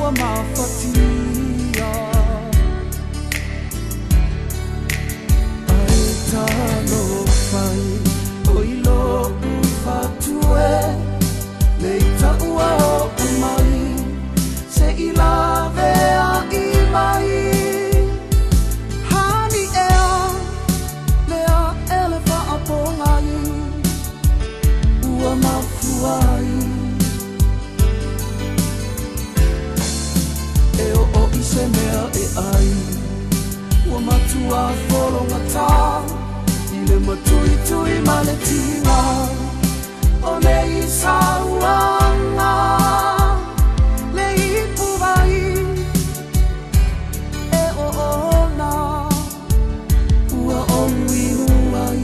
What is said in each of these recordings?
ua mafatia. Ae talofa e, oi lo'u fatu e, le i ta'ua o'u mai, se'i lavea'i mai. Hani ea le a'e le fa'apogai ua mafua ai e o'o i se mea e ai, ua matua fologata i le matuitui ma le tiga o nei sauaga le ipu vai e oona ua ou inu ai.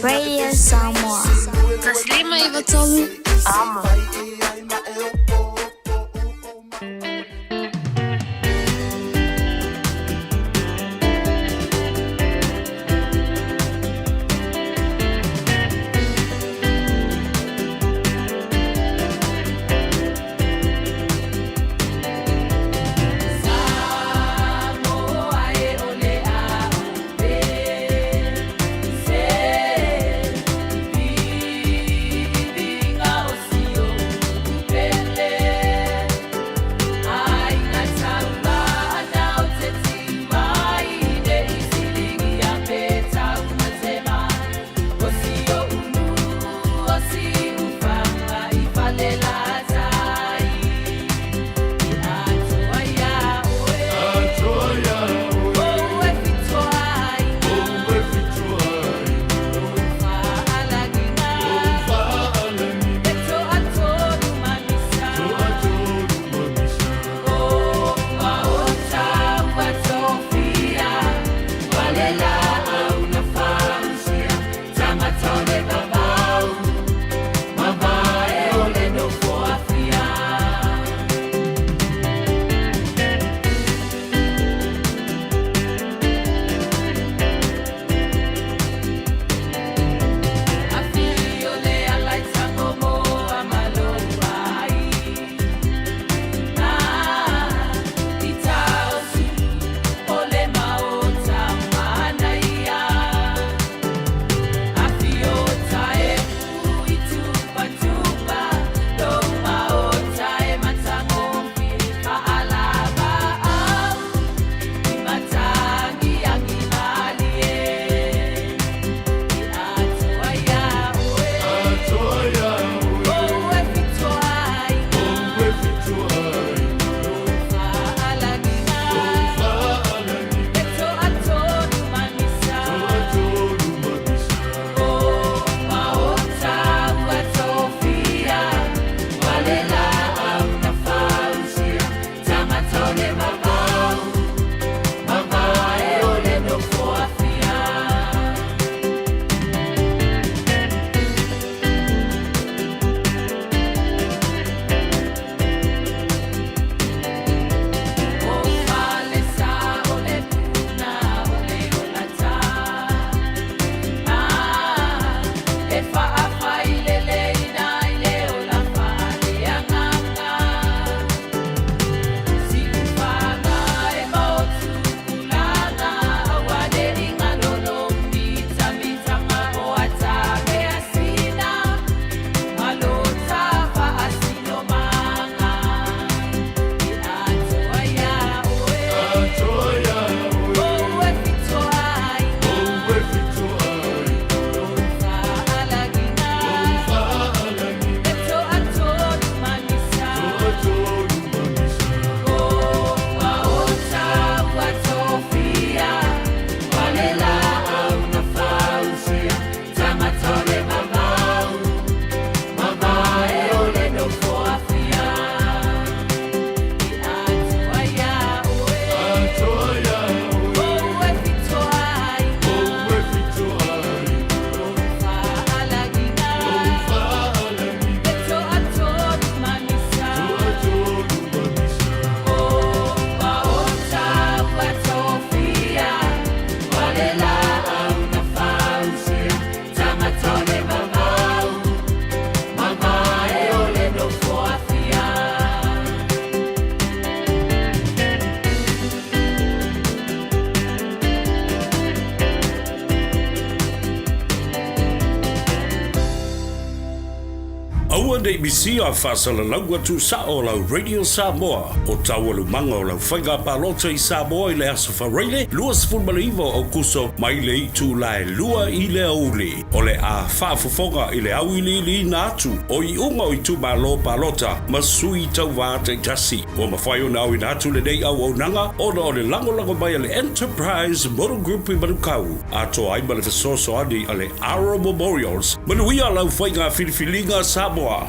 Radio Samoa. 153 Amo. Le misia faasalalauga tuusao o lau Radio Samoa o taualumaga o lau faiga palota i Samoa i le Aso Faraile 29 o Aokuso mai le itula e 2 i le aoauli. O le a faafofoga i le auiliiliina atu o iuga o itumalo palota ma sui tauva taitasi. Ua mafai ona auina atu lenei auaunaga ona o le lagolago mai a le Enterprise Motor Group i Manukau, atoa ai ma le fesoasoani a le Aro Memorials. Manuia lau faiga filifiliga Samoa!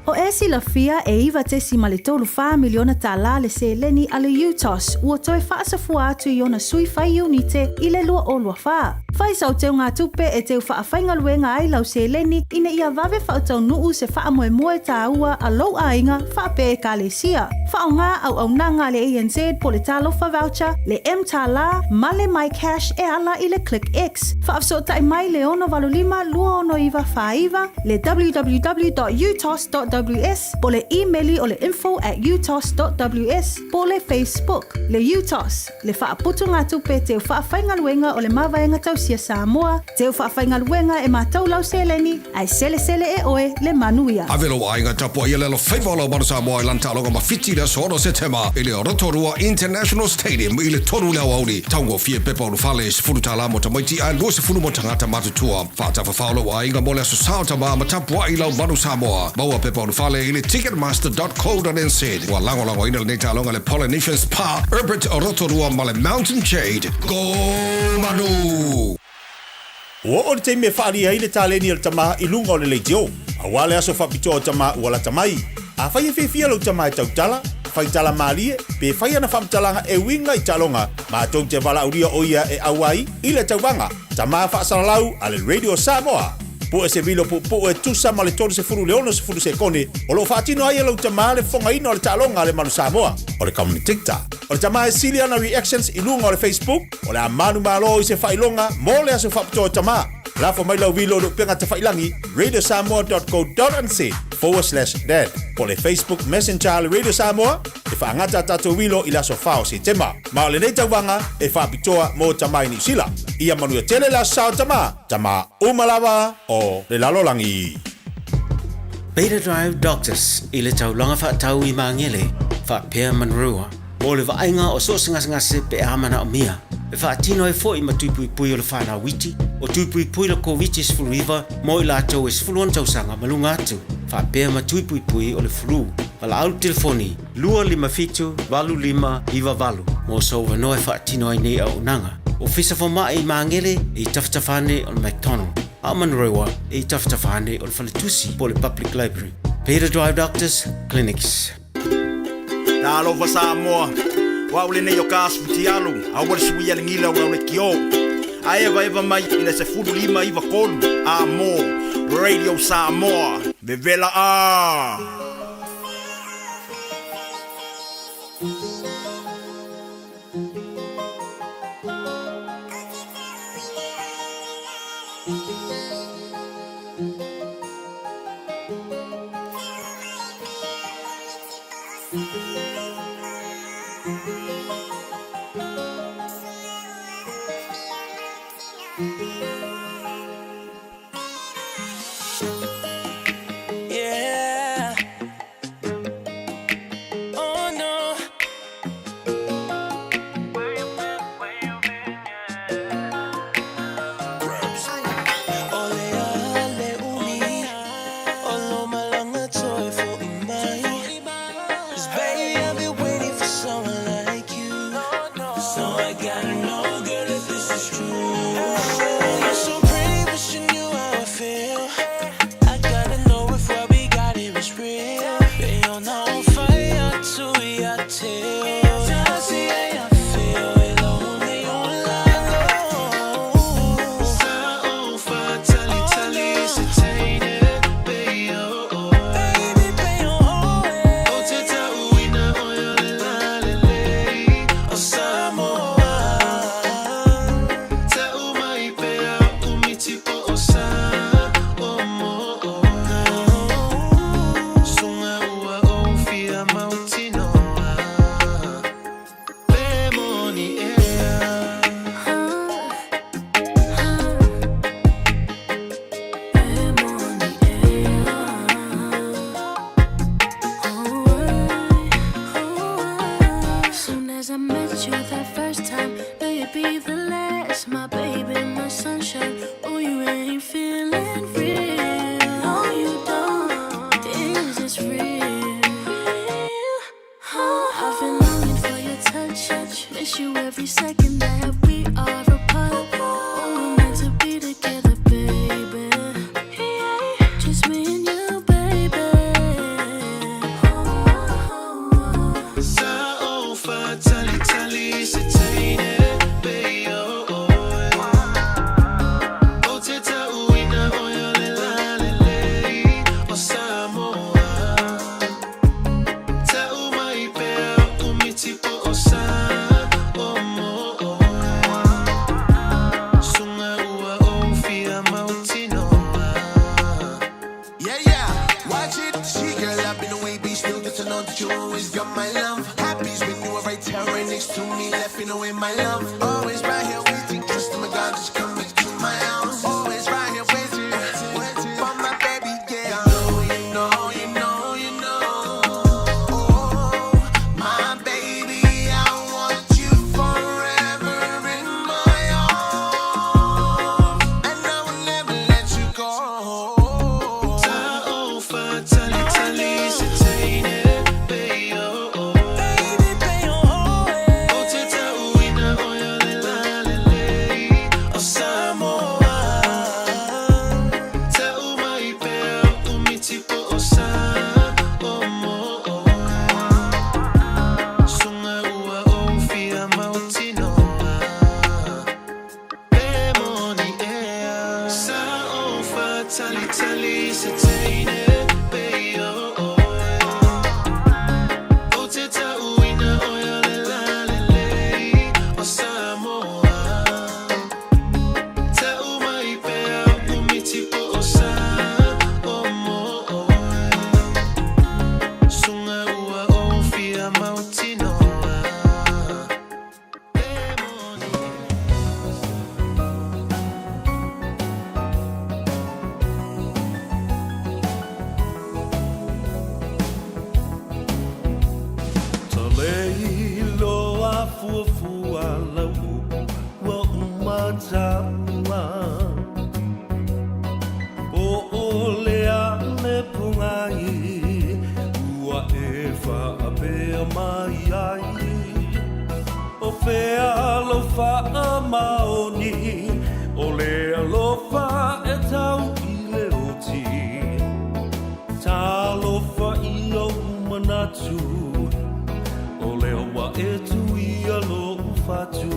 O e silafia e $9.34 miliona tālā le seleni a le UTOS ua toe faasafua atu i ona sui fai iunite i le 2024. Fai sau teugatupe e teu faafaigaluega ai lau seleni ina ia vave faataunuu se faamoemoe tāua a lou aiga faapea Ekalesia. Faaaoga auaunaga a le ANZ po o le Talofa Voucher, le mTālā ma le MyCash e ala i le ClickX. Faafesootai mai le 685 269 49, le www.utos.ws po o le imeli o le info@utos.ws po o le Facebook. Le UTOS, le faaputugatupe teu faafaigaluega o le Mavaega Tausia Samoa, teu faafaigaluega e matou lau seleni, ae selesele e oe le manuia. Ave lou aiga tapuai le alofaiva o lau Manu Samoa i lana taaloga ma Fiti i le aso 6 Setema i le Rotorua International Stadium i le 3 i le aoauli. Taugofie pepa ulufale, $10 mo tamaiti ae 20 mo tagata matutua. Faatafafao lou aiga mo le aso sao tama ma tapuai lau Manu Samoa. Maua pepa ulufale i le ticketmaster.co.nz. Ua lagolagoina lenei taaloga e le Polynesian Spa, Herbert Rotorua ma le Mountain Jade. Go Manu! Ua oo le taimi e faaalia ai le taleni a le tama i luga o le leitio. Aua le aso faapitoa o tama ua lata mai. Afai e fiafia lou tama e tautala, fai tala malie, pe fai ana faamatalaga e uiga i taaloga, matou te valaaulia o ia e auai i le tauvaga Tama Faasalalau a le Radio Samoa. Pue se vilo puupuu e tusa ma le 30 i le 60 sekone o lo o faatino ai e lou tama le fofogaina o le taaloga a le Manu Samoa. O le commentator. O le tama e sili ana reactions i luga o le Facebook, o le a manumalo i se faailoga mo le aso faapitoa o tama. Lafo mai lau vilo i le upega tafailangi radiosamoa.co.nz/dad po o le Facebook Messenger a le Radio Samoa e faagata a tatou vilo i le aso 4 o Setema. Ma o lenei tauvaga e faapitoa mo tama i Niu Sila. Ia manuia tele le aso sa o tama, tama uma lava o le lalolagi. Beta Drive Doctors i le taulaga faatau i Magele, faapea Manurewa, mo le vaaiga o so o se gasegase pe a manaomia. E faatino ai foi ma tuipuipui o le whanau iti, o tuipuipui le Koviti-19 mo i latou e 16 tausaga ma luga atu, faapea ma tuipuipui o le flu. Valaau le telefoni 257 8598 mo sou avanoa e faatino ai nei auaunaga. Ofisa Fomai i Magele e i tafatafa ane o le McDonald, a o Manurewa e i tafatafa ane o le Faletusi po o le Public Library. Peter Drive Doctors Clinics. Talofa Samoa, o au lenei o ka Futialu, aua le suia le gila o lau leitio. A evaeva mai i le 15 93 a mo Radio Samoa, vevela a! Yeah. Oh no. O le a le umi o lou malaga toe foi mai. 'Cause baby, I've been waiting for someone like second that we are apart. Oh, we're meant to be together, baby. Yeah, just me and you, baby. Sa ofa tali tali se teine pe o oe. O te tauina o ia le lalelei o Samoa. Tau mai pea o miti po o sa o mo oe. Sunga ua o fia mautinoa. Yeah, yeah. Watch it, see, girl, I've been away, be still good to know that you always got my love. Happy's when you are right here, right next to me, laughing away my love. Always right here waiting, trust in my God, just come back to my house. Always right here waiting, waiting for my baby, yeah. You know, you know, you know, you know. Oh, my baby, I want you forever in my arms, and I will never let you go. Ta'ofa tali tali se teine pe o oe. Baby, pe o oe. O te tauina o ia le lalelei o Samoa. Tau mai pea o miti po o sa o mo oe. Sunga ua o fia mautinoa. Pe moni ea. Sa ofa tali tali se teine pe o oe. O te tauina o ia le lalelei o Samoa. Tau mai pea o miti po o sa o mo oe. Sunga ua o fia mautinoa. Pe moni Ta lei loa fuafua lau upu ua uma taua. Po o le a le pogai ua e faapea mai ai. O fea lou faamaoni o le alofa e tau i le oti. Talofa i ou manatu o lea ua e tuia lou fatu.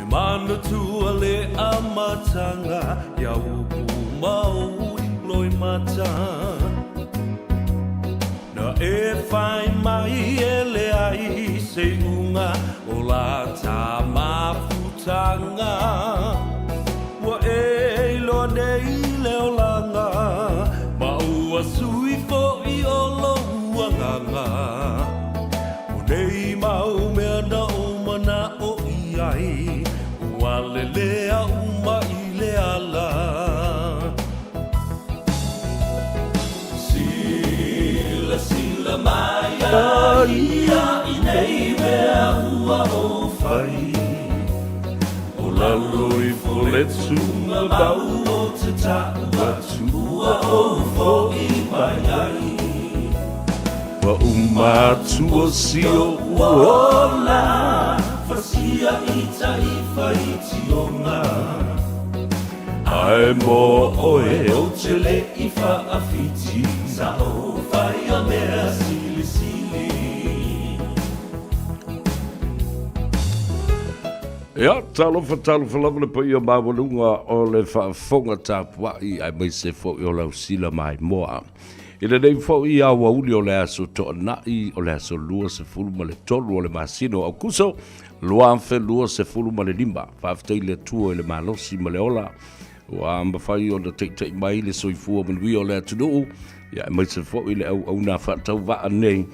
E manatua le amataga ia upu ma ou loimata. Na e fai mai e leai se iuga o la ta mafutaga. Ua e iloa nei le olaga ma ua sui fo'i o lou agaga. O nei mau mea na ou mana'o i ai, ua lelea uma i le ala. Silasila mai ia ia i nei mea ua ou fai. O lalo ifo le tugamau ou te ta'u atu ua ou fo'i mai ai. Ua uma atu o si o'u ola, fasia i tai faitioga. Ae mo oe ou te le i fa'afiti, sa ou faia mea silisili. Ia, talofa, talofa lava le paia maualuga o le faafofoga tapuai aemaise foi o lau sila maimoa. I lenei foi aoauli o le aso Toonai o le aso 23 o le masina o Aokuso 2025, faafetai i le Atua i le malosi ma le ola ua mafai ona taitai mai le soifua manuia o le atunuu, ia aemaise foi le auauna faatauvaa nei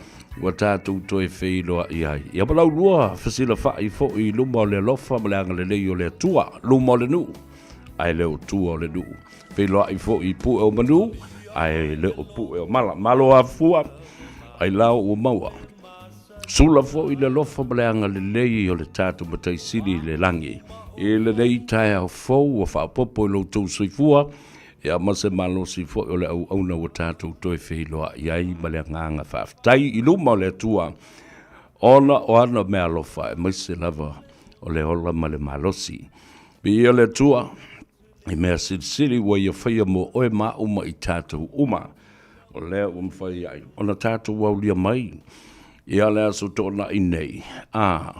ua tatou toe feiloai ai. Ia ma laulua fesilafai foi i luma o le alofa ma le agalelei o le Atua, luma o le nuu, ae le o tua o le nuu. Feiloai foi i pue o manu, ae le o pue o mala. Malo afua, ai lao ua maua. Sula foi le alofa ma le agalelei o le tatou Matai Sili i le lagi. I lenei taeao fou ua faaopoopo i lo outou soifua, ia ma se malosi foi o le auauna ua tatou toe feiloai ai ma le agaga faafetai i luma o le Atua. Ona o ana meaalofa aemaise lava o le ola ma le malosi. Viia le Atua i mea silisili ua ia faia mo oe ma au ma i tatou uma. O lea ua mafai ai ona tatou aulia mai ia le aso toonai nei, a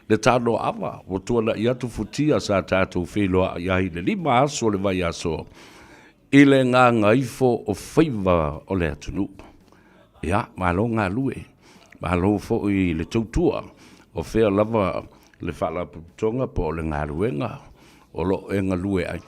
le tanoaava ua tuanai atu futia sa tatou feiloai ai le 5 aso o le vaiaso i le gagaifo o faiva o le atunuu. Ia, malo galue, malo foi le tautua, o fea lava le faalapotopotoga po o le galuega o lo o e galue ai.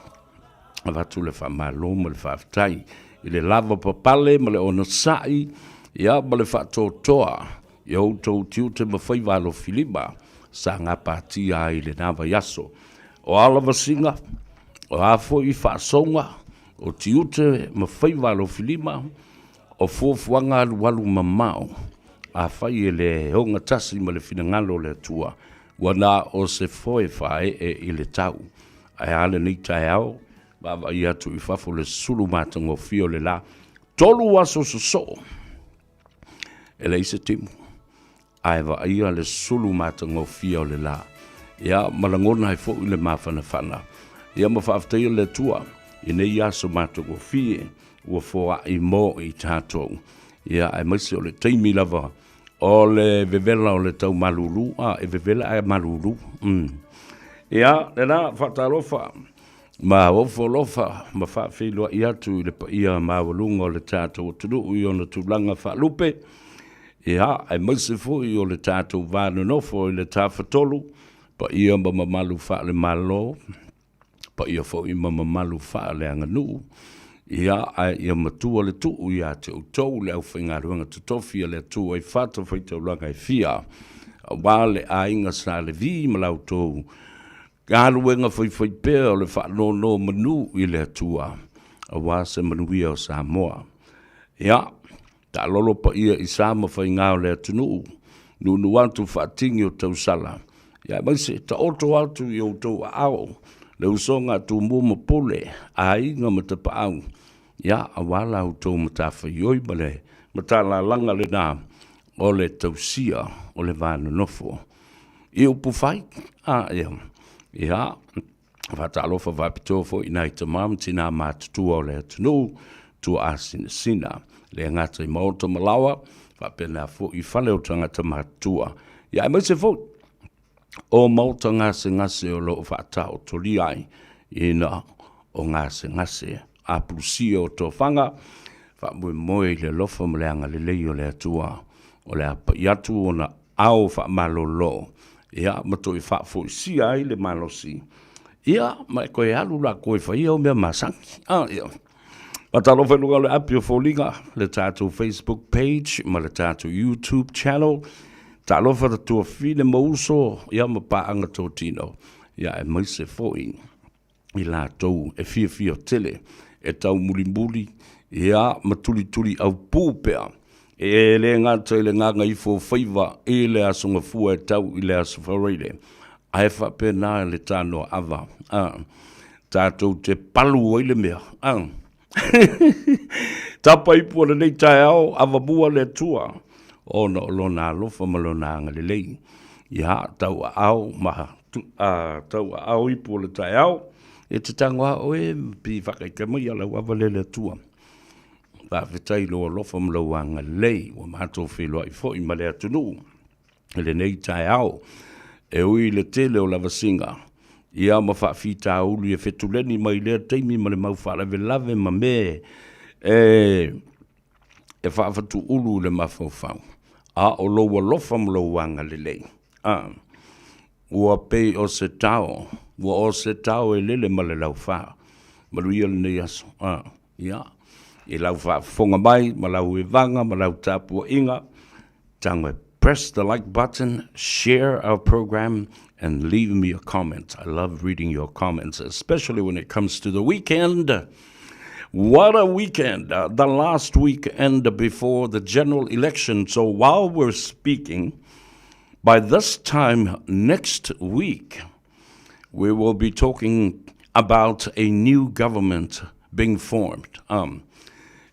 Avatu le faamalo ma le faafetai i le lavapapale ma le onosai, ia ma le faatoatoa i o outou tiute ma faiva alofilima sa gapatia ai i lena vaiaso. O a lavasiga, o a foi faasouga, o tiute ma faiva alofilima, o fuafuaga alualu mamao, afai e le ogatasi ma le finagalo o le Atua, ua na o se foe faaee i le tau. Ae a lenei taeao, vaavaai atu i fafo le sulu matagofie o le la. 3 aso sosoo, e leai se timu, ae vaaia le sulu matagofie o le la. Ia, ma lagona ai foi le mafanafana. Ia, ma faafetaia le Atua i nei aso matagofie ua foai mo i tatou. Ia, aemaise o le taimi lava o le vevela o le tau malulu, a e vevela ae malulu. Ia, lena, faatalofa ma ofo alofa ma faafeiloai atu i le paia maualuga o le tatou atunuu i ona tulaga faalupe, ia, aemaise foi o le tatou va nonofo i le Tafatolu, paia ma mamalu faale-Malo, paia foi ma mamalu faaleaganuu, ia, ae ia matua le tuu ia te outou le aufaigaluega totofi a le Atua i fatafaitaulaga e fia, aua le aiga Sa Levi ma la outou galuega faifaipea o le faanonomanu i le Atua, aua se manuia o Samoa. Ia, Taalolo paia i sa ma faiga o le atunuu, nuunuu atu faatini o tausala, ia aemaise taoto atu i outou aao le usoga a Tumua ma Pule, aiga ma Tapaau, ia aua la outou matafaioi ma le matalalaga lena o le tausia o le va nonofo i upufai. A ia, ia Faatalofa faapitoa foi i nai tama ma tinā matutua o le atunuu, tuaasinasina, le gata i maota ma laoa, faapena foi i fale o tagata matutua, ia aemaise foi o maota gasegase o lo o faataotolia ai ina o gasegase apulusia o tofaga, faamoemoe i le alofa ma le agalelei o le Atua o le a pai atu ona ao faamalolo, ia, ma toe faafoisia ai le malosi, ia, ma e toe alu latou e fai au mea masani. Ah, ia. Faatalofa i luga o le api o foliga, le tatou Facebook page ma le tatou YouTube channel. Talofa ta tuafine ma uso, ia, ma paaga totino, ia, aemaise foi i latou e fiafia tele e taumulimuli ia ma tulituli aupū pea. E le gata i le gagaifo o faiva i le Aso Gafua e tau i le Aso Faraile, ae faapena le tanoaava a tatou te palu ai le mea a. Tapa ipu o lenei taeao, avamua le Atua ona o Lona alofa ma Lona agalelei. Ia, tauaao ma tauaao ipu o le taeao, e te tago a oe ma pi whakaika mai a lau ava le le Atua. Faafetai i lou alofa ma lou agalelei, ua matou feiloai foi ma le atunuu i lenei taeao. E ui i le tele o lavasiga, ia ma faafitauli e fetuleni mai lea taimi ma le mau faalavelave ma me e e faafatuulu i le mafaufau, a o lou alofa ma lou agalelei, a, ua pei o se tao, ua o se tao e lele ma le laufa. Manuia lenei aso, a, ia, i lau faafofoga mai ma lau evaga ma lau tapuaiga, tago e press the like button, share our program, and leave me a comment. I love reading your comments, especially when it comes to the weekend. What a weekend! The last weekend before the general election. So while we're speaking, by this time next week, we will be talking about a new government being formed.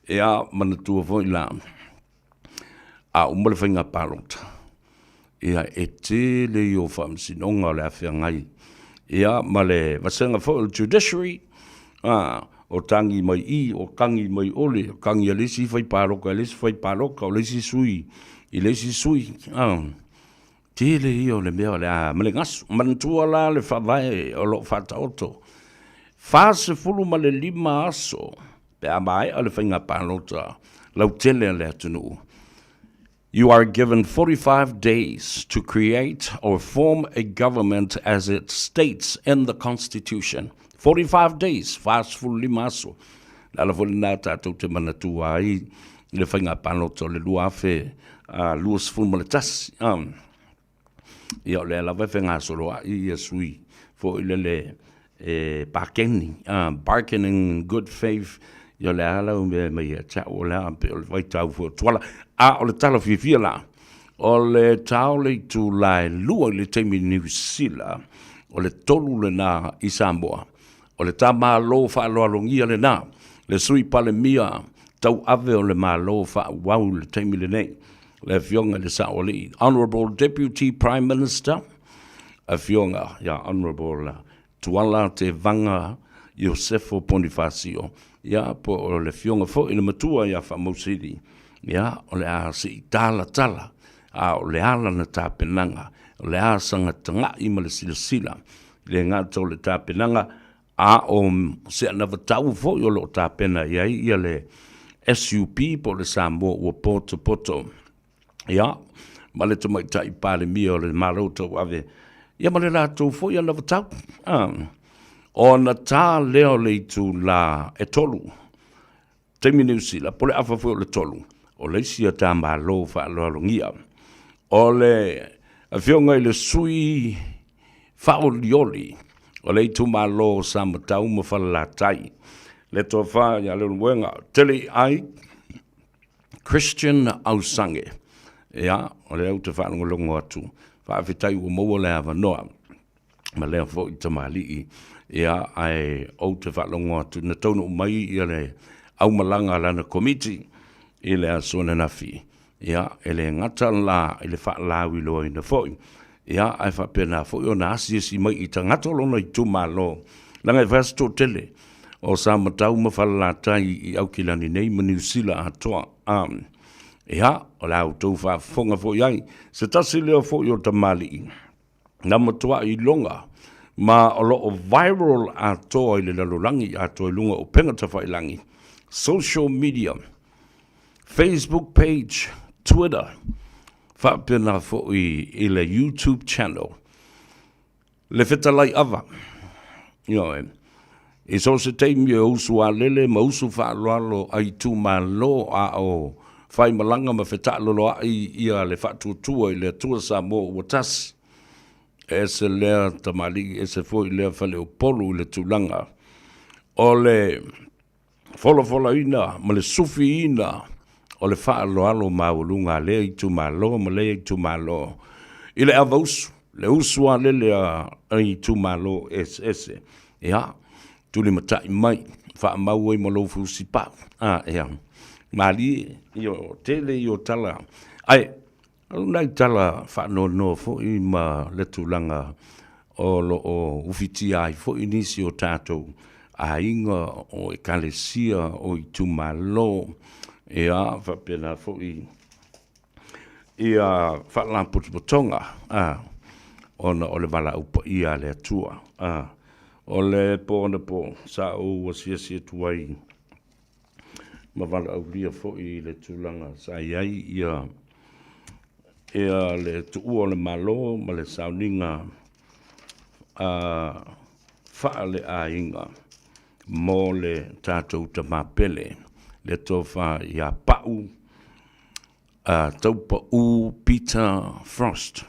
Ia, manatua foi la, a uma le faiga palota. Ia, e tele ia o faamasinoga o le a feagai, ia, ma le vasega foi o le Judiciary, a, o tagi mai i, o tagi mai ole, o tagi a le isi fai palota i le isi fai palota, o le isi sui i le isi sui, a. Tele ia o le mea o le a ma le gasu. Manatua la le faavae o lo o faataoto, 45 aso pe a maea le faiga palota lautele a le atunuu. You are given 45 days to create or form a government as it states in the Constitution. 45 days, 45 aso. Le ala foi lena tatou te manatua ai i le faiga palota o le 2021. Ia o lea lava e fegasoloai ia sui foi lele e pakeni, bargaining in good faith, ia o le a lau mea mai ia te au, o le a pei o le vaitau foi o Tuala. A o le tala fiafia la, o le ta o le itula e 2 i le taimi i Niu Sila, o le 3 lena i Samoa. O le ta Malo faaaloalogia lena, le Sui Palemia tauave o le Malo faaauau i le taimi lenei, le Afioga i le Saoalii, Honourable Deputy Prime Minister, Afioga ia Honourable Tuala Tevaga Iosefo Ponifasio, ia po o le Afioga foi i le Matua ia Faamausili, ia o le a se i talatala, a o le a lana tapenaga, o le a sana tagai ma le silasila, e le gata o le tapenaga, a o se anavatau foi o lo o tapena i ai ia le SUP po o le Samoa ua potopoto. Ia, ma le Tamaitai Palemia o le Malo Tauave, ia ma le latou foi anavatau. Ona ta lea o le itula e 3, taimi Niu Sila, po o le afa foi o le 3, o le isi a ta Malo faaaloalogia. O le Afioga i le Sui Faaolioli o le itumalo o Samatau ma Falelatai, le Tofa ia Leulumoega Teleiai Christian Ausange. Ia, o lea ou te faalogologo atu, faafetai ua maua le avanoa ma lea foi tamalii, ia, ae ou te faalogo atu na taunuu mai ia le aumalaga a lana komiti i le aso ananafi. Ia, e le gata la i le faalauiloaina foi, ia, ae faapena foi ona asiasi mai i tagata o lona itumalo, leaga e fai lava si toatele o Samatau ma Falelatai i Aukilani nei ma Niu Sila atoa. Ia, o le a outou faafofoga foi ai, se tasi lea foi o tamalii na matuai iloga ma o lo o viral atoa i le lalolagi atoa i luga o upega tafailagi, social media, Facebook page, Twitter, faapena foi i le YouTube channel. Le fetalai ava, ioe, i so o se taimi e usu alele ma usu faaaloalo a itumalo a o faimalaga ma fetaaloloai ia le faatuatua i le Atua Samoa ua tasi. E ese lea tamalii, ese foi lea faleupolu i le tulaga o le folafolaina ma le sufiina o le faaaloalo maualuga a lea itumalo ma lea itumalo i le avausu, le usu alele a itumalo eseese. Ia, tulimatai mai, faamau ai ma lou fusipau. A, ia, malie, io, tele ia o tala. Ae, O nai tala faanoanoa foi ma le tulaga o lo o ufitia ai foi nisi o tatou aiga o ekalesia o itumalo, ia faapena foi ia faalapotopotoga a ona o le valaau paia a le Atua. A o le po anapo sa ou asiasi atu ai ma valaaulia foi i le tulaga sa i ai ia ia le tuua o le Malo ma le sauniga a faaleaiga mo le tatou tama pele, le Tofa ia Pau a Taupau Peter Frost.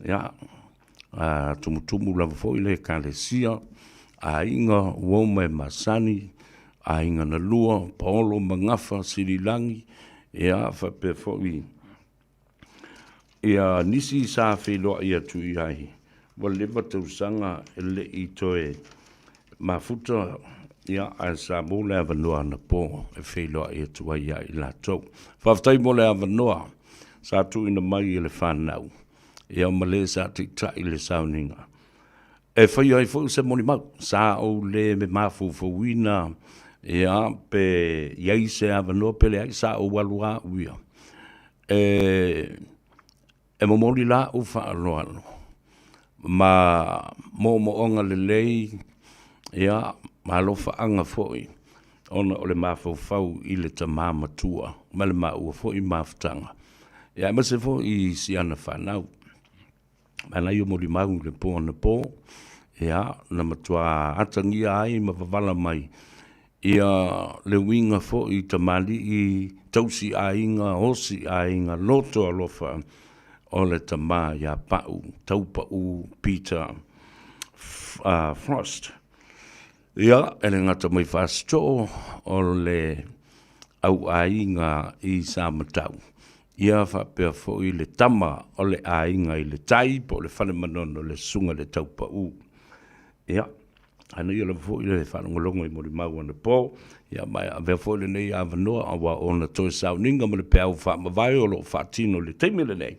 Ia, a tumutumu lava foi le Ekalesia, aiga ua uma e masani, aiga na lua, Paolo ma Gafa, Sililagi, ia, faapea foi ia nisi sa feiloai atu i ai, ua leva tausaga e le i toe mafuta, ia, ae sa maua le avanoa anapo e feiloai atu ai ia i latou. Faafetai mo le avanoa sa tuuina mai e le fanau. Ia ma le sa taitai le sauniga. E faia ai foi se molimau, sa ou le mafaufauina, ia, pe i ai se avanoa pe leai, sa ou alu lava au ia. E, e momoli la ou faaaloalo ma moomooga lelei, ia, ma alofaaga foi ona o le mafaufau i le tama matua ma le maua foi mafutaga, ia aemaise foi i si ana fanau. Manaia molimau i le po anapo, ia, na matua atagia ai ma wavala mai ia le uiga foi i tamalii, tausi aiga, osi aiga, loto alofa o le tama ia Pau, Taupau Peter Frost. Ia, e le gata mai Fasitoo o le auaiga i Samatau, ia faapea foi le tama o le aiga i le tai po o le Fale Manono le Susuga i le Taupau. Ia, ana ia lava foi le faalogologo i molimau anapo, ia ma e avea foi lenei avanoa aua ona toe sauniga ma le peau faamavae o lo o faatino i le taimi lenei,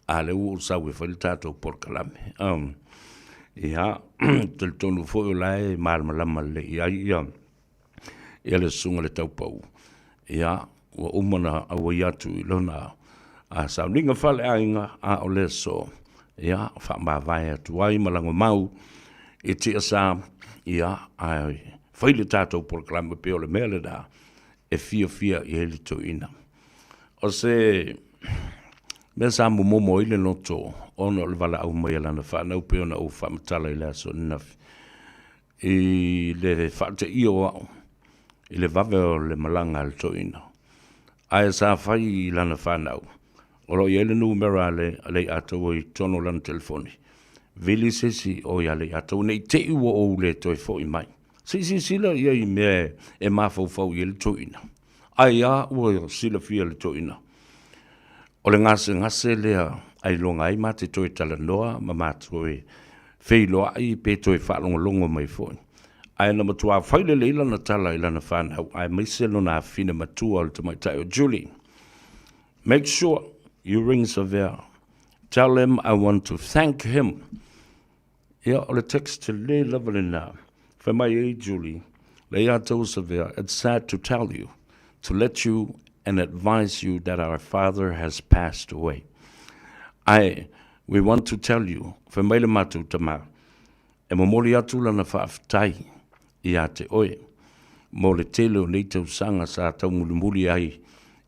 a lea ua ou sau e fai le tatou polokalame. Um, ia, talitonu foi o la e malamalama lelei i ai ia, ia le susuga le taupau. Ia, ua uma na auai atu i lona a sauniga faleaiga, a o le aso, ia, faamavae atu ai ma lagomau i tiasa, ia, ae fai le tatou polokalame pei o le mea lena e fiafia i ai le toeaina. O se mea sa momomo ai le loto ona o le valaau mai a lana fanau pei ona ou faamatala i le aso ananafi i le faateia o au i le vave o le malaga a le toeaina. Ae sa fai i lana fanau, o lo o i ai le numera a le Leiataua i totonu o lana telefoni, vili se isi o ia Leiataua ne i te i ua ou le toe foi mai. Se i silasila i ai i mea e mafaufau i ai le toeaina. Ai a ua silafia e le toeaina, o le gasegase lea ailoga ai ma te toe talanoa ma ma toe feiloai pe toe faalogologo mai foi. Ae na matua fai lelei lana tala i lana fanau aemaise lona afine matua o le tamaitai o Julie. Make sure you ring Savea. Tell him I want to thank him. Ia, o le text tele lava lena. Fai mai ai Julie, Leiataua Savea, it's sad to tell you, to let you and advise you that our father has passed away. Ae, we want to tell you, fai mai le matou tama, e momoli atu lana faafetai ia te oe mo le tele o nei tausaga sa taumulimuli ai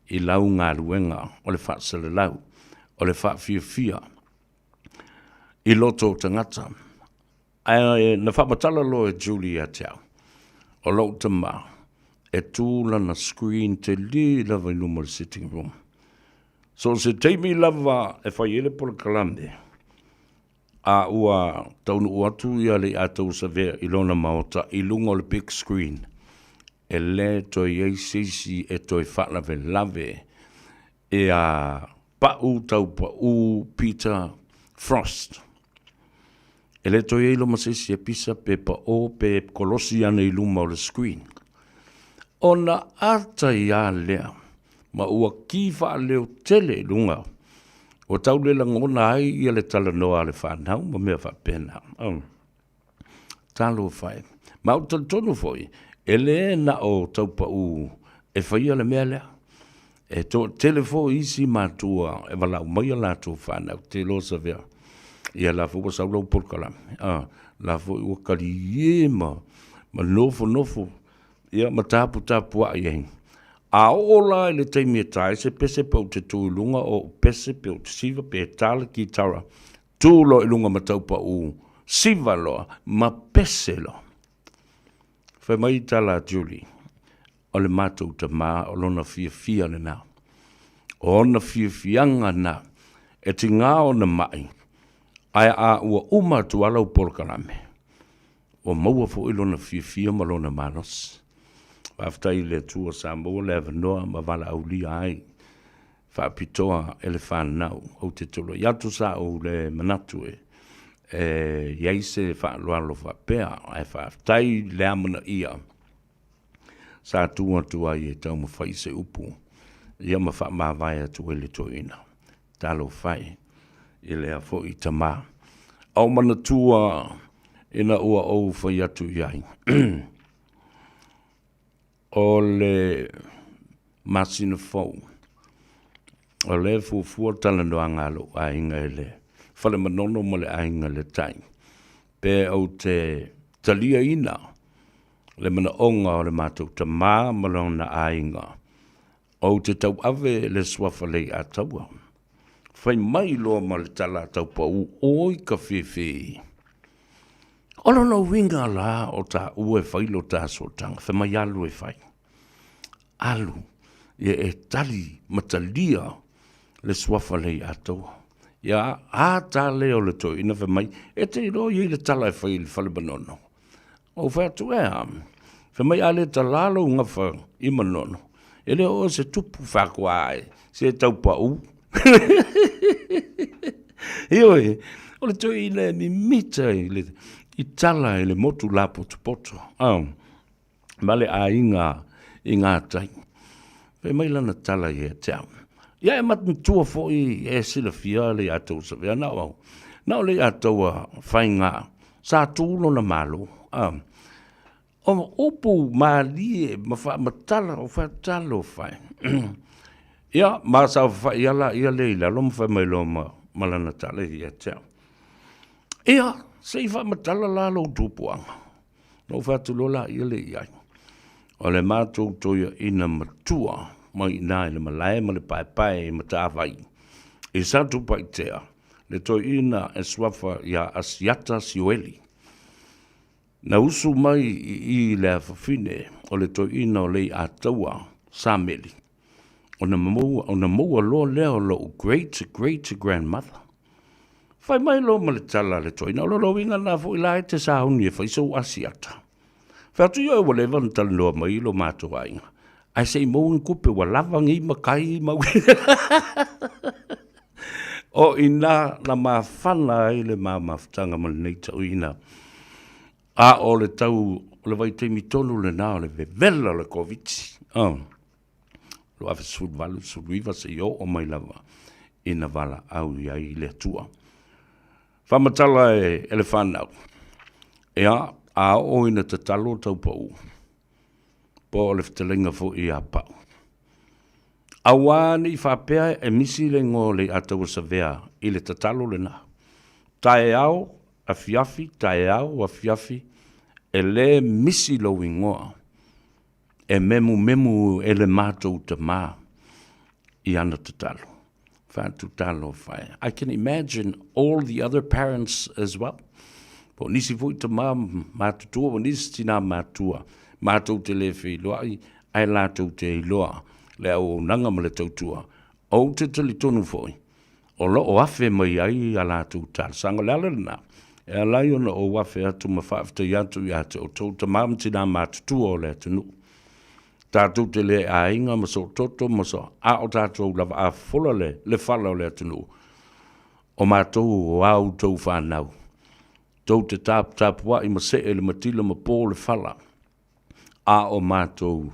i lau galuega o le faasalalau, o le faafiafia i loto o tagata. Ae na faamatala loa e Julie ia te au, o lou tama, e tu lana screen tele lava i luma o le sitting room. So se taimi lava e fai ai le polokalame, a ua taunuu atu ia Leiataua Savea i lona maota i luga o le big screen, e le toe i ai se isi e toe faalavelave Ia pau tau pau Peter Frost. E le toe i ai loa ma se isi e pisa pe pao pe kolosi ane i luma o le screen. Ona ata i a lea, ma ua ki faaleo tele i luga, ua tau le lagona ai ia le talanoa a le fanau ma mea faapena. Oh. Talofa e. Ma ou te talitonu foi, e le na o Taupau e faia le mea lea. E toatele foi isi matua e valaau mai a latou fanau, te iloa Savea, ia la foi ua sau lau polokalame, a, la foi ua kalie ma, ma nofonofo, ia ma taputapuai ai. A oo la i le taimi e ta ai se pese pe ou te tu i luga o ou pese pe ou te siva pe e ta le kitara, Tu loa i luga ma Taupau, siva loa ma pese loa. Fai mai tala a Julie, o le matou tama o lona fiafia lena. O ona fiafiaga na, e tiga ona mai, ae a ua uma atu a lau polokalame, ua maua foi lona fiafia ma lona malosi. Faafetai i le Atua sa maua le avanoa ma valaaulia ai faapitoa e le fanau. Ou te tulai atu sa ou le manatu e e i ai se faaaloalo faapea, ae faafetai le amanaia sa tu atu ai e taumafai se upu ia ma faamavae atu ai le toeaina. Talofa e. i lea foi tamā. A o manatua ina ua ou fai atu i ai, o le masina fou, o lea e fuafua le talanoaga a lou aiga i le Fale Manono ma le aiga i le Tai, pe ou te taliaina le manaoga o le matou tamā ma lona aiga, ou te tauave le suafa Leiataua. Fai mai loa ma le tala a Taupau, Oi ka fefe! O lona uiga la o taua e fai lo ta sootaga, fai mai alu e fai. Alu, ia e tali ma talia le suafa Leiataua. Ia, a ta lea o le toeaina fai mai, e te iloa e i ai le tala e fai i le fale Manono. Ou fai atu, e a? Fai mai, a le talā lou gafa i Manono, e le o oe se tupu faakoa ae, se tau pau. Ioe, o le toeaina e mimita i le i tala i le motu lapotopoto. Oh. Ma le aiga i ngā tai. Fai mai lana tala ia te au. Ia e manatua foi e silafia le ia tou savea na o au. Na o le ia tou faiga sa tū lona malo. A, o upu malie ma faamatala o faatalo fai. Ia, ma saofafai ala ia le i lalo ma fai mai loa ma, ma lana tala ia te au. Ia, se i faamatala la lou tupuaga. Na ou fai atu loa laia lea i ai, o le matou toeaina matua mai i ina i le malae ma le paepae i Matavai, i Satupaitea, le toeaina e suafa ia Asiata Sioeli. Na usu mai i i le afafine o le toeaina o Leiataua Sameli, ona maua, ona maua loa lea o lou great great grandmother. Fai mai loa ma le tala a le toeaina, o lona uiga lena foi la e te sauni e fai sou asiata. Fai atu, ioe ua leva ona talanoa mai lo matou aiga, ae se i maua ni tupe ua lava nei matai mau. O ina na mafana ai le ma mafutaga ma lenei tauina. A o le tau o le vaitaimi tonu lena o le vevela o le Koviti. Oh. 2018, 19 seia oo mai lava ina valaau i ai le Atua. Faamatala e, e le whanau, ea, a oo ina tatalo tau pau, po o le fetalaiga foi ia Pau. Auā ne i faapea e misi le igoa o Leiataua Savea i le tatalo lena. Taeao, afiafi, taeao, afiafi, e le misi lou igoa e memumemu e le matou tamā i ana tatalo. Faatutalofa e. I can imagine all the other parents as well. Po o nisi foi tamā matutua, o nisi tinā matua, matou te le feiloai, ae latou te iloa le auaunaga ma le tautua. Ou te talitonu foi, o lo o afe mai ai a latou talosaga. O le ala lena, e ala ai ona ou afe atu ma faafetai atu ia te outou tamā ma tinā matutua o le atunuu. Tatou te le aiga ma soototo ma so, a o tatou lava a fola le, le fala o le atunuu. O matou o a outou whanau. Tou te taputapuai ma see le matila ma pō le fala. A o matou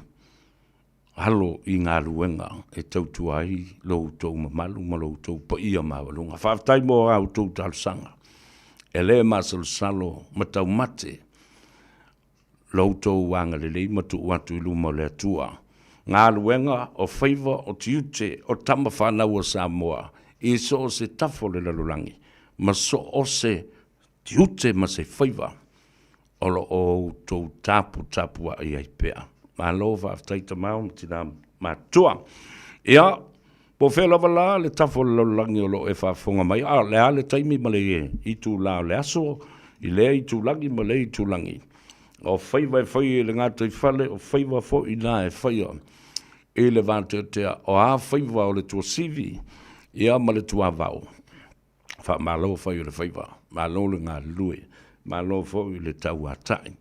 alo i galuega e tautua ai lo outou mamalu ma lo outou paia maualuga. Faafetai mo a outou talosaga e le masalosalo ma taumate lo outou agalelei ma tuu atu i luma o le Atua. Galuega o faiva o tiute o tama fanau a Samoa i so o se tafa o le lalolagi ma so o se tiute ma se faiva o lo o outou taputapuai ai pea. Malo faafetai tamao ma tina matutua. Ia, po o fea lava la le tafa o le lalolagi o lo o e faafofoga mai, a o le a le taimi ma le itulā o le aso, i lea itulagi ma lea itulagi. O faiva e fai e le gataifale, o faiva foi na e faia i le vateatea, o a faiva o le tuasivi, ia ma le tuavao. Faamalo fai o le faiva, malo le galulue, malo foi le tauatai.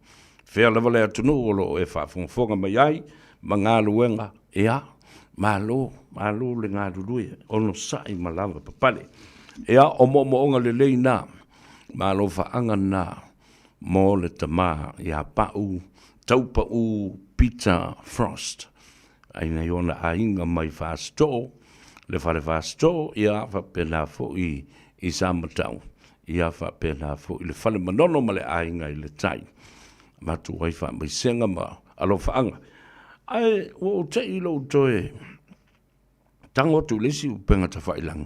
Fea lava le atunuu o lo o e faafogafoga mai ai ma galuega, ia, malo, malo le galulue, onosai ma lava papale. Ia, o moomooga lelei na, ma alofaaga na mo le tama ia Pau Taupau Peter Frost. Ai nai ona aiga mai Fasitoo, le fale Fasitoo, ia faapena foi i Samatau, ia faapena foi le Fale Manono ma le aiga i le tai. Avatu ai faamaisega ma alofaaga. Ae ua ou te i lou toe tago atu i le isi upega tafailagi,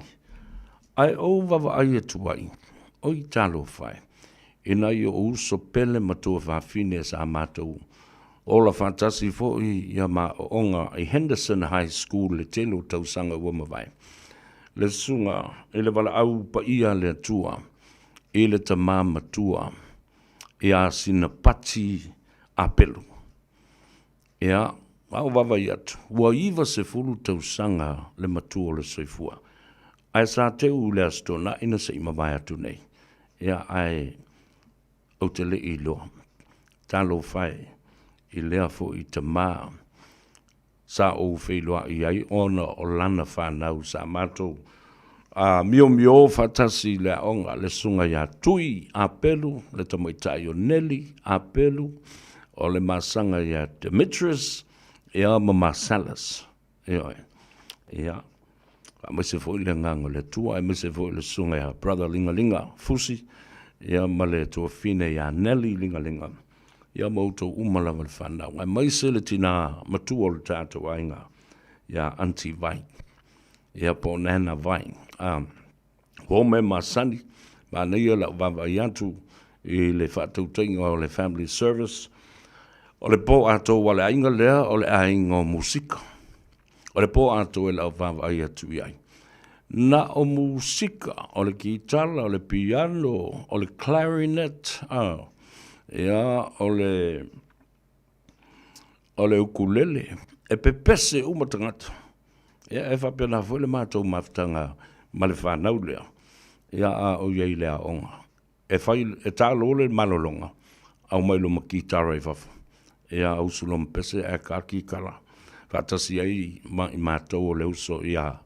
ae ou vaavaai atu ai, oi talofa e, i nai ou uso pele ma tuafafine sa matou ola faatasi foi ia ma aoaoga i Henderson High School le tele o tausaga ua mavae. Le susuga i le valaau paia a le Atua i le tama matua ia Sinapati Apelu. Ia, a ou vaavaai atu, ua 90 tausaga le matua o le soifua, ae sa teu i le Aso Toonai na se i mavae atu nei. Ia, ae ou te le i iloa. Talofa e i lea foi tama sa ou feiloai ai ona o lana fanau sa matou miomio faatasi i le aoga, le susuga ia Tui Apelu, le tamaitai o Neli Apelu, o le masaga ia Demetrius, ia ma Marcellus. Ioe. Ia, aemaise foi le agaga o le Atua, aemaise foi le susuga ia Brother Ligalinga Fusi, ia ma le tuafafine ia Nelly Ligalinga, ia ma outou uma lava le fanau, aemaise le tina matua o le tatou aiga, ia Aunty Vai, ia po o Nana Vai. Ua uma e masani, manaia lau vaavaai atu i le faatautaiga o le Family Service. O le po atoa a le aiga lea o le aiga o musika. O le po atoa e lau vaavaai atu i ai. Na o musika, o le kitala, o le piano, o le clarinet, ia, o le o le ukulele, e pepese uma tagata. Ia, e faapena foi le matou mafutaga ma le fanau lea, ia a o i ai i le aoga. E fai, e ta loa le malologa, aumai loa ma kitara i fafo. Ia, usu loa ma pese ae ka kikara. Faatasi ai ma i matou o le uso ia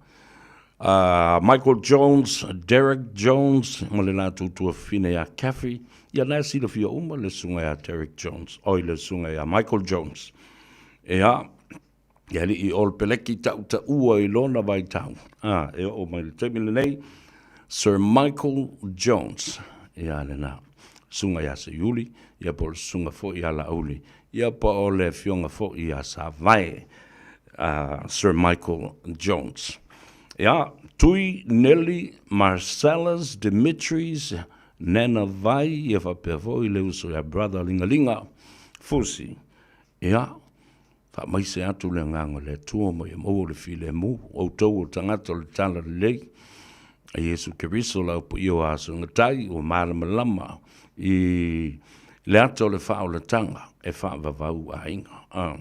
Michael Jones, Derek Jones ma le latou tuafafine ia Kathy. Ia na e silafia uma le susuga ia Derek Jones, oi le susuga ia Michael Jones. Ia, le alii o le peleki tautaua i lona vaitau, e oo mai le taimi lenei, Sir Michael Jones, ia lena, susuga ia Seiuli, ia po o le susuga foi ia Laauli, ia po o le afioga foi ia Savae, Sir Michael Jones. Ia, Tui Nelly Marcellus Dimitris Nena Vai, ia faapea foi le uso ia Brother Ligalinga Fusi. Ia, faamaise atu le agaga o le Atua ma ia maua le filemu, outou o tagata o le talalelei, a Iesu Keriso lau paia o aso gatai ua malamalama i le ata o le faaolataga e faavavau aiga.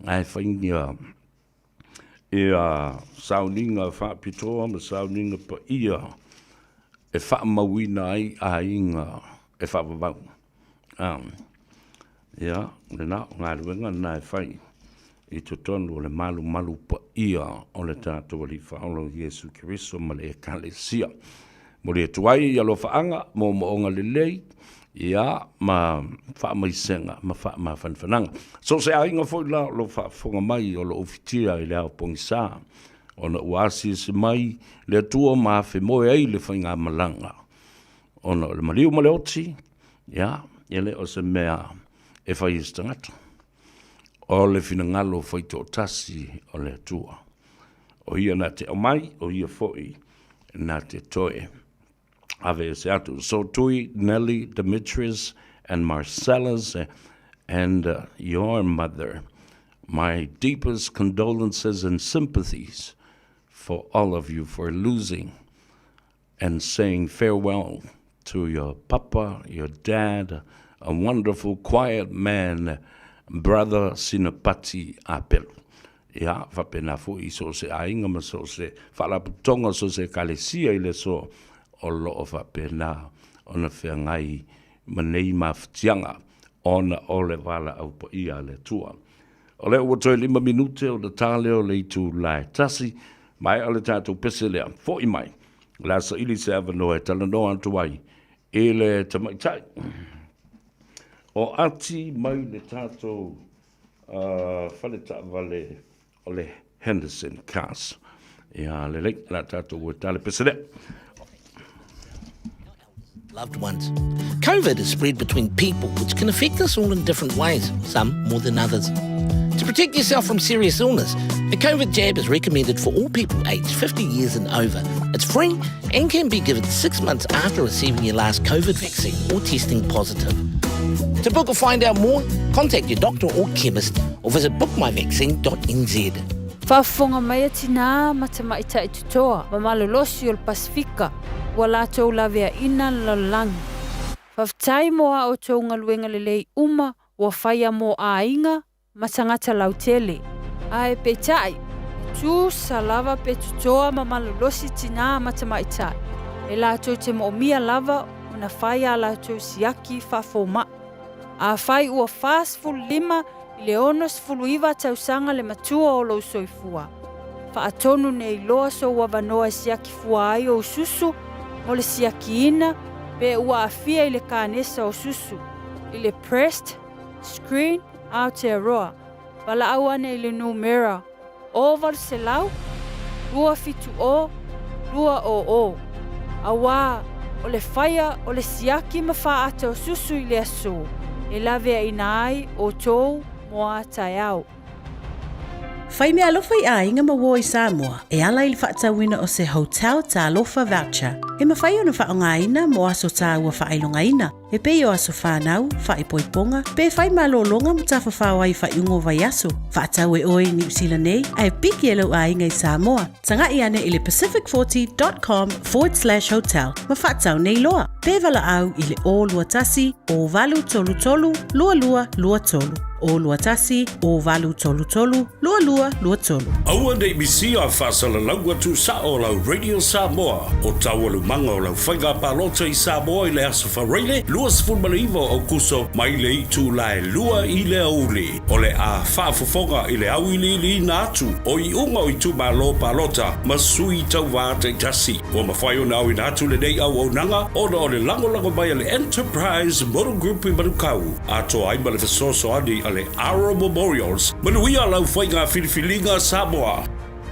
Ae faingia ia sauniga faapitoa ma sauniga paia e faamauina ai aiga e faavavau. Ia, lena, o galuega lena e fai i totonu o le malumalu paia o le tatou Alii Faaola o Iesu Keriso ma le Ekalesia. Momoli atu ai alofaaga, moomooga lelei, ia, ma faamaisega ma faamafanafanaga. So o se aiga foi la o lo o faafofoga mai o lo o ufitia i le ao pogisa, ona ua asiasi mai le Atua ma afemoe ai le faigamalaga, ona o le maliu ma le oti, ia, e le o se mea e fai e se tagata. O le finagalo faitoatasi o le Atua. O ia na te aumai, o ia foi na te toe ave ese atu. So Tui, Nelly, Demetrius and Marcellus and your mother, my deepest condolences and sympathies for all of you for losing and saying farewell to your papa, your dad, a wonderful quiet man, brother Sinapati Apelu. Ia, faapena foi i so o se aiga ma so o se faalapotopotoga, so o se ekalesia i le aso o lo o faapena ona feagai ma nei mafatiaga ona o le valaau paia a le Atua. O lea ua toe 5 minute ona ta lea o le itula e 1, maea le tatou pese lea, foi mai, o le a saili se avanoa e talanoa atu ai i le tamaitai o Ati mai le tatou fale taavale o le Henderson Cars. Ia lelei, o le a tatou ua tale pese lea. Loved ones. COVID is spread between people, which can affect us all in different ways, some more than others. To protect yourself from serious illness, a COVID jab is recommended for all people aged 50 years and over. It's free and can be given six months after receiving your last COVID vaccine or testing positive. To book or find out more, contact your doctor or chemist or visit bookmyvaccine.nz. Faafofoga mai a tinā ma tamaitai totoa ma malolosi o le Pasefika ua latou laveaina le lalolagi. Faafetai mo a outou galuega lelei uma ua faia mo aiga ma tagata lautele. Ae peitai, e tusa lava pe totoa ma malolosi tinā ma tamaitai, e latou te moomia lava ona fai a latou siaki faafoma'i. Afai ua 45 i le 69 tausaga le matua o lou soifua, faatonu nei loa sou avanoa e siaki fua ai ou susu mo le siakiina pe ua aafia i le kanesa o susu, i le Breast Screen Aotearoa, valaau ane i le numera 0800 270 200, auā o le faia o le siaki ma faaata o susu i le aso e laveaina ai outou mo a taeao. Fai meaalofa i aiga ma uo i Samoa e ala i le faatauina o se Hotel Talofa Voucher e mafai ona faaaogaina mo aso taua faailogaina e pei o aso whānau, whaipoiponga, pe whai malōlōga ma tafafao ai i faaiuga o vaiaso. Faatau e oe i Niu Sila nei, ae piki e lou aiga i Samoa. Taga'i ane i le pacific40.com forward slash hotel ma faatau nei loa. Pe valaau i le 021 0833 2223. 021 0833 2223. Aua nei misia faasalalau atu sao o lau Radio Samoa o taualumaga o lau faiga palota i Samoa i le Aso Faraile 29 o Aokuso mai le itula e 2 i le aoauli. O le a faafofoga i le auiliiliina atu o iuga o itumalo palota ma sui tauva taitasi. Ua mafai ona aoina atu lenei auaunaga ona o le lagolago mai a le Enterprise Motor Group i Manukau, atoa ai ma le fesoasoani a le Aro Memorials. Manuia lau faiga filifiliga Samoa!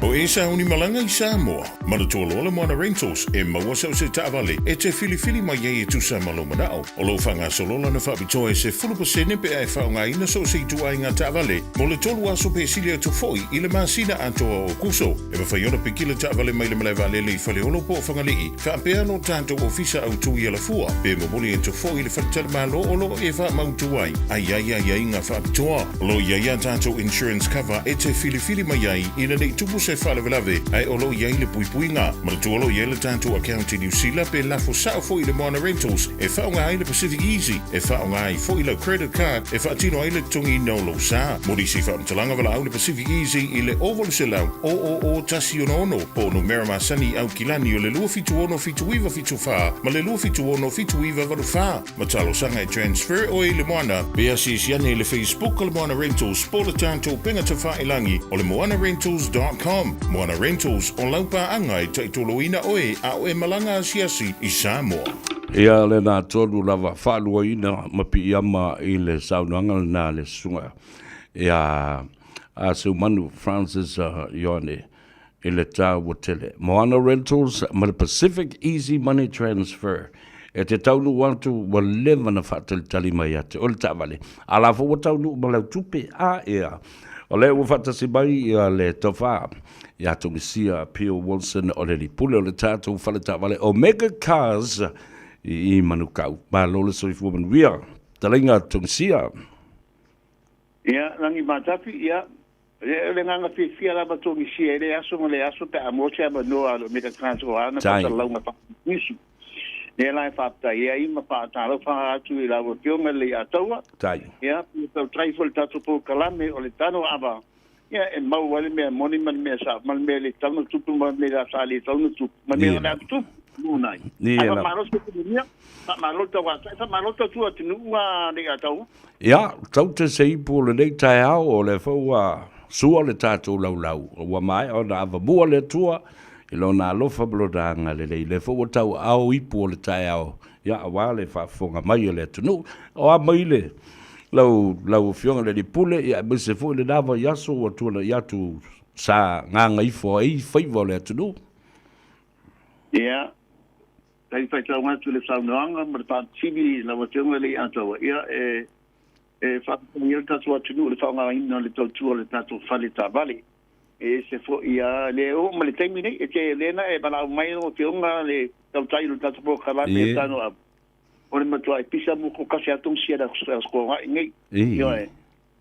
O e sauni malaga i Samoa, manatua loa le Moana Rentals e maua sau se taavale e te filifili mai ai e tusa ma lou manao. O lo o faagasolo lana faapitoa e 10% pe a e faaaogaina so o se ituaiga taavale mo le tolu aso pe sili atu foi i le masina atoa o Aokuso. E mafai ona piki le taavale mai le malae vaalele i Faleolo po o Fagalii, faapea lo tatou ofisa autu i Alafua, pe momoli atu foi i le faletalimalo o lo o e faamautu ai, a i ai aiaiga faapitoa. O lo o i ai a tatou insurance cover e te filifili mai ai ina nei tupu se faalavelave, ae o lo o i ai le puipuiga. Manatua o lo o i ai le tatou account i Niu Sila pe lafo sao foi i le Moana Rentals e faaaoga ai le Pacific Easy, e faaaoga ai foi lau credit card e faatino ai le totogiina o lou sa. Mo nisi faamatalaga valaau le Pacific Easy i le 0800 000 166 po o numera masani i Aukilani o le 276 7974 ma le 276 7984. Ma talosaga e transfer oe i le Moana, pe asiasi ane i le Facebook o le Moana Rentals po o le tatou upega tafailagi o le moanarentals.com. Moana Rentals, o lau paaga e taitoloina oe a o e malaga asiasi i Samoa. Ia lena tonu lava faaluaina ma piiama i le saunoaga lena a le susuga ia a Seumanu Francis Ioane i le taua tele. Moana Rentals ma le Pacific Easy Money Transfer e te taunuu atu ua leva na faatalitali mai ia te oe le taavale, a la foi ua taunuu ma lau tupe, a ea. O lea ua faatasi mai ia le tofa ia Togisia Pio Wilson o le lipule o le tatou fale taavale Omega Cars i Manukau. Malo le soifua manuia. Talaiga Togisia. Ia, Lagi Matafi, ia, o le agaga fiafia lava Togisia i lea aso ma lea aso pe a maua se avanoa a le Omega Cars o ana faasalalauga faa-Pisinisi. Lea la e faafetai ai ma faatalofa atu i lau Afioga i le Leiataua. Ia, pe tautai foi i le tatou polokalame o le Tano Ava, ia e mau ai le mea moni ma le mea sao, ma le mea le tatau ona tupu ma le mea sa le tatau ona tupu, ma le mea o le a tupu lumanai. Ae faamalo se manuia, faamalo le tauatai, faamalo le tautua atunuu a Leiataua. Ia, tau te se ipu o lenei taeao, o lea foi ua sua le tatou laulau, ua maea ona avamua le Atua i Lona alofa ma Lona agalelei. Lea foi ua tauaao ipu o le taeao, ia, aua le faafofoga mai a le atunuu. O a mai le lau, lau Afioga i le Alii Pule, ia, aemaise foi lena vaiaso ua tuanai atu sa gagaifo ai faiva o le atunuu. Ia. Talifuaitau atu i le saunoaga ma le faafesili i lau Afioga i le Iataua, ia, e, e faafetai ai le tatou atunuu i le faaaogaina o le tautua o le tatou fale taavale. E ese foi lava, le oo mai le taimi nei, e te, lea na e valaau mai lau Afioga le tautai o le tatou polokalame o Tano Ava, o le matuai pisa muku kasi lava togisia i le Aso Toonai nei. Ioe.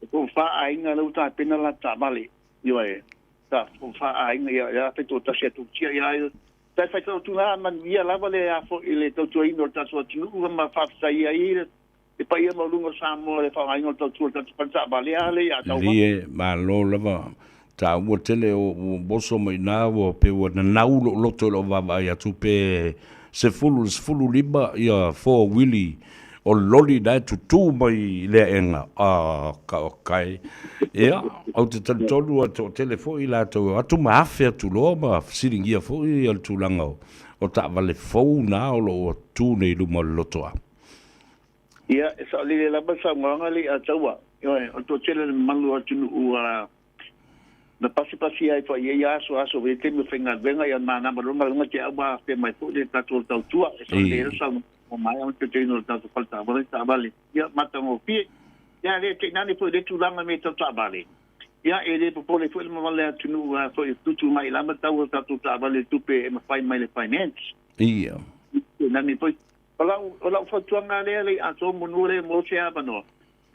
E po o fa aiga lea ua tapena la taavale. Ioe. Ta po o fa aiga, ia, ia faitoatasi atu tia, ia, Tai faitautuga manuia lava le a foi le tautuaina o le tatou atunuu ma faafetai ai le paia maualuga o Samoa i le faaaogaina o le tautua o le tatou fale taavale a le ia tauva. Lie, malo lava. Taua tele o ua oso mai ina ua pei ua nanau lou loto i lou vaavaai atu pe 10 i le 15 ia four wheelie o le loli la e tutū mai i le aega, a ka okay. Ia, ou te talitonu ua toatele foi i latou e o atu ma afe atu loa ma fesiligia foi le tulaga o taavale fou na o lo o tu nei i luma o le lotoa. Ia, e saolele lava le saunoaga lea ia Taua. Ioe, o le toatele o le mamalu o atunuu ua na pasipasi ai foi i ia aso, aso i taimi o faigaluega, ia manava loa galuega te au ua afea mai foi le tatou tautua. E saolele ai le saunoaga ua maea ona teuteuina o le tatou fale taavale, taavale, ia matagofie. Ia le tainane foi le tulaga me tau taavale. Ia e le popole foi le mamalu o le atunuu a foi e tutu mai lava tau o tatou taavale i tupe e mafai mai le finance. Ia. Tainane foi o lau o lau fautuaga lea le atoa manu le mo se avanoa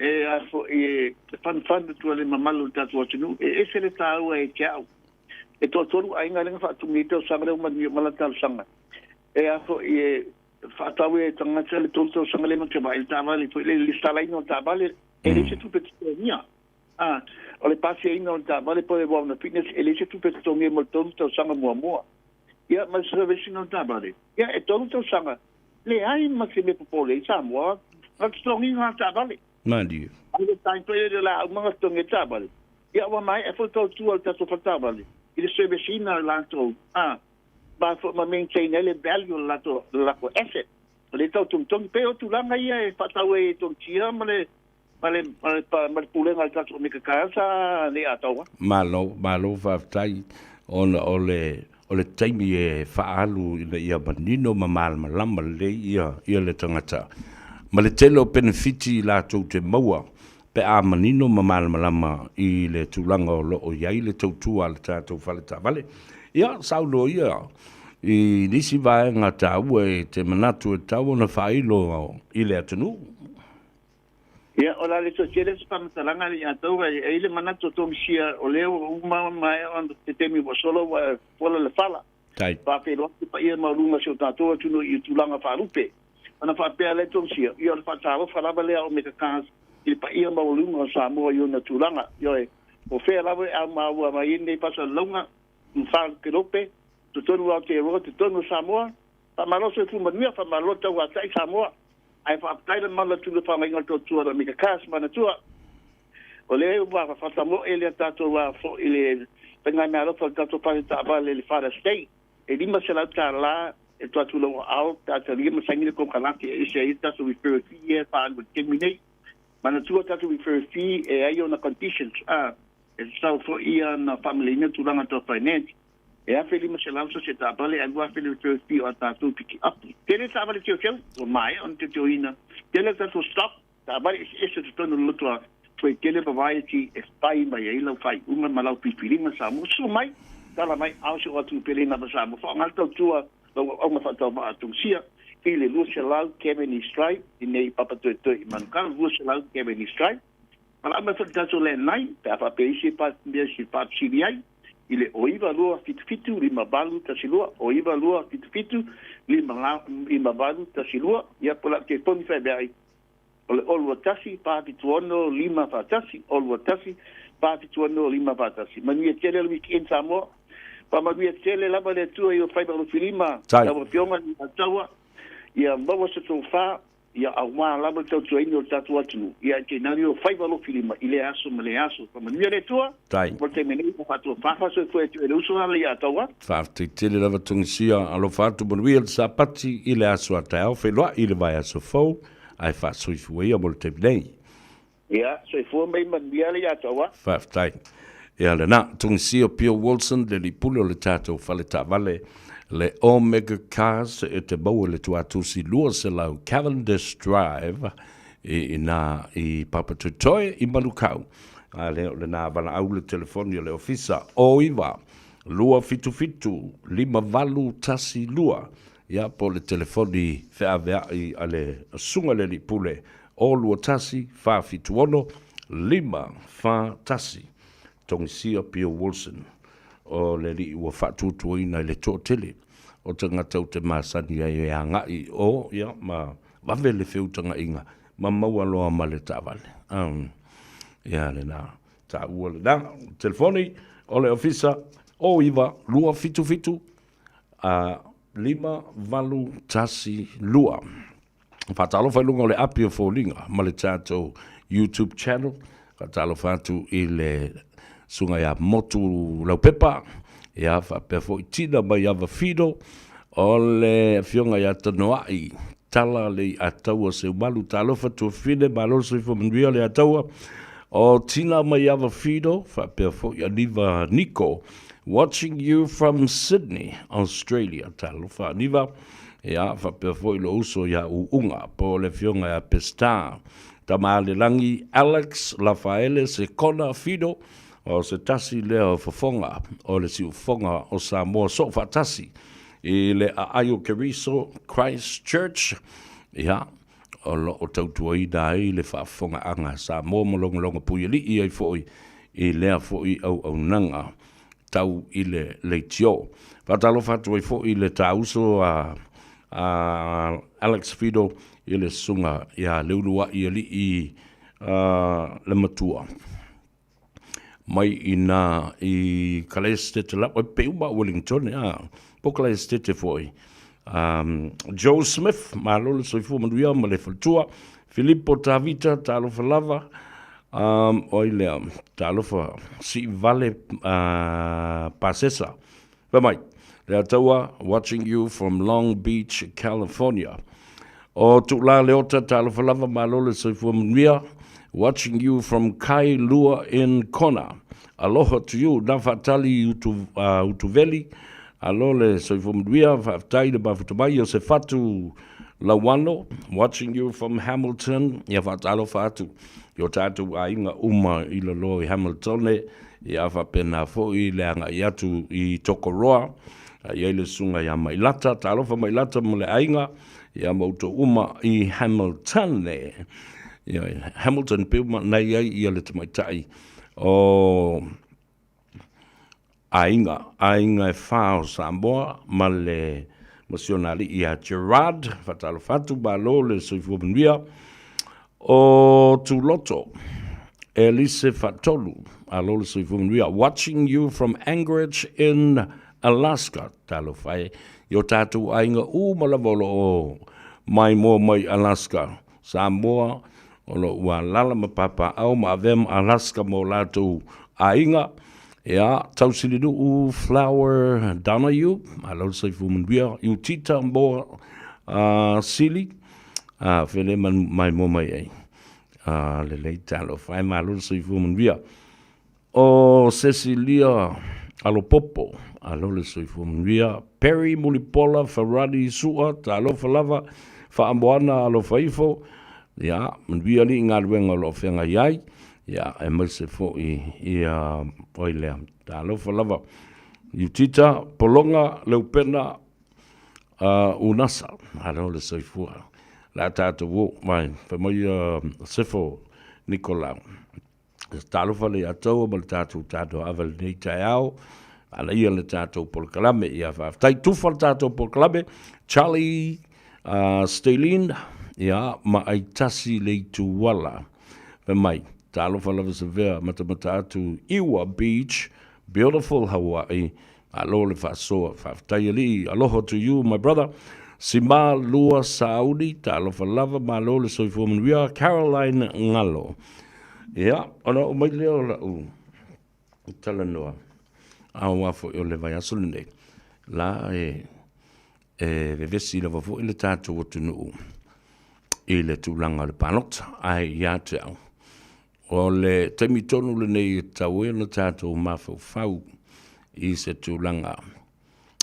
e a foi e fanufanu atu ai le mamalu o le tatou atunuu, e ese le taua e te au. E toatolu aiga lea na faatumu i tausaga lea ua manuia uma la talosaga. E a foi e faatau e tagata le tolu tausaga lea ma te vaai le taavale foi le lesitalaina o le taavale, e leai se tupe totogia. A, o le pasiaina o le taavale po o le Wellness Fitness, e leai se tupe totogia mo le tolu tausaga muamua. Ia, ma le service ina o le taavale, ia e tolu tausaga, leai ma se mea popole ai Samoa, na totogiina lava taavale. Malie. Ai le time foi lea o le a uma ona totogi ai taavale, ia ua maea foi le tautua a le tatou fale taavale i le service ina o latou, a, ma foi ma maintain ai le value o le latou, le latou asset. O lea e tau togitogi. Pei o tulaga ia e faatau ai e Togisia ma le ma le, ma le, ma le pulega a le tatou Omega Cars a le Ataua. Malo, malo faafetai ona o le, o le taimi e faaalu ina ia manino ma malamalama lelei ia, ia le tagata. Ma le tele o penefiti latou te maua pe a manino ma malamalama i le tulaga o lo o i ai le tautua a le tatou fale taavale. Ia, saunoa ia i nisi vaega taua e te manatu e tatau ona faailo i le atunuu. Ia, o le a le toe tele se faamatalaga ia tou, ae i ai le manatu o Tonisia, o lea ua uma maea ona se taimi ua sola ua fola le fala. Tai. Faafeiloai le paia maualuga o si o tatou atunuu i tulaga faalupe. Ona faapea lea Tonisia, ia o le faatalofa lava lea a Omega Cars i le paia maualuga o Samoa i ona tulaga. Ioe, o fea lava e aumaua mai ai lenei faasalalauga, Tufa Kelope, totonu o Aotearoa, totonu o Samoa, Faamalo soifua manuia, faamalo tauatai Samoa. Ae faafetai le mamalu atu i le faagaiga o le tautua a Mika Cass manatua. O lea ua faatamoe le tatou a foi le faigameaalofa o le tatou fale taavale le Father's Day. E $500 e tuu atu i lou aao pe a talia ma saini le konekarate e ese ai le tatou referral fee ia e faaalu i le taimi nei. Manatua tatou referral fee e ai ona conditions a e tatau foi ia ona faamaleina tulaga tau finance. E 1500 so se taavale ae 2000 le referral fee o a tatou pikiapu. Tele taavale teuteu, ua maea ona teuteuina. Tele tatou stock, taavale eseese totonu o le loto a Toe tele variety e fai mai ai lau faaiuga ma lau filifiliga Samoa. Susu mai, tala mai, ao se o atu pele lava Samoa. Faaaoga le tautua lau auauna faatauvaa a Tungisia i le 200 Cavendish Drive i nei Papatoetoe i Manukau, 200 Cavendish Drive. Valaau mai foi le tatou landline pe a faapea isi mea e faafesili ai i le 0 9 2 7 7 5 8 1 2, 0 9 2 7 7 5 8 1 2, ia po o lau telefoni faemeaai o le 0 2 1 4 7 6 5 4 1, 0 2 1 4 7 6 5 4 1. Manuia tele le weekend Samoa. Faamanuia tele lava le Atua i o faiva alofilima, lau Afioga i le Taua, ia maua se tofa, ia aua lava le tautuaina o le tatou atunuu, ia tainane o faiva alofilima i lea aso ma lea aso. Faamanuia le Atua, Tai. mo le taimi nei, ua faatofafa soifua atu e le uso ala ia Taua. Faafetai tele lava Tungisia, alofa atu manuia le Sapati i le aso a taeao, feiloai i le vaiaso fou, ae faasoifua ia mo le taimi nei. Ia, soifua mai manuia le ia Taua. Faafetai. Ia lena, Tungisia Pio Wilson, le alii pule o le tatou fale taavale. Le Omega Cars e te maua i le tuatusi 200 Cavendish Drive i ina i Papatoetoe i Manukau. A lea o lena valaau le telefoni o le ofisa o 9 277 5812 ia po o le telefoni feaveai a le Susuga i le Alii Pule o 21 476 541. Togisia Pio Wilson o le alii ua faatuatuaina i le toatele o tagata ou te masani ai e agai i o, ia, ma vave le feutagaiga ma maua loa ma le taavale. Um, ia lena, taua lena. Telefoni o le ofisa o 9 277 a 5812. Faatalofa i luga o le api o foliga ma le tatou YouTube channel. Faatalofa atu i le susuga ia Motu Laupepa, ia faapea foi Tina Maiava Fido, o le afioga ia Tanoai Tala Leiataua Seumalu. Talofa Tuafine, malo le soifua manuia Leiataua. O Tina Maiava Fido, faapea foi Aniva Niko, watching you from Sydney, Australia. Talofa Aniva. Ia, faapea foi lou uso ia Uuga, po o le afioga ia Pestar, Tamaalelangi, Alex, Lafaele, Sekona, Fido, o se tasi lea o fofoga o le siufofoga o Samoa soofaatasi i le aai o Keriso Christ Church, ia, o lo o tautuaina ai le faafofogaaga a Samoa ma logologo puialii ai foi i lea foi auaunaga. tau i le leitio. Faatalofa atu ai foi i le taauso a a Alex Fido i le susuga ia Leulua'i Alii le Matua mai i na i Kalaesetete lava, pei uma Wellington a po Kalaesetete foi. Joe Smith, malo le soifua manuia ma le faletua. Filipo Tavita, talofa lava. O ai lea, talofa, Siivale Pasesa. Fai mai, Leataua, watching you from Long Beach, California. O Tuula Leota, talofa lava, malo le soifua manuia. Watching you from Kailua in Kona. Aloha to you, na faatali utu, Utuveli. Alo le soifua manuia, faafetai le mafuta mai o se fatu Lauano, watching you from Hamilton. Ia faatalofa atu i o tatou aiga uma i lalo i Hamiltone, ia faapena foi le agai atu i Tokoroa, i ai le susuga ia Mailata, talofa Mailata ma le aiga, ia ma outou uma i Hamilton. Ia, Hamilton pe uma nei ai ia le tamaitai o aiga, aiga e whā o Samoa ma le ma si ona alii ia Gerard, faatalofa atu, malo le soifua manuia. O Tuloto, Elise Faatolu, alo le soifua manuia. Watching you from Anchorage in Alaska, talofa e, i o tātou aiga uma lava o lo o maimoa mai Alaska, Samoa, o lo o ua alaala ma papaaao ma avea ma Alaska ma o latou aiga. Ia, Tausilinuu Flower Donahue, malo le soifua manuia, Iutita Moa Sili, fele maimoa mai ai. Lelei talofa e, malo le soifua manuia. O Cecilia Alopopo, alo le soifua manuia. Perry Mulipola Ferrari Sua, talofa lava, Faamoana alofa ifo, ia, manuia alii galuega o lo o feagai ai, ia, aemaise foi ia, oi lea, talofa lava. Iutita Pologa Leupena Unasa, alo le soifua. Le a tatou o mai, fai mai Sefo Nikolau. Talofa le Ataua ma le tatou tanoaava i lenei taeao. Ala ia le tatou polokalame. Ia faafetai tufa le tatou polokalame. Charlie Stalin, ia, ma Aitasi Leituala. Fai mai, talofa lava Savea, matamata atu Iwa Beach, beautiful Hawaii. Malo le faasoa. Faafetai alii. Aloha to you my brother. Sima Lua Sauli, talofa lava, malo le soifua manuia. Caroline Ngalo. Ia, ona oo mai lea o lau talanoa, aua foi o le vaiaso lenei, la e, e vevesi lava foi le tatou atunuu i le tulaga o le palota. Ae ia te au, O le taimi tonu lenei e tatau ai ona tatou mafaufau i se tulaga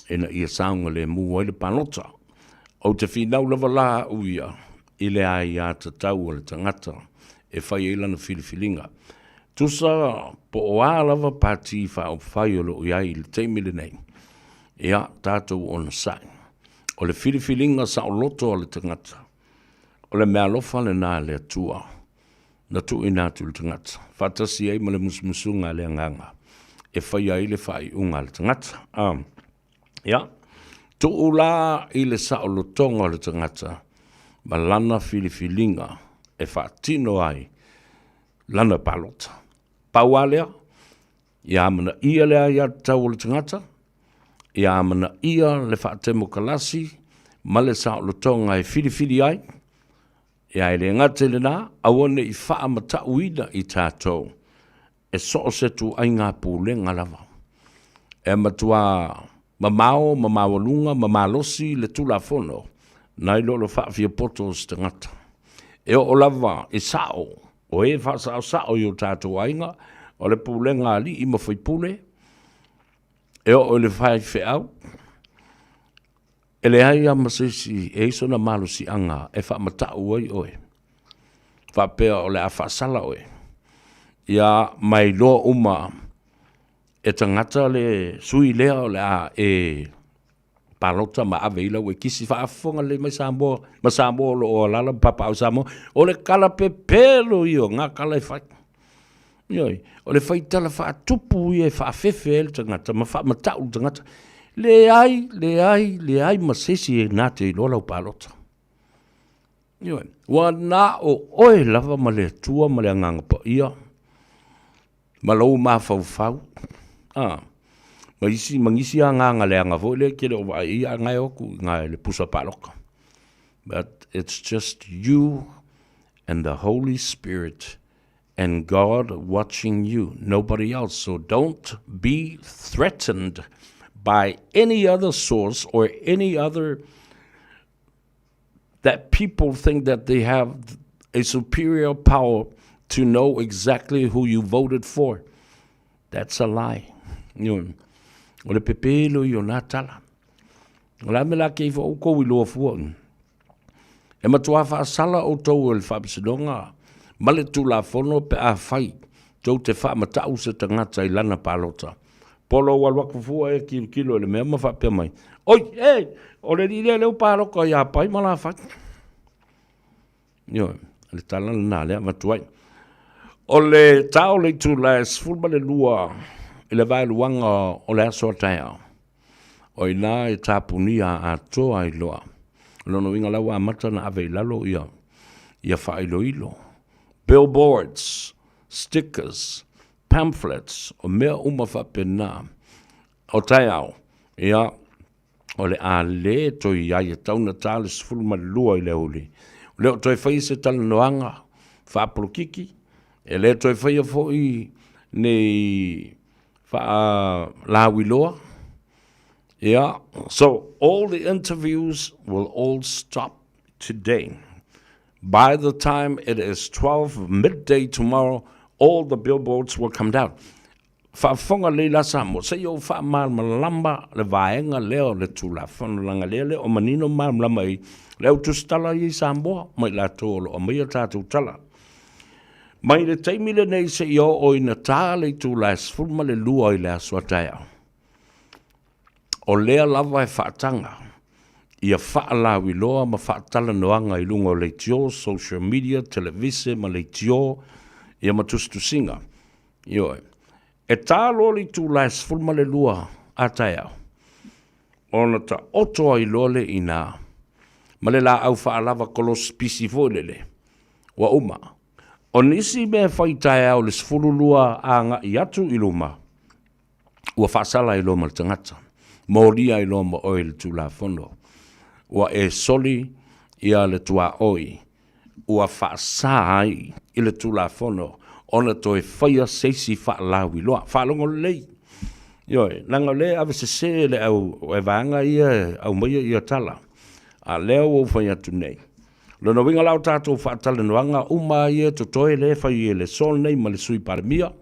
Ina ia saogalemu ai le palota. Ou te finau lava la au ia i le aiatatau a le tagata e fai ai lana filifiliga. Tusa po o a lava pati faaupufai o lo o i ai i le taimi lenei, ia tatou onosai. O le filifiliga saoloto a le tagata, o le meaalofa lena a le Atua na tuuina atu i le tagata, faatasi ai ma le musumusuga a le Agaga e faia ai le faaiuga a le tagata. Ia, tuu la i le saolotoga o le tagata ma lana filifiliga e faatino ai lana palota. Pau lava lea, ia amanaia le aiatatau o le tagata, ia amanaia le faatemokalasi ma le saolotoga e filifili ai, ia e le gata i lena, aua ne i faamatauina i tatou e so o se ituaiga pulega lava. E matua mamao ma maualuga ma malosi le Tulafono nai lo le faafiapoto o se tagata. E oo lava i sao o e faasaosao i o tatou aiga, o le pulega a alii ma faipule, e oo i le faifeau, e leai lava ma se isi e i ai sona malosiaga e faamatau ai oe, faapea o le a faasala oe. Ia ma iloa uma e tagata le sui lea o le a e palota ma ave i lau ekisi. Faafofoga lelei mai Samoa ma Samoa o lo o alaala ma papaaao i Samoa, o le kalapepelo ia o na tala e fai. Ioe, o le faitala faatupu ia e faafefe ai le tagata ma faamatau le tagata. Leai, leai, leai ma se isi e na te iloa lau palota. Ioe, ua na o oe lava ma le Atua ma le Agaga Paia ma lou mafaufau, a, ma isi, ma nisi agaga leaga foi lea e te le o vaai i ai, a na e o atu i ina i le pusa palota. But it's just you and the Holy Spirit and God watching you, nobody else. So don't be threatened by any other source or any other that people think that they have a superior power to know exactly who you voted for. That's a lie. O le pepelo i o nā tala. O le a me la kei fo oukou i loa fua. E matua faasala outou e le Faamasinoga ma le Tulafono pe afai tou te faamatau se tagata i lana palota. Po o lou alu atu fua e tilotilo i le mea ma faapea mai, Oi, e, o le alii lea lea ua palota ia Pai ma Lafai. Ioe, o le tala lena lea avatu ai. O le ta o le itula e 12 i le vaeluaga o le aso a taeao, o i ina e tapunia atoa ai loa. O lona uiga la ua amata ona ave i lalo ia, ia faailoilo, billboards, stickers, pamphlets, o mea uma faapena. O taeao, ia, o le a le toe i ai e tau na ta le 12 i le aoauli. O le o toe faia se talanoaga faapolokiki, e le toe faia foi nei faalauiloa. Yeah, so all the interviews will all stop today. By the time it is 12 midday tomorrow, all the billboards will come down. Faafofoga lelei la Samoa, se i ou faamalamalama le vaega lea o le Tulafono, leaga lea le o manino ma malamalama i le au tusitala ia i Samoa ma i latou o lo o aumaia tatou tala. Mai le taimi lenei seia oo ina ta le itula e 12 i le aso a taeao, o lea lava e faataga ia faalauiloa ma faatalanoaga i luga o leitio, social media, televise ma leitio, ia ma tusitusiga. Ioe. E ta loa le itula e 12 a taeao, ona taoto ai loa lea i ina ma le laau faalava kolosi pisi foi lele, ua uma. O nisi mea e fai taeao i le 12 agai atu i luma, ua faasala ai loa ma le tagata, molia ai loa ma oe i le Tulafono, ua e soli ia le tuaoi ua faasa ai i le Tulafono ona toe faia se isi faalauiloa. Faalogo lelei. Ioe, leaga o lea e avesese le au e vaega ia e aumaia ia tala, a lea ua ou fai atu nei. O lona uiga la o tatou faatalanoaga uma ia e totoe lea e fai e le aso lenei ma le Sui Palemia,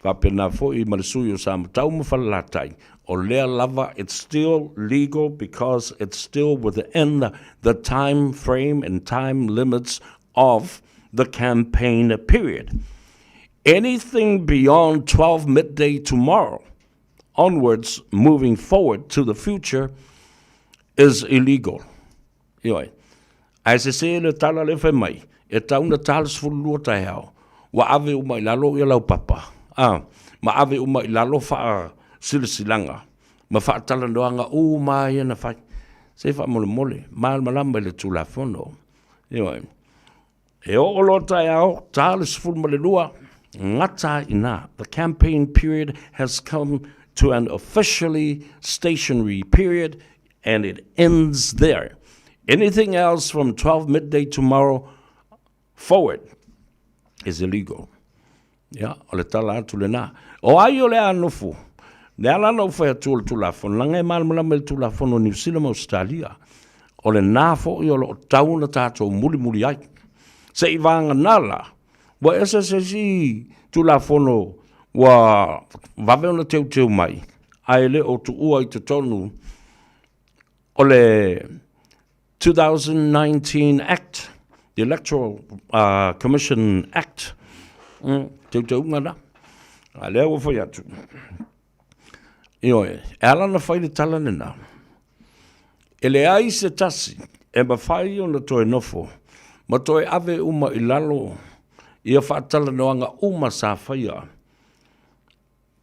Faapena foi ma le sui o Samatau ma Falelatai, o lea lava it's still legal because it's still within the time frame and time limits of the campaign period. Anything beyond 12 midday tomorrow onwards moving forward to the future is illegal. Ioe. Ae sese le tala lea fai mai, e tau na ta le 12 taeao, ua ave uma i lalo ia lau papa, a, ma ave uma i lalo faasilasilaga ma faatalanoaga uma ia na fai. Se faamolemole, malamalama i le Tulafono. Ioe. E oo loa taeao, ta le 12, gata ai i ina. The campaign period has come to an officially stationary period and it ends there. Anything else from 12 midday tomorrow forward is illegal. Ia, o le tala atu lena. O ai o le a nofo? Le ala na ou fai atu o le Tulafono, leaga e malamalama i le Tulafono o Niu Sila ma Ausetalia. O lena foi o lo o tau ona tatou mulimuli ai. Se i vagana la, ua ese se isi Tulafono ua vave ona teuteu mai, ae le o tuua i totonu o le 2019 Act, the Electoral uh, Commission Act, mm, teuteuga na. A lea ua fai atu. Ioe, e ala na fai le tala lena. E leai se tasi e mafai ona toe nofo ma toe ave uma i lalo ia faatalanoaga uma sa faia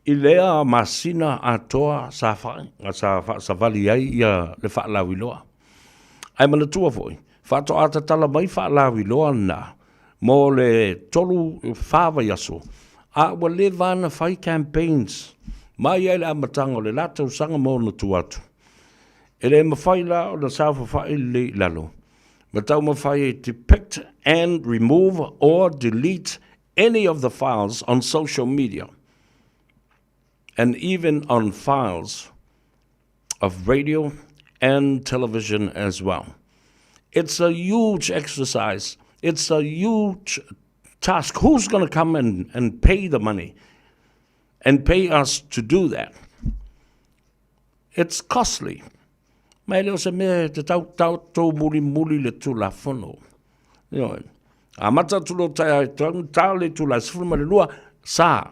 I lea masina atoa sa sa faasavali ai ia le faalauiloa. Ae manatua foi, faatoa tatala mai faalauiloa na mo le 3, 4 vaiaso, a ua leva ona fai campaigns mai lava i le amataga o le la tausaga ma ona tua atu. E le mafai la ona saofafai lelei i lalo ma taumafai e depict and remove or delete any of the files on social media and even on files of radio and television as well. It's a huge exercise. It's a huge task. Who's going to come and, and pay the money and pay us to do that? It's costly. Ma e le o se mea e te tau tatou mulimuli le Tulafono. Ioe. Amata atu loa taeao e tau ta le itula e 12, sa.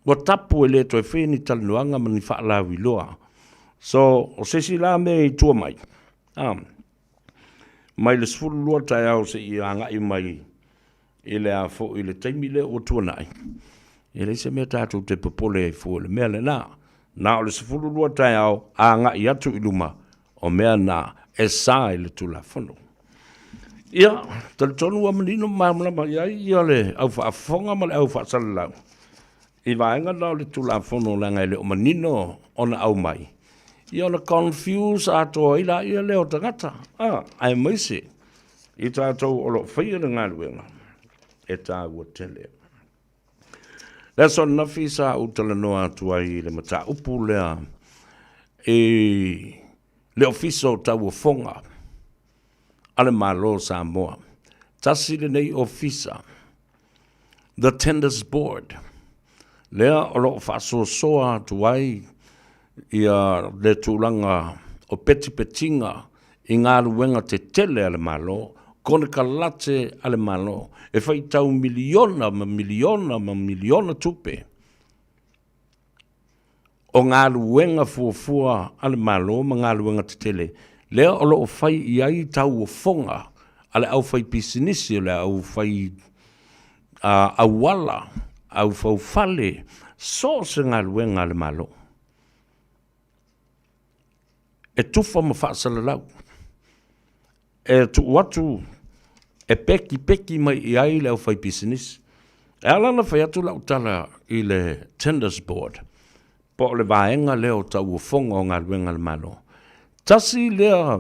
Ua tapu e le toe faia ni talanoaga ma ni faalauiloa. So, o se isi la mea i tua mai, a, mai le 12 taeao seia agai mai i le a foi i le taimi lea ua tuanai, e leai se mea tatou te popole ai fua i le mea lena. Na o le 12 taeao agai atu i luma, o mea na e sa i le Tulafono. Ia, talitonu ua manino ma malamalama i ai ia le au faafofoga ma le au faasalalau i vaega na o le Tulafono leaga e le o manino ona aumai, ia ona confuse atoa ai laia lea o tagata, a, aemaise i tatou o lo o faia le galuega e tāua tele. Le aso ananafi sa ou talanoa atu ai i le mataupu lea i le Ofisa o Tauofoga a le Malo o Samoa. Tasi lenei ofisa, the Tenders Board, lea o lo o faasoasoa atu ai ia le tulaga o petipetiga i galuega tetele a le Malo, konekarate a le Malo, e faitau miliona ma miliona ma miliona tupe o galuega fuafua a le Malo ma galuega tetele, lea o lo o fai i ai tauofoga a le aufaipisinisi, o le aufai auala, aufaufale, so o se galuega a le Malo. E tufa ma faasalalau, e tuu atu e pekipeki mai i ai le aufaipisinisi. E ala ona fai atu lau tala i le Tenders Board, po o le vaega lea o tauofoga o galuega a le Malo. Tasi lea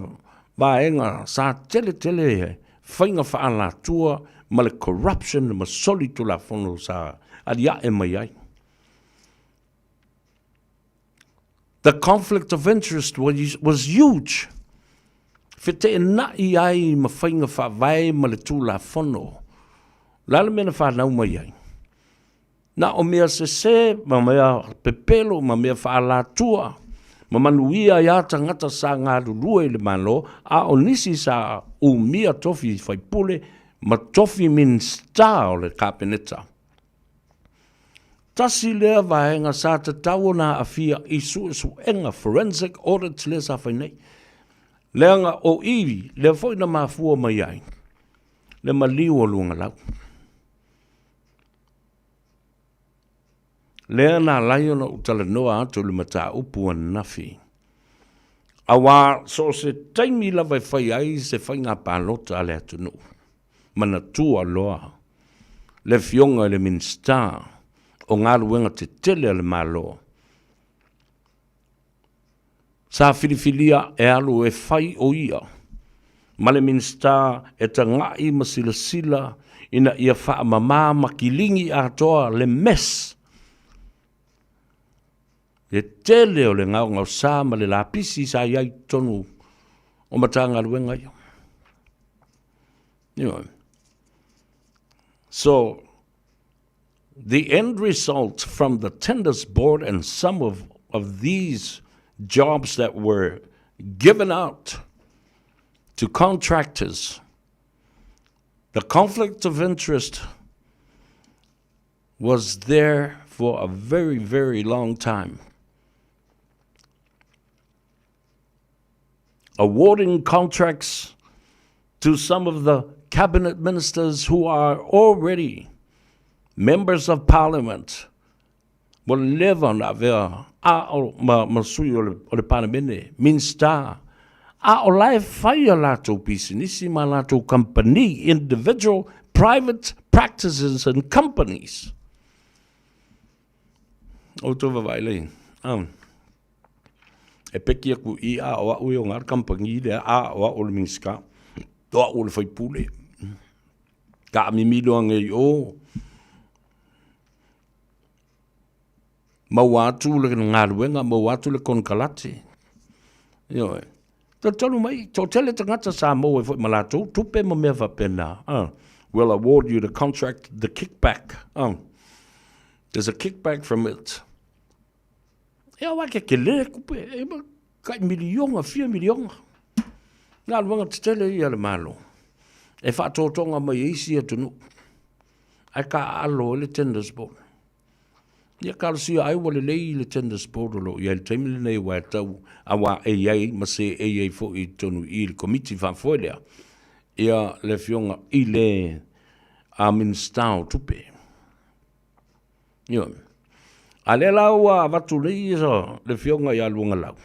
vaega sa tele tele faiga faaalatua ma le corruption ma soli tulafono sa aliae mai ai. The conflict of interest was, was huge. Feteenai ai ma faiga faavae ma le tulafono. La le mea na whanau mai ai. Na o mea sesē ma mea pepelo ma mea faaalatua ma manuia ai lava tagata sa galulue i le Malo, a o nisi sa umia tofi faipule ma tofi Minisita o le Kapeneta. Tasi lea vaega sa tatau ona aafia i suesuega forensic audits lea sa fai nei. Leaga o i lea foi na mafua mai ai le maliu o Luagalau. Lea na ala ai ona ou talanoa atu i le mataupu ananafi, auā so o se taimi lava e fai ai se faiga palota a le atunuu, manatua loa le Afioga i le Minisita o Galuega Tetele a le Malo, Sa filifilia e alu e fai o ia ma le Minisita e taga'i ma silasila ina ia faamama ma kiligi atoa le mess, le tele o le gaogaosa ma le lapisi sa i ai i totonu o Matagaluega ia. Ioe. So, The end result from the tenders board and some of, of these jobs that were given out to contractors, the conflict of interest was there for a very, very long time. Awarding contracts to some of the cabinet ministers who are already members of parliament ua leva ona avea a o ma, ma sui o le, o le Palemene, Minista, a o la e fai a latou pisinisi ma latou kamupani, individual private practices and companies. Outou vavaai lei. Um. E peki aku i a o au e o ngā kampangi lea, a o au o le Minista, o au o le faipule. Ka amimi loa ngei o. Maua atu le galuega, maua atu le konekarate. Ioe. Talitonu mai, toatele tagata sa maua ai foi ma latou tupe ma mea faapena. We'll award you the contract, the kickback. There's a kickback from it. E aua ke tele kupe, e kai miliona, fia miliona. Galuega tetele ia a le Malo. E faatotoga mai e isi atunuu. Ae taaalo ai le tenders board. Ia talosia ai ua lelei le tenders board o lo o i ai i le taimi lenei aua e tau auā e i ai ma seei ai foi i totonu i i le Komiti Faafoe lea ia le Afioga i le a Minisita o Tupe. Ioe. A lea la ua avatu nei le Afioga ia Luagalau,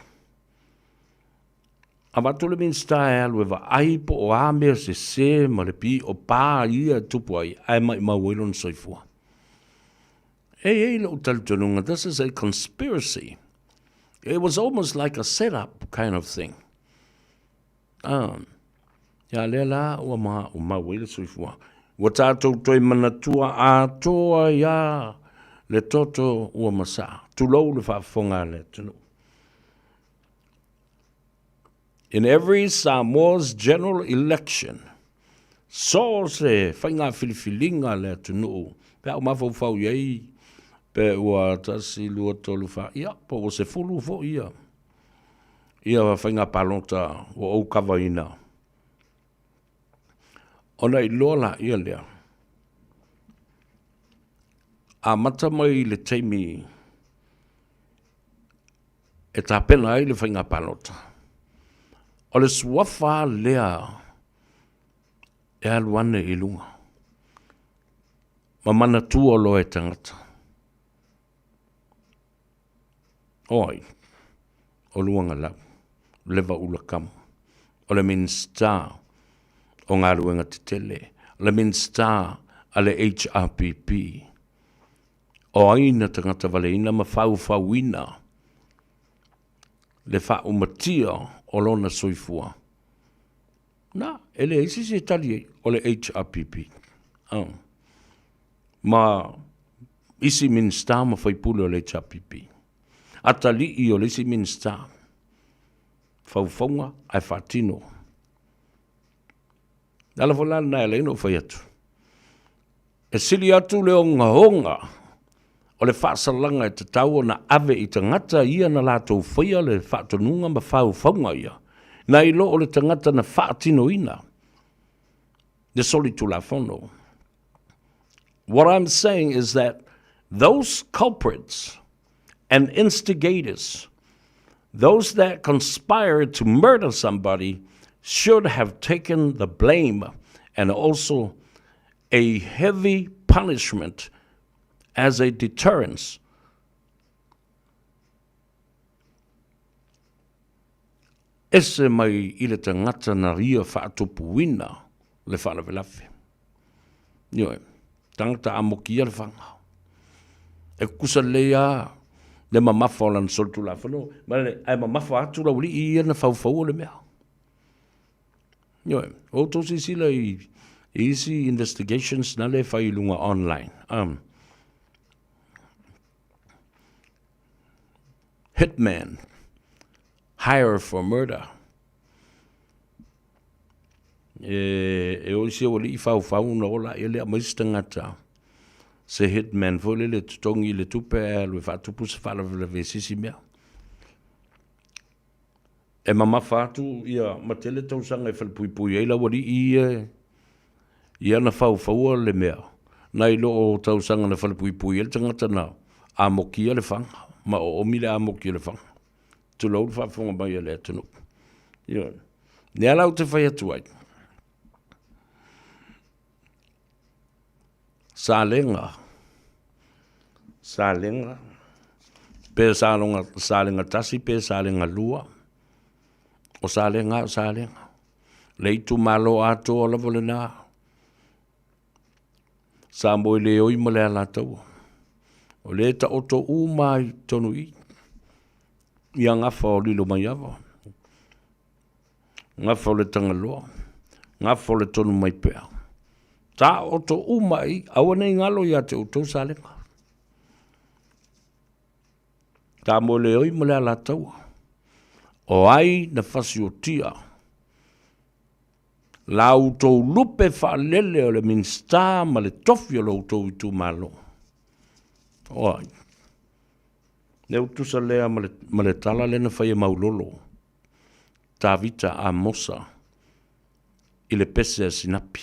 avatu le Minisita e alu e vaai po o a mea sese ma le pio pa ia e tupu ai ae maimau ai lona soifua. E i ai lou talitonuga, this is a conspiracy. It was almost like a set up kind of thing. Ah, ia lea la ua maumau ai le soifua. Ua tatou toe manatua atoa ai lava le toto ua masaa. Tulou le faafofoga a le atunuu. In every Samoa's general election, so o se faiga filifiliga a le atunuu, pe a ou mafaufau i ai, pe ua tasi, lua, tolu, fa, ia, po ua 10 foi ia, ia faiga palota ua ou kavaina. Ona iloa laia lea, amata mai i le taimi e tapena ai le faiga palota, o le suafa lea e alu ane i luga ma manatua loa e tagata. O ai? O Luagalau, Levaula Kamu, o le Minisita o Galuega Tetele, o le Minisita a le HRPP. O ai na tagata valeina ma faufauina le faaumatia o lona soifua? Na, e leai se isi e tali ai, o le HRPP. Oh. Ma isi Minisita ma faipule o le HRPP. Atalii o le isi Minisita, faufauga ae faatino. Le ala foi la lena e ala ai ona ou fai atu, e sili atu le ogaoga O le faasalaga e tatau ona ave i tagata ia na latou faia le faatonuga ma faufauga ia, nai lo o le tagata na faatinoina le solitulafono. What I'm saying is that those culprits and instigators, those that conspired to murder somebody, should have taken the blame and also a heavy punishment as a deterrence. Ese mai i le tagata na ia faatupuina le faalavelave. Ioe, tagata amokia le faga. E kusa lelei lava le mamafa o lana solitulafono, ma le, ae mamafa atu le aualii ia na faufauina le mea. Ioe, o outou silasila i isi investigations na le fai i luga online. Hitman, hire for murder. E, e o isi aualii faufau na ola ia le aumai se tagata se hitman foi lele totogi i le tupe ae alu e faatupu se faalavelave i se isi mea. E mamafa atu ia ma tele tausaga e falepuipui ai le aualii ia i ana faufaua le mea, nai lo o tausaga na falepuipui ai le tagata na amokia le faga ma oomi le amoki o le faga. Tulou le faafofoga mai a le atunuu. Ioe. Lea la ou te fai atu ai, Salega, Salega, pe Saloga, Salega tasi pe Salega lua, o Salega o Salega. Le itumalo atoa lava lena. Sa moe le oi ma le Alataua. O le taoto uma i tonu i. Ia gafa o Lilomaiava. Gafa o le Tagaloa, gafa o le Tonumaipea. Taoto uma i, aua nei galo ia te outou Salega. Tamoeleoi ma le Alataua. O ai na fasiotia la outou lupe faalele o le Minisita ma le tofi o lo outou itumalo. O ai? Lea ua tusa lea ma le, ma le tala lea na fai e Maulolo, Tavita Amosa i le pese a Sinapi.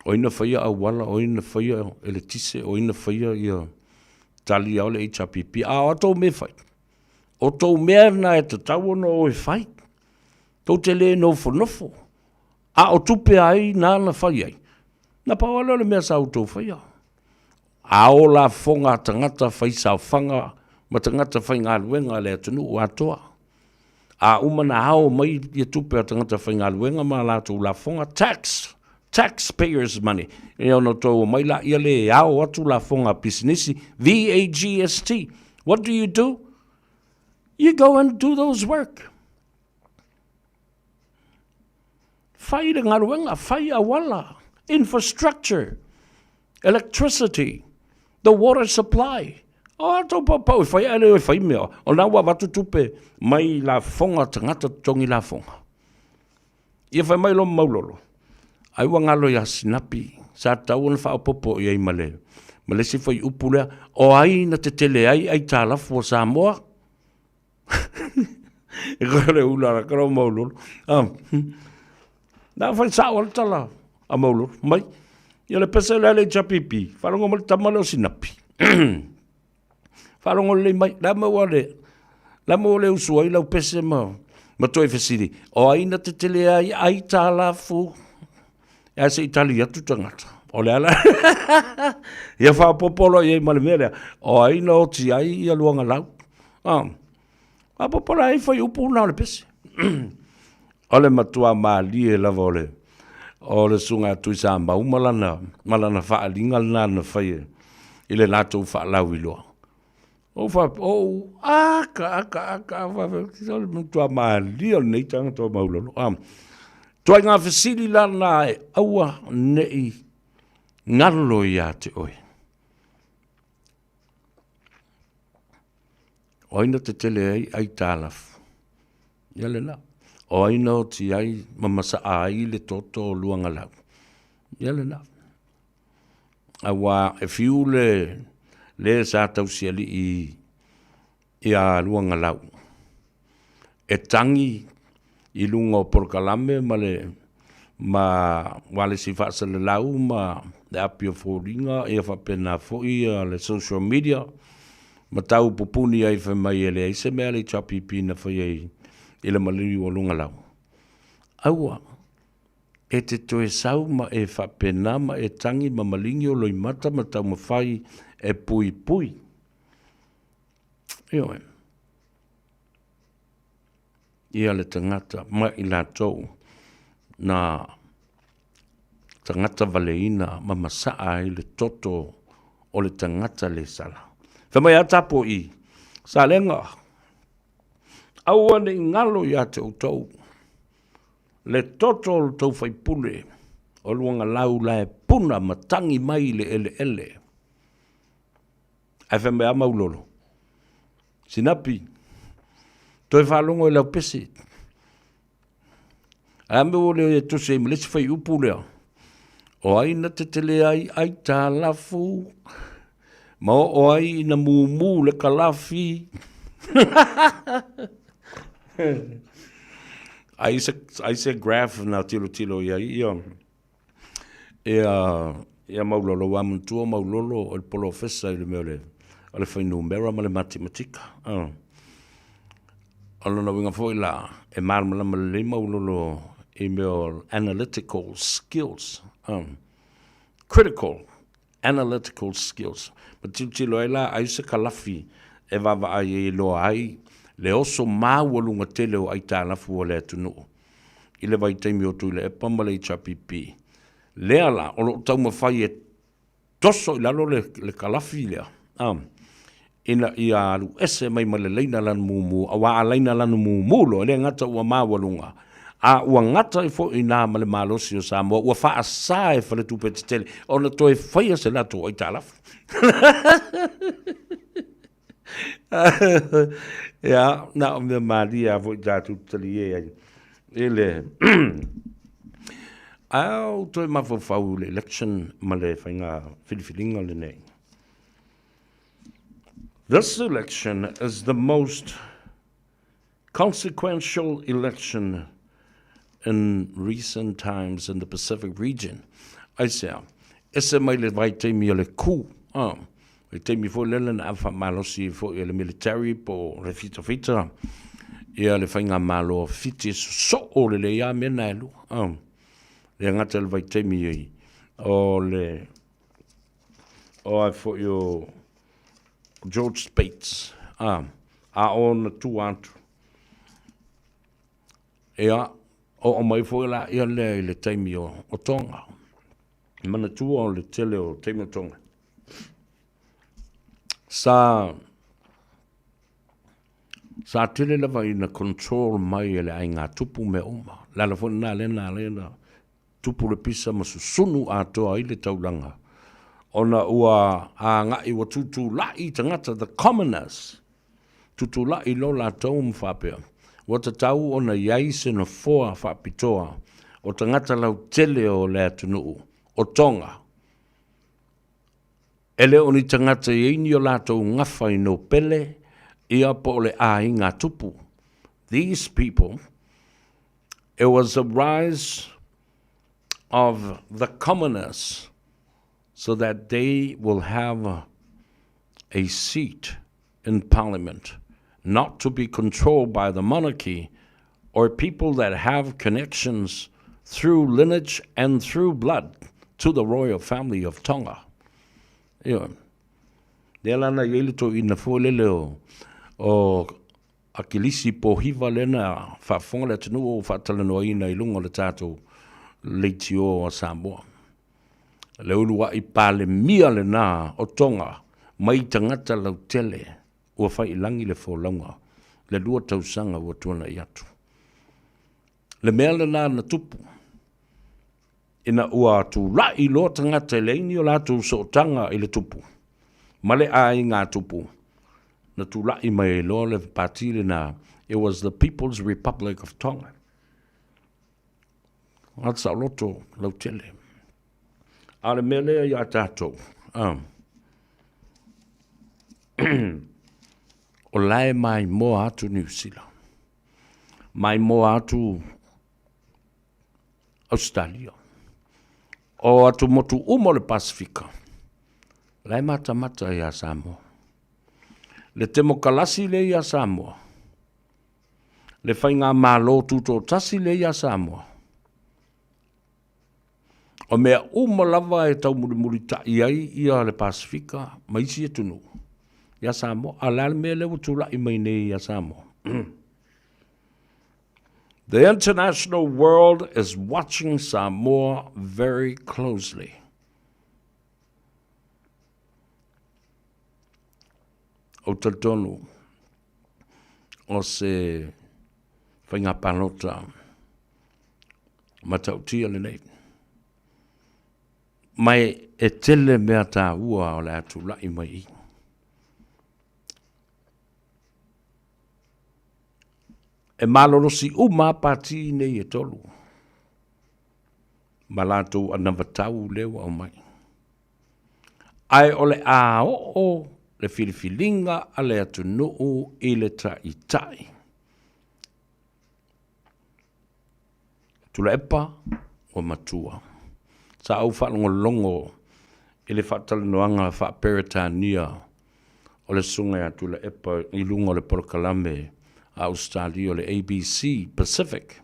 O ai na faia auala, o ai na faia eletise, o ai na faia ia tali ao le HRPP. A o a tou mea e fai? O tou mea na e tatau ona o e fai. Tou te le nofonofo. A o tupe a ai na na fai ai? Na pau lava lea o le mea sa outou faia. A o lafoga a tagata faisaofaga ma tagata faigaluega a le atunuu atoa. A uma na ao mai ia tupe a tagata faigaluega ma a latou lafoga, tax, tax payers money, ia ona outou omai laia lea e ao atu lafoga a pisinisi, VAGST. What do you do? You go and do those work. Fai le galuega, fai auala, infrastructure, electricity, the water supply. O a tou paupau e fai ae le o e fai mea, o na ua avatu tupe mai lafoga tagata totogi lafoga. Ia fai mai lo Maulolo, ai ua galo ia Sinapi, sa tatau ona faaopoopo i ai ma le ma le isi fuaiupu lea, o ai na tetele ai aitalafu a Samoa? E koe le ula la kala o Maulolo. Ah. Na fai sao le tala a Maulolo. Mai. Ia le pese le le HPP. Faalogo mai le tama lea o Sinapi. Faalogo lelei mai. La maua le la maua le usu ai lau pese ma ma toe fesili. O ai na tetele ai aitalafu? Ae se i tali atu tagata. O le ala. Ia faaopoopo loa i ai ma le mea lea. O ai na oti ai ia Luagalau. Ah. Faaopoopo la ai fuaiupu na o le pese. O le matua malie lava o le o le susuga a Tuisamau ma lana ma lana faaaliga lena na fai i le latou faalauiloa. Ou faapea, ou aka, aka, aka, faapea, o le matua malie o lenei tagata o Maulolo. Ah, ituaiga fesili la na e aua nei galo ia te oe. O ai na tetele ai aitalafu? Ia lena. O ai na oti ai ma masaa ai le toto o Luagalau? Ia lena. Auā e fiu le le sa tausialii ia Luagalau e tagi i luga o polokalame ma le ma ualesi faasalalau ma le api o foliga ia faapena foi ia le social media ma tau pupuni ai fai mai e leai se mea a le HRPP na faia i le maliu o Lugalau. Aua e te toe sau ma e faapena ma e tagi ma maligi o loimata ma taumafai e puipui. Ioe. Ia le tagata ma i latou na tagata valeina ma masaa ai le toto o le tagata le sala. Fai mai a tapo i Salega, aua ne i galo ia te outou le toto o le tou faipule o Luagalau la e puna ma tagi mai i le eleele. Ae fai mai a Maulolo, Sinapi, toe faalogo i lau pese. A mea ua le tusi ai ma le isi fuaiupu lea, o ai na tetele ai aitalafu ma oo ai ina mumu le kalafi. Ai se, ai se graph na tilotilo i ai ia, ia, ia Maulolo, ua manatua Maulolo o le polofesa i le mea o le, o le fuainumera ma le matematika. O lona uiga foi la, e malamalama lelei Maulolo i mea o analytical skills. Critical analytical skills. Ma tilotilo ai la, ai se kalafi e vaavaai ai e iloa ai le oso maualuga tele o aitalafu a le atunuu i le vaitaimi o Tuilaepa ma le HRPP. Lea la, o lo o taumafai e toso i lalo le, le kalafi lea, a, ina ia alu ese mai ma le laina lanu mumu, auā a laina lanu mumu loa, e le gata ua maualuga, a ua gata ai foi i ina ma le malosi o Samoa, ua faasa e faletupe tetele ona toe faia se latou aitalafu. Ia, na o mea malie lava foi tatou te talie ai i le A ou toe mafaufau i le election ma le faiga filifiliga lenei. This election is the most consequential election in recent times in the Pacific region. Aisea, ese mai le vaitaimi o le ku, ah, le taimi foi lele na ave faamalosi ai foi e le military po o le fitafita ia le faigamalo a Fiti e sosoo lelei lava mea na e lua. Ah, le gata i le vaitaimi ai o le o ai foi o George Spates, a, a o na tua atu. Ia, oo mai foi la ia lea i le taimi o, o Tonga. Manatua o le tele o taimi o Tonga. Sa, sa tele lava ina control mai e le aiga tupu mea uma. Le ala foi lena lea na ala ai ona tupu le pisa ma susunu atoa ai le taulaga, ona ua agai ua tutulai tagata, the commoners, tutulai loa latou ma faapea, ua tatau ona i ai se nofoa faapitoa o tagata lautele o le atunuu o Tonga, e le o ni tagata e i ai ni o latou gafa i Nopele ia po o le aiga tupu. These people It was a rise of the commoners so that they will have a seat in parliament, not to be controlled by the monarchy or people that have connections through lineage and through blood to the royal family of Tonga. Ioe. Lea la na i ai le toeaina foi lele o, o Akilisi Pohiva lea na faafofoga le atunuu o faatalanoaina i luga o le tatou leitio a Samoa. Le uluai Palemia lena o Tonga mai tagata lautele ua fai i lagi le folauga le 2 tausaga ua tuanai atu. Le mea lena na tupu ina ua tulai loa tagata e leai ni o latou sootaga i le tupu ma le aiga tupu, na tulai mai ai loa le pati lena, it was the People's Republic of Tonga. Tagata saoloto lautele. A o le mea lea iā tatou, a, o la e maimoa atu Niu Sila, maimoa atu Ausetalia, o atumotu uma o le Pasefika, la e matamata iā Samoa. Le temokalasi lea iā Samoa, le faigamalo tutoatasi lea iā Samoa, O mea uma lava e taumulimulitai ai ia le Pasefika ma isi atunuu iā Samoa. A o le a le mea lea ua tulai mai nei iā Samoa? The international world is watching Samoa very closely. Ou talitonu o se faiga palota matautia lenei. Ma e tele mea taua o le a tulai mai i. E malolosi uma a pati nei e tolu ma latou anavatau lea ua aumai. Ae o le a oo le filifiliga a le atunuu i le taitai. Tuilaepa ua matua. Sa ou faalogologo i le faatalanoaga faa-Peretania o le Susuga ia Tuilaepa i luga o le polokalame a Ausetalia o le ABC Pacific.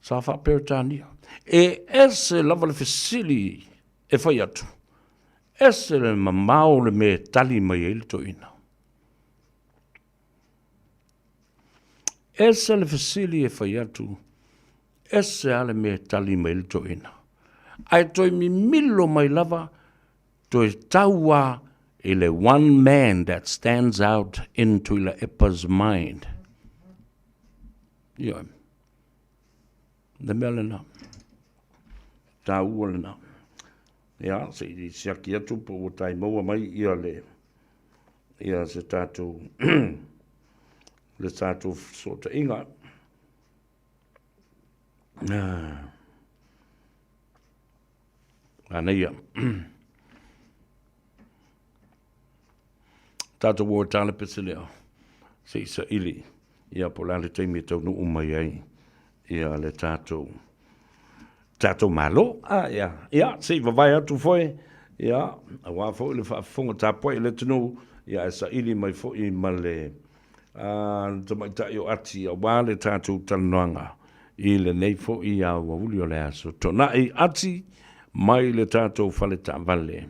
Sa faa-Peretania. E ese lava le fesili e fai atu, ese le mamao o le mea e tali mai ai le toeaina. Ese le fesili e fai atu, ese lava le mea e tali mai ai le toeaina. Ae toe mimilo mai lava, toe tau lava i le one man that stands out in Tuilaepa's mind. Ioe. Le mea lena. Taua lena. Ia, se i siaki atu po ua tai maua mai ia le ia se tatou le tatou fesootaiga. Ah. Manaia. Tatou o e tala pese lea. Se i saili. Ia po o le a le taimi e taunuu mai ai ia le tatou tatou Malo. A, ia, ia, se i vavae atu foi, ia, aua foi le faafofoga tapuai a le atunuu, ia ae saili mai foi ma le a, le tamaitai o Ati aua le tatou talanoaga i lenei foi aoauli o le aso Toonai. Ati mai le tatou fale taavale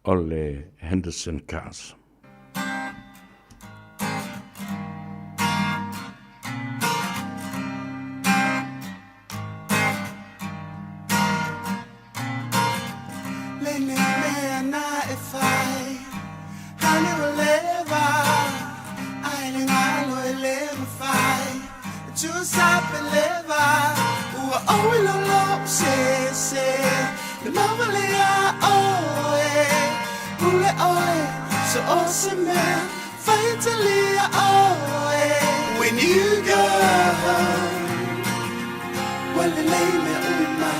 o le Henderson Cars. When you go Well, lay me uma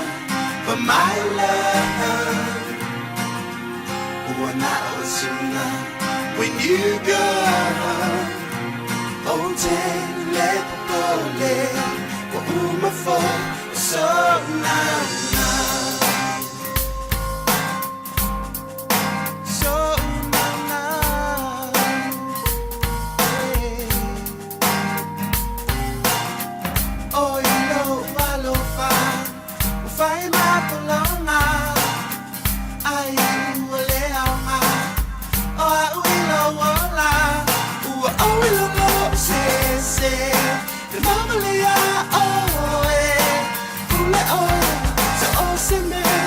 But my love Ua na o suna When you go Oh, te le popole Ua uma fo So na na So na na hey. Oh, you know alofa Ua fai ma Ai ua le aoga O au i lou ola Ua ou i lolo se se Le maumale iā oe Pule oe So o se mea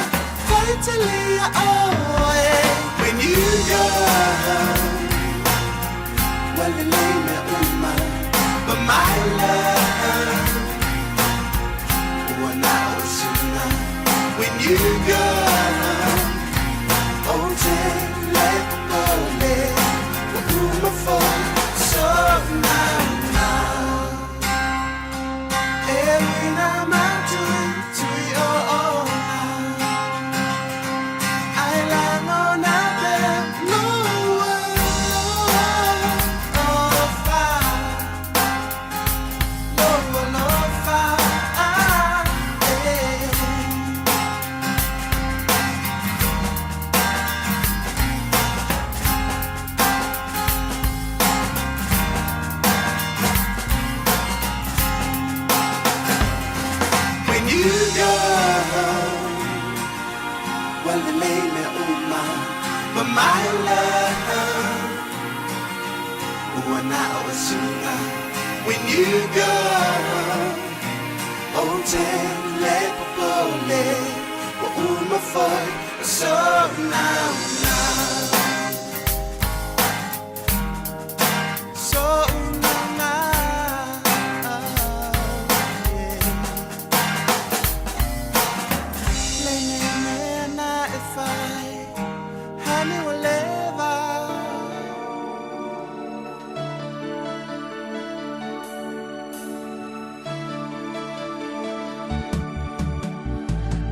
Fai tele iā oe When you go Ua lelei mea uma But my love Ua na o sina When you go Oh te le popole Ua uma foi So na na E wina ma tui tui o o My love Ua na o sunga When you go O te le popole Wa uma foi So now now So now yeah. Le ne mea na e whai Hani wa leva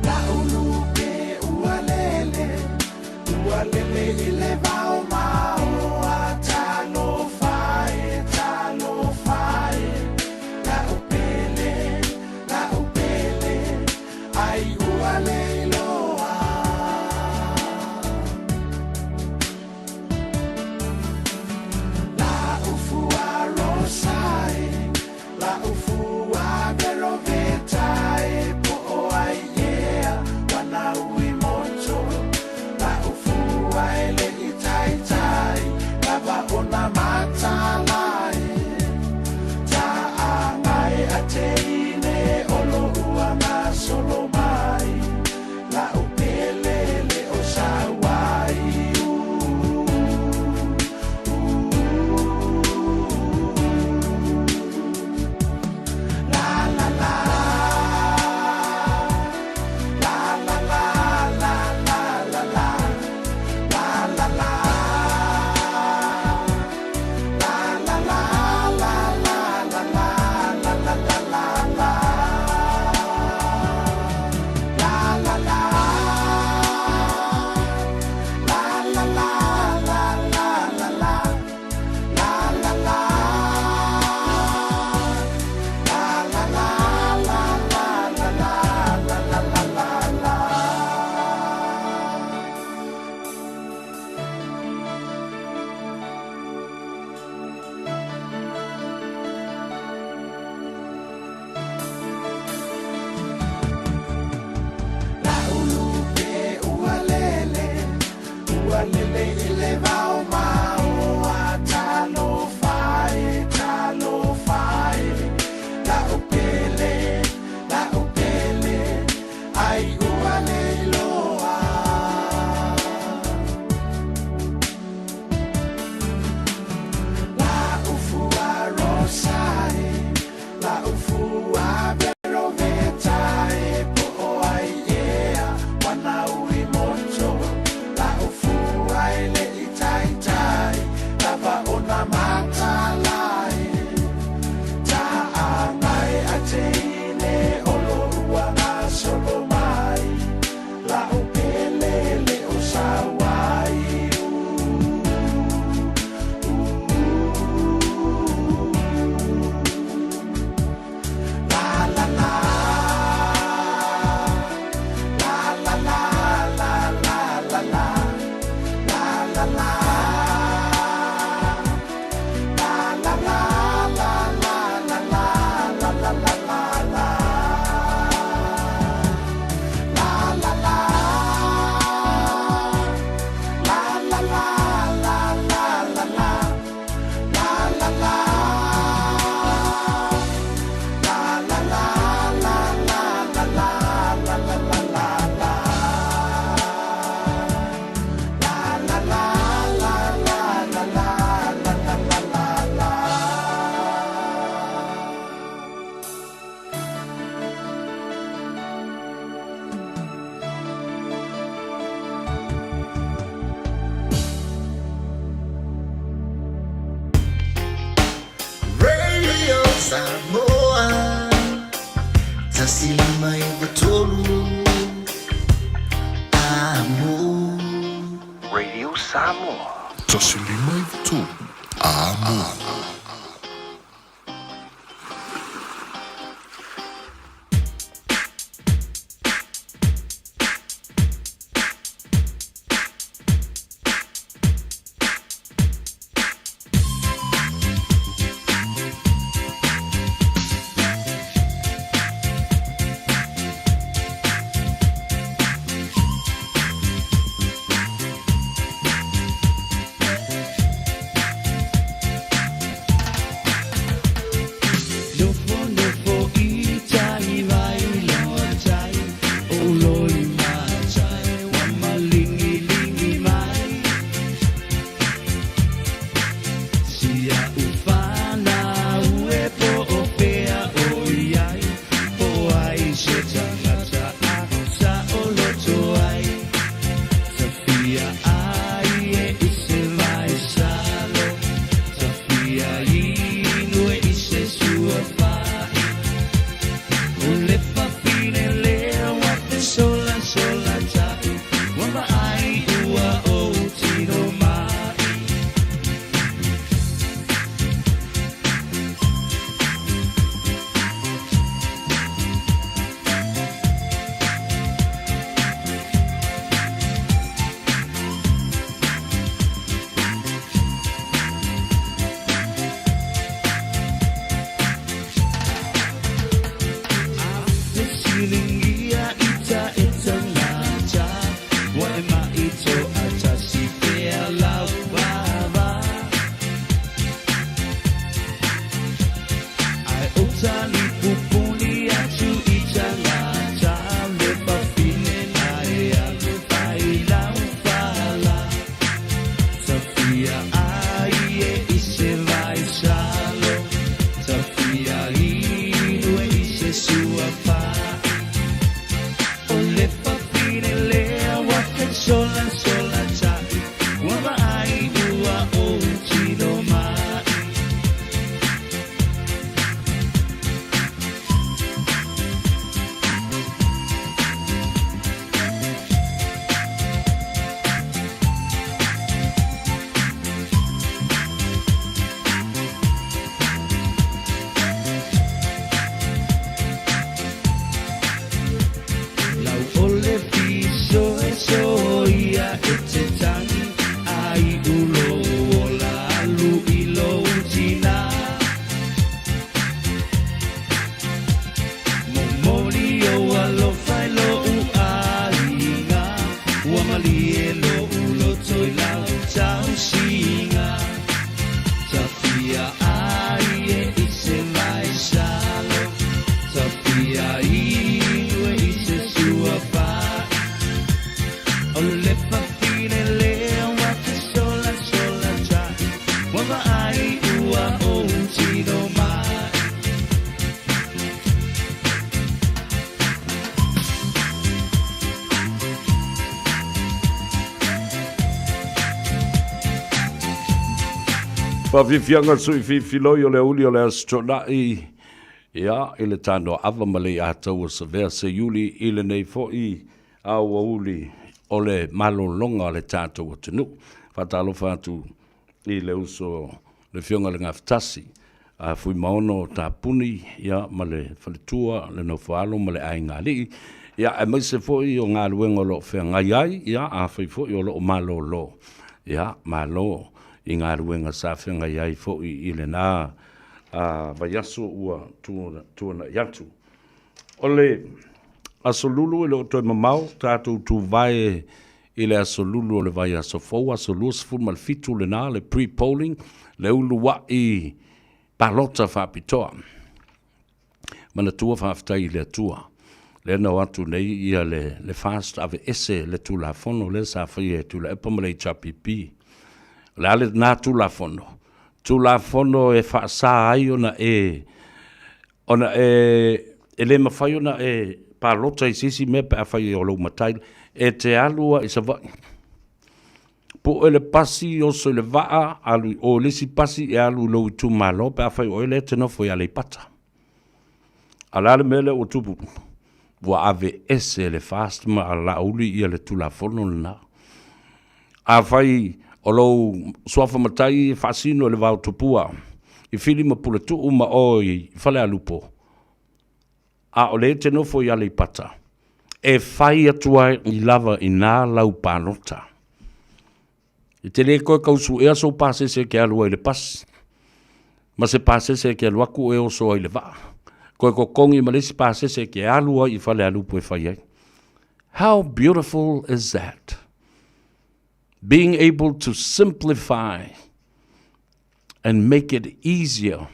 La ulu pe ua lele Ua lele i le vao mao A talofa e, talofa e La upele, la upele Ai ua leiloa La ufua rosai La ufua verovetai Po o ai ea Wana ui moto La ufua ele i taitai Lava ona matalai Ta angai a teine Olo ua ngasolo mai La upele le o sawai La la la La la la la la la la La la la La la la la la la la la la la la la La la la La la la la la la la La la la La la la la la la la la la la la la La ulu pe ua lele Ua lele i le vao mao A talofa e, talofa e La upele, la upele Ai ua leiloa La ufua rosai La ufua verovetai Po o ai ea Wana ui moto La ufua ele i taitai Lava ona matalai Ta angai a teine Olo ua ngasolo mai La upele le o sawai La la la La la la la la la la La la la La la la la la la la la la la la la La la la La la la la la la la La la la La la la la la la la la la la la la La la la la la la la la la la la la Radio Samoa 153 Amo Radio Samoa. 153 Amo. Faafiafiaga sui fifiloi o le aoauli o le Aso Toonai, ia, i le tanoa ava ma le Ataua Savea Seiuli i lenei foi aoauli o le malologa o le tatou atunuu. Faatalofa atu i le uso le Afioga i le Gafatasi, a Fuimaono Tapuni, ia, ma le faletua, le nofoalo ma le aigaalii, ia, aemaise foi o galuega o lo o feagai ai, ia, afai foi o lo o malolo, ia, malo i galuega sa feagai ai foi i lena vaiaso ua tuanai atu. O le Aso Lulu e le o toe mamao, tatou tuvae i le Aso Lulu o le vaiaso fou, aso 27 lena, le pre-polling, le uluai palota faapitoa. Manatua faafetai i le Atua. Lea na o atu nei ia le FAST aveese le Tulafono lea sa faia e Tuilaepa ma le HRPP. O le a lena Tulafono? Tulafono e faasa ai ona e ona e e le mafai ona e palota i se isi mea pe afai o lou matai e te alu ai i Savaii. Pue le pasi, oso i le vaa, alu i o i le isi pasi e alu i lou itumalo pe afai o oe lea e te nofo i Aleipata. A o le a le mea lea ua tupu? Ua aveese le FAST ma Laauli ia le Tulafono lena. Afai o lou suafa matai e faasino i le vao tupua i Fili ma Puletuu ma oe i Falealupo, a o lea e te nofo i Aleipata, e fai atu ai lava i ina lau palota. E te le toe tau suea sou pasese e te alu ai i le pasi, ma se pasese e te alu atu e oso ai i le vaa, toe totogi ma le isi pasese e te alu ai i Falealupo e fai ai. How beautiful is that? Being able to simplify and make it easier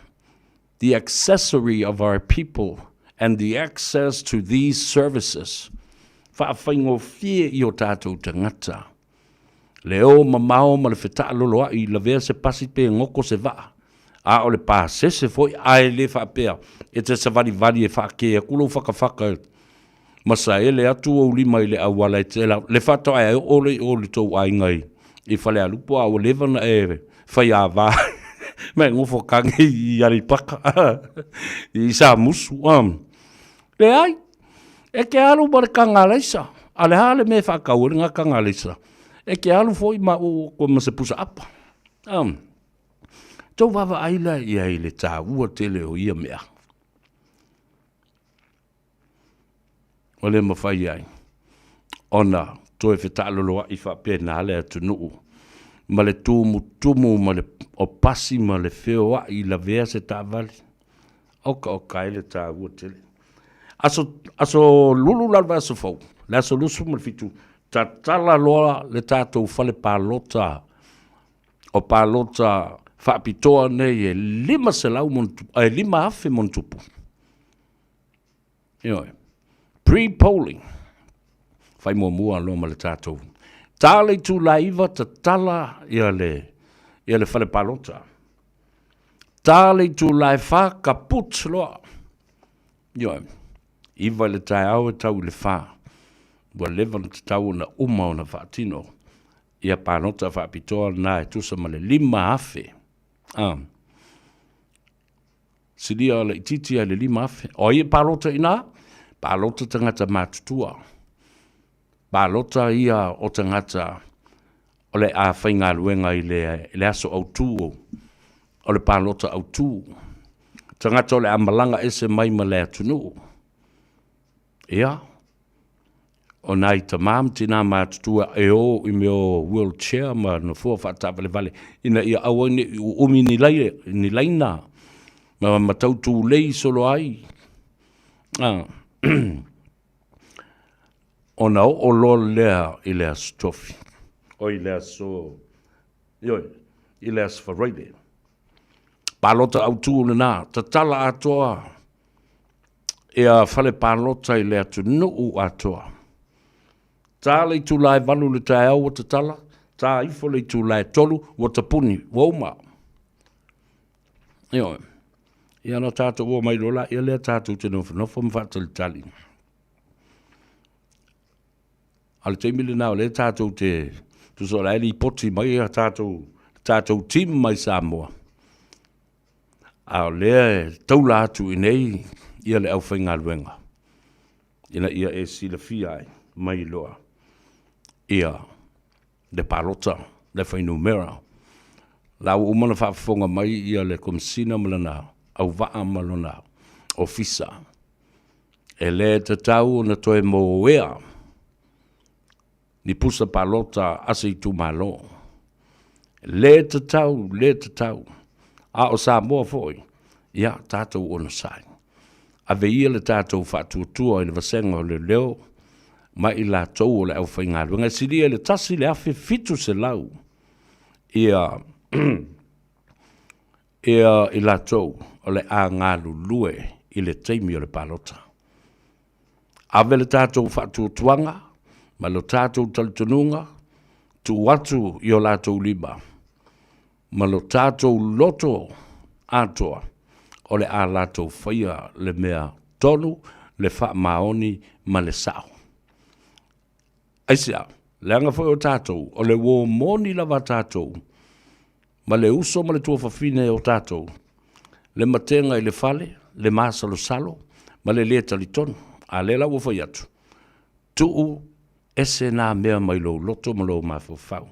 the accessory of our people and the access to these services. Faafaigofie i o tatou tagata le o mamao ma le fetaaloloai i lavea se pasi pe goto se vaa. A o le pasese foi, ae le faapea e te savalivali e faakē atu lou fakafaka ma saele atu ou lima i le auala e te le faatoa e oo lea i o i le tou aiga i Falealupo a ua leva ona e faiava ma e nofo kage i Aleipata i Samusu. Leai, e te alu ma le taga alaisa. A le a le mea e faatau ai lena taga alaisa? E te alu foi ma oo ma se pusa apa. Tou vaavaai la i ai i le taua tele o ia mea. Ua le mafai ai ona toe fetaaloloai faapena le atunuu ma le tumutumu ma le o pasi ma le feoai i lavea se taavale. Oka oka ai le taua tele. Aso, aso lulu la le vaiaso fou, le aso 27, tatala loa le tatou fale palota o palota faapitoa nei e 500 e 5,000 ma ona tupu. Ioe. Pre-polling. Fai muamua loa ma le tatou. Ta le itula e 9 tatala ia le, ia le fale palota. Ta le itula e 4 kaput loa. Ioe. 9 i le taeao e tau i le 4. Ua leva ona tatau ona uma ona faatino ia palota faapitoa na e tusa ma le 5,000. Ah. Silia laitiiti ai le 5,000. O ai e palota i ina? Palota tagata matutua. Palota ia o tagata o le a faigaluega i le, i le aso autū o le palota autū. Tagata o le a malaga ese mai ma le atunuu. Ia, o nai tamā ma tinā matutua e o i mea o wheelchair ma nofoa faataavalevale ina ia aua ne i uumi ni, lai, ni laina ma, ma tau tulei solo ai. Ah. ona oo loa lea i le aso tofi, o i le aso, ioe, i le aso Faraile. Palota autū lena, tatala atoa ia fale palota i le atunuu atoa. Tā le itula e 8 i le taeao ua tatala, tā ifo le itula e 3 ua tapuni, ua uma. Ioe. Ia na tātou o mai loa laia lea tātou te nofonofo ma faatalitali. A le taimi lena o lea tātou te tusa o la e lipoti mai a tātou, tātou team mai Samoa. A o lea e taula atu i nei ia le aufaigaluega ina ia e silafia ai mai loa ia le palota, le fuainumera. La ua uma ona faafofoga mai ia le Komesina ma lana auvaa ma lona ofisa. E le tatau ona toe moea ni pusa palota a se itumalo. Le tatau, le tatau. A o Samoa foi, ia, tatou onosai. Ave ia le tatou faatuatua i le vasega o leoleo ma i latou o le aufaigaluega. E silia i le 1,700 ia ia i latou o le a galulue i le taimi o le palota. Ave le tatou faatuatuaga ma lo tatou talitonuga, tuu atu i o latou lima ma lo tatou loto atoa o le a latou faia le mea tonu, le faamaoni ma le sao. Aisea? Leaga foi o tatou, o le uo moni lava a tatou, ma le uso ma le tuafafine o tatou, le matega i le fale, le masalosalo, ma le lē talitonu. A lea la ua fai atu, tuu ese nā mea mai lou loto ma lou mafaufau.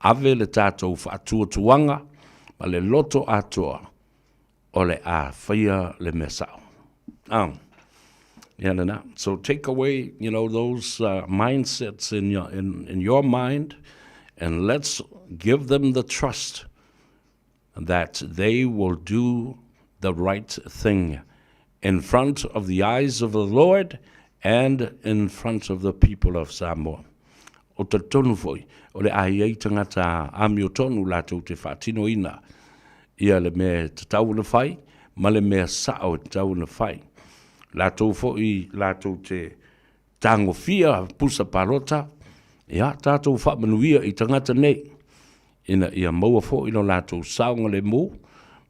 Ave le tatou faatuatuaga ma le loto atoa o le a faia le mea sao. Ia lena. So take away, you know, those mindsets in your, in, in your mind and let's give them the trust that they will do the right thing in front of the eyes of the Lord and in front of the people of Samoa. O talitonu foi, o le a i ai tagata amiotonu latou te faatinoina ia le mea e tatau ona fai ma le mea sao e tatau ona fai. Latou foi latou te tagofia pusa palota, ia tatou faamanuia i tagata nei ina ia maua foi lo latou saogalemu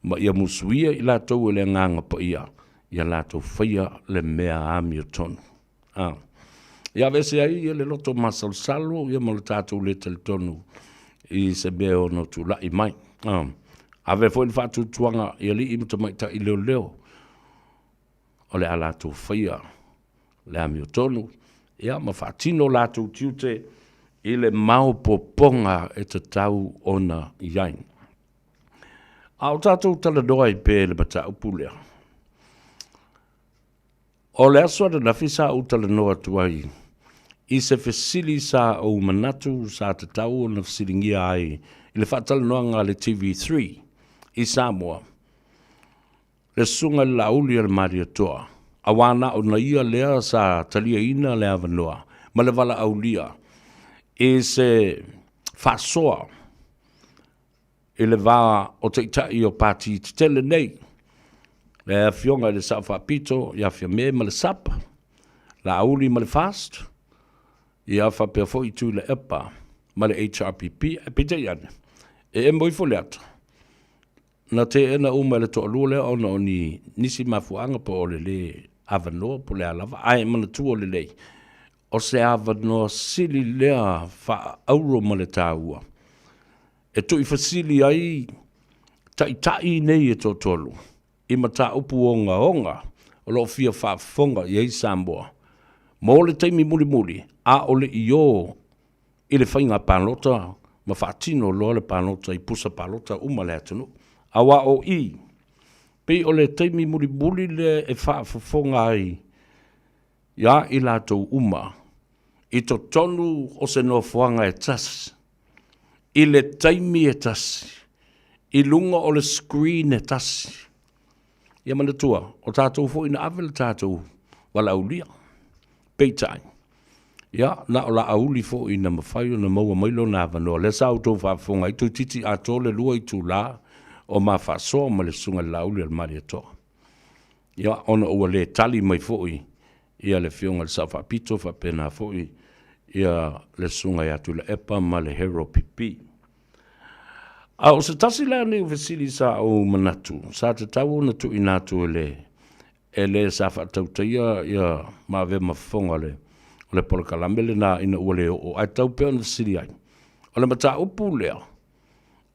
ma ia musuia i latou e le Agaga Paia ia latou faia le mea amiotonu. A. Ia aveese ai ia le loto masalosalo ia ma le tatou le talitonu i se mea e ono tulai mai. A. Ave foi le faatuatuaga i alii ma tamaitai leoleo o le a latou faia le amiotonu ia ma faatino latou tiute i le maopoopoga e tatau ona i ai. A o tatou talanoa ai pea i le mataupu lea, o le aso ananafi sa ou talanoa atu ai i se fesili sa ou manatu sa tatau ona fesiligia ai i le faatalanoaga a le TV3 i Samoa, le Susuga i le Laauli a le Malietoa, auā na ona ia lea sa taliaina le avanoa ma le valaaulia i se faasoa i le va o taitai o pati tetele nei, le Afioga i le Sao Faapito ia Fiame ma le SUPP, Laauli ma le FAST, ia faapea foi Tuilaepa ma le HRPP. Ae peitai ane, e emo ifo le ata, na teena uma e le toalua lea ona o ni nisi mafuaaga po o le lē avanoa po o le a lava, ae manatua lelei, o se avanoa sili lea faaauro ma le taua e tuuifesili ai taitai nei e toatolu i mataupu ogaoga o lo o fia faafofoga i ai Samoa mo le taimi mulimuli a o le i o i le faiga palota ma faatino loa le palota i pusa palota uma a le atunuu. Aua o i, pei o le taimi mulimuli lea e faafofoga ai iā i latou uma i totonu o se nofoaga e tasi, i le taimi e tasi, i luga o le screen e tasi. Ia manatua, o tatou foi na ave le tatou valaaulia. Peitai, ia, na o Laauli foi na mafai ona maua mai lona avanoa. Lea sa outou faafofoga ai, toeitiiti atoa le 2 itula o ma faasoa ma le Susuga i le Laauli a le Malietoa. Ia, ona ua le tali mai foi ia le Afioga i le Sao Faapito faapena foi ia le Susuga ia Tuilaepa ma le Hero PP. A o se tasi la nei o fesili sa ou manatu, sa tatau ona tuuina atu e le e le sa faatautaia ia ma avea ma fofoga o le o le polokalame lena ina ua le oo, ae tatau pea ona fesili ai. O le mataupu lea,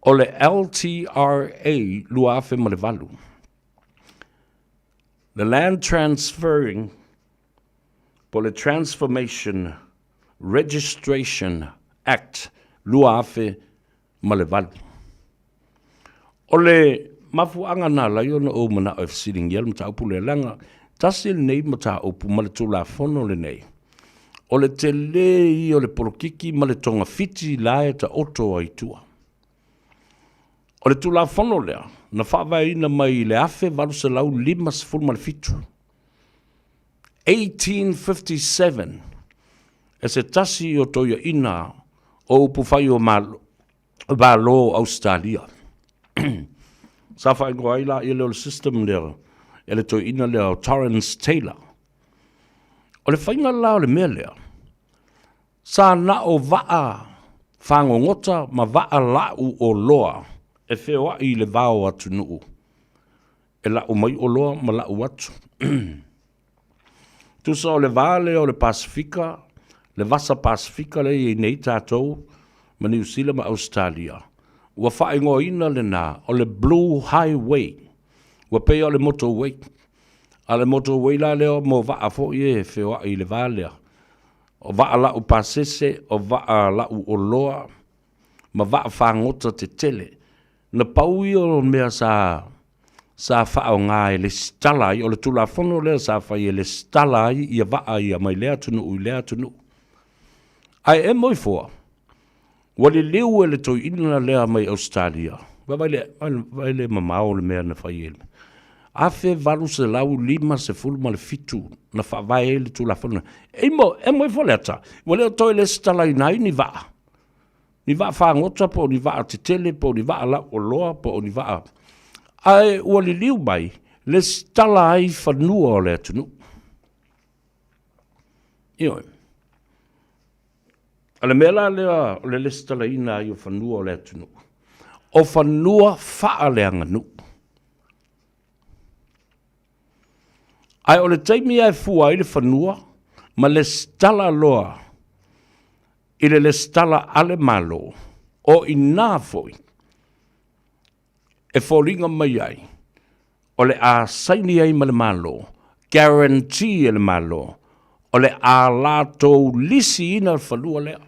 o le LTRA 2008, The Land Transferring po o le Transformation Registration Act 2008. O le mafuaaga na ala ai ona ou manao e fesiligia le mataupu lea, leaga tasi lenei mataupu ma le Tulafono lenei, o le tele ia o le polokiki ma le togafiti la e taoto ai i tua. O le Tulafono lea na faavaeina mai i le 1857, 1857, e se tasi o toeaiina o upufai o Malo o Ausetalia. Sa faaigoa ai la ia lea o le system lea e le toeaina lea o Torrens Taylor. O le faiga la o le mea lea, Sa na o vaa fagogota ma vaa lau oloa e feoai i le va o atunuu, e lau mai oloa ma lau atu. Tusa o le va lea o le Pasefika, le Vasa Pasefika lea e i ai nei tatou ma Niu Sila ma Ausetalia, ua faaigoaina lena o le Blue Highway, ua pei o le motorway. A o le motorway la lea mo vaa foi e feoai i le va lea, O vaa lau pasese, o vaa lau oloa, ma vaa fagota tetele. Na pau ia o mea sa sa faaaoga e lesitala ai, o le Tulafono lea sa fai e lesitala ai ia vaa ia mai lea atunuu i lea atunuu. Ae emo ifo, Ua liliu e le toeaina lea mai Ausetalia, vaai le, vaai le mamao o le mea na fai ai. 1857 na faavae ai le Tulafono. E mo, e mo ifo le ata, ua le o toe lesitalaina ai ni vaa, ni vaa fagota po o ni vaa tetele po o ni vaa lauoloa po o ni vaa, ae ua liliu mai lesitala ai fanua o le atunuu. Ioe. O le mea la lea o le lesitalaina ai o fanua o le atunuu, o fanua faaleaganuu. Ae o le taimi lava e fua ai le fanua ma lesitala loa i le lesitala a le Malo, o i ina foi e foliga mai ai o le a saini ai ma le Malo, guarantee e le Malo, o le a latou lisiina le fanua lea.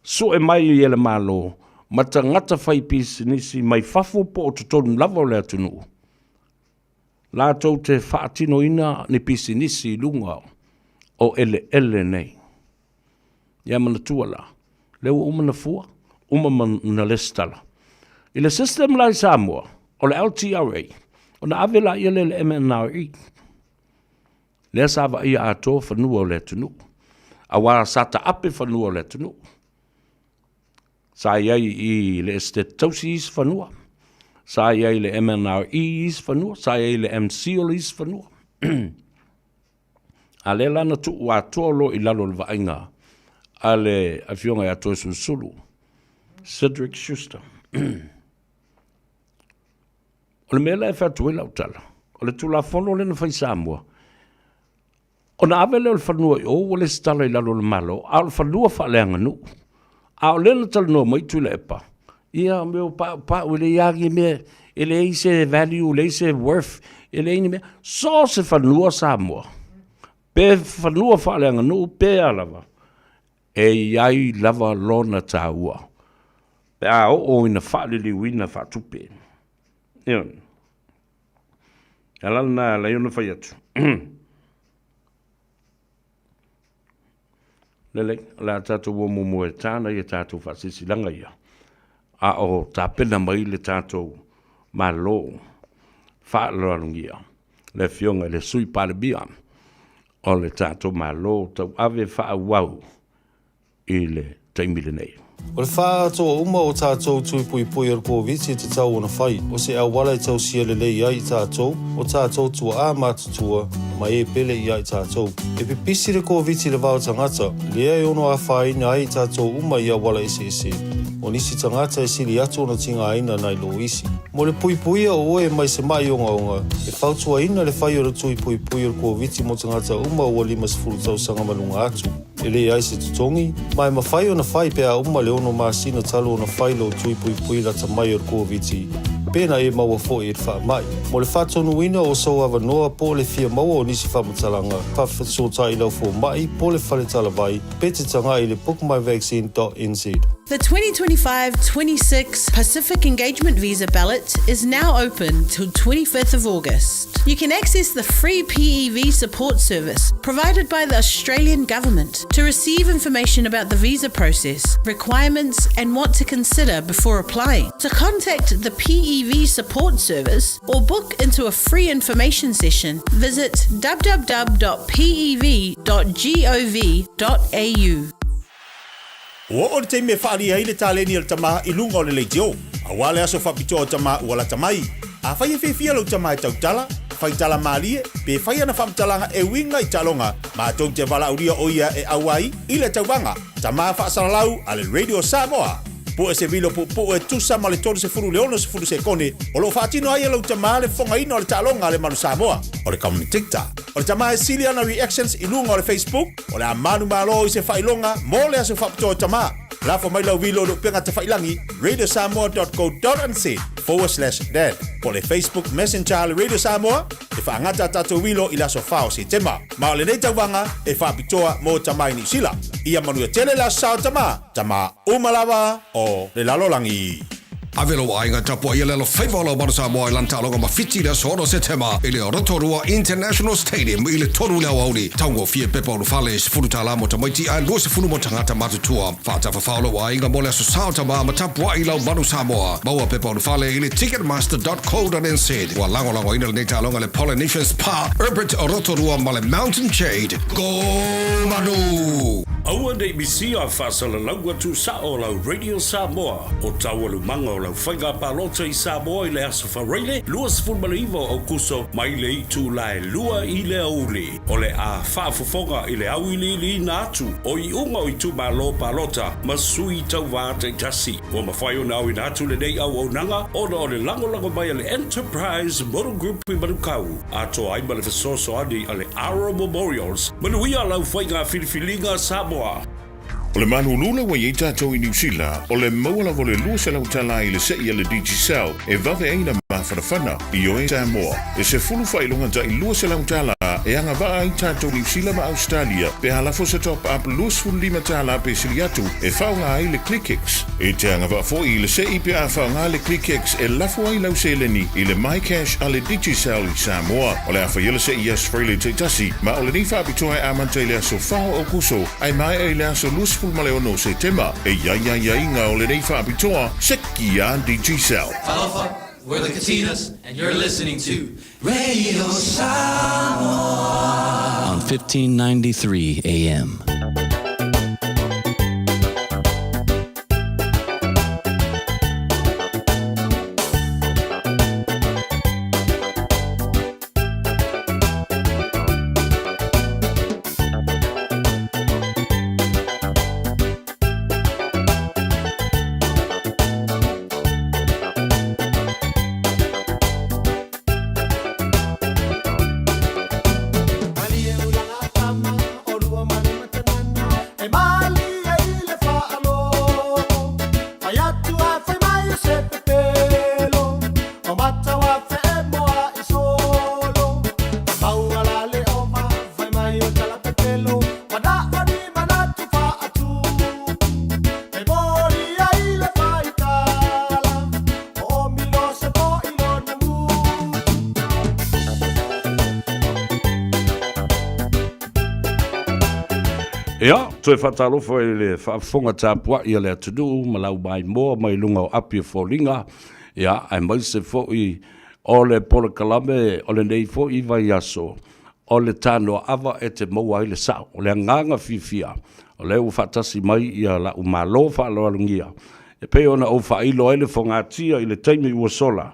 Sue mai e le Malo ma tagata faipisinisi mai fafo po o totonu lava o le atunuu, latou te faatinoina ni pisinisi i luga o eleele nei. Ia manatua la, lea ua uma na fua, uma ma na lesitala. I le system la i Samoa, o le LTRA, ona ave laia lea i le MNRE. Lea sa vaaia atoa fanua o le atunuu, aua sa taape fanua o le atunuu. Sa i ai i le Esetete Tausi isi fanua, sa i ai i le MNRE isi fanua, sa i ai i le MCIL isi fanua. A lea la na tuu atoa loa i lalo o le vaaiga a le Afioga ia Toeolesulusulu, Cedric Schuster. O le mea lea e fai atu ai lau tala, o le Tulafono lea na fai i Samoa, ona ave lea o le fanua i o ua lesitala i lalo o le Malo, a o le fanua faaleaganuu. A o lea na talanoa mai Tuilaepa, ia mea o paupau e leai lava ni mea, e leai se value, e leai se worth, e leai ni mea. So o se fanua Samoa, pe fanua faaleaganuu pe a lava, e i ai lava lona taua pe a oo ina faaliliuina faatupe. Ioe. O le ala lena e ala ai ona fai atu. Lelei, o le a tatou o muamua e tana ia tatou faasilasilaga ia, a o tapena mai le tatou Malo faaaloalogia le Afioga i le Sui Palemia o le tatou Malo tauave faaauau i le taimi lenei. O le faaatoa uma o tatou tui puipui o le Koviti e tatau ona fai, o se auala e tausia lelei ai i tatou, o tatou tuaa matutua, ma e pele ia i tatou. E pipisi le Koviti i le va o tagata, lea e ono afaina ai i tatou uma i auala eseese. O nisi tagata e sili atu ona tigaina nai lo isi. Mo le puipuia o oe mai se maʻi ogaoga, e fautuaina le fai o le tui puipui o le Koviti mo tagata uma ua 50 tausaga ma luga atu. E leai se totogi, ma e mafai ona fai pe a uma le ono masina talu ona fai lou tui puipui lata mai o le Koviti, pe na e maua foi i le faamai. Mo le faatonuina o sou avanoa po o le fia maua o nisi faamatalaga, faafesootai i lau fomai po o le fale talavai, pe te tagai i le bookmyvaccine.nz. The 2025-26 Pacific Engagement Visa ballot is now open till 25th of August. You can access the free PEV support service provided by the Australian Government to receive information about the visa process, requirements, and what to consider before applying. To contact the PEV support service or book into a free information session, visit www.pev.gov.au. Ua oo le taimi e faaalia ai le taleni a le tama i luga o le leitio. Aua le aso faapitoa o tama ua lata mai. Afai e fiafia lou tama e tautala, fai tala malie, pe fai ana faamatalaga e uiga i taaloga, matou te valaaulia o ia e auai i le tauvaga Tama Faasalalau a le Radio Samoa. Pue se vilo puupuu e tusa ma le 30 i le 60 sekone o lo o faatino ai e lou tama le fofogaina o le taaloga a le Manu Samoa. O le commentator o le tama e sili ana reactions i luga o le Facebook, o le a manumalo i se faailoga mo le aso faapitoa o tama. Lafo mai lau vilo i le upega tafailangi radiosamoa.co.nz/dad po o le Facebook Messenger a le Radio Samoa e faagata a tatou vilo i le aso 4 o Setema. Ma o lenei tauvaga e faapitoa mo tama i Niu Sila. Ia manuia tele le aso sa o tama, tama uma lava o le lalolagi. Ave lou aiga tapuai le alofaiva o lau Manu Samoa i lana taaloga ma Fiti i le aso 6 Setema i le Rotorua International Stadium i le 3 i le aoauli. Taugofie pepa ulufale, $10 mo tamaiti ae $20 mo tagata matutua. Faatafafao lou aiga mo le aso sa o tama ma tapuai lau Manu Samoa. Maua pepa ulufale i le ticketmaster.co.nz. Ua lagolagoina lenei taaloga e le Polynesian Spa, Herbert Rotorua ma le Mountain Jade. Go Manu! Aua ne i misia faasalalauga tuusao o lau Radio Samoa o taualumaga o. lau faiga palota i Samoa i le Aso Faraile 29 o Aukuso mai le itula e 2 i le aoauli. O le a faafofoga i le auiliiliina atu o iuga o itumalo palota ma sui tauva taitasi. Ua mafai ona aoina atu lenei auaunaga ona o le lagolago mai a le Enterprise Motor Group i Manukau, atoa ai ma le fesoasoani a le Aro Memorials. Manuia lau faiga filifiliga Samoa! O le malulu ua i ai tatou i Niu Sila, o le maua lava o le $200 i le se'i a le Digicel e vave ai na mafanafana i oe Samoa. E 10 faailoga ta'i $200 e agavaa ai tatou Niu Sila ma Ausetalia pe a lafo se top up $25 pe sili atu e faaaoga ai le ClickX. E te agavaa foi i le se'i pe a faaaoga le ClickX e lafo ai lau seleni i le MyCash a le Digicel i Samoa. O le a faia le se'i i Aso Faraile taitasi, ma o lenei faapitoa e amata i le aso 4 o Aokuso ae maea i le aso 26 o Setema. E i ai aiaiga o lenei faapitoa, seki a Digicel. Talofa, we're the Katinas, and you're listening to Radio Samoa on 1593 AM. Ia, toe faatalofa i le faafofoga tapuai a le atunuu ma lau maimoa mai luga o api o foliga, ia, aemaise foi o le polokalame o lenei foi vaiaso, o le tanoaava e te maua ai le sao. O le agaga fiafia, o lea ua faatasi mai ia la'u Malo faaaloalogia, e pei ona ou faailo ai le fogatia i le taimi ua sola,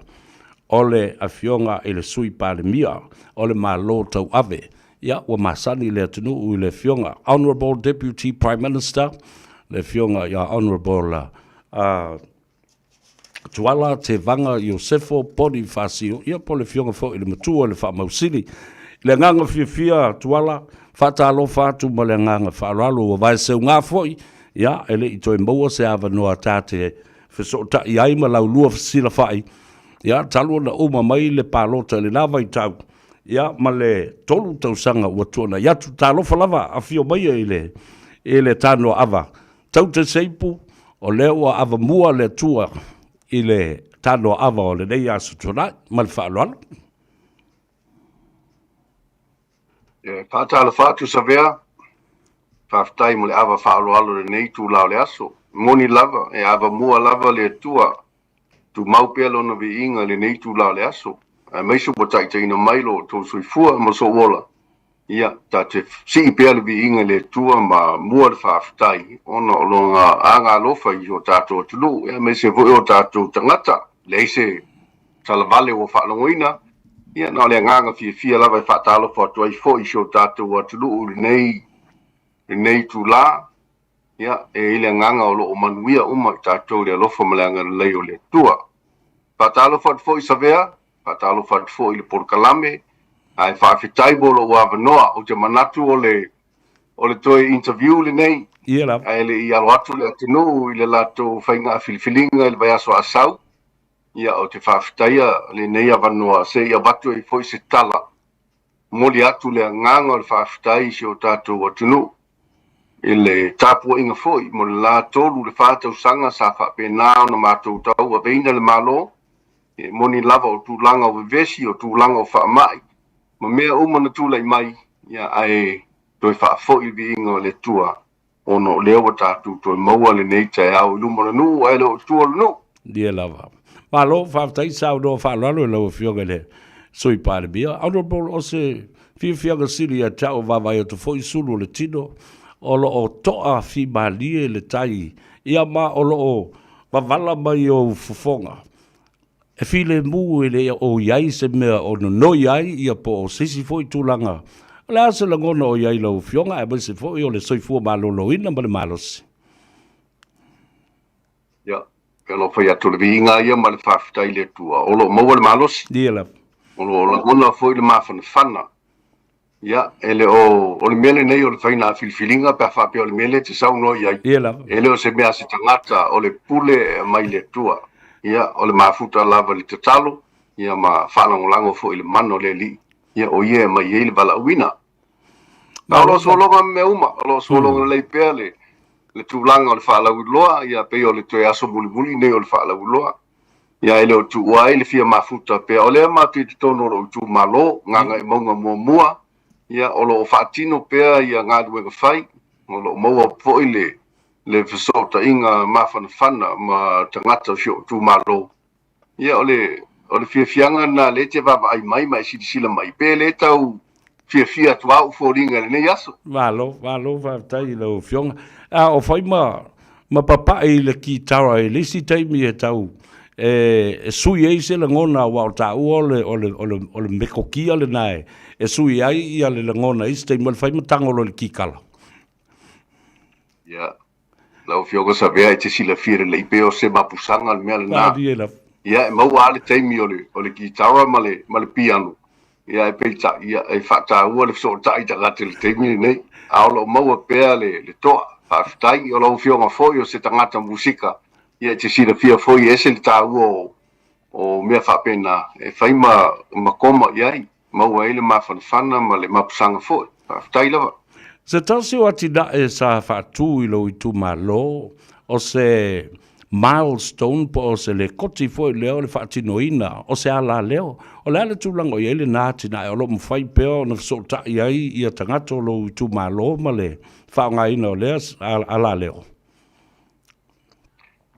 o le Afioga i le Sui Palemia o le Malo Tauave, ia ua masani le atunuu i le Afioga Honourable Deputy Prime Minister, le Afioga ia Honourable uh, Tuala Tevaga Iosefo Ponifasio, ia po o le Afioga foi i le Matua i le Faamausili. I le agaga fiafia Tuala, faatalofa atu ma le agaga faaaloalo ua vaeseuga foi, ia e le i toe maua se avanoa ta te fesootai ai ma laulua fesilafai, ia talu ona uma mai le palota i lena vaitau, ia ma le 3 tausaga ua tuanai atu. Talofa lava, afio maia i le, i le tanoaava. Taute Seipu, o lea ua avamua le Atua i le tanoaava o lenei Aso Toonai. Ma le faaaloalo. E faatalofa atu Savea, faafetai mo le ava faaaloalo i lenei itula o le aso. E moni lava, e avamua lava le Atua, tumau pea Lona viiga i lenei itula o le aso, aemaise ua taitaiina mai lo outou soifua ma sou ola. Ia, ta te sii pea le viiga i le Atua ma mua le faafetai ona o Lona aga alofa i o tatou atunuu, aemaise foi o tatou tagata. Leai se talavale ua faalogoina, ia na o le agaga fiafia lava e faatalofa atu ai foi i si o tatou atunuu i lenei, lenei itula. Ia, e i ai le agaga o lo o manuia uma i tatou i le alofa ma le agalelei o le Atua. Faatalofa atu foi Savea, faatalofa atu foi i le polokalame, ae faafetai mo lou avanoa. Ou te manatu o le, o le toe interview lenei, Ia lava. ae le i alo atu le atunuu i le latou faiga filifiliga i le vaiaso Asau. Ia, ou te faafetaia lenei avanoa se i avatu ai foi se tala, momoli atu le agaga o le faafetai i si o tatou atunuu i le tapuaiga foi mo le la 3 le 4 tausaga sa faapena ona matou tauaveina le Malo. E moni lava o tulaga o vevesi, o tulaga o faamai, ma mea uma na tulai mai, ia, ae toe faafoi le viiga o le Atua, ona o lea ua tatou toe maua lenei taeao i luma o le nuu, ae le o i tua o le nuu. Ia lava. Malo, faafetai saunoa faaaloalo i lau Afioga i le Sui Palemia. Honourable, o se fiafiaga sili ia te au e vaavaai atu foi sulu o le tino, o lo o toafimalie le tai, ia ma o lo o Wavala mai ou fofoga, e filemu e le o i ai se mea o nonoi ai ia po o se isi foi tulaga. O le a se lagona o i ai lau Afioga aemaise foi o le soifua maloloina ma le malosi? Ia, e alofa fai atu o le viiga ia ma le faafetai i le Atua o lo o maua le malosi. Ia lava. O lo o lagona foi le mafanafana. Ia, e le o, o le mea lenei o le faiga filifiliga pe a faapea o le mea lea e te saunoa i ai. Ia lava. E le o se mea a se tagata, o le pule e aumai i le Atua. Ia, o le mafuta lava i le tatalo, ia ma faalagolago foi i le mana o le Alii, ia o ia e aumai ai le valaauina. A o lo o sologa ma mea uma, o lo o sologa lelei pea le, le tulaga o le faalauiloa, ia pei o le toe aso mulimuli nei o le faalauiloa. Ia e le o tuua ai le fia mafuta pea. O lea matou i totonu o lou itumalo, Gagaemauga muamua, ia o lo o faatino pea ia galuega fai, o lo o maua foi le, le fesootaiga mafanafana ma tagata o si ou itumalo. Ia o le, o le fiafiaga lena lea e te vaavaai mai ma e silasila mai, pe le tau fiafia atu lava ou foliga i lenei aso. Malo, malo faafetai i lau Afioga. A o fai ma, ma papai i le kitara i le isi taimi e tau e, e sui ai se lagona aua o taua o le, o le, o le, o le mekokia lena e, e sui ai ia le lagona i isi taimi o le fai ma tago loa i le kikala. Ia, lau Afioga Savea e te silafia lelei pe o se mapusaga le mea lena. Malie lava. Ia, e maua lava le taimi o le, o le kitara ma le, ma le piano. Ia, e peitai, ia, e faataua le fesootai tagata i le taimi lenei. A o lo o maua pea le, le toa. Faafetai, o lau Afioga foi o se tagata musika. Ia, e te silafia foi e ese le taua o, o mea faapena e fai ma, ma koma i ai. Maua ai le mafanafana ma le mapusaga foi. Faafetai lava. Se tasi o atinae sa faatu i lou itumalo, o se milestone po o se lekoti foi lea o le faatinoina o se alaleo. O le a le tulaga o i ai lena atinae o lo o mafai pea ona fesootai ai ia tagata o lou itumalo ma le faaaogaina o lea alaleo?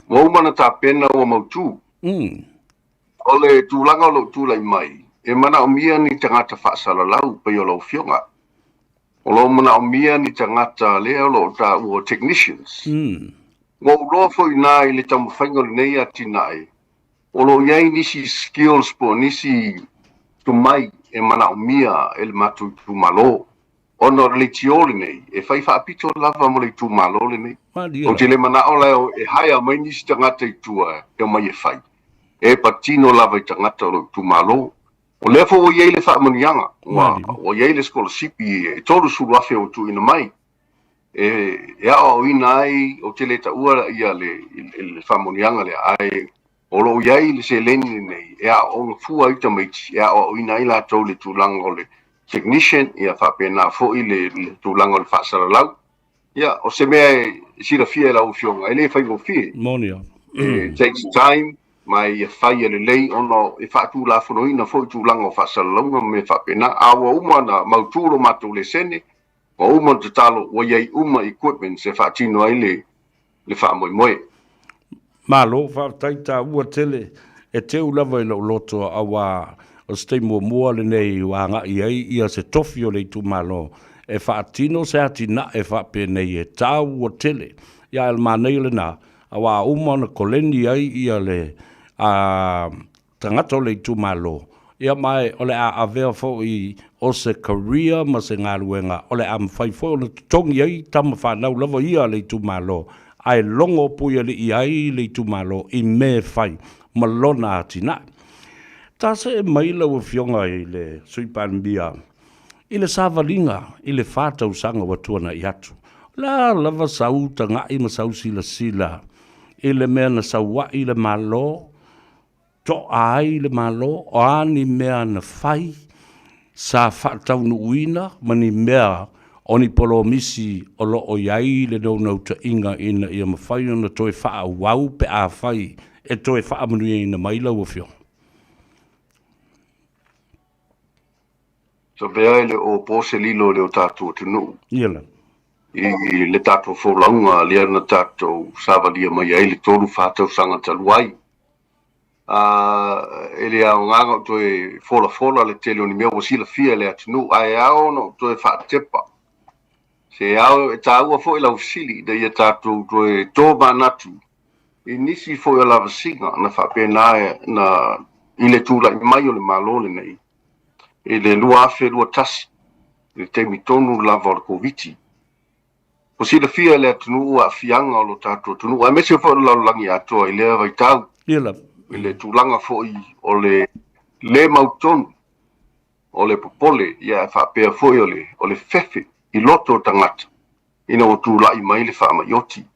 Ua uma ona tapena ua mautu. O le tulaga o lou tulai mai, e manaomia ni tagata faasalalau pei o lau Afioga. O lo o manaomia ni tagata lea o lo o taua o technicians. Ua ou iloa foi ina i le taumafaiga o lenei atinae, o lo o i ai nisi skills po o nisi tomai e manaomia e le matou itumalo. Ona o le leitio lenei, e fai faapito lava mo le itumalo lenei. Ou te le manao la e hire mai nisi tagata i tua e omai e fai. E patino lava i tagata o lou itumalo. O lea foi ua i ai le faamanuiaga, ua i ai le sikolasipi e 30,000 ua tuuina mai e aoaoina ai, ou te le taua ia le faamanuiaga lea, ae O lo o i ai le seleni lenei e aooga fua ai tamaiti, e aoaoina ai latou i le tulaga o le technician, ia faapena foi le tulaga o le faasalalau. Ia, o se mea e silafia e lau Afioga, e le faigofie. Moni lava. It takes time, ma ia fai e lelei ona e faatulafonoina foi tulaga o faasalalauga ma mea faapena. A ua uma ona mautu lo matou lesene, ua uma ona tatalo, ua i ai uma equipments e faatino ai le le faamoemoe. Malo, faafetai taua tele, e teu lava i lou loto auā o se taimi muamua lenei ua agai ai ia se tofi o le itumalo e faatino se atinae faapenei e taua tele. Ia ae o le manaia lena, auā uma ona koleni ai ia le a tagata o le itumalo, ia ma o le a avea foi o se career ma se galuega o le a mafai foi ona totogi ai tama fanau lava ia a le itumalo, ae logo puialii ai le itumalo i mea e fai ma lona atinae. Ta see mai lau Afioga i le Sui Palemia i le savaliga i le fa tausaga ua tuanai atu. O le a lava sau taga'i ma sau silasila i le mea na saua'i le Malo, To'a ai le Malo, o a ni mea na fai sa faataunuuina ma ni mea o ni polomisi o lo o i ai le naunautaiga ina ia mafai ona toe faaauau pe afai e toe faamanuiaina mai lau Afioga. Savea e le o po se lilo i le o tatou atunuu. Ia lava. I le tatou folauga lea na tatou savalia mai ai le 3, 4 tausaga talu ai. E le aoga ona ou toe folafola le tele o ni mea ua silafia e le atunuu, ae ao ona ou toe faatepa. Se ao e taua foi lau fesili ina ia tatou toe tomanatu. I nisi foi o lavasiga na faapena na i le tula'i mai o le Malo lenei i le 2021, i le taimi tonu lava o le Koviti. Ua silafia e le atunuu aafiaga o lo tatou atunuu aemaise foi o le lalolagi atoa i lea vaitau, i le tulaga foi o le lē mautonu o le popole, ia ae faapea foi o le o le fefe i loto o tagata ina ua tula'i mai le faama'i oti.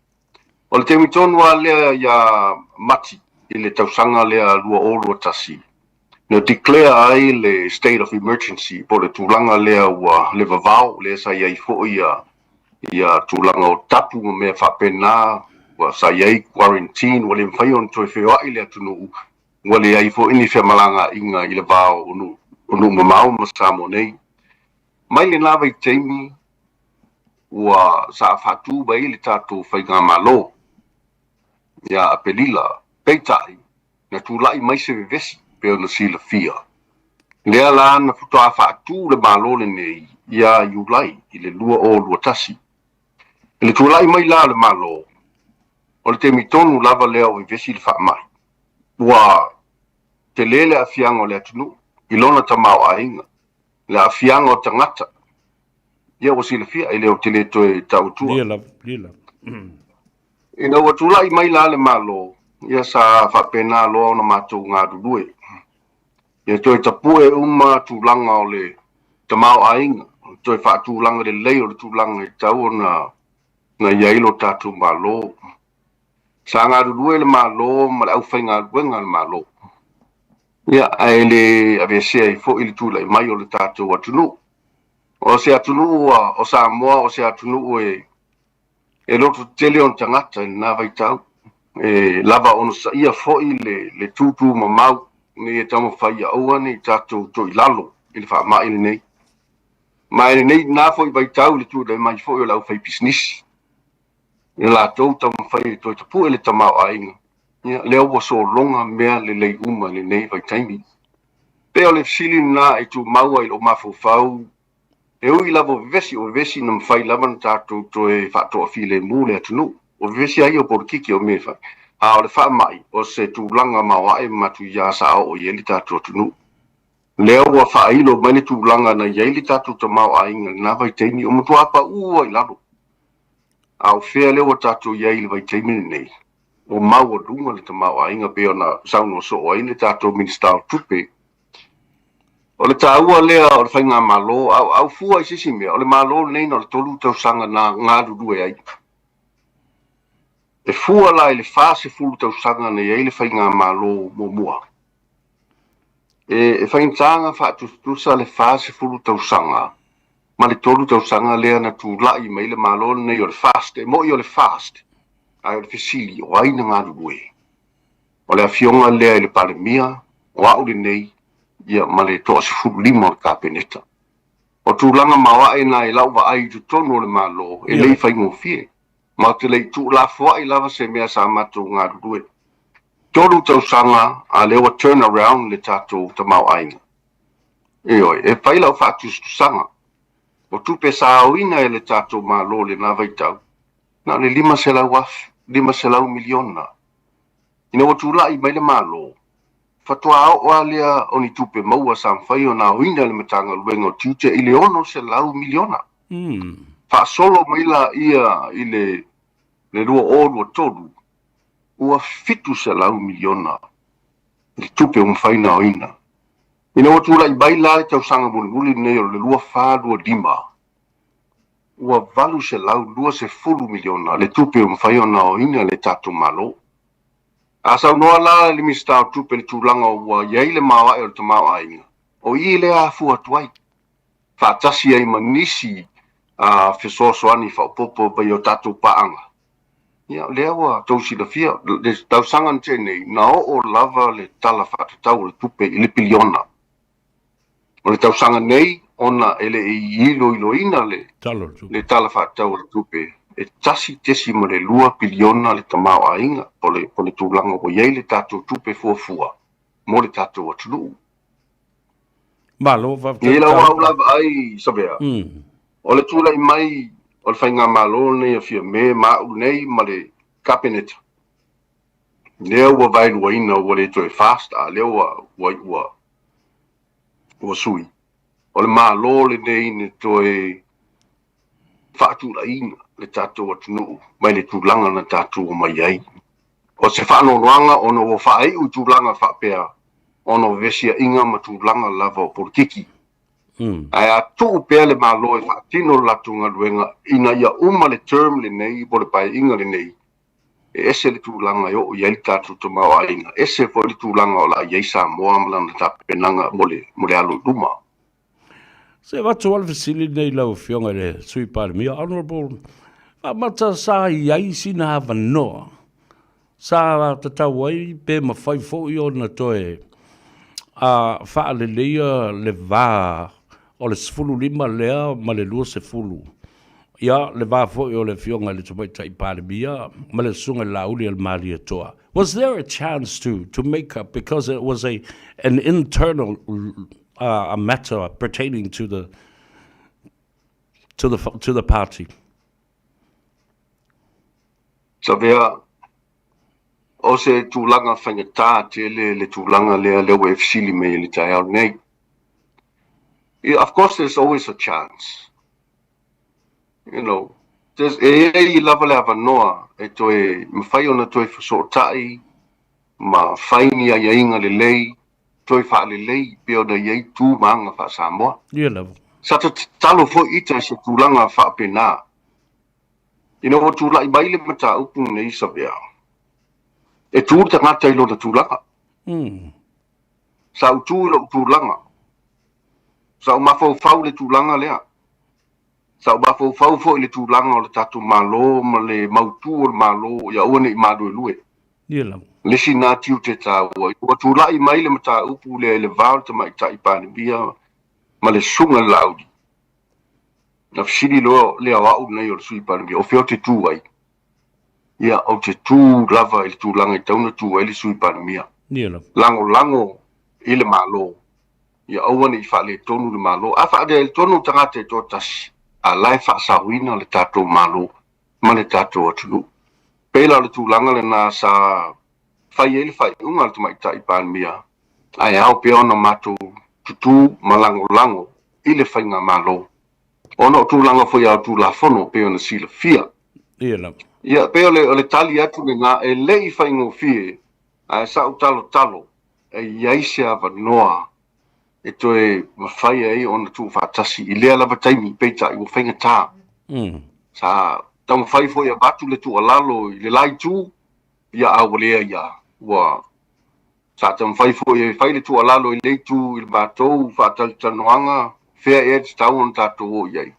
O le taimi tonu lava lea ia Mati i le tausaga lea 2021, na declare ai le state of emergency po o le tulaga lea ua le vavao, lea sa i ai foi ia, ia tulaga o tapu ma mea faapena, ua sa i ai quarantine, ua le mafai ona toe feoai le atunuu, ua leai foi ni femalagaaiga i le va o nuu, o nuu mamao ma Samoa nei. Mai lena vaitaimi ua sa faatu mai ai le tatou faigamalo ia Apelila, peitai, na tulai mai se vevesi pei ona silafia. Lea la na faatoa faatu le Malo lenei ia Iulai i le 2021. I le tulai mai la o le Malo, o le taimi tonu lava lea o vevesi le faamai. Ua tele le aafiaga o le atunuu i lona tamaoaiga, le aafiaga o tagata. Ia ua silafia, e le o te le toe tau atua. Ia lava, ia lava. Ina ua tulai mai la le Malo, ia sa faapena loa ona matou galulue. Ia toe tapue uma tulaga o le tamaoaiga, toe faatulaga lelei o le tulaga e tatau ona na i ai lo tatou Malo. Sa galulue le Malo ma le aufaigaluega a le Malo. Ia, ae le aveesea ai foi le tulai mai o le tatou atunuu. O se atunuu o Samoa, o se atunuu e e loto tetele ona tagata i lena vaitau, e lava onosaia foi le, le tūtū mamau ina ia taumafai ia aua ne i tatou toilalo i le faamai lenei. Ma i lenei na foi vaitau i le tulai mai foi o le aufaipisinisi, i le latou taumafai e toe tapue le tamaoaiga, ia, lea ua sologa mea lelei uma i lenei vaitaimi. Pei o le fesili lena e tumau ai i lou mafaufau. E ui lava o vevesi, o vevesi na mafai lava ona tatou toe faatoafilemu le atunuu. O vevesi lava ia o polokiki o mea e fai. A o le faamai, o se tulaga maoae ma matuia sa oo i ai le tatou atunuu. Lea ua faailo mai le tulaga na i ai le tatou tamaoaiga i lena vaitaimi, ua matua pau lava i lalo. A o fea lea ua tatou i ai i le vaitaimi lenei? Ua maualuga le tamaoaiga pei ona saunoa soo ai le tatou Minisita o Tupe. O le taua lea o le faigamalo, a au fua i se isi mea, o le Malo lenei na o le 3 tausaga na galulue ai. E fua la i le 40 tausaga na i ai le faigamalo muamua. E, e faigata ona faatusatusa le 40 tausaga ma le 3 tausaga lea na tulai mai le Malo lenei o le FAST. E moni o le FAST, ae o le fesili, o ai na galulue? O le afioga lea i le Palemia, o au lenei, ia ma le toa-15 o le Kapeneta. O tulaga maoae na i lau vaai i totonu o le Malo, e le i faigofie. Ma ou te le i tuulafoai lava se mea sa matou galulue. 3 tausaga a lea ua turn around le tatou tamaoaiga. Ioe, e fai lau faatusatusaga. O tupe sa aoina e le tatou Malo i lena vaitau, na o le $500,000, 500 miliona. Ina ua tulai mai le Malo, faatoa oo lava lea o ni tupe maua sa mafai ona aoina e le Matagaluega o Tiute i le $600 miliona. Faasolo mai laia i le 2023, ua $700 miliona le tupe ua mafai ona aoina. Ina ua tulai mai la le tausaga mulimuli lenei o le 2425, ua $820 miliona le tupe ua mafai ona aoina e le tatou Malo. A saunoa la le Minisita o Tupe i le tulaga ua i ai le maoae o le tamaoaiga, o i lea afua atu ai, faatasi ai ma nisi fesoasoani faaopoopo mai o tatou paaga. Ia, lea ua outou silafia, le tausaga na tea nei, na oo lava le Tala Faatatau o le Tupe i le piliona. O le tausaga nei, ona e le i iloiloina le le Tala Faatatau o le Tupe, e $1.2 piliona le tamaoaiga o le, o le tulaga ua i ai le tatou tupe fuafua mo le tatou atunuu. Malo, faafetai. I lau au la vaai, Savea, o le tulai mai o le faigamalo lenei a Fiame ma au nei ma le Kapeneta, Lea ua vaeluaina ua le toe FAST a lea ua ua ua ua sui. O le Malo lenei na toe faatulaiina le tatou atunuu mai le tulaga na tatou omai ai. O se faanoanoaga ona ua faaiu i tulaga faapea ona o vevesiaiga ma tulaga lava o polokiki. Ae a tuu pea le Malo e faatino le latou galuega ina ia uma le term lenei po o le paeaiga lenei, e ese le tulaga e oo i ai le tatou tamaoaiga, ese foi le tulaga o le a i ai Samoa ma lana tapenaga mo le, mo le alo i luma. Se avatu lava le fesili lenei i lau Afioga i le Sui Palemia, Honourable, faamata sa i ai sina avanoa sa tatau ai pe mafai foi ona toe faaleleia le va o le 15 lea ma le 20, ia, le va foi o le Afioga i le Tamaitai Palemia ma le Susuga i le Laauli a le Malietoa. Was there a chance to make up because it was a an internal a matter pertaining to the to the to the party? Savea, o se tulaga faigata tele le tulaga lea lea ua e fesili mai i le taeao lenei. Yeah, of course there's always a chance. You know, there's, e i ai lava le avanoa e toe mafai ona toe fesootai ma fai ni aiaiga lelei, toe faalelei pei ona i ai tu ma aga faa-Samoa. Ia lava. Sa tatalo foi ita i se tulaga faapena. Ina ua tulai mai le mataupu lenei Savea, e tu le tagata i lona tulaga. Sa ou tu i lou tulaga. Sa ou mafaufau i le tulaga lea. Sa ou mafaufau foi i le tulaga o le tatou Malo ma le mautu o le Malo ia aua ne i maluelue. Ia lava. Le isi na tiute taua, ua tulai mai le mataupu lea i le va o le Tamaitai Palemia ma le Susuga i le Laauli. Na fesili loa lea o au lenei o le Sui Palemia, o fea ou te tu ai? Ia, ou te tu lava i le tulaga e tatau ona tu ai le Sui Palemia. Ia lava. Lagolago i le Malo, ia aua ne i faaletonu le Malo. A faaletonu tagata e toatasi, a la e faasaoina le tatou Malo ma le tatou atunuu. Pei la o le tulaga lena sa fai ai le faaiuga a le Tamaitai Palemia, ae ao pea ona matou tutū ma lagolago i le faigamalo, ona o tulaga foi ao Tulafono pei ona silafia. Ia lava. Ia, pei o le, o le tali atu lena, e le i faigofie, ae sa ou talotalo e i ai se avanoa e toe mafai ai ona tuufaatasi i lea lava taimi, peitai ua faigata. Sa taumafai foi e avatu le tuualalo i le la itu, ia a ua leai lava, ua Sa taumafai foi e fai le tuualalo i le itu i le matou faatalatalanoaga, fea ea e tatau ona tatou o i ai.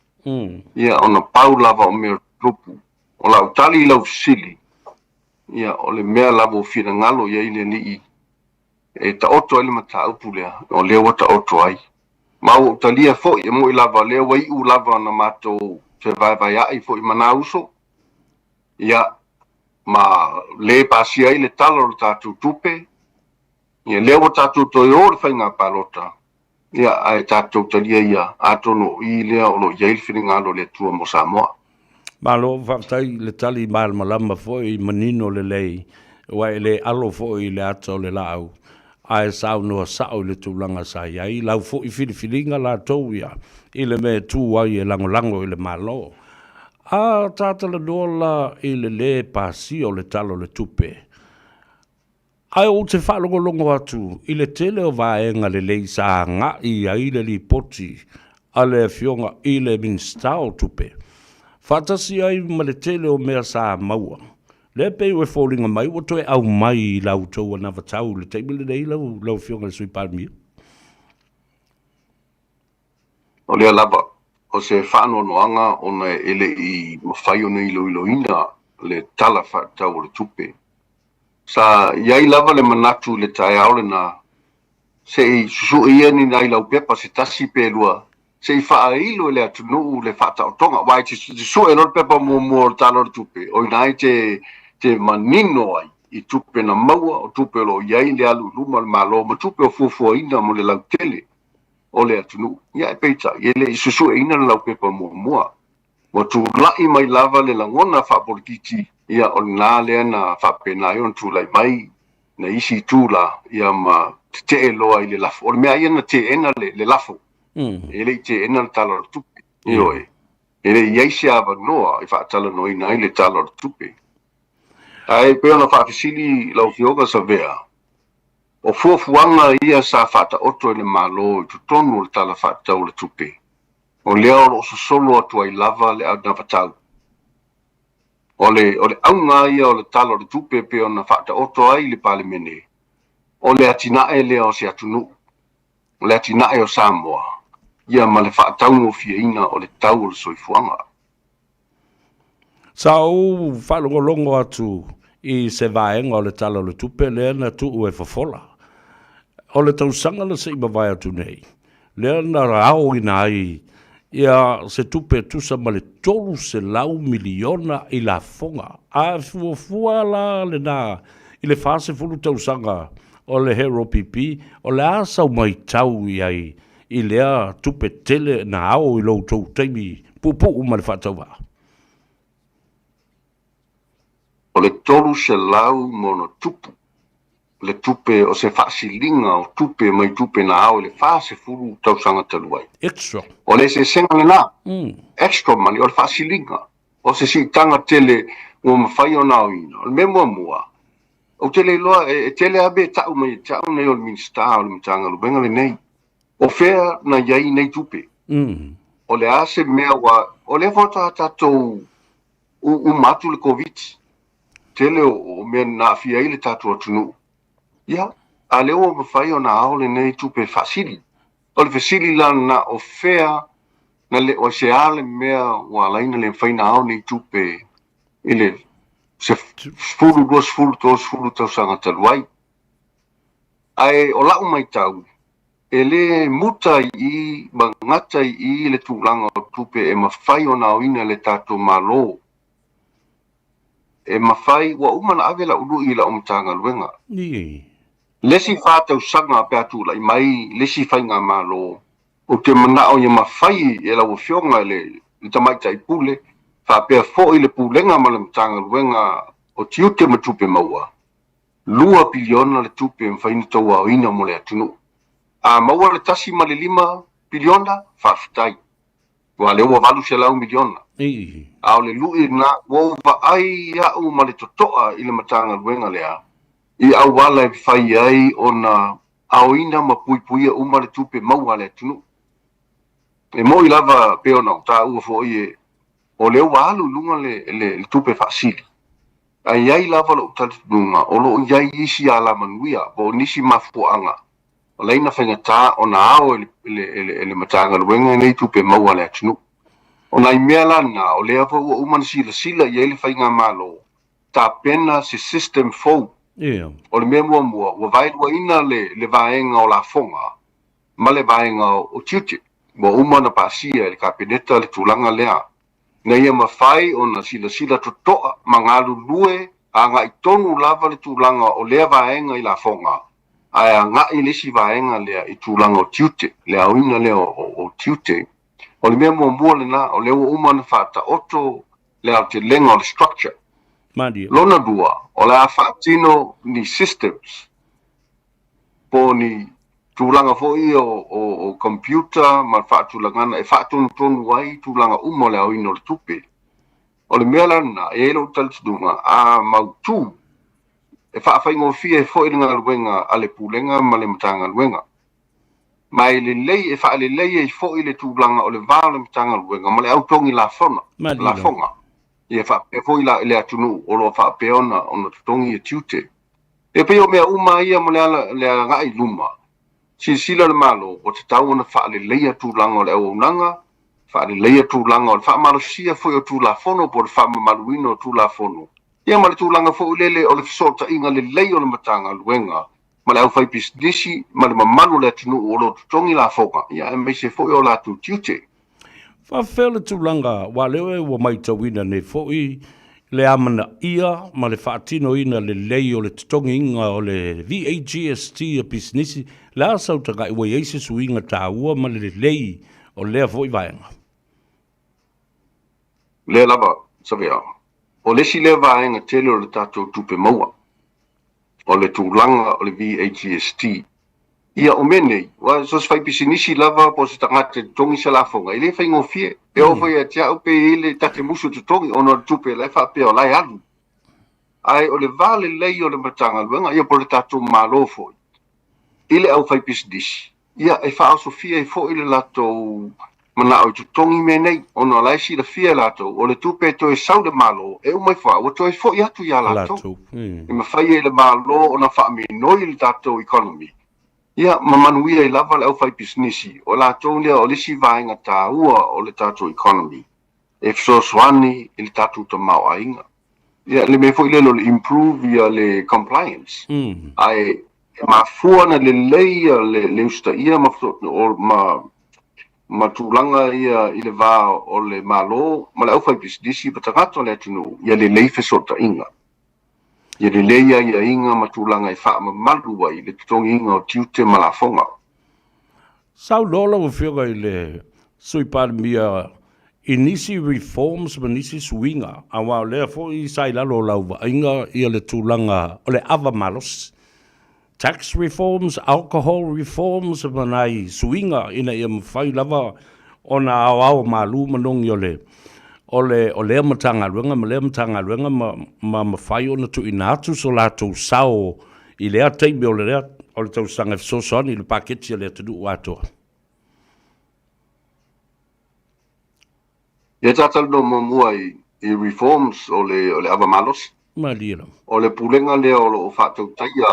Ia, ona pau lava o mea o tupu. O lau tali i lau fesili, ia, o le mea lava ua finagalo i ai le Alii e taoto ai le mataupu lea, o lea ua taoto ai. Ma ua ou talia foi, e moni lava o lea ua iu lava ona matou fevaevaea'i foi ma nā uso, Ia, ma le pasia ai le Tala o le tatou Tupe, ia lea ua tatou toe o i le faiga palota, ia, ae tatou talia ia, atonu o i lea o lo o i ai le finagalo o le Atua mo Samoa. Malo, faafetai i le tali malamalama foi, manino lelei, aua e le alo foi i le ata o le laau, ae saunoa sao i le tulaga sa i ai lau foi filifiliga latou ia i le mea e tu ai e lagolago i le Malo. A ta talanoa la i le lē pasia o le Tala o le Tupe, ae ou te faalogologo atu i le tele o vaega lelei sa agai ai le lipoti a le Afioga i le Minisita o Tupe, faatasi ai ma le tele o mea sa maua, lea pei ua foliga mai ua toe aumai i la outou anavatau i le taimi lenei lau Afioga i le Sui Palemia. O lea lava, o se faanoanoaga ona e le i mafai ona iloiloina le Tala Faatatau o le Tupe. Sa i ai lava le manatu i le taeao lena, se i susue ia ni nai laupepa se tasi pe lua, se i faailo e le atunuu le faataotoga, aua e te sue loa le pepa muamua o le Tala o le Tupe, o i ina e te manino ai i tupe na maua, o tupe o lo o i ai le alu i luma o le Malo ma tupe o fuafuaina mo le lautele o le atunuu. Ia, ae peitai, e le i susueina le laupepa muamua. Ua tulai mai lava le lagona faapolititi Ia, o lena lea na faapena ai ona tulai mai nai isi itu la, ia ma tetee loa i le lafo. O le mea ia na teena le, le lafo. E le i teena le Tala o le Tupe. Ioe. E le i i ai se avanoa e faatalanoaina ai le Tala o le Tupe. Ae pei ona faafesili lau Afioga Savea, o fuafuaga ia sa faataoto e le Malo i totonu o le Tala Faatatau o le Tupe, o lea o lo o sosolo atu ai lava le anavatau. O le, o le auga ia o le Tala o le Tupe pei ona faataoto ai i le Palemene, o le atinae lea o se atunuu, o le atinae o Samoa, ia ma le faataugofieina o le tau o le soifuaga. Sa ou faalogologo atu i se vaega o le Tala o le Tupe lea na tuu e fofola. O le tausaga na se i mavae atu nei, lea na aoina ai ia se tupe e tusa ma le $300 miliona i lafoga. A fuafua la lena i le 40 tausaga o le HRPP, o le a sau maitau i ai i lea tupe tele na ao i lo outou taimi puupuu ma le faatauvaa? O le 300 ma ono tupu le tupe o se faasiliga o tupe mai tupe na ao i le 40 tausaga talu ai. Extra. O le eseesega lena. Extra money, o le faasiliga. O se siitaga tele ua mafai ona aoina. O le mea muamua, ou te le iloa e tele lava mea e tau mai ia te au nei o le Minisita o le Matagaluega lenei. O fea na i ai nei tupe? O le a se mea ua... O lea faatoa tatou uma atu le Koviti. Tele o mea na aafia ai le tatou atunuu. Ia, a lea ua mafai ona ao lenei tupe faasili. O le fesili la lena, o fea na le, o se a le mea ua ala ai ona le mafai ona ao nei tupe i le 10, 20, 30 tausaga talu ai? Ae o lau matau, e le muta i i ma gata i i le tulaga o tupe e mafai ona aoina e le tatou Malo. E mafai, ua uma ona ave lau lui i lau Matagaluega. Le isi 4 tausaga pe a tulai mai le isi faigamalo, ou te manao ia mafai e lau Afioga i le Tamaitai Pule, faapea foi le Pulega ma le Matagaluega o Tiute ma Tupe Maua, 2 piliona le tupe e mafai ona tauaoina mo le atunuu. A maua le 1.5 piliona, faafetai. Aua o lea ua 800 miliona. A o le lui lena, ua ou vaai au ma le totoa i le Matagaluega lea, i auala e mafai ai ona aoina ma puipuia uma le tupe maua a le atunuu. E moni lava pei ona ou taua foi o lea ua alu i luga le tupe faasili, Ae i ai lava lou talitonuga o lo o i ai isi alamanuia po o nisi mafuaaga o laina faigata ona ao e le Matagaluega nei tupe maua a le atunuu. O nai mea la na, o lea foi ua uma ona silasila i ai le Faigamalo, tapena se system fou. O le mea muamua, ua vaeluaina le vaega o lafoga ma le vaega o tiute. Ua uma ona pasia e le Kapeneta le tulaga lea. ina ia mafai ona silasila totoa ma galulue agai tonu lava le tulaga o lea vaega i lafoga, ae agai le isi vaega lea i tulaga o tiute, le aoina lea o tiute. O le mea muamua lena, o lea ua uma ona faataoto le aotelega o le structure. Malie. Lona lua, o le a faatino ni systems po o ni tulaga foi ia o computer ma le faatulagana e faatonutonu ai tulaga uma o le aoina o le tupe. O le mea la lena, e i ai lou talitonuga, a mautu, e faafaigofie ai foi le galuega a le Pulega ma le Matagaluega. Ma e lelei, e faalelei ai foi le tulaga o le va o le Matagaluega ma le au togi lafoga. Ia faapea foi la i le atunuu o lo o faapea ona totogi tiute. E pei o mea uma ia mo le ala le agai i luma, silasila le Malo ua tatau ona faaleleia tulaga o le auaunaga, faaleleia tulaga o le faamalosia foi o Tulafono po o le faamamaluina o Tulafono, ia ma le tulaga foi lele o le fesootaiga lelei o le Matagaluega ma le aufaipisinisi ma le mamalu o le atunuu o lo o totogi lafoga, ia aemaise foi o latou tiute. Faafefea le tulaga, aua o lea ua matauina nei foi le amanaia ma le faatinoina lelei o le totogiina o le VAGST a pisinisi, le a sau tagai ua i ai se suiga taua ma le lelei o lea foi vaega? Lea lava, Savea. O le isi lea vaega tele o le tatou tupe maua, o le tulaga o le VAGST. Ia, o mea nei, aua so o se faipisinisi lava po o se tagata e totogi se lafoga, e le faigofie. E oo foi ia te au pe i ai le ta te musu e totogi ona o le tupe la e faapea o la e alu. Ae o le va lelei o le Matagaluega, ia po o le tatou Malo foi, i le aufaipisinisi, ia e faaosofia ai foi le latou manao e totogi mea nei, ona o la e silafia e latou, o le tupe e toe sau i le Malo, e uma ifo lava ua toe foi atu ia latou. E mafai ai e le Malo ona faaminoi le tatou economy, ia ma manuia ai lava le aufaipisinisi, o latou lea o le isi vaega taua o le tatou economy e fesoasoani i le tatou tamaoaiga. Ia, le mea foi lele o le improve ia le compliance. Ae e mafua ona lelei ia le usitaia ma, ma, ma tulaga ia i le va o le Malo ma le aufaipisinisi ma tagata o le atunuu, ia lelei fesootaiga. Ia lelei aiaiga ma tulaga e faamamalu ai le totogiina o tiute ma lafoga. Saunoa lau Afioga i le Sui Palemia i nisi reforms ma nisi suiga, aua o lea foi sa i lalo o lau vaaiga ia le tulaga o le ava malosi, tax reforms, alcohol reforms ma nai suiga ina ia mafai lava ona aoao malu manogi o le o le o lea Matagaluega ma lea Matagaluega ma ma mafai ona tuuina atu so latou sao i lea taimi o le o le tausaga e fesoasoani i le paketi a le atunuu atoa. Ia ta talanoa muamua i, i reforms o le, o le ava malosi. Malie lava. O le pulega lea o lo o faatautaia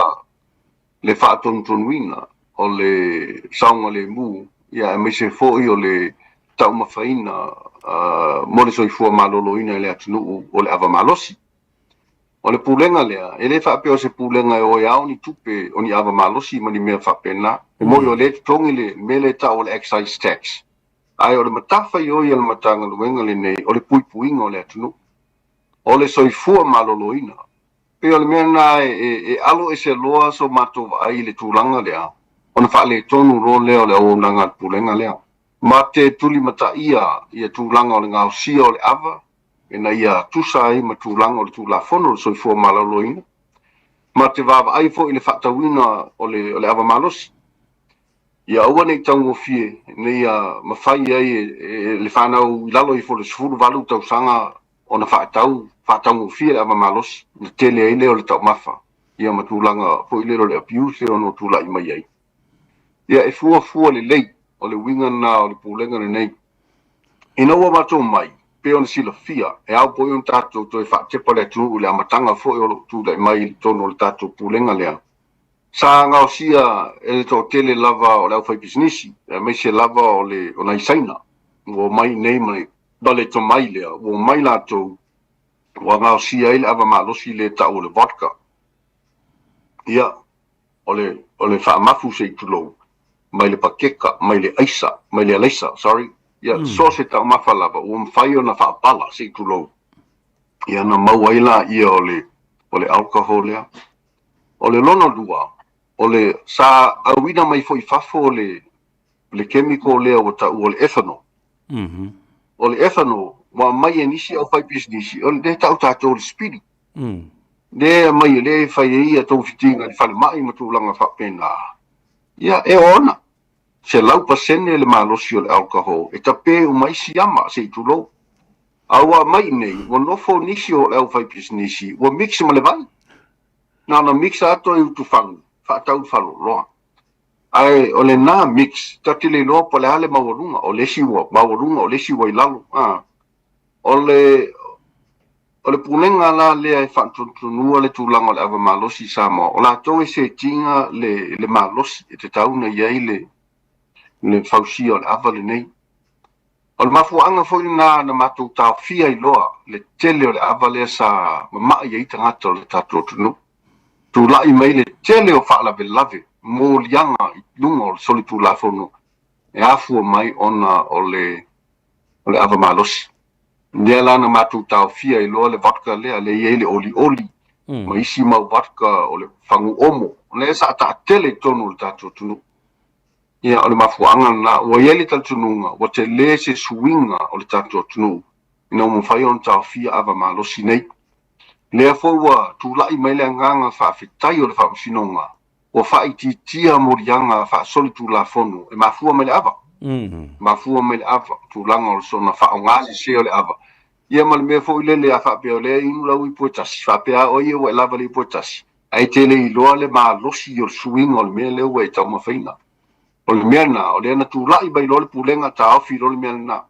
le faatonutonuina o le saogalemu, ia aemaise foi o le taumafaina uh, mo le soifua maloloina i le atunuu o le ava malosi. O le pulega lea, e le faapea o se pulega e o e ao ni tupe o ni ava malosi ma ni mea faapena. E moni o lea e totogi le mea lea e tau o le excise tax, ae o le matafaioi a le Matagaluega lenei o le puipuiga o le atunuu, o le soifua maloloina. E pei o le mea lena e, e alo ese loa so matou vaai i le tulaga lea, ona faaletonu loa lea o le auaunaga a le pulega lea. Ma te tulimataia ia tulaga o le gaosia o le ava, ina ia tusa ai ma tulaga o le Tulafono o le Soifua Maloloina, ma te vaavaai foi i le faatauina o le, o le ava malosi. Ia aua ne i taugofie, ina ia mafai ai e, e le fanau i lalo ifo o le 18 tausaga ona faatau, faataugofie le ava malosi, na tele ai lea o le taumafa, ia ma tulaga foi lele o le abuse e ono tulai mai ai. Ia e fuafua lelei, o le uiga lena o le pulega lenei. Ina ua matou mai, pei ona silafia, e ao foi ona tatou toe faatepa le atunuu i le amataga foi o lou tulai mai i totonu o le tatou pulega lea, sa gaosia e le toatele lava o le aufaipisinisi, aemaise lava o le o nai Saina ua omai i inei ma ma le tomai lea, ua omai latou ua gaosia ai le ava malosi lea e tau o le vodka. Ia, o le, o le faamafu se i tulou, mai le pakeka, mai le aisa, mai le alaisa, sorry, ia, mm. so se taumafa lava, ua mafai ona faapala se i tulou. Ia, na maua ai la ia o le, o le alcohol lea. O le lona lua, o le, sa auina mai foi fafo le, le chemical lea ua taua o le ethanol. Mm -hmm. O le ethanol, ua aumai e nisi au fai pisinisi, o le tau tatou o le spili. Mm. Lea aumai lea e fai ai ia togafitiga i le falemai ma tulaga faapena. Ia, e oona. 100% le malosi o le alcohol e tape uma ai siama, se i tulou. A ua aumai i inei, ua nofo nisi o le aufaipisinisi, ua mix ma le vai. Na ona mix atoa i utufagu, faatau i le faleoloa. Ae o lena mix, ta te le iloa po o le a le maualuga, o le isi ua maualuga, o le isi ua i lalo. A. O le, o le pulega la lea e faatonutonua le tulaga o le ava malosi i Samoa, o latou e set ina le, le malosi e tatau ona i ai le, le fausia o le ava lenei. O le mafuaaga foi lena na matou taofia ai loa le tele o le ava lea sa mamai ai tagata o le tatou atunuu. Tulai mai le tele o faalavelave, moliaga i luga o le solitulafono e afua mai ona o le o le ava malosi. Lea la na matou taofia ai loa le vodka lea, lea e i ai le olioli ma isi mau vodka o le fagu omo, lea sa taatele i totonu o le tatou atunuu. Ia, o le mafuaaga lena. Ua i ai le talitonuga ua tele se suiga o le tatou atunuu ina ua mafai ona taofia ava malosi nei. Lea foi ua tulai mai le agaga faafetai o le Faamasinoga ua faaitiitia moliaga faasolitulafono e mafua mai le ava. Mafua mai le ava, tulaga o le soona faaaoga sese o le ava. Ia ma le mea foi lele a faapea o lea e inu lau ipu e tasi, faapea lava oe ia ua e lava i le ipu e tasi, ae e te le iloa le malosi o le suiga o le mea lea ua e taumafaina. O le mea lena, o lea na tulai mai loa le Pulega taofi loa le mea lena.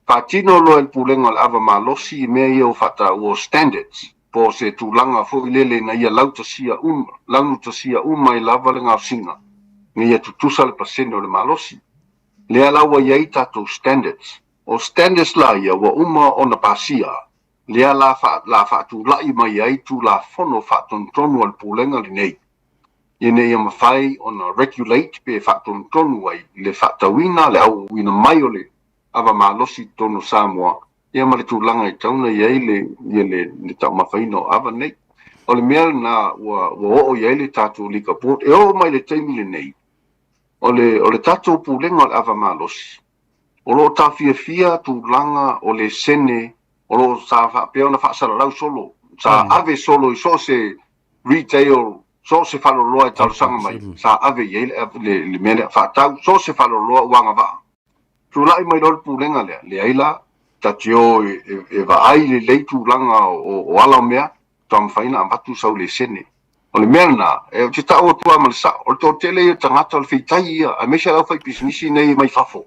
Faatino loa e le Pulega o le Ava Malosi i mea ia ua faataua o standards, po o se tulaga foi lele ina ia lautasia uma, laugatasia uma ai lava le gaosiga, ina ia tutusa le pasene o le malosi. Lea la ua i ai tatou standards. O standards la ia ua uma ona pasia, lea la la faatulai mai ai Tulafono Faatonutonu a le Pulega lenei, ina ia mafai ona regulate pe faatonutonu ai le faatauina, le auauina mai o le ava malosi i totonu o Samoa, ia ma le tulaga e tatau ona i ai le, ia le, le taumafaina o ava nei. O le mea lena ua, ua oo i ai le tatou Liquor Board. E oo mai le taimi lenei, o le, o le tatou Pulega o le Ava Malosi, o lo o taofiafia tulaga o lesene o lo o sa faapea ona faasalalau solo, sa ave solo i so o se retail, so o se faleoloa e talosaga mai, sa ave i ai le, le, le mea lea, faatau, so o se faleoloa ua agavaa. Tulai mai loa le pulega lea, leai la, ta te o e, e, e vaai lelei tulaga o, o ala o mea, faatoa mafai ona avatu sau lesene. O le mea lena, e, ou te tau atu lava ma le sao, o le toatele ia o tagata o le feitai ia, aemaise le aufaipisinisi nei mai fafo.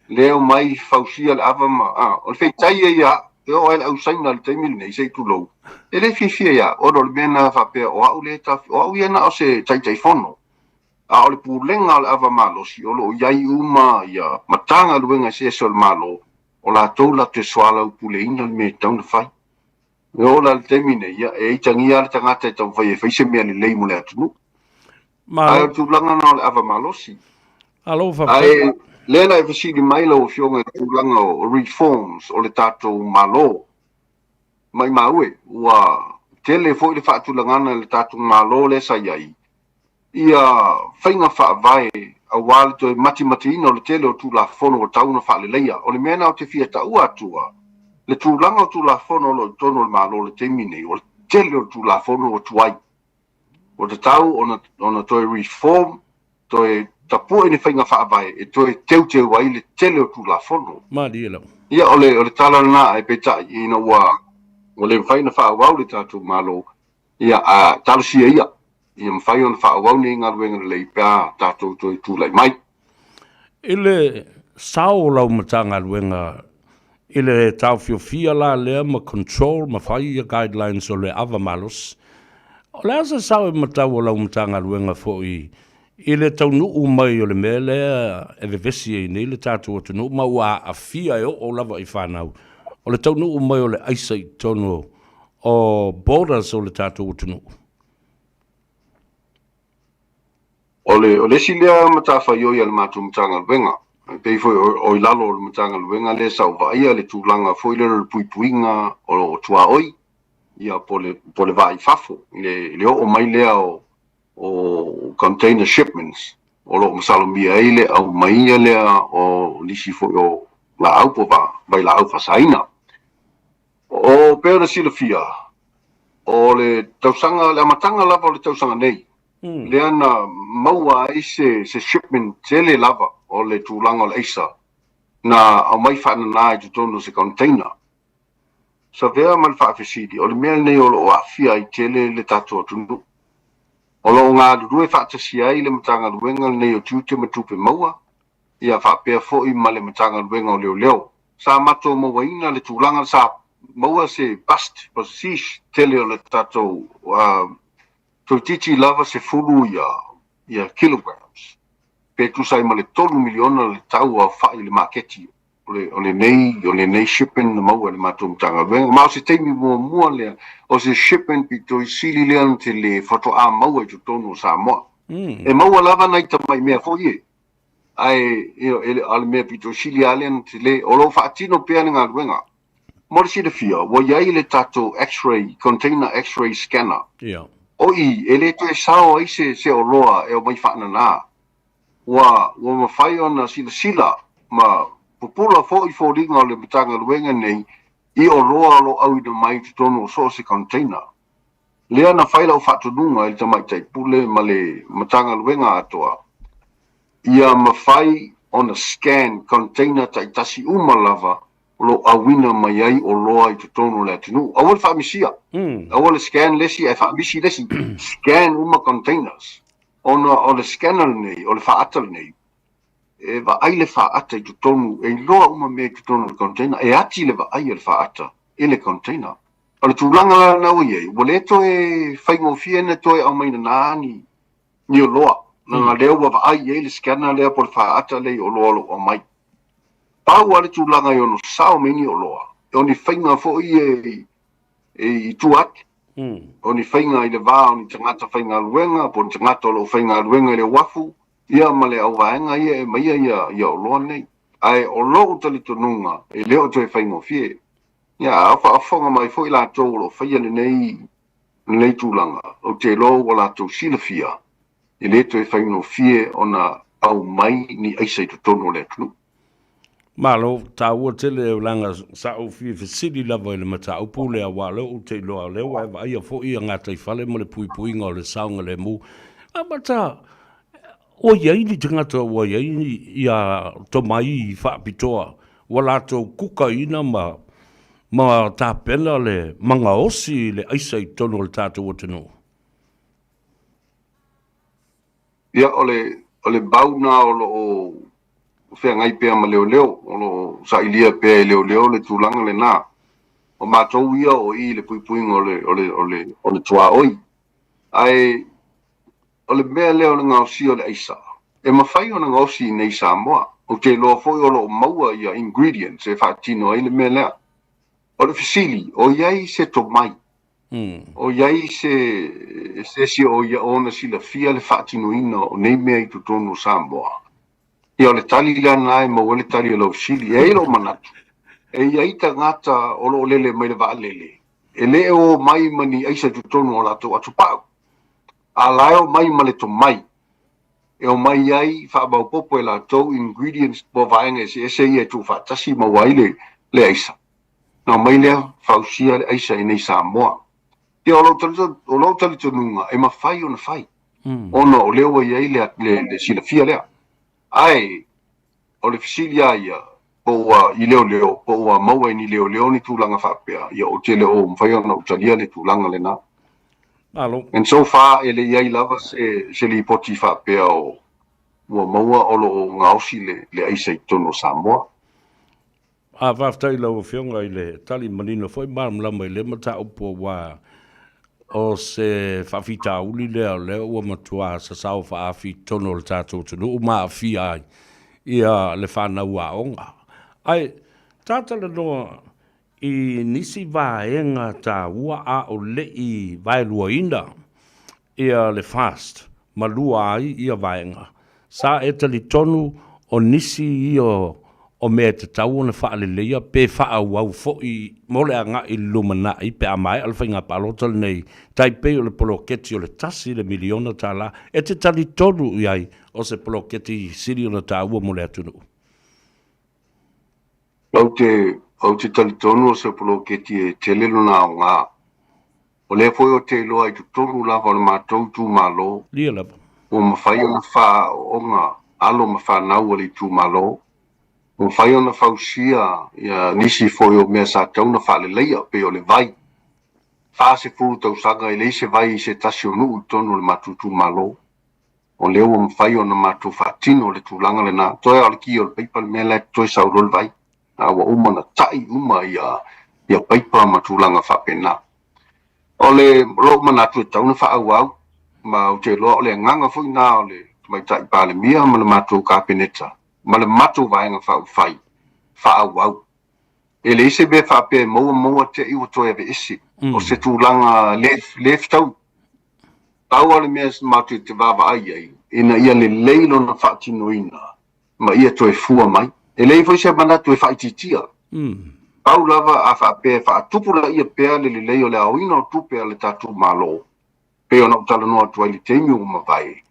Lea omai fausia le ava ma, a, o le feitai ia ia au, e oo lava i le au Saina i le taimi lenei, se i tulou, e le fiafia ia au, ona o le mea lena faapea o au lea e taofi, o au ia na o se Taitaifono, a o le pulega o le ava malosi o lo o i ai uma ia Matagaluega eseese o le Malo, o latou latou te soalaupuleina le mea e tatau ona fai. E oo la i le taimi nei, ia, e aitagia lava le tagata e taumafai e fai se mea lelei mo le atunuu. Ae o le tulaga lena o le ava malosi. Malo faafetai. Ae lea na e fesili mai lau Afioga i le tulaga o reforms o le tatou Malo. Maimau e, ua tele foi le faatulagaga e le tatou Malo lea sa i ai, ia faiga faavae aua le toe matimatiina o le tele o Tulafono ua tatau ona faaleleia. O le mea lena ou te fia taua atua, le tulaga o Tulafono o lo o i totonu o le Malo i le taimi lenei, o le tele o le Tulafono ua tuai. Ua tatau ona, ona toe reform, toe tapue ni faiga faavae e toe teuteu ai le tele o Tulafono. Malie lava. Ia, o le, o le tala lena, ae peitai, ina ua, ua le mafai ona faaauau le tatou Malo, Ia, a talosia ia, ia mafai ona faaauau nei galuega lelei pe a tatou toe tulai mai. I le sao o lau Matagaluega i le taofiofia la lea ma control ma fai ia guidelines o le ava malosi, o le a se sao e matau o lau Matagaluega foi i le taunuu mai o le mea lea e vevesi ai nei le tatou atunuu ma ua aafia e oo lava i fanau, o le taunuu mai o le aisa i totonu o borders o le tatou atunuu? O le, o le isi lea matafaioi a le matou Matagaluega, e pei foi o, o i lalo o le Matagaluega lea sa ou vaaia le tulaga foi lea o le puipuiga o tuaoi, ia po o le, po o le va i fafo, i le, i le oo mai lea o, o container shipments o lo o masalomia ai le aumaia lea o nisi foi o laau po o vailaau faasaina. O pei ona silafia, o le tausaga, le amataga lava o le tausaga nei, lea na maua ai se, se shipment tele lava o le tulaga o le aisa na aumai faanana i totonu o se container. Savea ma le faafesili, o le mea lenei o lo o aafia ai tele le tatou atunuu. O lo o galulue faatasi ai le Matagaluega lenei o Tiute ma Tupe Maua, ia faapea foi ma le Matagaluega o Leoleo. Sa matou mauaina le tulaga, sa maua se bust po o se seize tele o le tatou toeitiiti lava 10 ia kilograms, pe tusa ai ma le $3 miliona le tau aofai i le maketi o le, o lenei, o lenei shipment na maua e le matou Matagaluega. Ma o se taimi muamua lea, o se shipment pito i sili lea ona tele faatoa maua i totonu o Samoa. E maua lava nai tamai mea foi e, ae, you know, e le, a o le mea pito sili lava lea ona tele. O lo o faatino pea le galuega. Mo le silafia, ua i ai le tatou X-ray, container X-ray scanner. O i, e le toe sao ai se, se oloa e omai faanana. Ua, ua mafai ona silasila ma pupula foi foliga o le Matagaluega nei i oloa o lo o auina mai i totonu o so o se container. Lea na fai lau faatonuga i le Tamaitai Pule ma le Matagaluega atoa, ia mafai ona scan container taitasi uma lava o lo o auina mai ai oloa i totonu o le atunuu. Aua le faamisia. Aua le scan le isi ae faamisi le isi. Scan uma containers. Ona o le scanner lenei, o le faata lenei, e vaai le faata i totonu, e iloa uma mea i totonu o le container, e ati le vaai a le faata i le container. O le tulaga la lena ua i ai, ua le toe faigofie ona toe aumai nana ni, ni oloa, leaga lea ua vaai i ai le scanner lea po o le faata lea i oloa o lo o aumai. Pau lava le tulaga e ono sao mai ni oloa, o ni faiga foi ia i tua atu, o ni faiga i le va o ni tagata faigaluega po o ni tagata o lo o faigaluega i le uafu, ia ma le auvaega ia e aumaia ia oloa nei. Ae o lou talitonuga e le o toe faigofie. Ia, a faafofoga mai foi latou o lo o faia lenei lenei tulaga, ou te iloa ua latou silafia e le toe faigofie ona aumai ni aisa i totonu o le atunuu. Malo, taua tele leaga sa ou fia fesili lava i le mataupu lea aua o lea ou te iloa o lea ua e vaaia foi ia gataifale ma le puipuiga o le saogalemu. Amata, ua i ai ni tagata ua i ai ia tomai faapitoa ua latou kukaina ma ma tapena le magaosi i le aisa i totonu o le tatou atunuu? Ia, o le, o le mau lena o lo o feagai pea ma leoleo, o lo o sailia pea e leoleo le tulaga lena. O matou ia o i i le puipuiga o le, o le, o le, o le tuaoi. Ae o le mea lea o le gaosia o le aisa, e mafai ona gaosi i inei i Samoa. Ou te iloa foi o lo o maua ia ingredients e faatino ai le mea lea. O le fesili, o i ai se tomai O i ai se se isi o ia ona silafia le faatinoina o nei mea i totonu o Samoa? Ia o le tali lea lena e maua ai le tali o lau fesili. E i ai lou manatu, e i ai tagata o lo o lele mai le vaalele e le o omai ma ni aisa i totonu o latou atupau, a la e omai ma le tomai e omai ai faamaopoopo e latou ingredients po o vaega eseese ia e tuufaatasi maua ai le le aisa. Ona omai lea fausia le aisa i nei Samoa. Ia o lou, o lou talitonuga e mafai ona fai, ona o lea ua i ai le, le, le silafia lea. Ae o le fesili lava ia, po ua i leoleo, po ua maua e ni leoleo ni tulaga faapea, ia ou te le o mafai ona ou talia le tulaga lena. Malo. And so far e le i ai lava se, se lipoti faapea o ua maua o lo o gaosi le, le aisa i totonu o Samoa. A faafetai i lau Afioga i le tali manino foi malamalama i lea mataupu aua o se faafitauli lea o lea ua matua sasao faaafi i totonu o le tatou atunuu ma aafia ai ia le fanau aoga. Ae ta talanoa i nisi vaega taua a o le i vaeluaina ia le FAST ma lua ai ia vaega. Sa e talitonu o nisi ia o mea e tatau ona faaleleia pe faaauau foi mo le agai i le lumanai pe a maea le faiga palota lenei, tai pei o le poloketi o le $1 miliona. E te talitonu i ai o se poloketi sili ona taua mo le atunuu? Ou te talitonu o se poloketi e tele lona aoga. O lea foi ou te iloa i totonu lava o le matou itumalo, Ia lava. ua mafai ona faaooga alo ma fanau a le itumalo, ua mafai ona fausia ia nisi foi o mea sa tatau ona faaleleia, pei o le vai. 40 tausaga e leai se vai i se tasi o nuu i totonu o le matou itumalo. O lea ua mafai ona matou faatino le tulaga lena. Toe lava o le ki o le paipa le mea la e toe sau loa le vai. A ua uma ona tai uma ia, ia paipa ma tulaga faapena. O le lou manatu e tatau ona faaauau, ma ou te iloa o le agaga foi lena o le Tamaitai Palemia ma le matou Kapeneta ma le matou Vaega Faaupufai, faaauau. E leai se mea faapea e maua maua te i ua toe aveese. O se tulaga le, le fetaui. Pau lava le mea matou te vaavaai i ai, ina ia lelei lona faatinoina ma ia toe fua mai. E leai foi se manatu e faaitiitia. Pau lava a faapea e faatupulaia pea le lelei o le aoina o tupe a le tatou Malo, pei ona ou talanoa atu ai i le taimi ua mavae,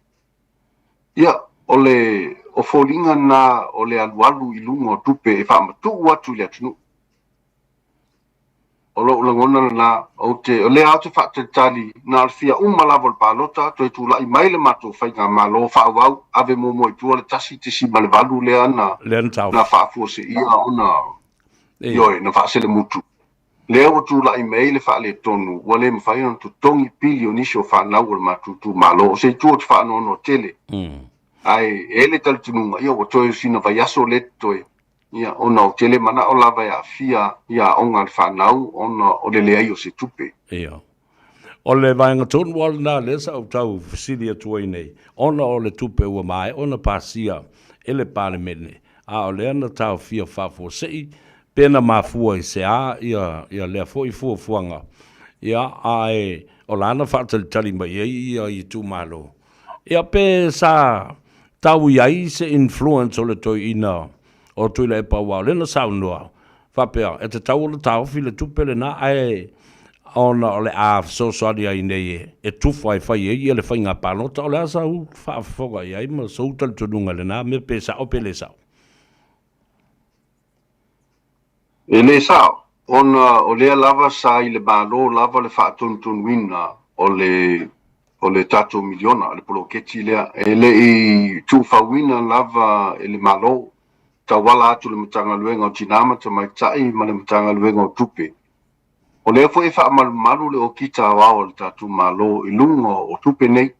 ia, o le, o foliga na o le alualu i luga o tupe e faamatuu atu i le atunuu. O lou lagona lena, ou te, o lea ou te faatalitali, na o le fia uma lava o le palota, toe tulai mai le matou faigamalo faaauau, ave muamua i tua le 1.8 lea na, Lea na taofi. na faafuaseia ona, ioe, na faaselemutu. Lea ua tulai mai ai le faaletonu, ua le mafai ona totogi pili o nisi o fanau o le matou itumalo. O se itu ou te faanoanoa tele, ae e i ai le talitonuga, ia ua toe o sina vaiaso lea totoe, Ia, ona ou te le manao lava e aafia ia aoga a le fanau ona o le leai o se tupe. Ia. O le vaega tonu lava lena lea sa ou tau fesili atu ai nei, ona o le tupe ua maea ona pasia e le Palemene, a o lea na taofia faafuasei, pe na mafua i se a ia, ia lea foi fuafuaga, ia, ae o la na faatalitali mai ai ia itumalo. Ia pe sa tau i ai se influence o le toeaina o Tuilaepa aua o lea na saunoa faapea e tatau ona taofi le tupe lena ae ona o le a fesoasoani ai nei e tufa e fai ai ia le faiga palota. O le a sau faafofoga i ai ma sou talitonuga i lena mea pe sao pe le sao? E le sao, ona o lea lava sa i le Malo lava le faatonutonuina o le o le tatou miliona, o le poloketi lea. E le i tuufauina lava e le Malo, tauala atu i le Matagaluega o Tina ma Tamaitai ma le Matagaluega o Tupe. O lea foi e faamalumalu le Okita Aoao a le tatou Malo i luga o tupe nei.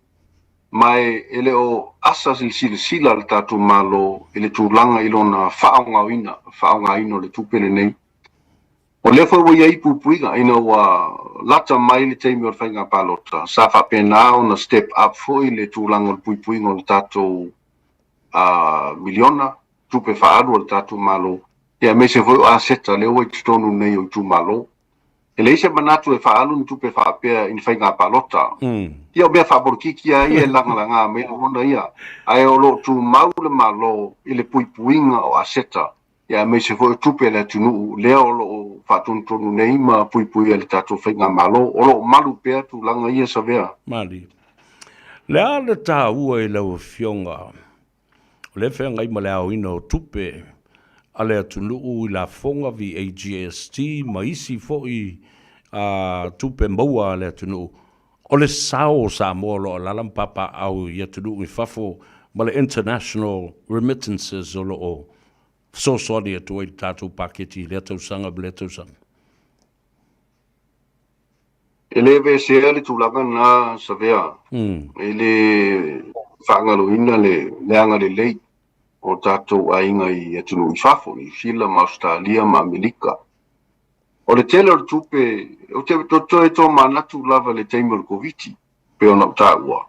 Ma e le o asa le silasila a le tatou Malo i le tulaga i lona faaaogaina, faaaogaina o le tupe lenei. O lea foi ua i ai puipuiga ina ua lata mai le taimi o le faiga palota, sa faapena ona step up foi le tulaga o le puipuiga o le tatou miliona, tupe faaalu a le tatou Malo, aemaise foi o aseta lea ua i totonu nei o itumalo. E leai se manatu e faaalu ni tupe faapea i ni faiga palota. Ia o mea faapolokiki lava ia e lagalaga mai lagona ia, ae o lo o tumau le Malo i le puipuiga o aseta, aemaise foi o tupe a le atunuu lea o lo o faatonutonu nei ma puipuia e le tatou faigamalo. O lo o malu pea tulaga ia Savea. Malie. Le a le taua i lau Afioga O lea e feagai ma le aoina o tupe a le atunuu i lafoga VAGST ma isi foi tupe maua a le atunuu. O le sao o Samoa o lo o alaala ma papaaao i atunuu i fafo ma le international remittances o lo o fesoasoani atu ai i le tatou paketi i lea tausaga ma lea tausaga. E le aveesea le tulaga lena Savea. E le faagaloina le agalelei o tatou aiga i atunuu i fafo, Niu Sila ma Ausetalia ma Amerika. O le tele o le tupe, ou te toe tomanatu lava i le taimi o le Koviti, pei ona ou taua.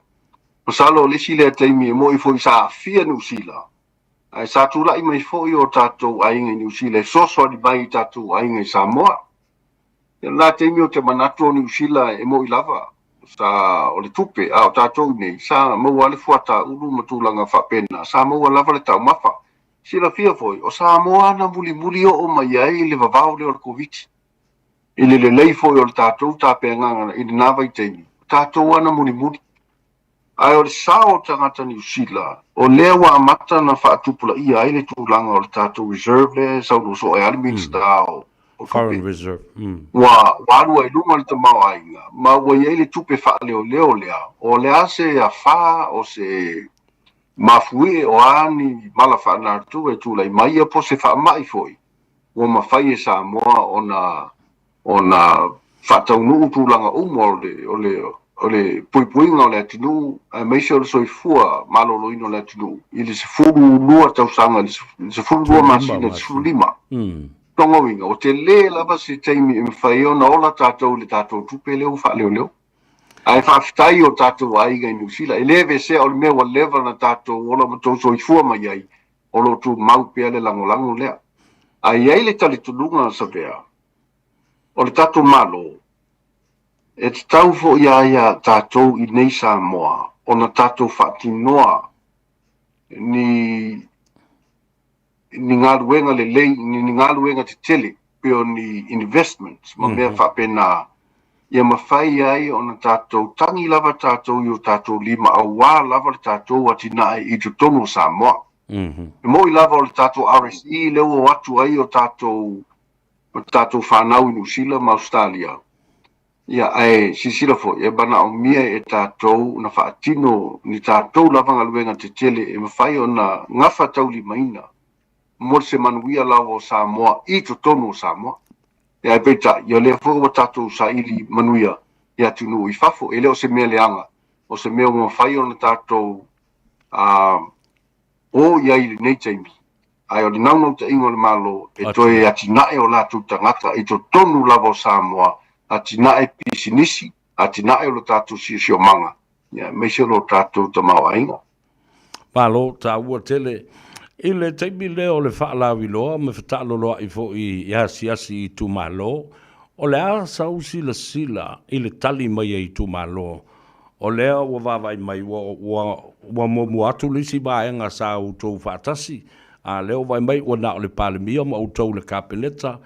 Masalo o le isi lea taimi e moni foi sa aafia Niu Sila, ae sa tulai mai foi o tatou aiga i Niu Sila e fesoasoani mai i tatou aiga i Samoa. I lena taimi ou te manatu o Niu Sila e mo'i lava sa o le tupe, a o tatou i inei, sa maua lava le fuata ulu ma tulaga faapena, sa maua lava le taumafa. Silafia foi, o Samoa na mulimuli oo mai ai le vavao lea o le Koviti. I le lelei foi o le tatou tapenaga i lena vaitaimi, o tatou lava na mulimuli. Ae o le sao o tagata Niu Sila, o lea ua amata ona faatupulaia ai le tulaga o le tatou reserve lea e saunoa soo ai lava le Minisita o Tupe. Foreign reserve. Ua alu ai i luga le tamaoaiga ma ua i ai le tupe faaleoleo lea, o le a se afa, o se mafuie, o a ni mala faalenatura e tulai mai ia po o se faamai foi, ua mafai e Samoa ona ona faataunuu tulaga uma o le, o le, o le puipuiga o le atunuu aemaise o le soifua maloloina o le atunuu i le 12 tausaga, i le 12 masina i le 15. Lona uiga, ua tele lava se taimi e mafai ai ona ola tatou i le tatou tupe lea ua faaleoleo. Ae faafetai i o tatou aiga i Niu Sila, e le aveesea o le mea ua leva ona tatou ola ma tou soifua mai ai, o lo o tumau pea le lagolago lea. Ae i ai le talitonuga, Savea, o le tatou Malo, e tatau foi ia ia tatou i nei Samoa ona tatou faatinoa ni ni galuega lelei, ni galuega tetele pei o ni investments ma mea faapena, ia mafai ai ona tatou tagi lava tatou i o tatou lima aua lava le tatou atinae i totonu o Samoa. E moni lava o le tatou RSE lea ua o atu ai o tatou o tatou fanau i Niu Sila ma Ausetalia, ia ae silasila foi, e manaomia e tatou ona faatino ni tatou lava galuega tetele e mafai ona gafataulimaina mo se manuia lava o Samoa i totonu o Samoa. Ia ae peitai, ia o lea foi ua tatou saili manuia i atunuu i fafo. E le o se mea leaga, o se mea ua mafai ona tatou o i ai i lenei taimi, ae o le naunautaiga o le Malo e toe atinae o latou tagata i totonu lava o Samoa, atinae pisinisi, atinae o lo tatou siosiomaga, aemaise o lo tatou tamaoaiga. Malo, taua tele. I le taimi lea o le faalauiloa ma fetaaloloai foi i asiasi i itumalo, o le a sau silasila i le tali mai a itumalo? O lea ua vaavaai mai ua, ua, ua muamua atu le isi vaega sa outou faatasi, a lea ua vaai mai ua na o le Palemia ma outou le Kapeneta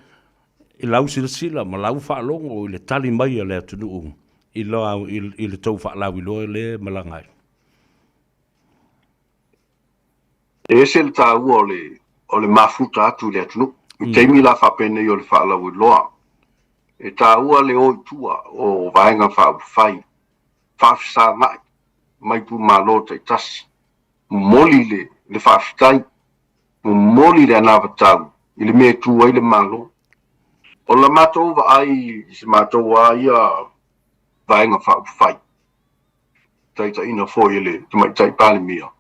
i lau silasila ma lau faalogo i le tali mai a le atunuu i, i, i le tou faalauiloa lea e malaga ai. E ese le taua o le, o le mafuta atu i le atunuu. I taimi la faapenei o le faalauiloa, e taua le o i tua o Vaega Faaupufai, faafesagai mai itumalo taitasi, momoli le, le faafetai, momoli le anavatau i le mea e tu ai le Malo. O la matou vaai i se matou lava ia Vaega Faaupufai, taitaiina foi e le Tamaitai Palemia,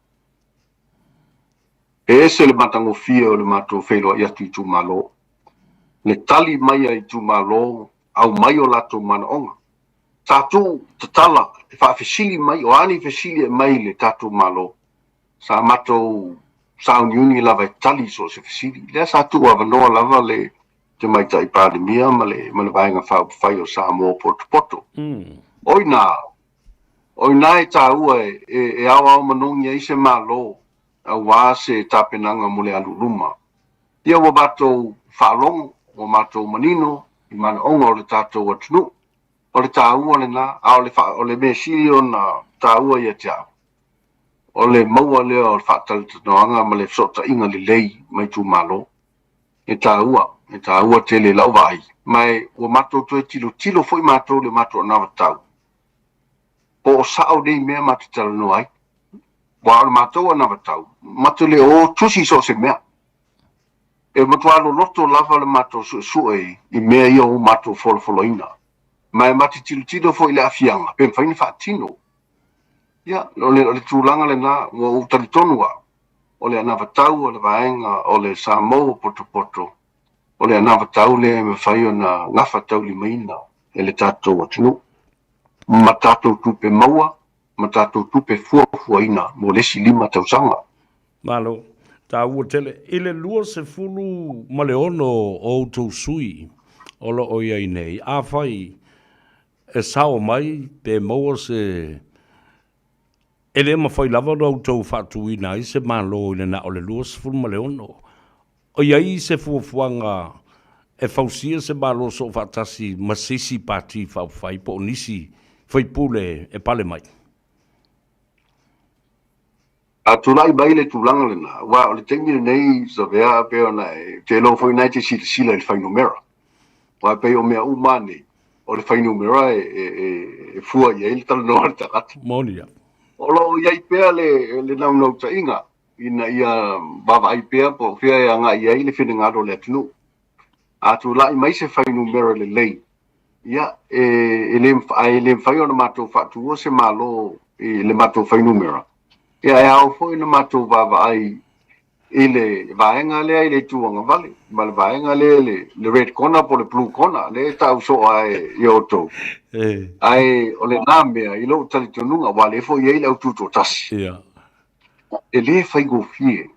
e ese le matagofie o le matou feiloai atu i itumalo. Le tali mai a itumalo, aumai o latou manaoga. Sa tuu tatala e faafesili mai, o a ni fesili e aumai i le tatou Malo, sa matou sauniuni lava e tali i so o se fesili. Lea sa tuu avanoa lava le Tamaitai Palemia ma le, ma le Vaega Faaupufai o Samoa Potopoto. O i ina, o i ina e taua e, e, e aoao manogi ai se Malo aua se tapenaga mo le alu i luma. Ia ua matou faalogo, ua matou manino i manaoga o le tatou atunuu. O le taua lena, a o le, o le mea sili ona taua ia te au, o le maua lea o le faatalatalanoaga ma le fesootaiga lelei ma itumalo. E taua, e taua tele i lau vaai, ma e ua matou toe tilotilo foi matou i le matou anavatau, po o sao nei mea matou te talanoa ai. Aua o le matou anavatau, matou te le o tusi i so o se mea. E matua loloto lava le matou suesue i mea ia ua matou folafolaina. Ma e matou te tilotilo foi i le aafiaga, pe mafai ona faatino. Ia, o le, o le tulaga lena, ua ou talitonu au, o le anavatau a le vaega o le Samoa Potopoto, o le anavatau lea e mafai ona gafataulimaina e le tatou atunuu, ma tatou tupe maua ma tatou tupe fuafuaina mo le isi 5 tausaga. Malo. Taua tele. I le 26 o outou sui o lo o i ai nei, afai e sao mai pe maua se E le mafai lava ona outou faatuina ai se Malo i le na o le 26. O i ai se fuafuaga e fausia se Malo soofaatasi ma se isi Pati Faaupufai po o nisi faipule e pale mai? A tulai mai le tulaga lena, aua o le taimi lenei Savea pei ona e, ou te iloa foi o lena e te silasila i le fuainumera. Aua e pei o mea uma lava nei, o le fuainumera e, e, e, e fua i ai le talanoa a le tagata. Moni lava. O lo o i ai pea le, le naunautaiga ina ia vaavaai pea po o fea e agai i ai le finagalo o le atunuu. A tulai mai se fuainumera lelei, ia, e, e le, ae le mafai ona matou faatuua se Malo i le matou fuainumera, ia e ao foi ona matou vaavaai i le vaega lea i le itu agavale ma le vaega lea le, le red corner po o le blue corner lea e tau soo lava e, e outou. Ae o lena mea i lou talitonuga, aua o lea foi e i ai le au tutoatasi. Yeah. E le faigofie.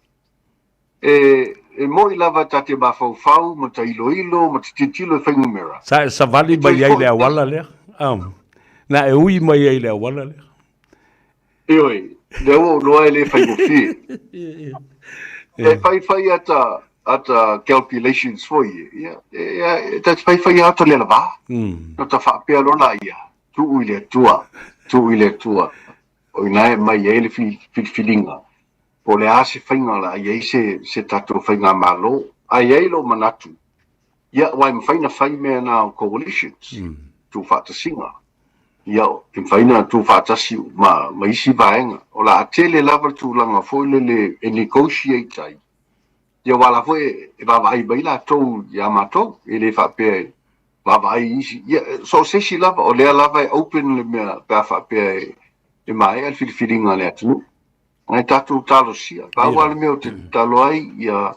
E, e moi lava ta te mafaufau ma ta iloilo ma te tilotilo i fuainumera. Sa e savali mai ai le auala lea? Um, na e ui mai ai le auala lea? Ioe, lea ua ou iloa e le faigofie. E faifai ata, ata calculations foi e, ia, e, e, ta te faifai ata le alavā. No ta faapea loa laia, tuu i le Atua, tuu i le Atua. O i ina e aumai ai le filifiliga, po o le a se faiga o le a i ai se, se tatou faigamalo. Ae i ai lou manatu, Ia, aua e mafai ona fai mea na o coalitions, tuufaatasiga. Ia, e mafai ona tuufaatasi ma, ma isi vaega. O le a tele lava le tulaga foi lele e negotiate ai. Ia, aua o la foi e vaavaai mai latou ia matou, e le faapea e vaavaai i isi. Ia, so o se isi lava, o lea lava e open le mea pe a faapea e maea le filifiliga a le atunuu. Ae tatou talosia. Pau lava le mea ou te tatalo ai, ia,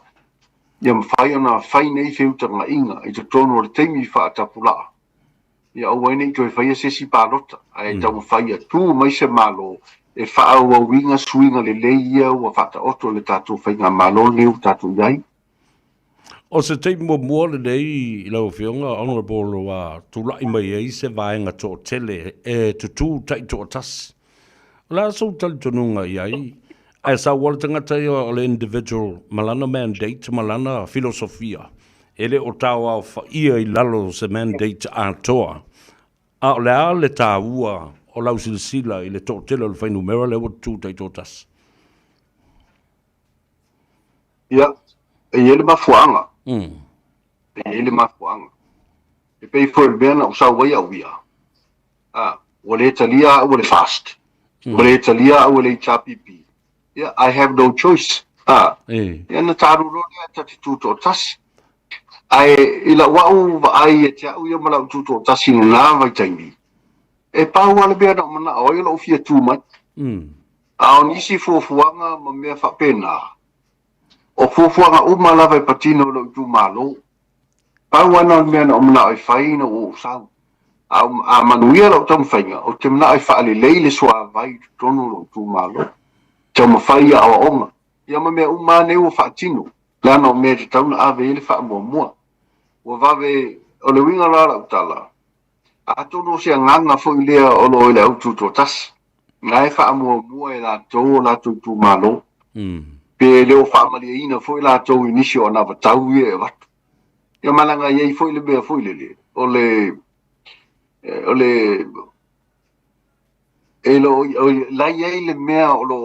ia mafai ona fai nei feutagaiga i totonu o le taimi faatapulaa, ia aua ai ne i toe faia se isi palota, ae taumafai ia tu mai se Malo e faaauauina suiga lelei ia ua faataoto e le tatou Faigamalo lenei ua tatou i ai. O se taimi muamua lenei i lau Afioga Honourable ua tulai mai ai se vaega toatele e tutū taitoatasi. O le a sou talitonuga i ai, ae sau lava le tagata ia o le individual ma lana mandate ma lana filosofia, e le o taoaofaia i lalo o se mandate atoa. A o le a le taua o lau silasila i le toatele o le fuainumera lea ua tutū taitoatasi? Ia, e i ai le mafuaaga. E i ai le mafuaaga. E pei foi o le mea na ou sau ai au ia, a, ua le talia au e le FAST, ua le talia au e le HRPP, ia, I have no choice, a, ia na talu loa lea ta te tutoatasi. Ae i lau au vaai ia te au ia ma lau tutoatasi i lena vaitaimi, e pau lava le mea na ou manao ai o lou fia tu mai. A o nisi fuafuaga ma mea faapena, o fuafuaga uma lava e patino i lou itumalo. Pau lava na o le mea na ou manao e fai ina ua ou sau. A, a manuia lau taumafaiga, ou te manao e faalelei le suavai i totonu o lou itumalo, taumafai i aoaoga, ia ma mea uma lava nei ua faatino, leaga o mea e tatau ona ave i ai le faamuamua. Ua vave, o le uiga la o lau tala, Atonu o se agaga foi lea o lo o i le au tutoatasi, na e faamuamua e latou o latou itumalo, pe le o faamalieina foi latou i nisi o anavatau ia e avatu. Ia ma leaga e i ai foi le mea foi lele, o le, o le, e lo o, la e i ai le mea o lo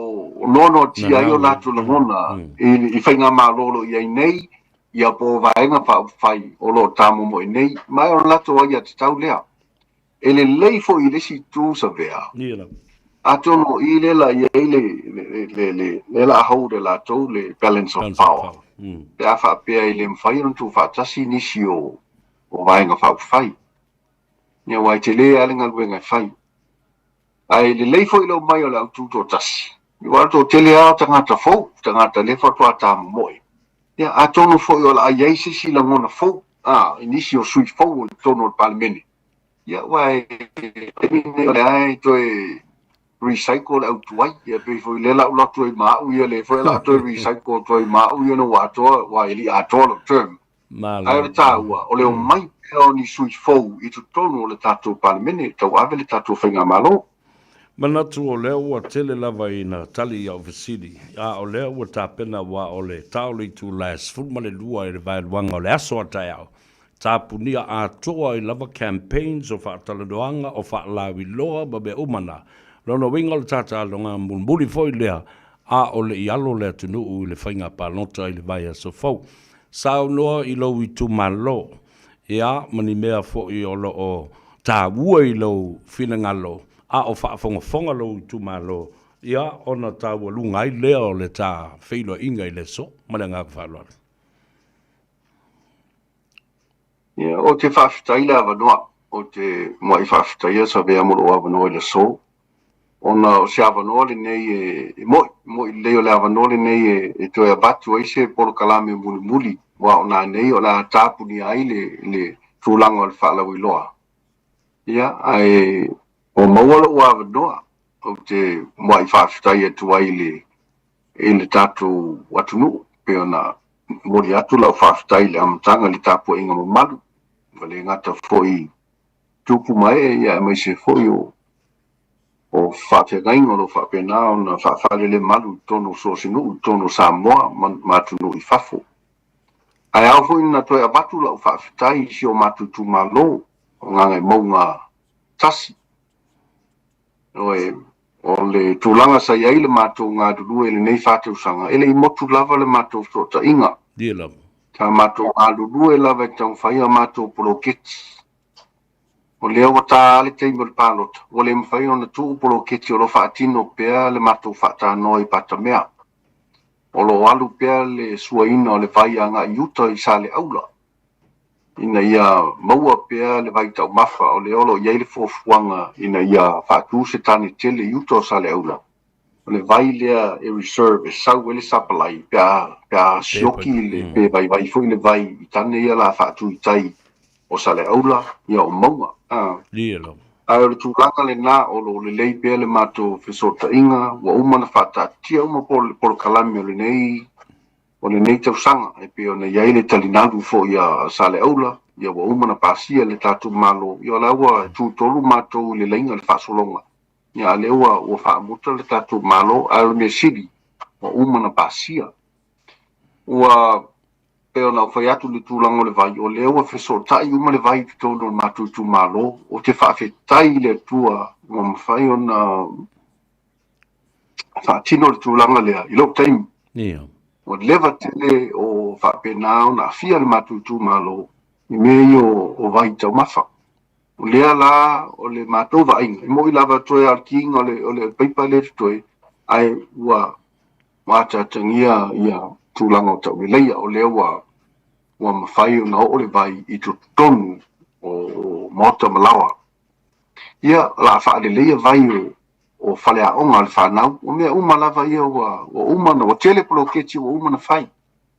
o noanoatia ai o latou lagona i faigamalo o lo o i ai nei, ia po o Vaega Faaupufai o lo o tamomoe nei, ma o le latou aiatatau lea. E lelei foi i le isi itu Savea, atonu o i lea la i ai le, le, le, lea la a hold e latou le balance of power, pe a faapea e le mafai ona tuufaatasi nisi o, o Vaega Faaupufai. Ia aua e tele lava le galuega e fai. Ae lelei foi le omai o le au tutoatasi, aua o le toatele lava o tagata fou, tagata lea faatoa tamomoe. Ia, atonu foi o le a i ai se isi lagona fou, a, i nisi o sui fou o i totonu o le Palemene. Ia, aua e taimi lenei o lea e toe recycle le au tuai. Ia, pei foi lea la ou alu atu ai ma au ia, lea foi o le a toe recycle atu ai ma au ia ina ua atoa, aua e le i atoa lou term. Ae o le taua, o le omai pea o ni sui fou i totonu o le tatou Palemene e tauave le tatou Faigamalo. Manatu o lea ua tele lava ina tali i au fesili, a o lea ua tapena aua o le ta o le itula e 12 i le vaeluaga o le aso a taeao, tapunia atoa ai lava campaigns o faatalanoaga, o faalauiloa ma mea uma na. Lona uiga o le tataloga mulimuli foi lea a o le i alo le atunuu i le faiga palota i le vaiaso fou. Saunoa i lou itumalo, ia, ma ni mea foi o lo o taua i lou finagalo, a o faafogafoga lou itumalo, ia, ona taualuga ai lea o le ta feiloaiga i le aso. Ma le agaga faaaloalo. Ia, ou te faafetai i le avanoa. Ou te muai faafetaia Savea mo lou avanoa i le aso, ona o se avanoa lenei e mo'i, mo'i lelei o le avanoa lenei e toe avatu ai se polokalame mulimuli, aua o nanei o le a tapunia ai le tulaga o le faalauiloa. Ia, ae ua maua lou avanoa, ou te muai faafetai atu ai i le tatou atunuu, pei ona momoli atu lau faafetai i le amataga i le tapuaiga mamalu, ua le gata foi i tupu ma ee, ia aemaise foi o faafeagaiga o lo o faapena ona faafalelemalu i totonu o so o se nuu i totonu o Samoa ma atunuu i fafo. Ae ao foi ona toe avatu lau faafetai i si o matou itumalo o Gagaemauga 1. Ioe, o le tulaga sa i ai le matou galulue i lenei faatausaga, e le i motu lava le matou fesootaiga. Ia lava. Sa matou galulue lava e taumafai a matou poloketi. O lea ua ta le taimi o le palota, ua le mafai ona tuu poloketi o lo o faatino pea le matou faatanoa i Patamea. O lo o alu pea le suaina o le vai agai i uta i Saleaula ina ia maua pea le vai taumafa. O lea o lo o i ai le fuafuaga ina ia faatu se tane tele i uta o Saleaula. O le vai lea e reserve e sau ai le sapalai pe a, pe a sioki le, pe vaivai foi le vai i tane ia la faatu i tai o Saleaula, ia o Mauga. Ae o le tulaga lena o lo o lelei pea le matou fesootaiga, ua uma ona faataatitia uma polokalame o lenei o lenei tausaga e pei ona i ai le talinalu foi a Saleaula, ia ua uma ona pasia le tatou Malo, ia o la ua tutolu matou i le laina o le faasologa, ia a lea ua ua faamuta le tatou Malo, ae o le mea sili ua uma ona pasia. Ua pei ona ou fai atu i le tulaga o le vai, o lea ua fesootai uma le vai i totonu o le matou itumalo. Ou te faafetai i le Atua ua mafai ona faatino le tulaga lea i lou taimi. Ia. Ua leva tele o faapena ona aafia le matou itumalo i mea ia o vai taumafa. O lea la o le matou vaaiga, e moni lava toe lava o le kiiga o le paipa lea e totoe, ae ua ua ataatagia ia tulaga o tauleleia, o lea ua ua mafai ona oo le vai i totonu o maota ma laoa. Ia, o le a faaleleia vai o faleaoga a le fanau, o mea uma lava ia ua ua uma ona, ua tele poloketi ua uma ona fai.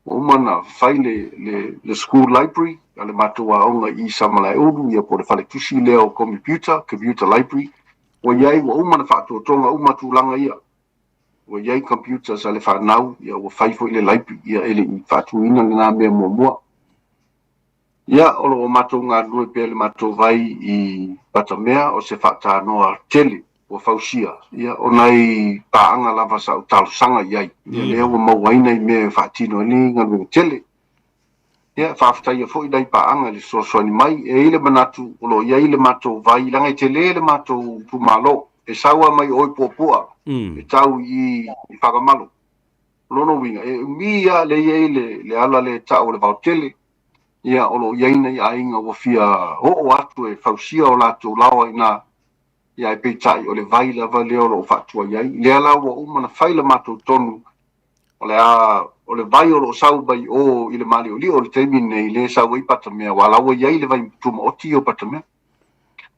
Ua uma ona fai le, le, le school library a le matou aoga i Samalaeulu, ia po o le faletusi lea o komipiuta, computer library. Ua i ai, ua uma ona faatotoga uma tulaga ia. Ua i ai computers a le fanau, ia ua fai foi le library, ia e le i faatuina lena mea muamua. Ia, o lo o matou galulue pea i le matou vai i Patamea, o se faatanoa tele ua fausia, ia, o nai paaga lava sa ou talosaga i ai, ia lea ua maua ai nai mea e faatino ai nei galuega tele. Ia, faafetaia foi nai paaga i le fesoasoani mai. E i ai le manatu o lo o i ai le matou vai, leaga e tele le matou itumalo, e sau lava mai o i Puapua, e tau i i Fagamalo. O lona uiga, e umi lava lea e i ai le ala lea e tau o le vaotele, ia, o lo o i ai nai aiga ua fia oo atu e fausia o latou laoa i ina, ia ae peitai o le vai lava lea o lo o faatuai ai. Lea la ua uma ona fai le matou tonu, o le a, o le vai o lo o sau mai o i le maaliolio i le taimi lenei, lea e sau ai Patamea, aua la ua i ai le vai tumaoti o Patamea.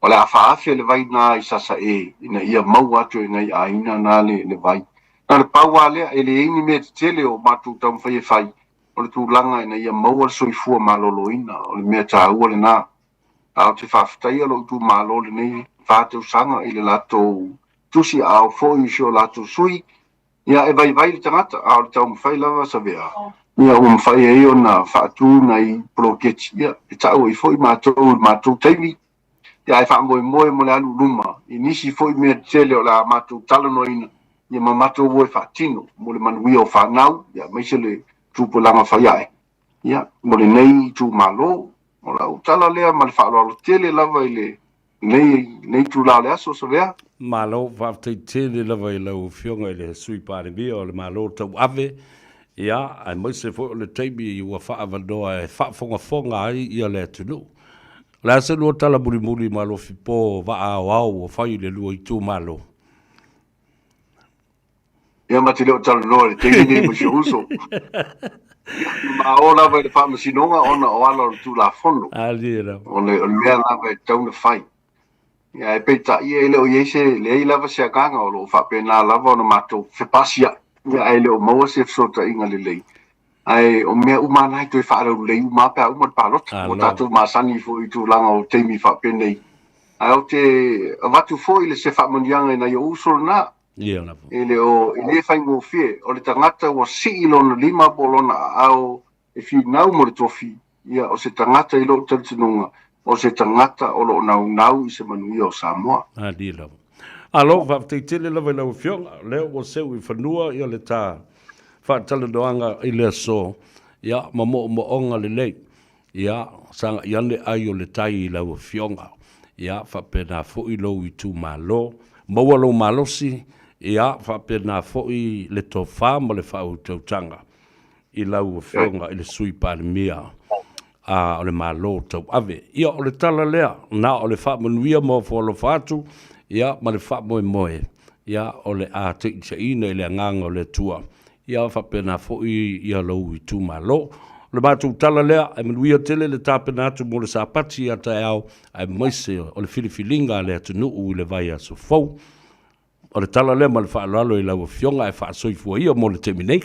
O le a faaafe le vai na i Sasae ina ia maua atu e nai aiga na le, le vai. Na o le pau lava lea, e leai ni mea tetele o matou taumafai e fai, o le tulaga ina ia maua le soifua maloloina, o le mea taua lena. A ou te faafetaia lou itumalo lenei 4 tausaga i le latou tusi aao foi i si o latou sui, ia e vaivai le tagata, a o le taumafai lava Savea, ia ua mafai ai ona faatu nai poloketi, ia e tau ai foi matou i le matou taimi, ia ae faamoemoe mo le alu i luma i nisi foi mea tetele o le a matou talanoaina, ia ma matou o e faatino mo le manuia o fanau, ia aemaise le tupulaga faiae. Ia, mo lenei itumalo, o lau tala lea ma le faaaloalo tele lava i lenei, lenei itula o le aso, Savea. Malo, faafetai tele lava i lau Afioga i le Sui Palemia o le Malo Tauave, ia, aemaise foi o le taimi ua faaavanoa e faafogafoga ai ia le atunuu. O le a se lua tala mulimuli ma alofi po vaa aoao ua fai i le lua itumalo? Ia ma te le o talanoa i le taimi nei ma si ou uso. Ma o lava i le faamasinoga ona o ala o le Tulafono. O le, o le mea lava e tatau ona fai. Ia, ae peitai e le o i ai se, leai lava se agaga o lo o faapena lava ona matou fepasiai. Ia, ae le o maua se fesootaiga lelei. Ae o mea uma lava na e toe faalaulelei uma lava pe a uma le palota. Ua tatou masani foi i tulaga o taimi faapenei. Ae ou te avatu foi le se faamanuiaga i nai ou uso lena. Ia lava. E le o, e le faigofie, o le tagata ua sii lona lima po o lona aao e finau mo le tofi, ia, o se tagata i lou talitonuga, o se tagata o lo o naunau i se manuia o Samoa. Alii lava. Alo, faafetai tele lava i lau Afioga, o lea ua seu i fanua ia le ta faatalanoaga i le aso, ia, ma moomooga lelei. Ia, sagai ane ai o le tai i lau Afioga. Ia, faapena foi lou itumalo. Maua lou malosi, ia, faapena foi le tofa ma le faautautaga. i lau Afioga i le Sui Palemia a o le Malo tauave. Ia, o le tala lea, na o le faamanuia ma ofo alofa atu, ia, ma le faamoemoe, ia, o le a taitaiina i le agaga o le Atua, ia faapena foi ia lou itumalo. O le matou tala lea, e manuia tele le tapena atu mo le Sapati a taeao, aemaise o le filifiliga a le atunuu i le vaiaso fou. O le tala lea ma le faaaloalo i lau Afioga ae faasoifua ia mo le taimi nei.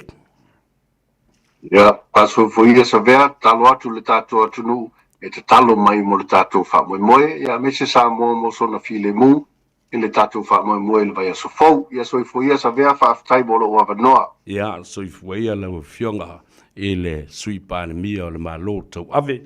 Ia, faasoifua ia Savea, tatalo atu le tatou atunuu e tatalo mai mo le tatou faamoemoe, ia aemaise Samoa mo sona filemu i le tatou faamoemoe i le vaiaso fou. Ia soifua ia Savea, faafetai mo lou avanoa. Ia, soifua ia lau Afioga i le Sui Palemia o le Malo Tauave.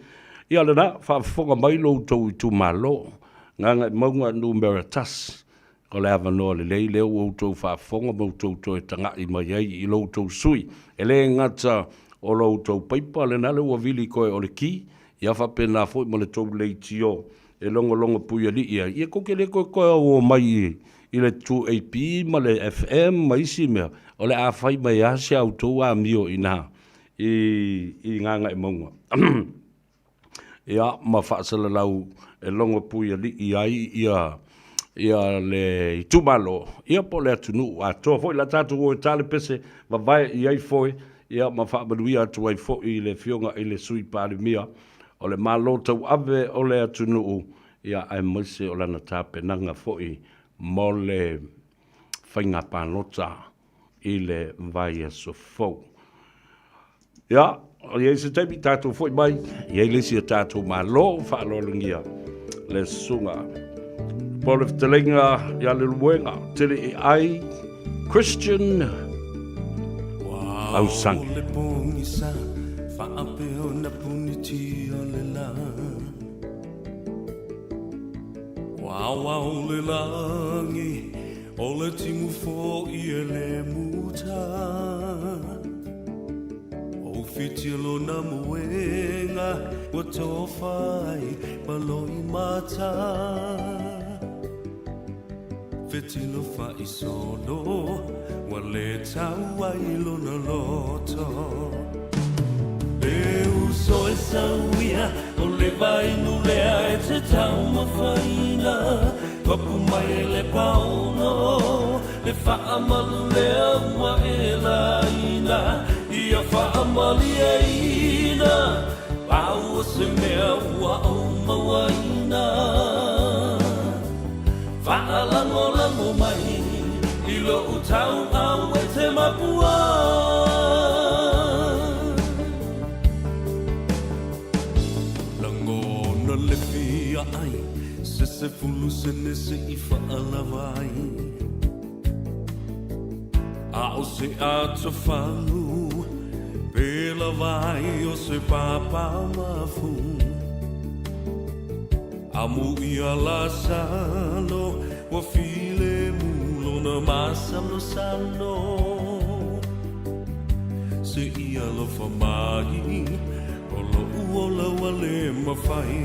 Ia lena, faafofoga mai lo outou itumalo, Gagaemauga numera 1. O le avanoa lelei lea ua outou faafofoga ma outou toe taga'i mai ai i lo outou sui. E le gata o lo outou paipa lena lea ua vili koe o le ki, ia faapena foi ma le tou leitio e logologo puialii ai. Ia kou te le toe toe o mai i le 2AP ma le FM ma isi mea, o le a fai mai lava si a outou amio i ina i Gagaemauga. Ia, ma faasalalau e logo puialii ai ia ia le itumalo, ia po o le atunuu atoa foi. La tatou o e ta le pese, vavae i ai foe, ia ma faamanuia atu ai foi i le Afioga i le Sui Palemia o le Malo tauave o le atunuu, ia aemaise o lana tapenaga foi mo le faiga palota i le vaiaso fou. Ia, o i ai se taimi tatou foi mai, i ai le isi a tatou Malo faaaloalogia le susuga po le fetalaiga ia Leulumoega tele e ai Christian Ausagi. Le pogisa faapea na puniti o le la Wao le lagi O le timu fo'i e le muta O whiti lona moenga Ua tofa ai ma loi mata Fetilo fa'i solo Ua le tau ai lona loto E uso e sauia O le vainu lea e te taumafaina Papu mai le paono Le faamalu lea ua e laina Ia faamalieina Pau o se mea ua ou mauaina Faalagolago mai I lou tauau e te mapua Lagona le fia ai Se 10 sene se i faalava ai A o se atofagu Pe lava ai o se papa mafu Amu ia Lasalo Ua filemu lona masalosalo Se i alofa mai O lo'u ola ua le mafai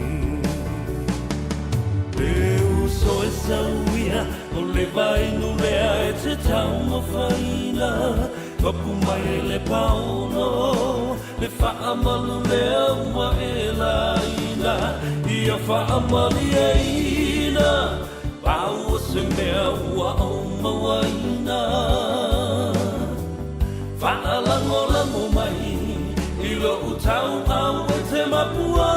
E uso e sauia O le vainu lea e te taumafaina Papu mai le paono Le faamalu lea ua e laina Ia faamalieina Pau o se mea ua ou mauaina Faalagolago mai i lou tauau e te mapua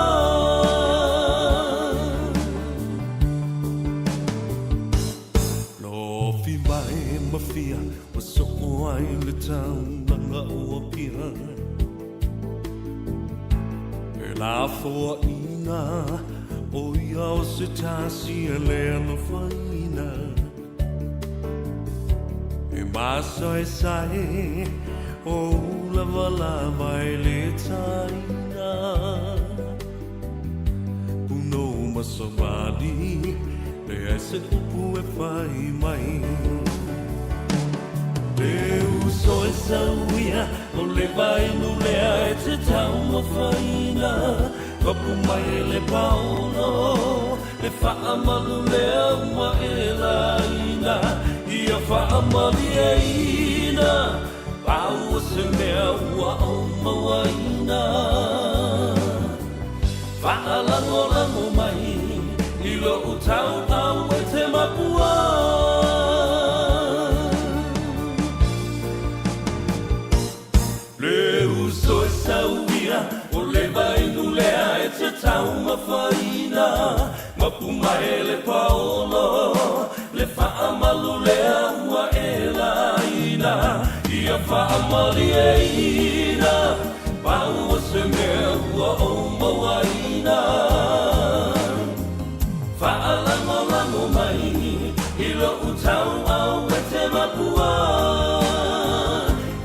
Lofi mai ma fia ua soo ai le taulaga o Apia E lafoaiina o ia o se tasi e le alofaina E masaesae o ulavalava e le taina Punou ma savali leai se upu e fai mai Le uso e sauia o le vainu lea e te taumafaina Papu mai le paono Le faamalu lea ua e laina Ia faamalieina. Pau o se mea ua ou mauaina Faalagolago mai i lou tauau e te mapua Le uso e sauia o le vainu lea e te taumafaina Mapu mai le paolo le faamalu lea ua e laina Ia faamalieina pau o se mea ua ou mauaina Faalagolago mai i lou tauau e te mapua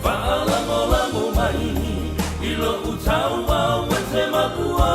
Faalagolago mai i lou tauau e te mapua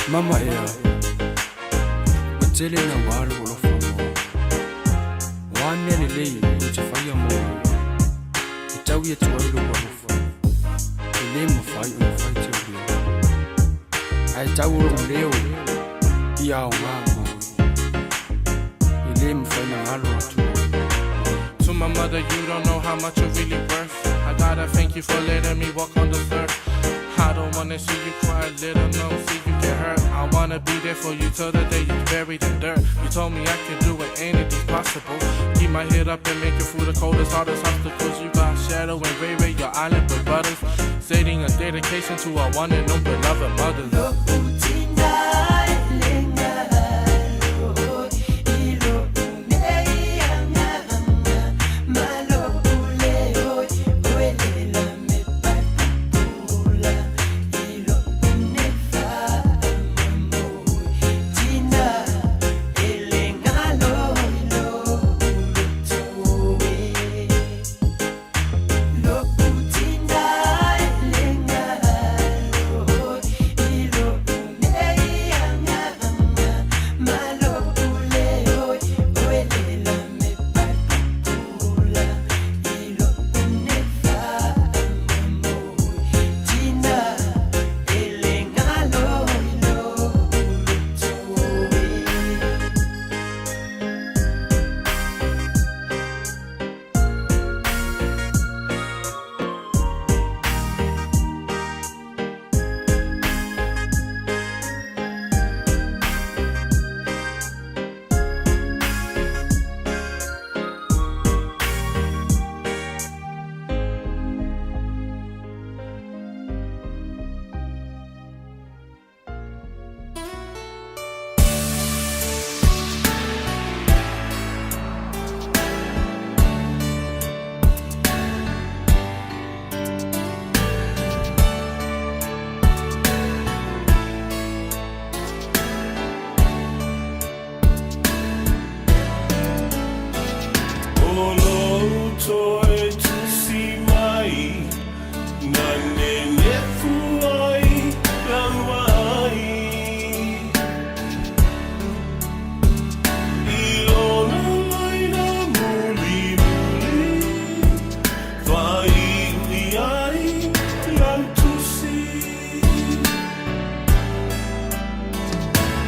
Mama ea, ua tele ina ua alu alofa mo au. O a mea lelei ou te faia mo oe, e taui atu ai lou alofa, e lē mafai ona faitaulia. Ae tau o lou leo ia aoga mo oe, e lē mafai ona galo atu oe. To my mother, you don't know how much you're really worth. I gotta thank you for letting me walk on this earth. I don't wanna see you cry, little no, see you get hurt. I wanna be there for you till the day you buried in dirt. You told me I can do it, anything's possible. Keep my head up and make it through the coldest, hardest obstacles. You got Shadow and Ray Ray, your island with brothers. Stating a dedication to our one and only beloved mothers.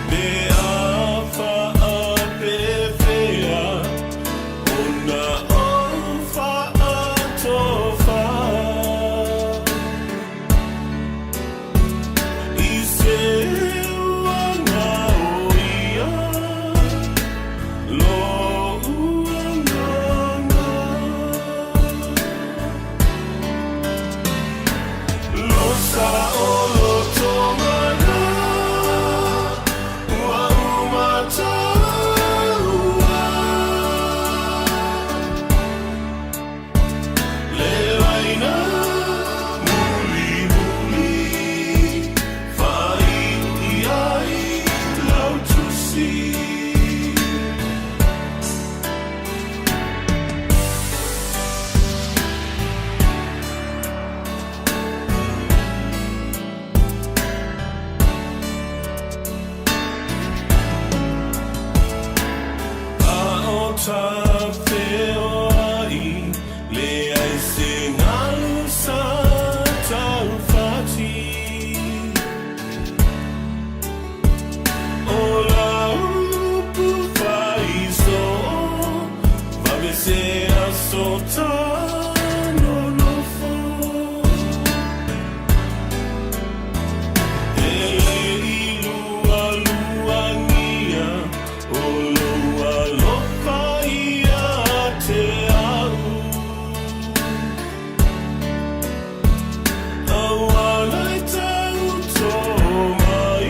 Pe a faapefea ona ou faatofa I se uaga o ia lo'u agaga Lo saʻolotoga na ua uma taua Le laina mulimuli faaiu i ai lau tusi. A o tafeoai, leai se galu sa taufati. O lau upu faisoo, vave se aso ta nonofo. E le i lualuagia o lou alofa ia te au. Auala e tauto mai,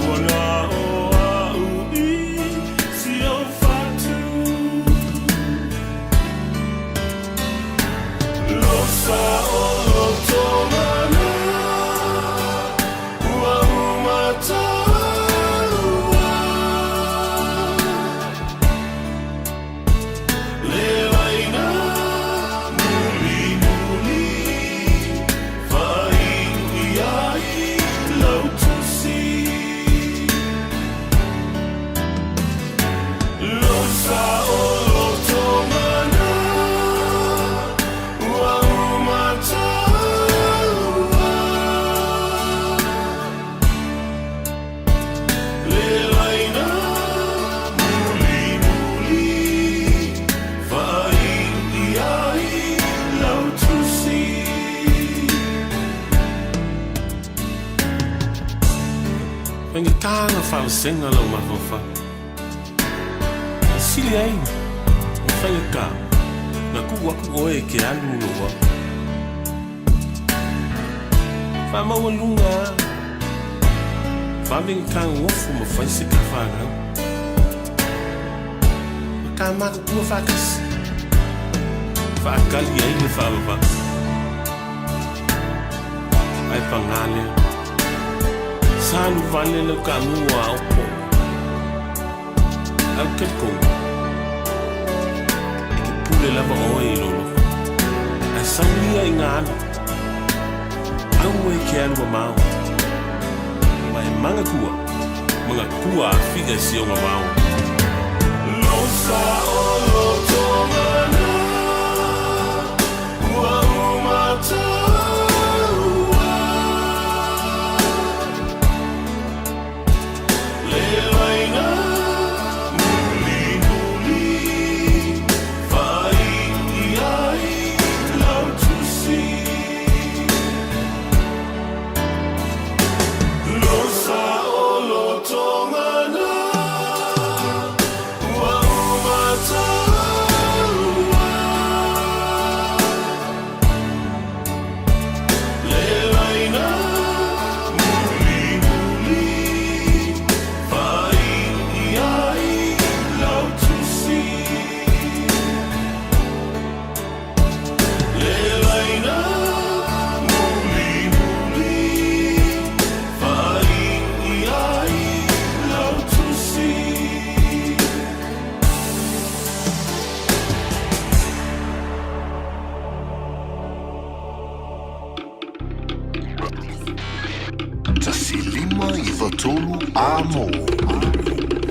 ua na o au i si ou fatu. Lo saʻolotoga na ua uma taua. Le laina mulimuli faaiu i ai lau tusi. Lo saʻolotoga na ua uma taua. Le laina mulimuli faaiu i ai lau tusi. Faigata ona faavasega lou mafaufau. E sili ai ona faigata ona tuu atu oe e te alu i lou ao. Faamaualuga lava, vave ona fetagogo ma fai se ta fanau. Ma ta matutua faatasi, faatali ai le faavavau. Ae paga lea, sa alu vale lau taamu a aopo. Ae ou te talitonu, e te pule lava oe i lou loto. Ae sau ia ina alu, aua e te alu mamao, ma e manatua, manatua afi'a i si ona vao. Lo saʻolotoga na ua uma taua. Le laina mulimuli faaiu i ai lau tusi. Lo saʻolotoga na ua uma taua. Le laina mulimuli faaiu i ai lau tusi. Le laina mulimuli faaiu i ai lau tusi. 1.593 Amo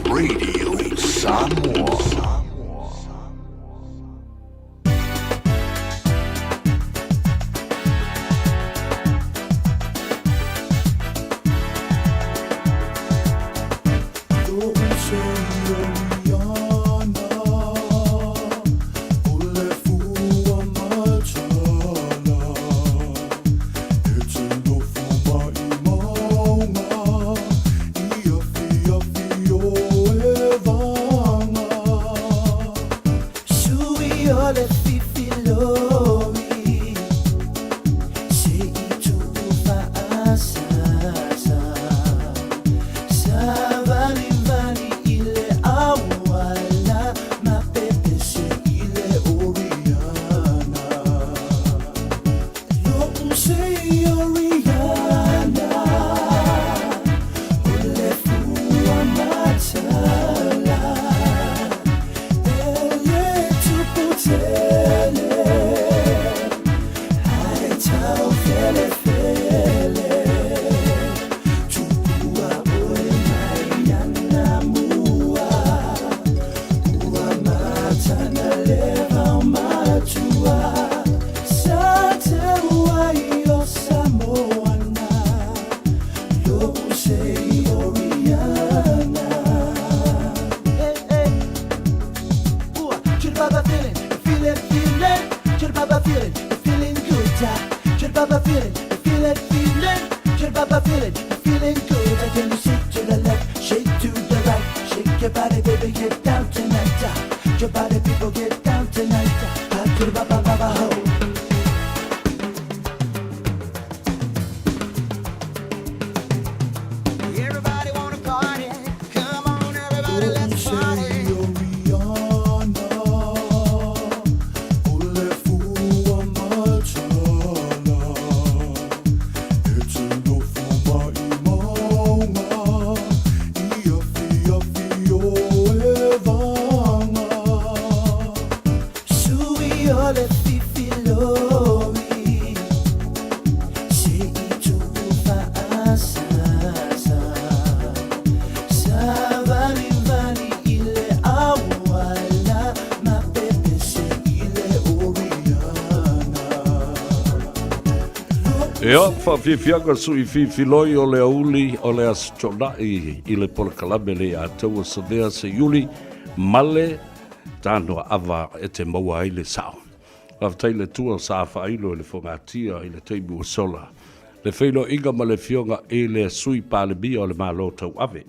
Radio Samoa. feeling good, I tell you shake to the left, shake to the right, shake your body, baby, get down tonight. Your body, people, get down tonight. Ba to the ba ba ba ba ho. Everybody wanna party. Come on, everybody, let's party. Sui ole fifi loi, se i tupu faasasa. Sa vali vali i le auala, ma pepe se i le Oriana. Ia, faafiafiaga sui fifiloi o le aoauli o le Aso Toonai i le polokalame le ia taua Savea Seiuli ma le Tanoa Ava e te maua ai le sao. Faafetai i le Atua sa faailo i le fogatia i le taimi ua sola. Le feiloaiga ma le Afioga i le Sui Palemia o le Malo Tauave.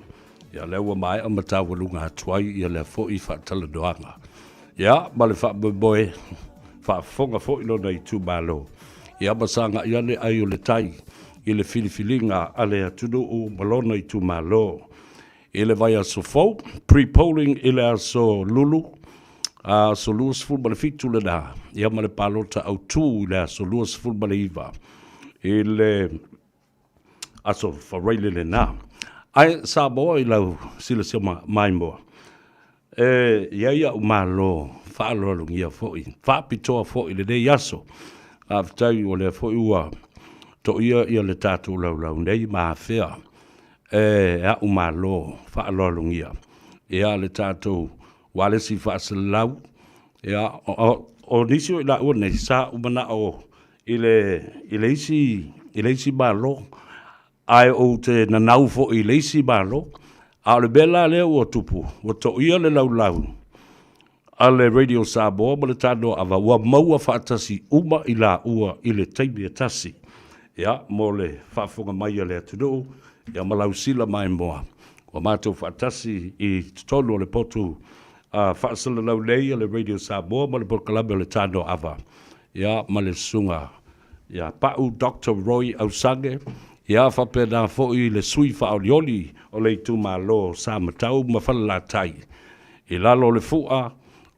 Ia, lea ua maea ma taualuga atu ai ia lea foi faatalanoaga. Ia, ma le faamoemoe, faafofoga foi lona itumalo, ia ma sagai ane ai o le tai i le filifiliga a le atunuu ma lona itumalo. I le vaiaso fou, pre-polling i le aso Lulu, aso 27 lena, ia ma le palota autū i le aso 29 i le aso Faraile lena. Ae Samoa i lau silasila maimoa, e i ai a'u malo faaaloalogia foi, faapitoa foi i lenei aso. Faafetai o lea foi ua toia ia le tatou laulau nei ma afea e a'u malo faaaloalogia ia le tatou ualesi faasalalau. Ia, o nisi o i laua nei sa ou mana'o i le i le isi i le isi Malo, ae ou te nanau foi i le isi Malo. A o le mea la lea ua tupu, ua toia le laulau a le Radio Samoa ma le Tanoa Ava, ua maua faatasi uma i laua i le taimi e tasi. Ia, mo le faafofoga mai a le atunuu, ia ma lausila maimoa, ua matou faatasi i totonu o le potu faasalalau nei a le Radio Samoa ma le polokalame o le Tanoa Ava, ia ma le susuga ia Pa'u Doctor Roy Ausage, ia faapena foi le sui faaolioli o le itumalo o Samatau ma Falelatai, i lalo o le fu'a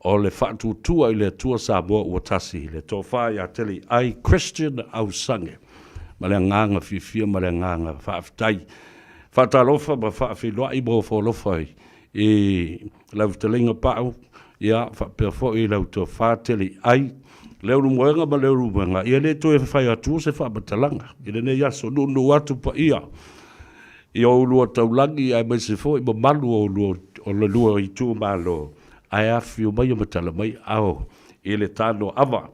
o le Faatuatua i le Atua Samoa Ua Tasi, le Tofa ia Telei'ai Christian Ausage. Ma le agaga fiafia ma le agaga faafetai. Faatalofa ma faafeiloai ma ofo alofa i lau fetalaiga Pa'u, ia faapea foi lau tofa Telei'ai, Leulumoega ma Leulumoega, ia le toe fai atua se faamatalaga i lenei aso, nuunuu atu paia i oulua taulagi aemaise foi mamalu o oulua o le lua itumalo, ae afifio mai ma tala mai ao i le tano ava.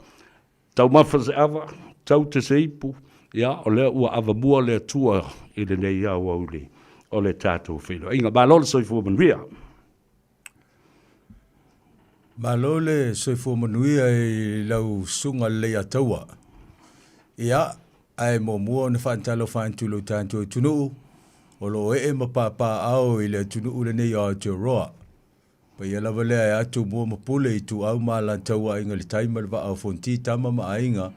Taumafa se ava, taute se ipu, ia o lea ua avamua le Atua i lenei aoauli o le tatou feiloaiga. Malo le soifua manuia. Malo le soifua manuia i lau susuga Leleiataua. Ia, ae muamua ona faatalofa atu i lo tatou atunuu o lo o ee ma papaaao i le atunuu lenei o Aotearoa. Paia lava lea e a Tumua ma Pule, Ituau ma Alataua, Aiga i le Tai ma le Vaa o Fonoti, Tama ma Aiga,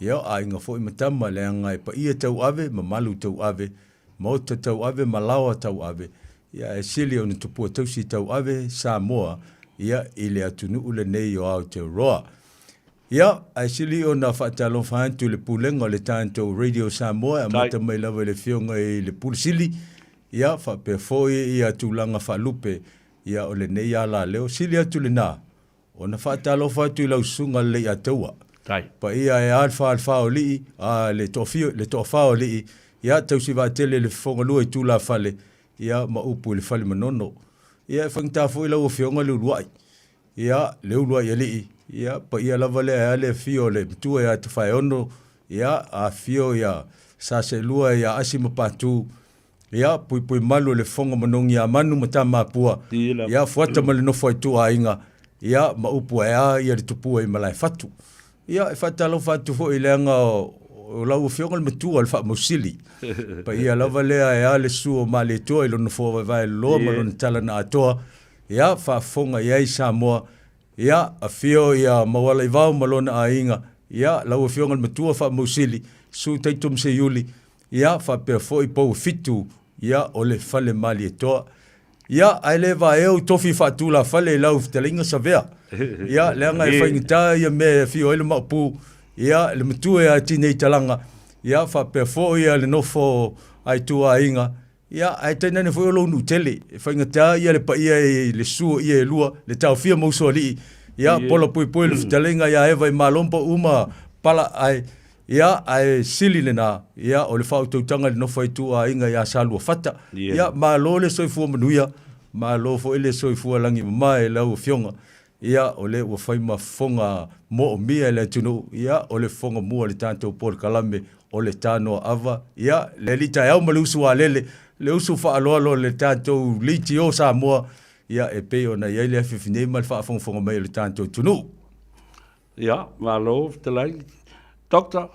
ia o Aiga foi ma Tama, leaga e paia tauave, mamalu tauave, Maota tauave ma laoa tauave, ia ae sili ona tupua tausi tauave Samoa ia i le atunuu lenei o Aotearoa. Ia, ae sili ona faatalofa atu i le Pulega o le tatou Radio Samoa e amata mai lava i le Afioga i le Pule Sili, ia faapea foi ia tulaga faalupe ia o lenei alaleo. Sili atu lena, Ona faatalofa atu i lau susuga Leleiataua. Tai. Paia e a le fa le fa o lii, a le toafio, le toafa o lii, ia tausi vaatele le fofoga lua i tulafale, ia ma upu i le fale manono. Ia e faigata foi lau afioga le uluai. Ia le uluai alii, ia paia lava lea e a le afio o le matua ia Tafaeono, ia afio ia Saselua ia Asi ma Patu, Ia, puipui malu e le fofoga manogi ia Manu ma Tamapua, ia Fuata ma le nofo a ituaiga, ia ma upu ae a ia le tupua i Malaefatu. Ia, e faatalofa atu foi leaga o o lau Afioga le matua o le Faamausili. Paia lava lea e a le susu o Malietoa i lona nofoa vaevae loloa ma lona tala na atoa, ia, faafofoga i ai Samoa, ia, afio ia Maualaivao ma lona aiga, ia, lau Afioga le matua Faamausili, susu Taito ma Seiuli, ia, faapea foi pou e fitu, ia, o le Fale Malietoa. Ia, ae le vaea ou tofi faatulafale i lau fetalaiga Savea. Ia, leaga e faigata ia mea e afio ai le Maopu, ia, le matua ia Tineitalaga, ia, faapea foi ia le nofo a ituaiga, ia, ae tainane foi o lou nuu tele. E faigata ia le paia i le susu o ia e lua, le taofia ma Usoalii, ia, Polapoipoi le fetalaiga ia Eva i Malombo uma pala ae Ia, ae sili lena, ia, o le faautautaga i le nofo a ituaiga ia Saluafata. Ia, malo le soifua manuia, malo foi le soifua lagi mama e lau Afioga. Ia, o lea ua fai ma fofoga moomia e le atunuu, ia, o le fofoga mua o le tatou polokalame o le Tanoa Ava. Ia, le alii taeao ma le usu alele, le usu faaaloalo o le tatou leitio Samoa, ia, e pei ona i ai le afiafi nei ma le faafogafoga mai a le tatou atunuu. Ia, malo fetalai. Doctor,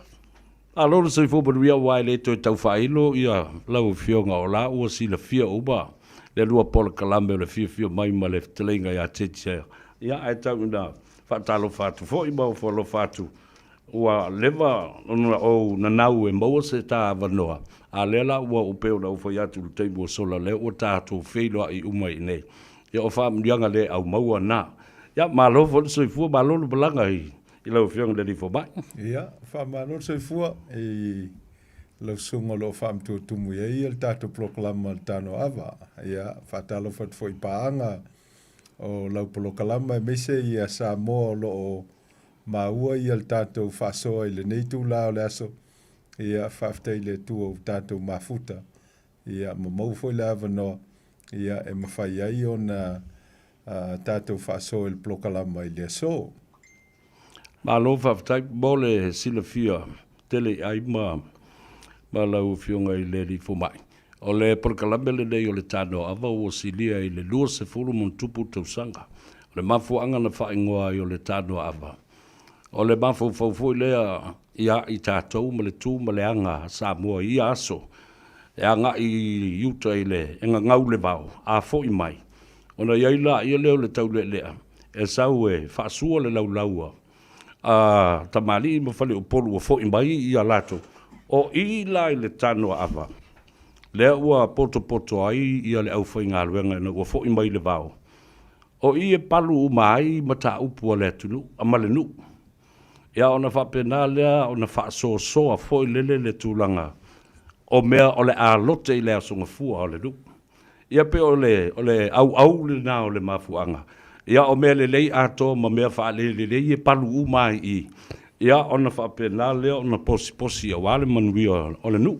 malo le soifua manuia aua e le toe tau faailo ia lau Afioga o la ua silafia uma le lua polokalame o le fiafia mai ma le fetalaiga ia Tetia. Ia, ae tau ina faatalofa atu foi ma ofo alofa atu ua leva ona ou nanau e maua se ta avanoa, a lea la ua ou pei ona ou fai atu i le taimi ua sola, lea ua tatou feiloai uma i inei. Ia, o faamanuiaga le aumaua na. Ia, malo foi le soifua, malo le malaga i lau Afioga i le Alii Fomai. Ia, faamalo le soifua i lau susuga o lo o faamatuatumu i ai le tatou polokalama o le Tano Ava. Ia, faatalofa atu foi i paaga o lau polokalama aemaise ia Samoa o lo o maua ia le tatou faasoa i lenei itula o le aso. Ia, faafetai i le Atua ua tatou mafuta Ia, ma maua foi le avanoa ia, e mafai ai ona tatou faasoa i le polokalama i le aso. Malo faafetai mo le silafia tele i ai ma ma lau Afioga i le Alii Fomai. O le polokalame lenei o le Tanoa-ava ua silia i le 20 ma tausaga. O le mafuaaga na faaigoa ai o le Tanoa-ava, o le mafaufau foi lea ia i tatou ma le tu ma le aga a Samoa i ia aso e agai i uta i le e gagau le vao, a foi mai, ona i ai laia lea o le taulealea e sau e faasua le laulau a tamalii ma faleupolu ua foi mai ia latou. O i la i le Tanoaava lea ua potopoto ai ia le aufaigaluega ina ua foi mai le vao, o i e palu uma ai mataupu a le atunuu ma le nuu. Ia ona faapena lea ona faasoasoa foi lele le tulaga o mea o le a lote i le Aso Gafua o le nuu. Ia pei o le, o le auau lena o le mafuaaga. Ia o mea lelei atoa ma mea faalelelei e palu uma ai i i. Ia ona faapena lea ona posiposi aua le manuia o le nuu.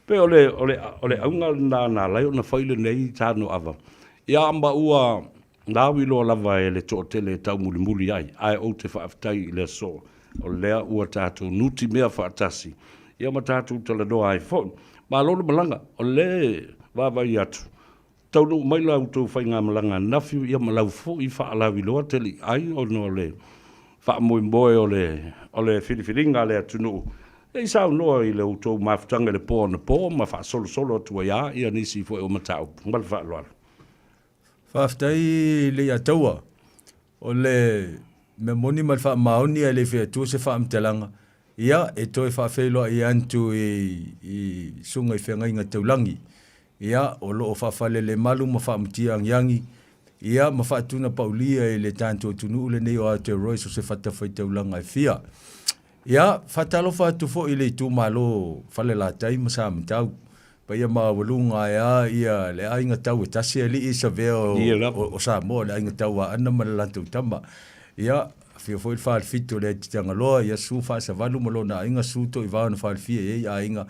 Pei o le, o le, o le auga lena na ala ai ona fai lenei tanoava. Ia ma ua Nau iloa lava e le toatele e taumulimuli ai, ae ou te faafetai i le aso o lea ua tatou nutimea faatasi, ia ma tatou talanoa ai foi. Malo le malaga, o le vaavaai atu, taunuu mai la outou faigamalaga ananafi ia ma lau foi faalauiloa teliai ona o le faamoemoe o le o le filifiliga a le atunuu se i saunoa i le outou mafutaga i le po anapo ma faasolosolo atu ai a ia nisi foi o mataupu. Ma le faaaloalo. Faafetai Leiataua. O le mea moni ma le faamaoni ae le i fai atua se faamatalaga, ia e toe faafeiloai atu i susuga i feagaiga taulagi, ia o lo o faafalelemalu ma faamatia agiagi, ia ma faatunapaulia i le tatou atunuu lenei o Aotearoa i so o se fatafaitaulaga e fia. Ia, faatalofa atu foi i le itumalo o Falelatai ma Samatau, paia maualuga ae a ia le aiga tau e tasi alii savea o Samoa, le aiga tau Aana ma le latou tama. Ia, afio foi le falefitu o Leatitagaloa, ia susu Faasavalu ma lona aiga, susu Toivao na falefia i ai aiga,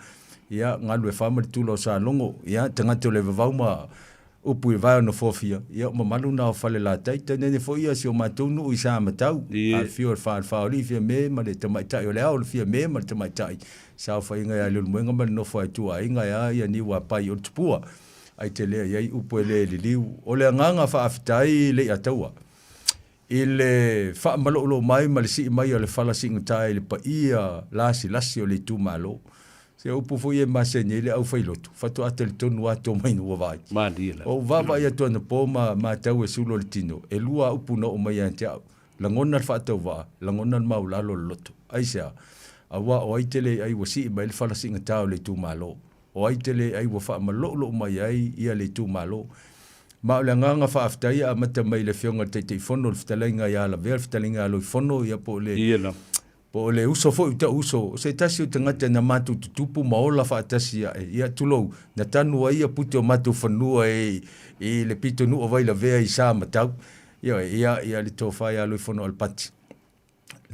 ia, Galuefa ma le tula o Salogo, ia, tagata o le vavau ma Upu i vae o Nofofia, ia o mamalu na o Falelatai, tainane foi ia si o matou nuu i Samatau, afifio o le Falefaolii Fiame ma le Tamaitai o le Ao o le Fiame ma le Tamaitai, saofaiga ia Leulumoega ma le nofo a ituaiga e a ia Niuapai o le Tupua, ai te lea i ai upu e le liliu. O le agaga faafetai Leiataua. I le faamaloulou mai ma le sii mai o le fala siigata i le paia lasilasi o le itumalo. Se upu foi e masani ai le aufailotu, faatoa talitonu lava Tomaina ua vaai. Malie lava. Ua ou vaavaai atu anapo ma matau e sulu o le tino, e lua lava upu na oo mai ia te au, lagona le faatauvaa, lagona le maulalo o le loto. Aisea? Aua o ai tele ai ua sii mai le fala siigata o le itumalo. O ai tele ai ua faamaloulou mai ai ia le itumalo. Ma o le agaga faafetai e amata mai i le Afioga i le Taitaifono, le Fetalaiga ia Lavea, le Fetalaiga ia Loifono, ia po o le, po o le uso foi o ta'u uso, o se tasi o tagata na matou tutupu ma ola faatasi a'e, ia tulou, na tanu ai ia pute o matou fanua i, i le pitonuu o Vailavea i Samatau. Ioe, ia, ia le tofa ia Loifono Alapati.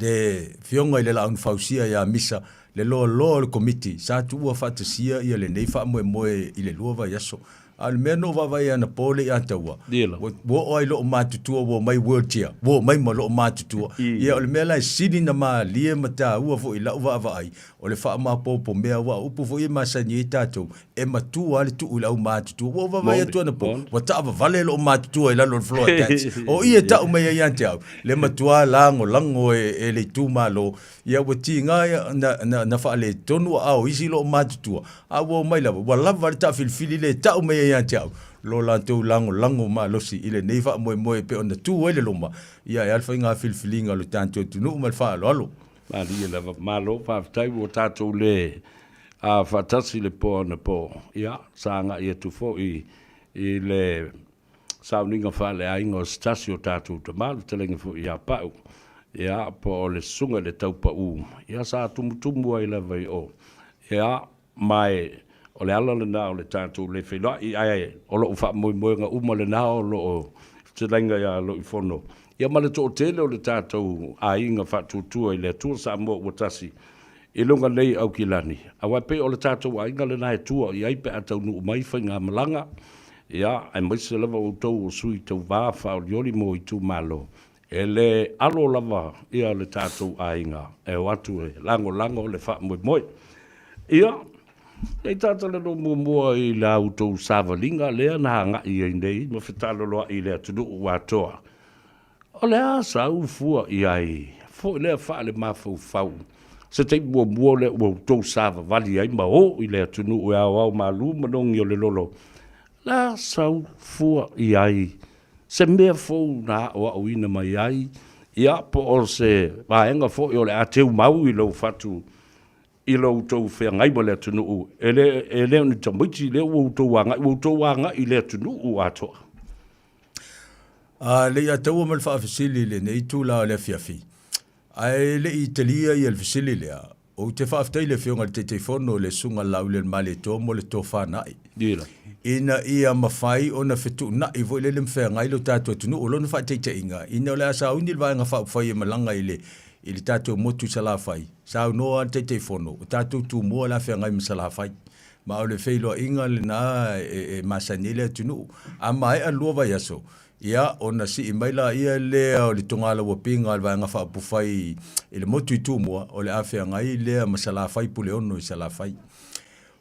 Le Afioga i le Laaunu Fausia ia Misa, le loaloa o le Komiti, sa tuua faatasia ia lenei faamoemoe i le lua vaiaso. A o le mea na ou vaavaai anapo le i ataua, ua oo lava i loo matutua ua omai wheelchair, ua omai ma loo matutua. Ia o le mea la e sili na malie ma taua foi i lau vaavaai, o le faamaopoopo mea, aua o upu foi ia e masani ai tatou, e matua lava le tuu i le aumatutua. Ua ou vaavaai atu anapo, ua taavavale loo matutua i lalo o le floor tax. O i e tau mai ai ia te au, le matua lagolago e le itumalo, ia ua tiga na faaletonu aao o isi loo matutua, a ua omai lava, ua lava le taafilifili lea e tau mai ai ia te au, lo latou lagolago malosi i lenei faamoemoe e pei ona tu ai le loma, ia e a le faiga filifiliga o le tatou atunuu ma le faaaloalo. Malie lava, malo faafetai ua tatou le A faatasi le po anapo, ia, sa agai atu foi i le sauniga faaleaiga o se tasi o tatou tama, le fetalaiga foi ia Pau, ia, po o le Susuga i le Taupau, ia, sa tumutumu ai lava i o. Ia, ma e, o le ala lena o le tatou le feiloai, ae o lou faamoemoega uma lena o lo o fetalaiga ia Loifono, ia ma le toatele o le tatou aiga faatuatua i le Atua Samoa ua tasi, I luga nei Aukilani, aua e pei o le tatou aiga lena e tua i ai pe a taunuu mai faigamalaga, ia, aemaise lava outou o sui tauva faaolioli mo itumalo, e le alo lava ia le tatou aiga e o atu e lagolago le faamoemoe. Ia, se i tatalanoa muamua i la outou savaliga lea na agai ai nei ma fetalaloai i le atunuu atoa. O le a sau fua i ai foi lea faalemafaufau se taimi muamua lea ua outou savavali ai ma o i le atunuu e aoao malu manogi o le lolo, le a sau fua i ai se mea fou na aoaoina mai ai, ia, po o se vaega foi o le a teumau i lou fatu i lo outou feagai ma le atunuu, e le, e le o ni tamaiti lea ua outou agai, ua outou agai i le atunuu atoa. A le i ataua ma le faafesili i lenei itula o le afiafi, ae le i talia ia le fesili lea, ou te faafetai i le Afioga i le Taitaifono le Susuga Laaulialemalietoa mo le tofa na ai, ina ia mafai ona fetuunai foi lele ma feagai lo tatou atunuu. O lona faataitaiga, ina o le a sauni le Vaega Faaupufai e malaga i le i le tatou motu i Salafai, saunoa lava le Taitaifono, o tatou Tumua o le a feagai ma Salafai. Ma o le feiloaiga lena e masani ai le atunuu. A maea le lua vaiaso, ia ona sii mai laia lea o le togalauapiga a le Vaega Faaupufai i le motu i Tumua, o le a feagai lea ma Salafai Puleono i Salafai.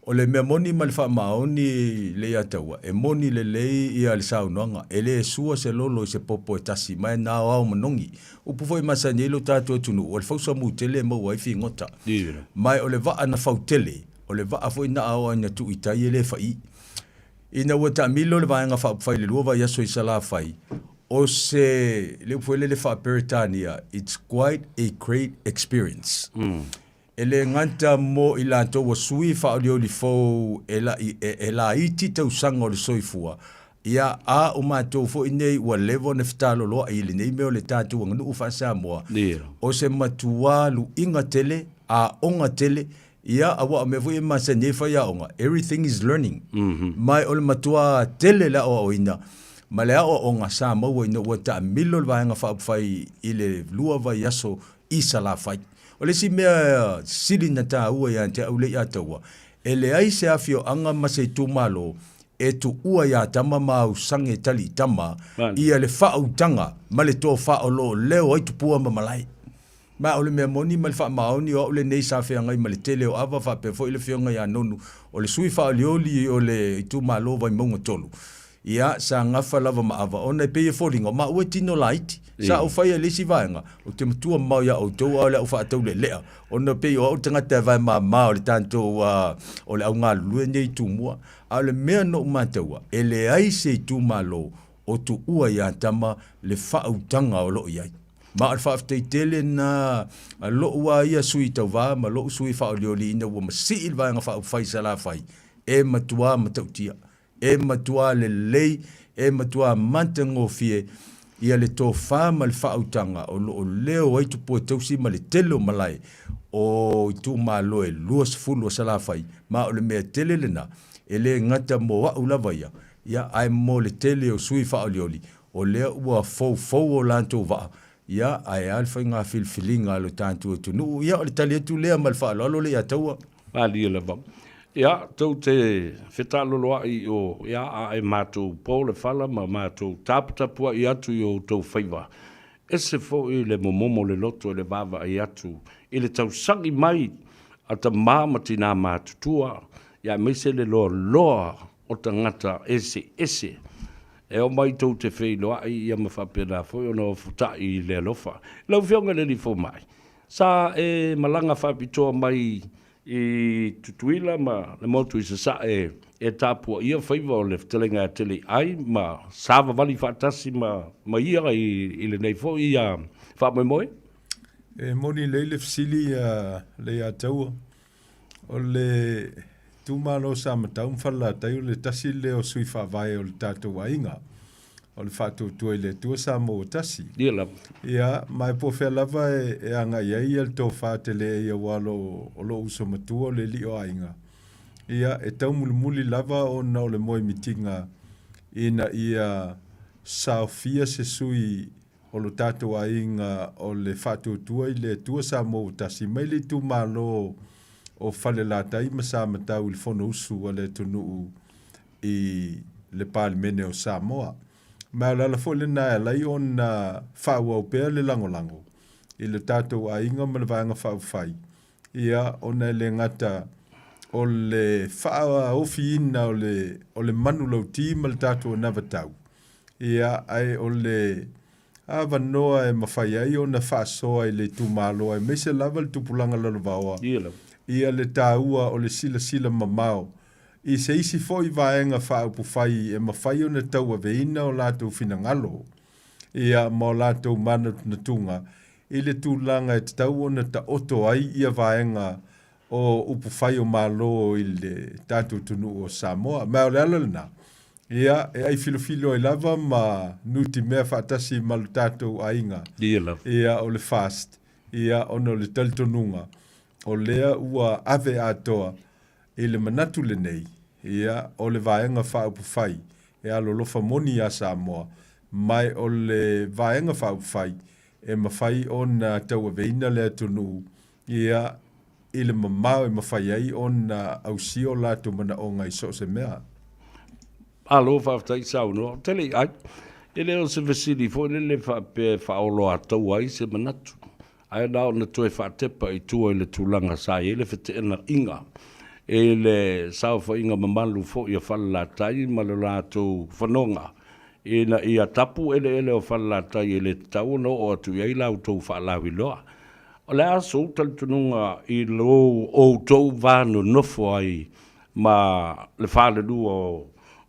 O le mea moni ma le faamaoni Leiataua, e moni lelei ia le saunoaga, e le sua se lolo i se popo e tasi, ma e naoao manogi. Upu foi e masani ai lo tatou atunuu, o le fausa mutele e maua ai figota. Ma o le vaa na fautele, o le vaa foi na aoa ina tuu i tai e le fa'i. Ina ua taamilo le Vaega Faaupufai i le lua vaiaso i Salafai, o se, le upu foi lele faa-Peretania, it's quite a great experience. E le gata mo i latou ua sui faaolioli fou e e laiti tausaga o le soifua, ia a o matou foi nei ua leva ona fetaloloa'i i lenei mea o le tatou aganuu faa-Samoa, o se matuā luiga tele, aoga tele, ia aua o mea foi e masani ai faiaoga, everything is learning. Ma o le matuā tele le aoaoina ma le aoaoga sa maua ina ua taamilo le Vaega Faaupufai i le lua vaiaso i Salafai. O le isi mea sili na taua ia te au Leiataua, e leai se afioaga ma se itumalo e tuua iā tama ma ausage taliitama ia le faautaga ma le tofa o lo o leo ai tupua ma malae. Ma o le mea moni ma le faamaoni o au lenei sa feagai ma le tele o ava faapea foi le afioga ia Nonu o le sui faaolioli o le itumalo Vaimauga 3. Ia, sa gafa lava ma ava, ona e pei e foliga, o maua e tino laiti. Sa ou faia i le isi vaega, ou te matua mamao iā outou a o le au faataulelea, ona pei o au le tagata e vae mama o le tatou, o le au galulue nei i Tumua. A o le mea na ou mataua, e leai se itumalo o tuua iā Tama le faautaga o lo o i ai. Ma o le faafetai tele lena a lou a ia sui tauva ma lou sui faaolioli ina ua masii le Vaega Faaupufai i Salafai, e matua matautia. E matua lelei, e matua matagofie ia le tofa ma le faautaga o lo o leo ai tupua tausi ma le tele o malae o itumalo e 20 o Salafai, ma o le mea tele lena, e le gata mo au lava ia, ia ae mo le tele o sui faaolioli, o lea ua foufou o latou vaa, ia ae a le faiga filifiliga a lo tatou atunuu. Ia o le tali atu lea ma le faaaloalo le ia Taua. Malie lava. Ia, tou te fetaaloloai i o, ia, a e matou po le fala ma matou taputapuai atu i o outou faiva. Ese foi le momomo o le loto i le vaavaai atu i le tausagi mai a tamā ma tinā matutua, ia aemaise le loaloa o tagata eseese e omai tou te feiloai ia ma faapena foi ona ofotai i le alofa. Lau Afioga i le Alii Fomai, sa e malaga faapitoa mai i Tutuila ma le motu i Sasae e tapuaia faiva o le fetalaiga ia Teleiai ma savavali faatasi ma ia i lenei foi faamoemoe? E moni lelei le fesili Leiataua. O le itumalo o Samatau ma Falelatai o le tasi lea o sui faavae o le tatou aiga. O le faatuatua i le Atua Samoa ua tasi. Ia lava. Ia, ma e po o fea lava e agai ai ia le tofa tele ia aua o lou uso matua o le alii o aiga. Ia, e taumulimuli lava ona o le moemitiga ina ia saofia se sui o lo tatou aiga o le faatuatua i le Atua Samoa ua tasi mai le itumalo o Falelatai ma Samatau i le Fonousu a le atunuu i le Palemene o Samoa. Ma o le ala foi lena e ala ai ona faaauau pea le lagolago i le tatou aiga ma le Vaega Faaupufai, ia ona e le gata o le faaofiina o le manulauti ma le tatou anavatau, ia ae o le avanoa e mafai ai ona faasoa i le itumalo aemaise lava le tupulaga lalovaoa ia le taua o le silasila mamao i se isi foi vaega faaupufai e mafai ona tauaveina o latou finagalo ia ma o latou manatunatuga i le tulaga e tatau ona taoto ai ia vaega o upufai o Malo i le tatou atunuu o Samoa. Ma o le ala lena, ia, e ai filofilo ai lava ma nutimea faatasi ma lo tatou aiga, ia, o le FAST, ia, ona o le talitonuga, o lea ua ave atoa i le manatu lenei, ia, o le Vaega Faaupufai e alolofa moni iā Samoa, ma o le Vaega Faaupufai e mafai ona tauaveina le atunuu, ia, i le mamao e mafai ai ona ausia o latou manaoga i so o se mea. Malo faafetai saunoa. Ou te le i ai, e le o se fesili foi lele faapea e faaoloataua ai se manatu, ae na ona toe faatepa i tua i le tulaga sa i ai le feteenaiga i le saofaiga mamalu foi a Falelatai ma le latou fanoga ina ia tapu eleele o Falelatai e le tatau ona oo atu i ai la outou faalauiloa. O le a sou talitonuga i lo outou va nonofo ai ma le falelua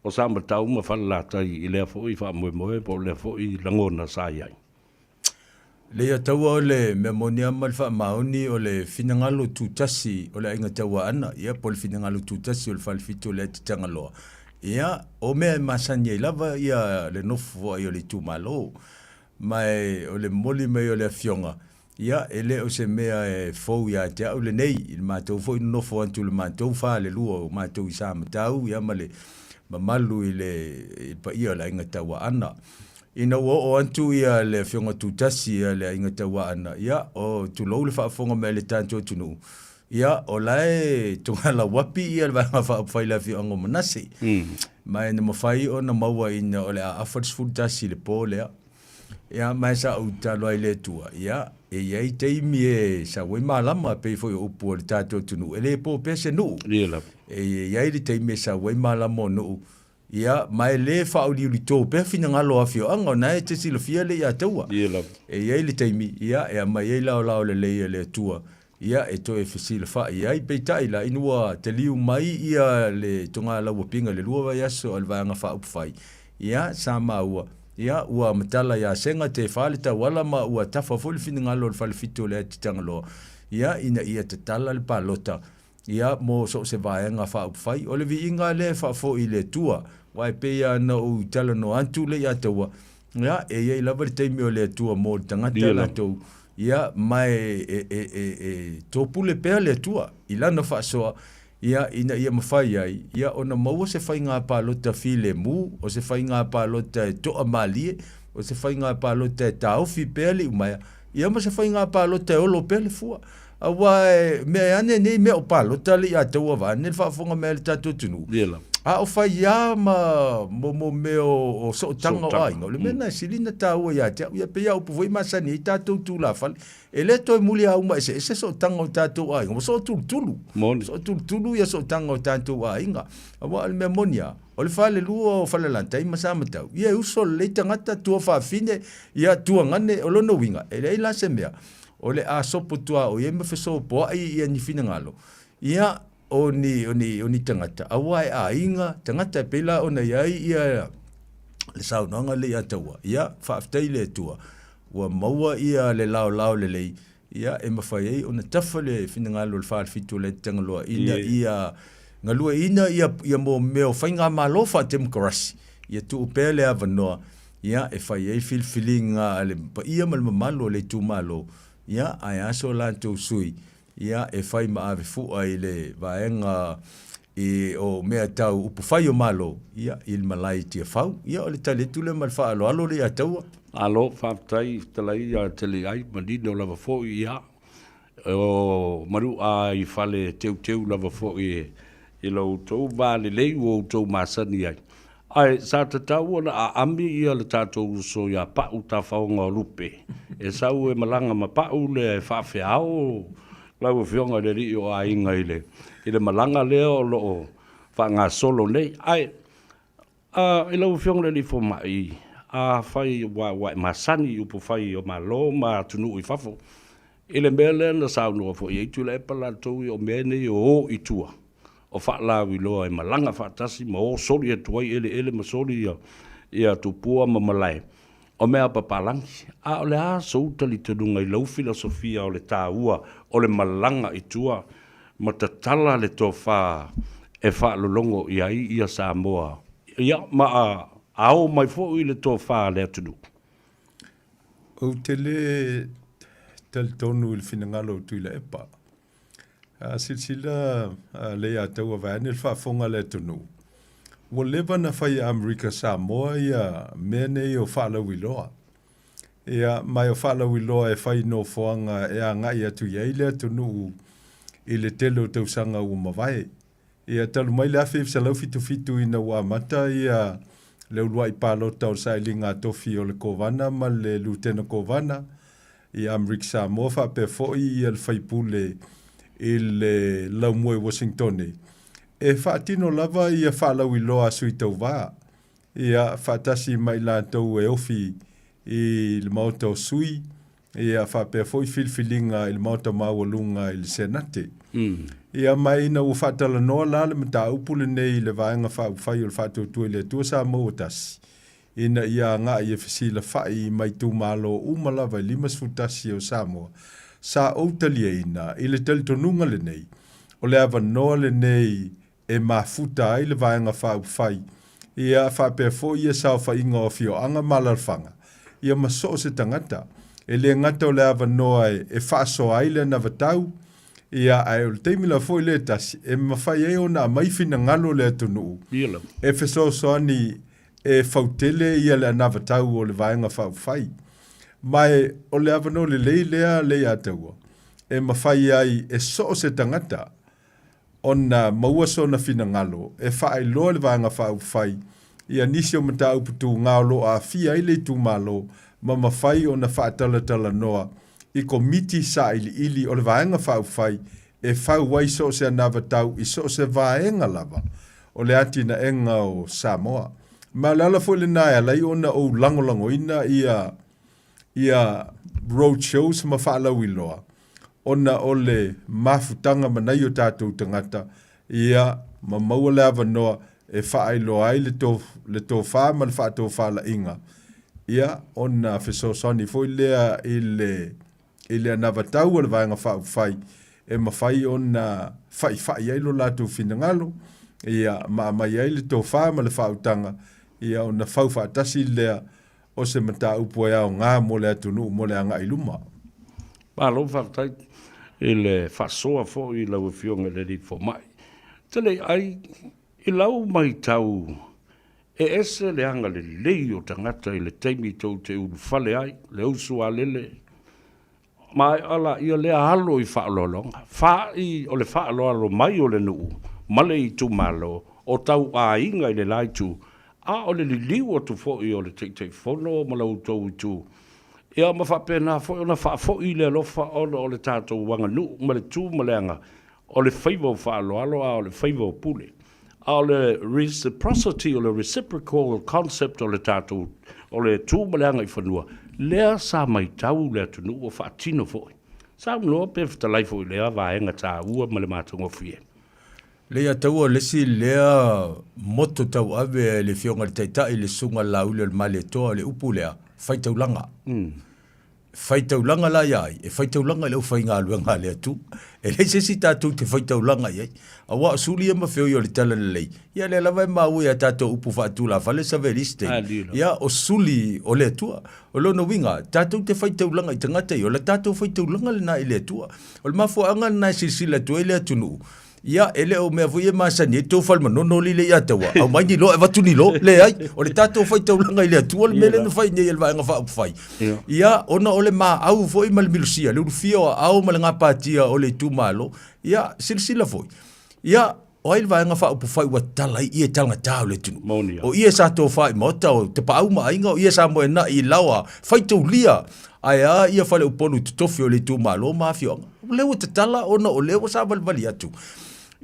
o Samatau ma Falelatai i lea foi faamoemoe po o lea foi lagona sa i ai? Leiataua o le mea moni lava ma le faamaoni o le finagalo tutasi o le Aiga Tauaana, ia po o le finagalo tutasi o le Falefitu o le Atitagaloa, ia o mea e masani ai lava ia le nofo ai o le itumalo. Ma o le momoli mai o le Afioga, ia e le o se mea e fou ia te au lenei, i le matou foi nonofo atu i le matou falelua o matou i Samatau, ia ma le mamalu i le paia o le Aiga Tauaana. Ina ua oo atu ia le Afioga Tutasi ia le Aiga Tauaana, ia, o, tulou le faafofoga mai a le tatou atunuu, ia, o la e togalauapi ia le Vaega Faaupufai i le afioaga o Manase. Ma e na mafai ona maua ina o le a afa le 11 i le po lea. Ia, ma e sa ou tatalo ai i le Atua, ia, e i ai taimi e sau ai malama, e pei foi o upu a le tatou atunuu, e le po pea se nuu. E i ai le taimi e sau ai malama o nuu. Ia, ma e lē faauliulitō pea finagalo o afioaga, o na e te silafia le ia taua. Ia lava. E i ai le taimi, ia, e aumai ai laolao lelei a le Atua, ia, e toe fesilafai ai. Peitai la, ina ua taliu mai ia le togalauapiga i le lua vaiaso a le Vaega Faaupufai, ia, sa maua, ia, ua matala ia Sega tefa le tauala ma ua tafa foi le finagalo o le Falefitu o le Atitagaloa, ia, ina ia tatala le palota Ia, mo so o se vaega faaupufai. O le viiga lea e faafoi i le Atua, aua e pei lava ona ou talanoa atu le ia taua, ia, e i ai lava le taimi o le Atua mo le tagata latou, ia, ma e, e, e, e, e topule pea le Atua i lana faasoa, ia, ina ia mafai ai, ia, ona maua se faiga palota filemu, o se faiga palota e toamalie, o se faiga palota e taofi pea le iumaea, ia ma se faiga palota e olo pea le fua. Aua e mea e ane nei mea o palota le ia taua vaeane le faafofoga mai a le tatou atunuu. Ia lava. A o fai lava ma mo mo mea o sootaga o aiga, o le mea lena e sili ona taua ia te au. Ia pei lava o upu foi masani ai tatou tulafale, e le toe muliauma eseese sootaga o tatou aiga, ua sootulutulu. Moni. Sootulutulu ia sootaga o tatou aiga. Aua o le mea moni lava, o le falelua o Falelatai ma Samatau, ia e uso lelei tagata, tuafafine, ia tuagane, o lona uiga, e leai la se mea o le a sopo tuaoi ai ma fesopoai ia ni finagalo, ia, o ni, o ni, o ni tagata, aua e aiga tagata e pei la ona i ai ia le saunoaga lea ia Taua, ia, faafetai i le Atua, ua maua ia le laolao lelei, ia, e mafai ai ona tafa le finagalo o le Falefitu o le Aitutagaloa ina ia galueaiina ia, ia mo mea o faigamalo faatemokarasi, ia tuu pea le avanoa ia, e fai ai filifiliga a le paia ma le mamalu o le itumalo, ia, ae a so latou sui, ia, e fai ma ave fua i le vaega i, o mea tau upufai o Malo, ia, i le malae i Tiafau. Ia, o le tali atu lea ma le faaaloalo le ia Taua. Malo, faafetai fetalai ia Teliai, manino lava foi, ia, o Manu'a i fale teuteu lava foi i lo outou va lelei ua outou masani ai. Ae sa tatau ona aami ia le tatou uso ia Pa'u Tafaoga o Lupe e sau e malaga ma Pa'u lea e faafeao lau Afioga i le Alii o Aiga i le i le malaga lea o lo o faagasolo nei. Ae a i lau Afioga i le Alii Fomai, afai ua e masani i upufai o Malo ma atunuu i fafo i le mea lea na saunoa foi ai Tuilaepa latou ia o mea nei o o i tua, o faalauiloa e malaga faatasi ma o soli atu ai eleele ma soli ia, ia tupua ma malae, o mea a papalagi. A o le a sou talitonuga i lau filosofia o le taua o le malaga i tua ma tatala le tofa e faalologo i ai ia Samoa, ia, ma a o mai foi le tofa a le atunuu? Ou te lē talitonu i le finagalo o Tuilaepa. A silasila le ia taua vaeane le faafofoga a le atunuu, ua leva ona fai e Amerika Samoa ia mea nei o faalauiloa. Ia, ma o faalauiloa e fai i nofoaga e agai atu i ai le atunuu i le tele o tausaga ua mavae. Ia, talu mai le 1977 ina ua amata ia le uluai palota o le sailiga a tofi o le Kovana ma le Lutena Kovana i Amerika Samoa faapea foi ia le faipule i le laumua i Uasingitone, e faatino lava ia faalauiloa a sui tauva, ia faatasi ma i latou e ofi i le Maota o Sui, ia faapea foi filifiliga i le Maota Maualuga i le Senate. Ia ma ina ua faatalanoa la le mataupu lenei i le Vaega Faaupufai o le Faatuatua i le Atua Samoa ua Tasi, ina ia agai e fesilafai ma itumalo uma lava e 51 o Samoa, sa ou taliaina i le talitonuga lenei, o le avanoa lenei e mafuta ai le Vaega Faaupufai, ia faapea foi ia saofaiga o afioaga ma alalafaga, ia ma so o se tagata. E le gata o le avanoa e faasoa ai le anavatau, ia ae o le taimi lava foi lea e tasi e mafai ai ona aumai finagalo o le atunuu e fesoasoani e fautele ia le anavatau o le Vaega Faaupufai. Ma e o le avanoa lelei lea Leiataua e mafai ai e so o se tagata ona maua sona finagalo e faailoa i le Vaega Faaupufai ia nisi o mataupu tuga o lo o aafia ai le itumalo ma mafai ona faatalatalanoa i Komiti Sailiili o le Vaega Faaupufai e fau ai so o se anavatau i so o se vaega lava. o le atinaega o Samoa. Ma o le ala foi lena e ala ai ona ou lagolagoina ia ia road shows ma faalauiloa, ona o le mafutaga ma nai o tatou tagata, ia, ma maua le avanoa e faailoa ai le to, le tofa ma le faatofalaiga, ia, ona fesoasoani foi lea i le, i le anavatau a le Vaega Faaupufai e mafai ona faifai ai lo latou finagalo, ia, ma aumai ai le tofa ma le faautaga, ia, ona fau faatasi lea o se mataupu e aoga mo le atunuu mo le agai i luma. Malo faafetai i le faasoa foi i lau Afioga i le Alii Fomai. Tele ai i lau matau e ese le agalelei o tagata i le taimi tou te ulufale ai, le usualele, Maea laia lea alo i faaaloaloga, faai o le faaaloalo mai o le nuu ma le itumalo o tau aiga i le la itu, a o le liliu atu foi o le Taitaifono ma la outou itu, ia ma faapena foi ona faafoi le alofa ona o le tatou aganuu ma le tu ma le aga o le faiva o faaaloalo a o le faiva o pule. A o le reciprocity, o le reciprocal concept o le tatou, o le tu ma le agaifanua, lea sa matau le atunuu o faatino foi. Saunoa pe fetalai foi i lea vaega taua ma le matagofie. Leiataua o le isi lea moto tauave a le Afioga i le Taitai, le Susuga Laauli o le Malietoa, o le upu lea, faitaulaga. Faitaulaga la ia ai? E faitaulaga i le aufaigaluega a le Atua. E leai se isi tatou te faitaulaga i ai. Aua o suli ia ma feoi o le talalelei, ia lea lava e maua i a tatou upu faatulafale savelisi taimi, ia o suli o le Atua. O lona uiga, tatou te faitaulaga i tagata ia, o le tatou faitaulaga lena i le Atua. O le mafuaaga lena e silasila atu ai le atunuu, Ia, e le o mea foi e masani ai tou falemanono lile ia taua, aumai ni loa e avatu ni loa. Leai, o le tatou faitaulaga i le Atua le mea lea na fai nei e le Vaega Faaupufai. Ia, ona o le maau foi ma le milosia, le ulufia o aao ma le gapatia o le itumalo. Ia, silasila foi, ia, o ai le Vaega Faaupufai ua tatala ai ie talagata o le atunuu? O ie sa tofa i maota o Tapaau ma Aiga, o ie sa moenai i laoa faitaulia, ae a ia faleupolu i totofi o le itumalo ma afioaga. O lea ua tatala ona o lea ua savalivali atu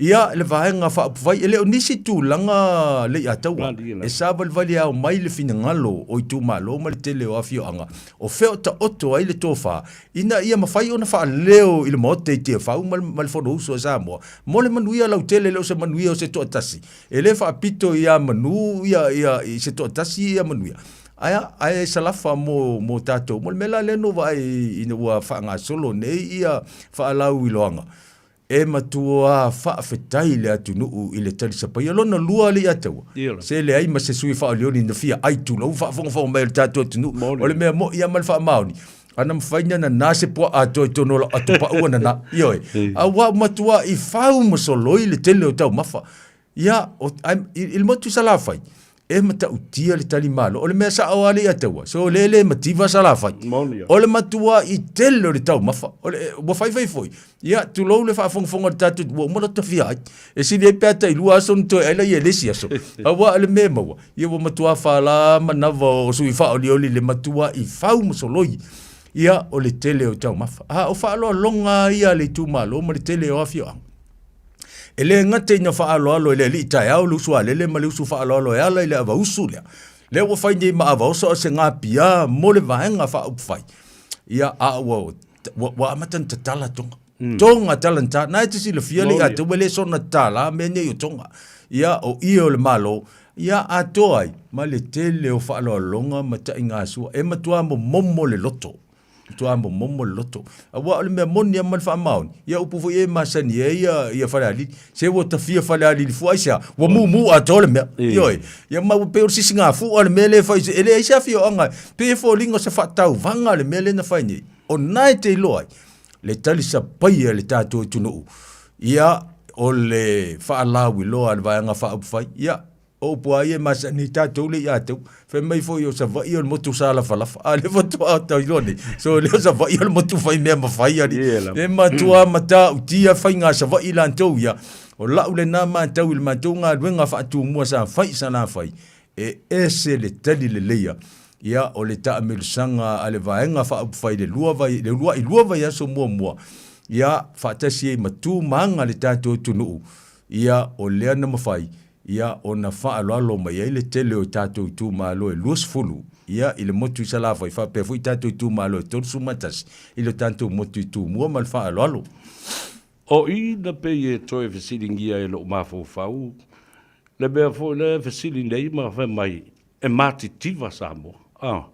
ia le Vaega Faaupufai. E le o nisi tulaga Leiataua e savalivali ao mai le finagalo o itumalo ma le tele o afioaga o fea o taoto ai le tofa ina ia mafai ona faaleo i le Maota i Tiafau ma le Fonousu a Samoa mo le manuia lautele. E le o se manuia o se toatasi, e le faapito ia manu ia i se toatasi ia manuia. Ae a, ae salafa mo, mo tatou. Mo le mea la lea na ou vaai ina ua faagasolo nei ia faalauiloaga, e matuā faafetai le atunuu i le talisapaia. Lona lua alii Ataua, se leai ma se sui faaolioli na fia ai tulou faafogafoga mai a le tatou atunuu. O le mea moi lava ma le faamaoni, ana mafai ona nana se puaa atoa i totonu o lau atopau ua nana. Ioe. A ua matuai fau ma soloi le tele o taumafa. Ia, o, ai, i, i le motu Salafai, e matautia le tali malo. O le mea sao lava le Ataua, so o lea e le mativa Salafai. Moni. O le matuai tele o le taumafa. O le, ua faifai foi. Ia, tulou le faafogafoga a le tatou, ua uma lota fia ai. E sili ai pe a tailua aso ona toe ai laia i le isi aso. Aua o le mea e maua, ia ua matua fala manava o sui faaolioli i le matuai fau ma soloi. Ia, o le tele o taumafa. A o faaaloaloga lava ia a le itumalo ma le tele o afioaga. E le gata ina faaaloalo e le alii taeao le usu alele ma le usu faaaloalo e ala i le avausu lea, lea ua fai nei ma avaoso a se gapia mo le Vaega Faaupufai, ia, a ua, ua, ua amata ona tatala Tonga. Mm. Tonga talanta, na e te silafia le ia ua le sona tatala mea nei o Tonga. Ia, o ie o le Malo, ia atoa ai ma le tele o faaaloaloga ma taigasua, e matua momomo le loto. Matua momomo le loto. Aua o le mea moni lava ma le faamaoni, ia upu foi ia e masani ai ia, ia Falealili. Se ua tafia Falealili fua aisea? Ua mumu atoa le mea. Ioe. Ia ma ua pei o le sisigafua le mea lea e fai, e leai se afioaga. Pei e foliga o se faatauvaga le mea lea na fai nei. O na e te iloa ai le talisapaia e le tatou atunuu, ia, o le faalauiloa a le Vaega Faaupufai, ia, O upu a ia e masani ai tatou le ia te Fai mai foi o Savaii o le motu sa lafalafa. A lea faatoa tau iloa nei. So lea o Savaii o le motu fai mea ma fai ali. E matua matautia faiga a Savaii latou ia. O lau lena matau i le matou galuega faatumua sa fai i Salafai, e ese le tali leleia. Ia, o le taamelusaga a le Vaega Faaupufai i le lua vai, le uluai lua vaiaso muamua, ia, faatasi ai ma tu ma aga le tatou atunuu, ia, o lea na mafai. ia, ona faaaloalo mai ai le tele o tatou itumalo e 20, ia, i le motu i Salafai, faapea foi tatou itumalo e 31 i le tatou motu i Tumua ma le faaaloalo. O i na pei e toe fesiligia e lou mafaufau le mea foi lea e fesili nei ma fai mai e matitiva Samoa. A,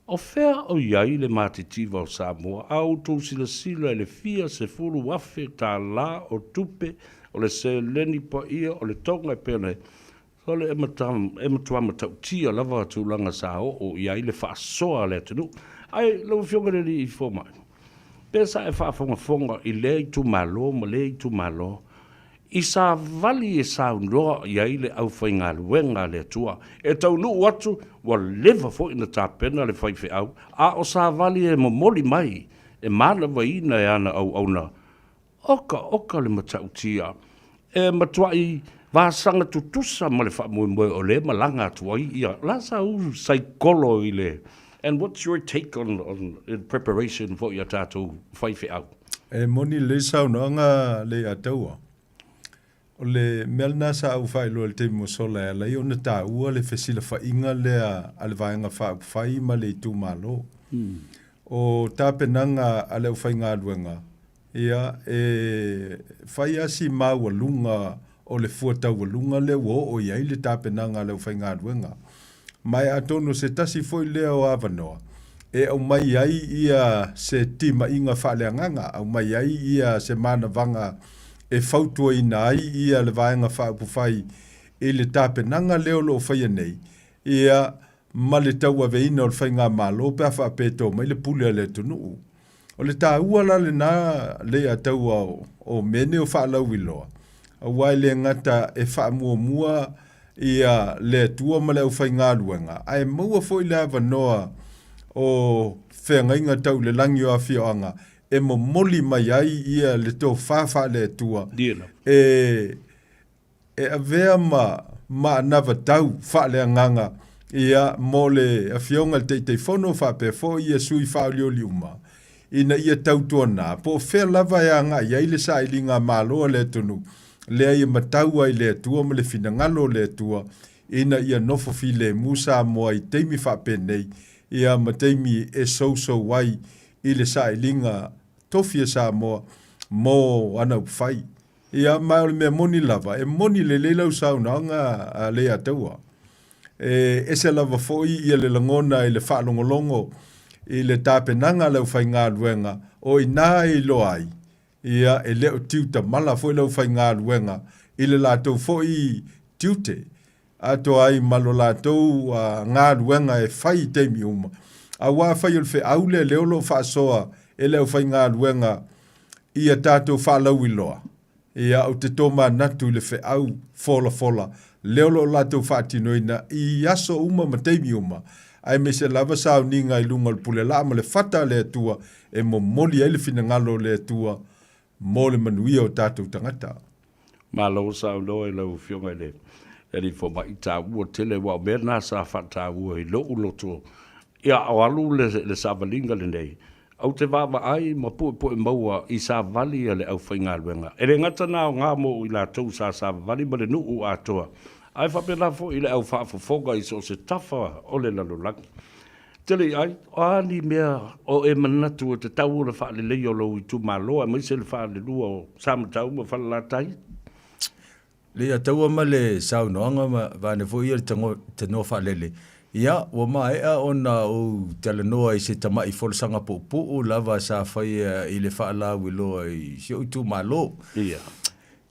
o fea o i ai le matitiva o Samoa? A outou silasila i le fia 10,000 tālā o tupe o le seleni paia o le toga e pei ona sole e e matua matautia lava tulaga sa oo i ai le faasoa a le atunuu. Ae lau Afioga i le Alii Fomai, pe sa e faafogafoga i lea itumalo ma lea itumalo i savali e saunoa i ai le aufaigaluega a le Atua, e taunuu atu ua leva foi ona tapena le faifeau, a o savali e momoli mai e manavaina e ana auauna. Oka oka le matautia e matuai vasaga tutusa ma le faamoemoe o lea e malaga atu ai ia la sa u saikolo i le And what's your take on, on in preparation for ia tatou faifeau? E moni lelei saunoaga Leiataua. O le mea lena sa ou faailoa i le taimi ua sola e ala ai ona taua le fesilafaiga lea a le Vaega Faaupufai ma le itumalo. O tapenaga a le aufaigaluega, ia, e fai lava si maualuga o le fua taualuga lea ua oo i ai le tapenaga a le aufaigaluega. Ma e atonu o se tasi foi lea o avanoa e aumai ai ia se timaiga faaleagaga, aumai ai ia se manavaga e fautuaina ai ia le Vaega Faaupufai i le tapenaga lea o lo o faia nei, ia, ma le tauaveina o le faigamalo pe a faapea e to mai le pule a le atunuu. O le taua la lena Leiataua o mea nei o faalauiloa, aua e le gata e faamuamua ia le Atua ma le aufaigaluega, ae maua foi le avanoa o feagaiga tau i le lagi o afioaga e momoli mai ai ia le tofa faale-Atua e e avea ma ma anavatau faaleagaga ia mo le Afioga i le Taitaifono faapea foi ia sui faaolioli uma ina ia tautuana po o fea lava e agai ai le sailiga a Malo a le atunuu lea ia matau ai le Atua ma le finagalo o le Atua ina ia nofo filemu Samoa i taimi faapenei ia ma taimi e sousou ai i le sailiga tofi a Samoa mo ana upufai. Ia, ma o le mea moni lava, e moni lelei lau saunoaga a Leiataua. E ese lava foi ia le lagona i le faalogologo i le tapenaga a le aufaigaluega, o i ina e iloa ai, ia, e le o tiutamala foi le aufaigaluega i le latou foi tiute, atoa ai ma lo latou galuega e fai i taimi uma. Aua afai o le feau lea lea o lo o faasoa e le aufaigaluega ia tatou faalauiloa, ia, ou te tomanatu i le feau folafola lea o lo o latou faatinoina i aso uma ma taimi uma, aemaise lava sauniga i luga o le pulelaa ma le fata a le Atua e momoli ai le finagalo o le Atua mo le manuia o tatou tagata. Malo saunoa i lau Afioga i le Alii Fomai, taua tele, aua o mea na sa faataua i lou loto, ia o alu le savaliga lenei, ou te vaavaai ma puepue maua i savali a le aufaigaluega. E le gata na aoga mo i latou sa savavali ma le nuu atoa, ae faapena foi i le au faafofoga i so o se tafa o le lalolagi. Tele i ai, o a ni mea o e manatu e tatau ona faaleleia o lou itumalo aemaise le falelua o Samatau ma Falelatai? Leiataua ma le saunoaga ma vaeane foi ia le tanoa faalele, ia, ua maea ona ou talanoa i se tamai folasaga puupuu lava sa faia i le faalauiloa i si ou itumalo. Ia.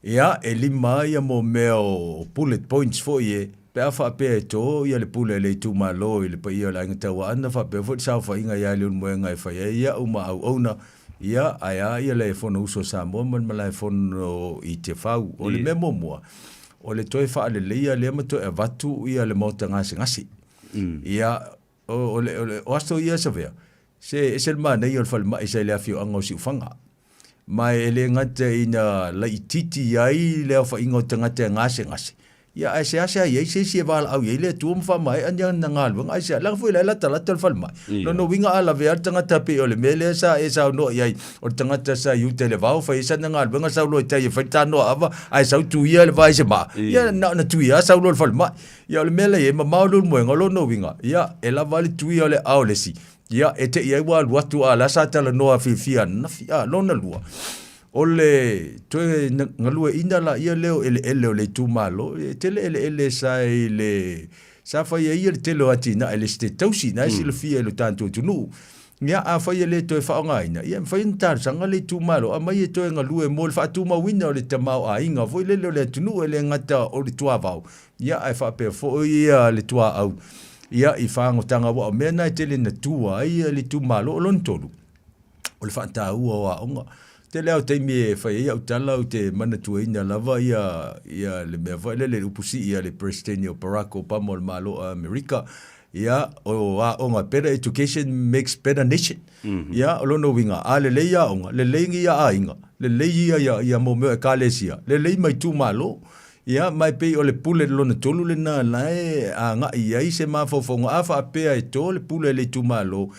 Ia, e lima ia mo mea o bullet points foi e, pe a faapea e to ia le pule a le itumalo i le paia o le Aiga Tauaana faapea foi le saofaiga ia Leulumoega e fai ai au ma auauna, ia, ae a ia le Fonousu a Samoa ma le Malaefono i Tiafau. O le mea muamua, o le toe faaleleia lea ma toe avatu ia le maota gasegase. Ia, O, o, le, o aso ia Savea, se ese le manaia o le falemai sa i le afioaga o Siufaga. Ma e le gata ina laitiiti ai le aofaiga o tagata e gasegase, Ia, ae seasea i ai se isi e valaau i ai le Atua ma faamaea ni ana galuega, aisea? Leaga foi o la e latalata le falemai. Lona uiga a lavea le tagata pei o le mea lea sa e saunoa i ai, o le tagata sa i uta i le vao fai ai sana galuega sau loa i tai e fai le tanoa ava ae sau tuia le va i se maa, ia na ona tuia lava sau loa i le falemai. Ia o le mea la e i ai, e mamao le ulumoega, o lona uiga, ia e lava le tuia o le aao o le isi, ia e te i ai ua alu atu a o la sa talanoa fiafia ananafi. A, lona lua, O le toe galueaiina laia lea o eleele o le itumalo, e tele eleele sa i le, sa fai ai le tele o atinae a le Esetete Tausi, na e silafia e lo tatou atunuu. Ia, afai e le toe faaaogaina, ia e mafai ona talosaga le itumalo, aumai e toe galue mo le faatumauina o le tamaoaiga foi lele o le atunuu, e le gata o le tuavao, ia ae faapea foi le tuaau, ia, i fagotaga, aua o mea na e tele ina tua ai le itumalo. O lona tolu, o le faataua o aoga. Tele lava o taimi e fai ai au tala ou te manatuaina lava ia ia le mea foi lele le upu sii a le Peresetene o Barack Obama o le Malo o Amerika, ia o aoga better education makes better nation. Ia o lona uiga, a lelei aoga, lelei ia aiga, lelei ia ia ia mo mea o ekalesia, lelei ma itumalo. Ia, ma e pei o le pule lona tolu lena la e agai i ai se mafaufauga a faapea e to le pule a le itumalo,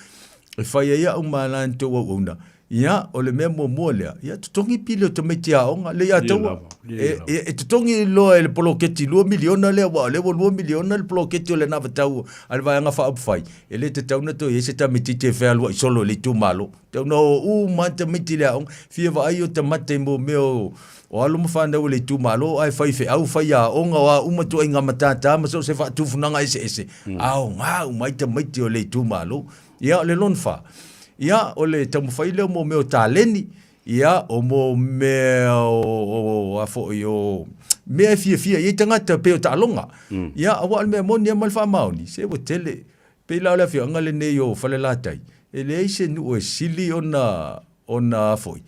e fai ai au ma la tou auauna, ia, o le mea muamua lea, ia totogi pili o tamaiti aoga, le ia taua, e, e, e totogi loa e le poloketi $2 miliona lea, aua o lea ua $2 miliona le poloketi o le anavatau a le Vaega Faaupufai, e le tatau ona toe i ai se tamaitiiti e fealuai solo i le itumalo. Tatau ona o uma lava tamaiti i le aoga, fia vaai o tamata i mo mea o, o alo ma fanau a le itumalo ae fai feau, fai aoga, o a uma ituaiga matata ma so o se faatufunaga eseese, aoga uma ai tamaiti o le itumalo. Ia, o le lona fa, ia, o le taumafai lea o mo mea o taleni, ia, o mo mea o, o, a foi, o mea e fiafia i ai tagata pei o taaloga. Ia, aua o le mea moni lava ma le faamaoni, se ua tele. Pei la o le afioaga lenei o Falelatai, e leai se nuu e sili ona, ona a foi,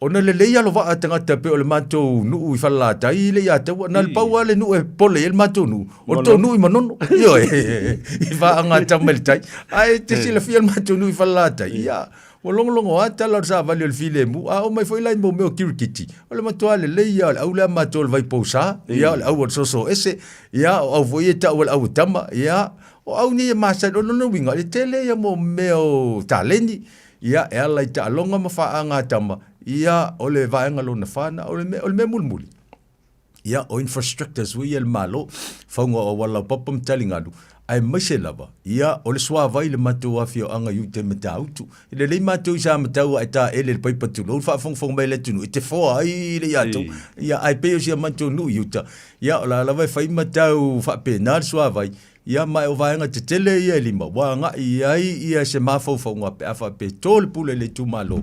Ona lelei alovaa tagata pei o le matou nuu i Falelatai i le Iataua, na o le pau lava le nuu e pole i ai le matou nuu, o le tou nuu i Manono. Ioe, i Faagatama i le tai. Ae te silafia le matou nuu i Falelatai, ia, ua logologo lava tala o le savali o le filemu, a oo mai foi la i mea o kirikiti, o le matua lelei lava o le au lea a matou o le vaipousa, ia, o le au o le soosoese, ia, o au foi ia e tau o le au a tama, ia, o au nei e masani, o lona uiga, e tele ia mea o taleni, Ia, e ala i taaloga ma faagatama, ia, o le vaega lona fa na, o le mea, o le mea mulimuli, ia, o infrastructures foi ia a le Malo, fauga o auala laupapa ma taligalu, aemaise lava, ia, o le suavai i le matou afioaga i uta i Matautu. E lelei matou i Samatau ae taele i le paipa tulou le faafogafoga mai a le atunuu e te foa ai le iatou, ia, ae pei o si a matou nuu i uta, ia, o la lava e fai ma tau faapena le suavai, Ia, ma o vaega tetele ia e lima ua agai i ai ia se mafaufauga pe a faapea e to le pule i le itumalo,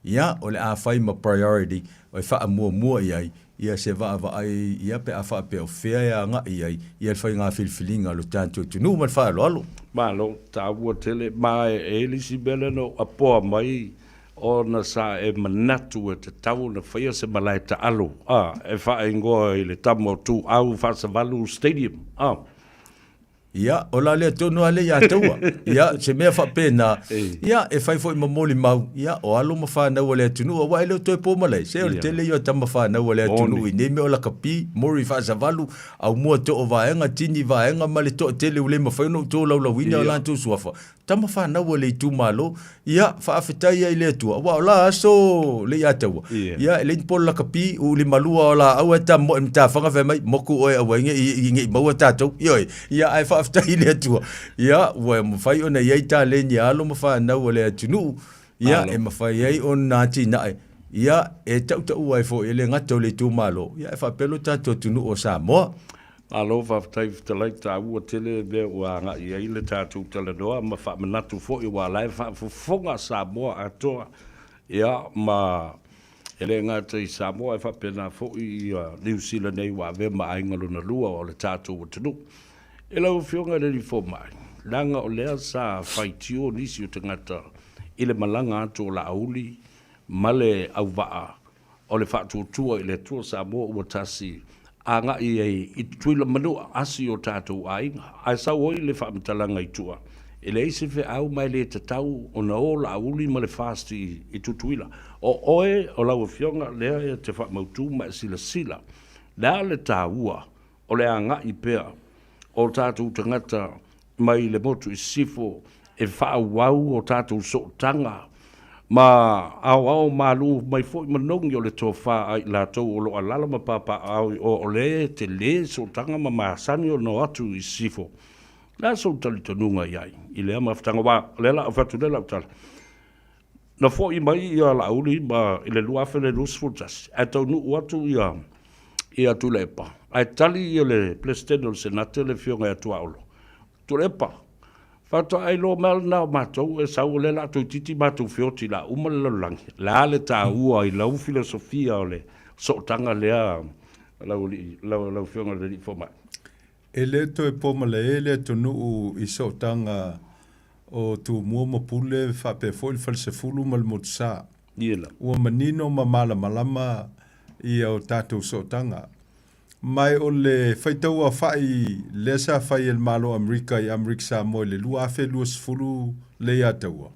ia, o le a fai ma priority e faamuamua i ai ia se vaavaai ia pe a faapea o fea e agai i ai ia le faiga filifiliga a lo tatou atunuu. Ma le faaaloalo. Malo, taua tele, ma e i ai le isi mea lea na ou apoa mai ona sa e manatu e tatau ona faia se malae taalo, a, e faaigoa i le tama o Tuau Faasavalu Stadium, a. Ia, o la lea tonu lava lea ia taua. Ia, se mea faapena, ia, e fai foi ma molimau, ia, o alo ma fanau a le atunuu, aua e le o toe po malae, se o le tele ia o tama fanau a le atunuu i nei mea o lakapi, mori faasavalu, aumua too vaega, tini vaega ma le toatele ua le mafai ona ou tolaulauina o latou suafa, tama fanau a le itumalo, ia, faafetai ai i le Atua, aua o la aso le ia taua, ia, e leai ni polo lakapi, uu limalua o laau ae tamoe i matafaga fai mai, moku oe aua ne i maua tatou, ioe, ia, ae faafetai i le Atua, ia, ua mafai ona i ai taleni a alo ma fanau a le atunuu, ia, e mafai ai ona atinae, ia, e tautaua ai foi, e le gata o le itumalo, ia, ae faapea lo tatou atunuu o Samoa. Malo faafetai fetalai taua tele mea ua agai i ai le tatou talanoa ma faamanatu foi aua la e faafofoga Samoa atoa ia ma e le gata i Samoa ae faapena foi ia Niu Sila nei ua avea ma aiga lona lua o le tatou atunuu. E lau Afioga i le Alii Fomai, leaga o lea sa faitio nisi o tagata i le malaga atu o Laauli ma le auvaa o le faatuatua i le Atua Samoa ua tasi agai ai i Tutuila Manua, asi o tatou aiga. Ae sau ai le faamatalaga i tua, e leai se feau ma e le tatau ona o Laauli ma le FAST i Tutuila. O oe, o lau Afioga lea e te faamautu ma e silasila, le a le taua? o le agai pea o tatou tagata mai le motu i sisifo e faaauau o tatou sootaga ma aoao malu mai foi manogi o le tofa a i latou o lo o alaala ma papaaao i o, o lea e tele sootaga ma masani ona o atu i sisifo. O le a sou talitonuga i ai i lea mafutaga? Aua o lea o le a ou fai atu lea lau tala. Na foi mai ia Laauli ma i le 2021 ae taunuu atu ia ia Tuilaepa ae tali ia le Peresetene o le Senate le Afioga ia Tuaolo. Tuilaepa, faatoa iloa mai lava lena o matou e sau o lea o le a toeitiiti matou feoti o le a uma le lalolagi. O le a le taua i lau filosofia o le sootaga lea lau alii, lau Afioga i le Alii Fomai? E le toe pomalae le atunuu i sootaga o Tumua ma Pule faapea foi le Falesefulu ma le Motusa. Ua manino ma malamalama ia o tatou sootaga. Ma o le faitauaofai lea sa fai e le Malo o Amerika i Amerika Samoa i le 2020 lea ia taua,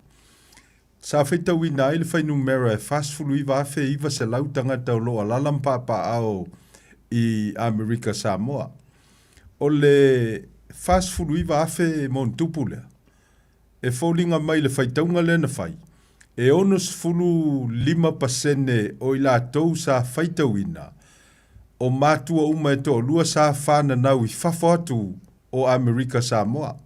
sa faitauina ai le fuainumera e 49,900 tagata o lo o alaala ma papaaao i Amerika Samoa. O le 49,000 ma ona tupu lea, e foliga mai i le faitauga lea na fai, e 65% o i latou sa faitauina, o matua uma e toalua sa fananau i fafo atu o Amerika Samoa.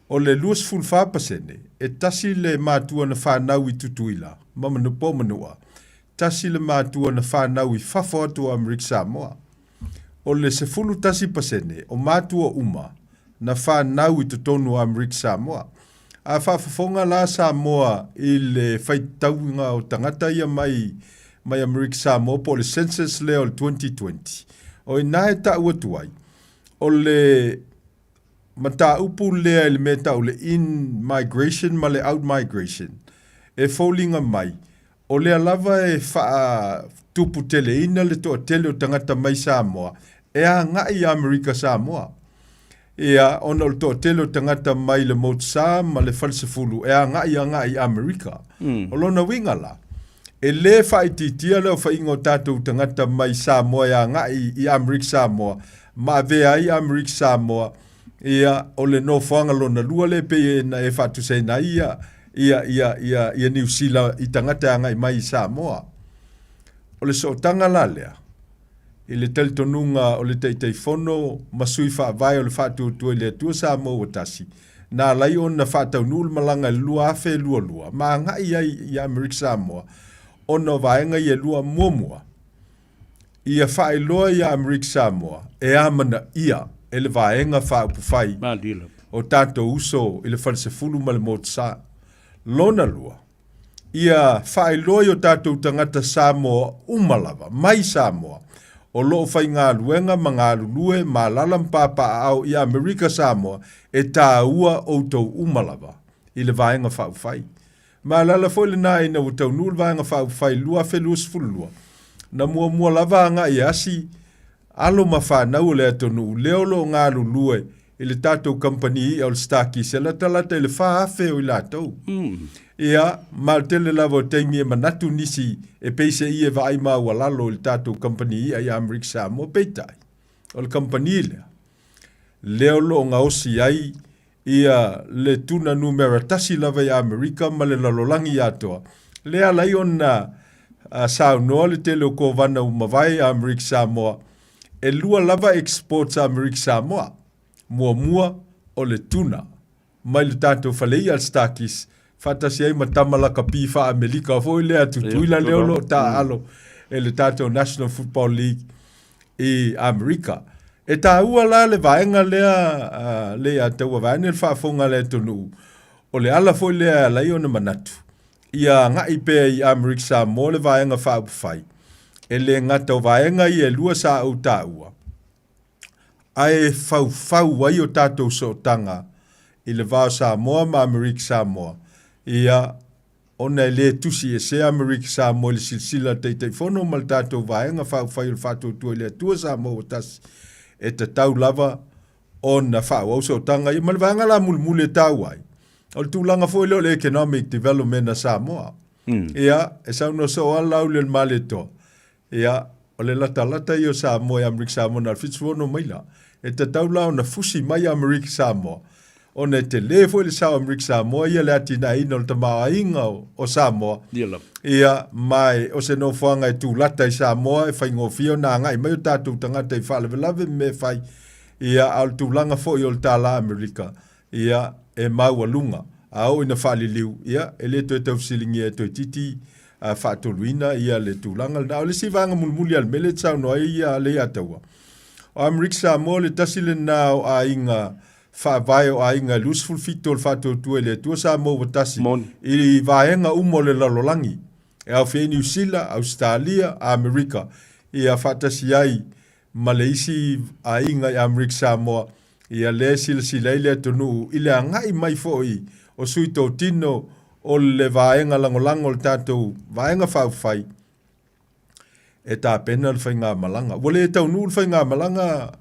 O le 24%, e tasi le matua na fanau i Tutuila ma po Manua, tasi le matua na fanau i fafo atu o Amerika Samoa. O le 11% o matua uma na fanau i totonu o Amerika Samoa. A faafofoga la Samoa i le faitauga o tagata ia mai mai Amerika Samoa po o le census lea o le 2020, o i ina e tau atu ai, o le mataupu lea i le mea e tau o le in migration ma le out migration, e foliga mai o lea lava e faatuputeleina le toatele o tagata mai Samoa e agai i Amerika Samoa. Ia, ona o le toatele o tagata mai le Motusa ma le Falesefulu e agai agai i Amerika. O lona uiga la, e lē faaitiitia le aofaiga o tatou tagata mai Samoa e agai i Amerika Samoa ma avea ai Amerika Samoa, ia, o le nofoaga lona lua lea e pei ona e faatusaina ai ia, ia, ia, ia, ia Niu Sila i tagata e agai mai i Samoa. O le sootaga la lea, i le talitonuga o le Taitaifono ma sui faavae o le Faatuatua i le Atua Samoa ua Tasi, na ala ai ona faataunuu le malaga i le 2022 ma agai ai i Amerika Samoa ona o vaega ia e lua. Muamua, ia faailoa iā Amerika Samoa e amanaia e le Vaega Faaupufai o tatou uso i le Falesefulu ma le Motusa. Lona lua, ia faailoa i o tatou tagata Samoa uma lava, mai Samoa, o lo o faigaluega ma galulue ma alaala ma papaaao i Amerika Samoa, e taua outou uma lava i le Vaega Faaupufai. Ma e ala foi lena ina ua taunuu le Vaega Faaupufai i le 2022, na muamua lava agai e asi alo ma fanau o le atunuu lea o lo o galulue i le tatou kamupani i'a o le Starkist e latalata i le 4,000 o i latou. Ia, ma o le tele lava o taimi e manatu nisi e peiseai e vaai maualalo i le tatou kamupani i'a i Amerika Samoa, peitai, o le kamupani lea, lea o lo o gaosi ai ia le tuna numera tasi lava i Amerika ma le lalolagi atoa, lea e ala ai ona saunoa le tele o kovana ua mavae i Amerika Samoa, e lua lava exports a Amerika Samoa. Muamua, o le tuna, mai le tatou fale i'a le Starkist, faatasi ai ma tama lakapi faa-Amerika foi lea a Tutuila lea o lo o taaalo e le tatou National Football League i Amerika. E taua la le vaega lea le ia taua vaeane le faafofoga a le atunuu, o le ala foi lea e ala ai ona manatu ia agai pea i Amerika Samoa le Vaega Faaupufai, e le gata o vaega ia e lua sa ou taua, ae faufau ai o tatou sootaga i le va o Samoa ma Amerika Samoa, ia, ona e le tusi esea Amerika Samoa i le silasila a le Taitaifono ma le tatou Vaega Faaupufai o le Faatuatua i le Atua Samoa ua Tasi, e tatau lava ona faaauau sootaga ia ma le vaega la mulimuli e taua ai, o le tulaga foi lea o le economic development a Samoa. Ia, e saunoa soo lava Laauli o le Malietoa, ia, O le latalata ia o Samoa i Amerika Samoa na o le 76 maila. E tatau la ona fusi mai Amerika Samoa ona e telē foi le sao o Amerika Samoa ia le atinaeina o le tamaoaiga o Samoa. Ia lava. Ia, ma o se nofoaga e tulata i Samoa e faigofie ona agai mai o tatou tagata i faalavelave ma mea e fai, ia, a o le tulaga foi o le tālā Amerika, ia, e maualuga. A oo ina faaliliu, ia, e le toe taufesiligia e toeitiiti faatoluina ia le tulaga lena. O le isi vaega mulimuli a le mea lea e te saunoa ai ia Leiataua, o Amerika Samoa le tasi lena o aiga faavae o aiga e 27 o le Faatuatua i le Atua Samoa ua tasi i vaega uma o le lalolagi, e aofia ai Niu Sila, Ausetalia, Amerika, ia faatasi ai ma le isi aiga i Amerika Samoa, ia lea e silasila ai le atunuu i le agai mai foi o sui totino o le vaega lagolago o le tatou Vaega Faaupufai e tapena le faigamalaga. Ua le taunuu le faigamalaga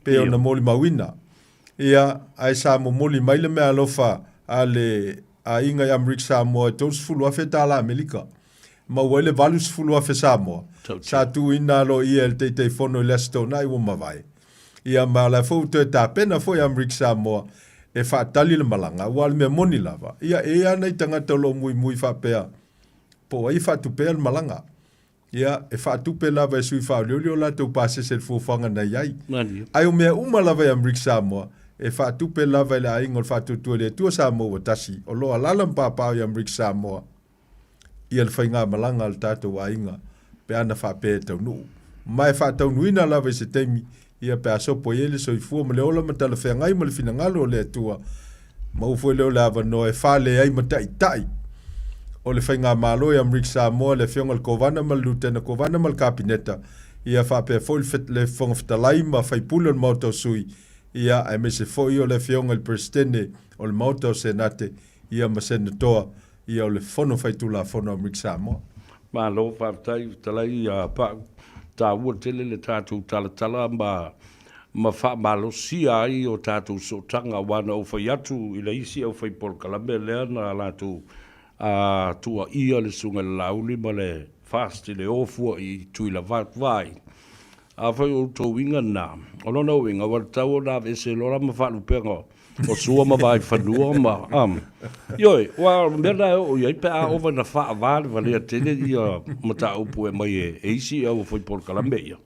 pei ona molimauina, ia, ae sa momoli mai le meaalofa a le aiga i Amerika Samoa e $30,000 tala Amerika. Maua ai le 80,000 Samoa sa tuuina aloaia e le Taitaifono i le Aso Toonai ua mavae. Ia ma o la foi ua toe tapena foi Amerika Samoa e faatali le malaga, aua o le mea moni lava, ia e i ai lava nai tagata o lo o muimui faapea po o ai e faatupea le malaga. Ia, e faatupe lava e sui faaolioli o latou pasese i le fuafuaga na i ai. Ae o mea uma lava i Amerika Samoa, e faatupe lava e le Aiga o le Faatuatua i le Atua Samoa ua Tasi, o lo o alaala ma papaaao i Amerika Samoa. ia le faigamalaga a le tatou aiga pe ana faapea e taunuu. Ma e faataunuina lava i se taimi, ia pe a sopo i ai le soifua ma le ola ma talafeagai ma le finagalo o le Atua, maua foi lea o le avanoa e fale ai ma taitai o le faigamalo i Amerika Samoa, le Afioga i le Kovana ma le Lutena Kovana ma le Kapeneta, ia faapea foi le Fofoga Fetalai ma faipule o le Maota o Sui, ia aemaise foi o le Afioga i le Peresetene o le Maota o Senate, ia ma Senatoa ia o le Fono Faitulafono a Amerika Samoa. Malo faafetai fetalai ia Pau. Taua tele le tatou talatala ma ma faamalosia ai o tatou sootaga aua na ou fai atu i le isi aufai polokalame lea na latou a tuuaia le Susuga i le Laauli ma le FAST i le o fua i Tuilavaai. Afai o outou uiga na, o lona uiga ua tatau ona aveese loa la ma faalupega o Sua ma Vaifanua ma ioe, aua o le mea lena e oo i ai pe a ova ina faava le valea tele ia mataupu e aumai e isi au fai polokalame ia.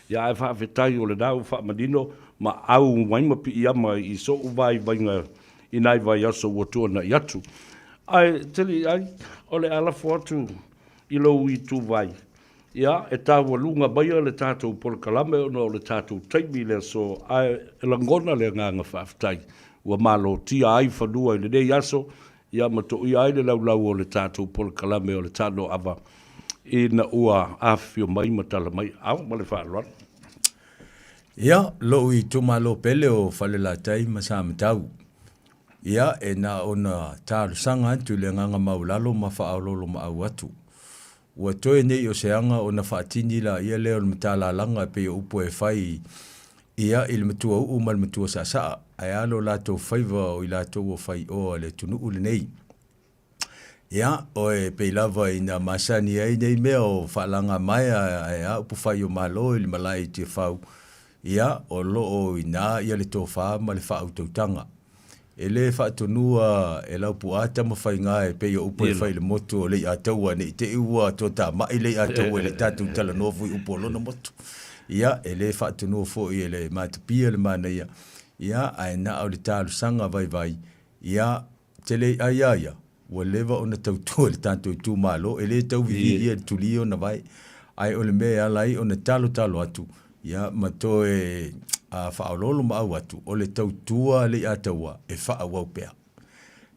Ia ae faafetai o lena ua faamanino ma au mai ma piiama i so'u vaivaiga i nai vaiaso ua tuanai atu. Ae tele ai o le a lafo atu i lou ituvai Ia, e taualuga maia le tatou polokalame ona o le tatou taimi i le aso, ae lagona le agaga faafetai ua malotia ai fanua i lenei aso, ia ma toia ai le laulau o le tatou polokalame o le Tanoava ina ua afifio mai ma tala mai. Ao ma le faaaloalo. Ia, lou itumalo pele o Falelatai ma Samatau. Ia, e na ona talosaga atu i le agaga maualalo ma faaoloolomaau atu. Ua toe nei o se aga ona faatini laia lea o le matalalaga e pei o upu e fai ia i le matua uu ma le matua saasaa, ae a lo latou faiva o i latou o faioa le atunuu lenei. Ia, oe pei lava ina masani ai nei mea o faalagamaea ae a upu fai o Malo i le malae i Tiafau, ia, o lo o i ina ia le tofa ma le faautautaga. E le faatonua e Laupuaa Tamafaiga e pei o upu e fai i le motu o Leiataua ne i te i ua toatamai Leiataua i le tatou talanoa foi i upu o lona motu. Ia, e le faatonua foi e le Matapia le manaia, ia, ae na o le talosaga vaivai, ia, te le i ai a ia, ua leva ona tautua i le tatou itumalo, e le tau vivi ia i le tuli ona vae, ae o le mea e ala ai ona talotalo atu, ia ma toe faaoloolomaau atu, o le tautua a Leiataua e faaauau pea.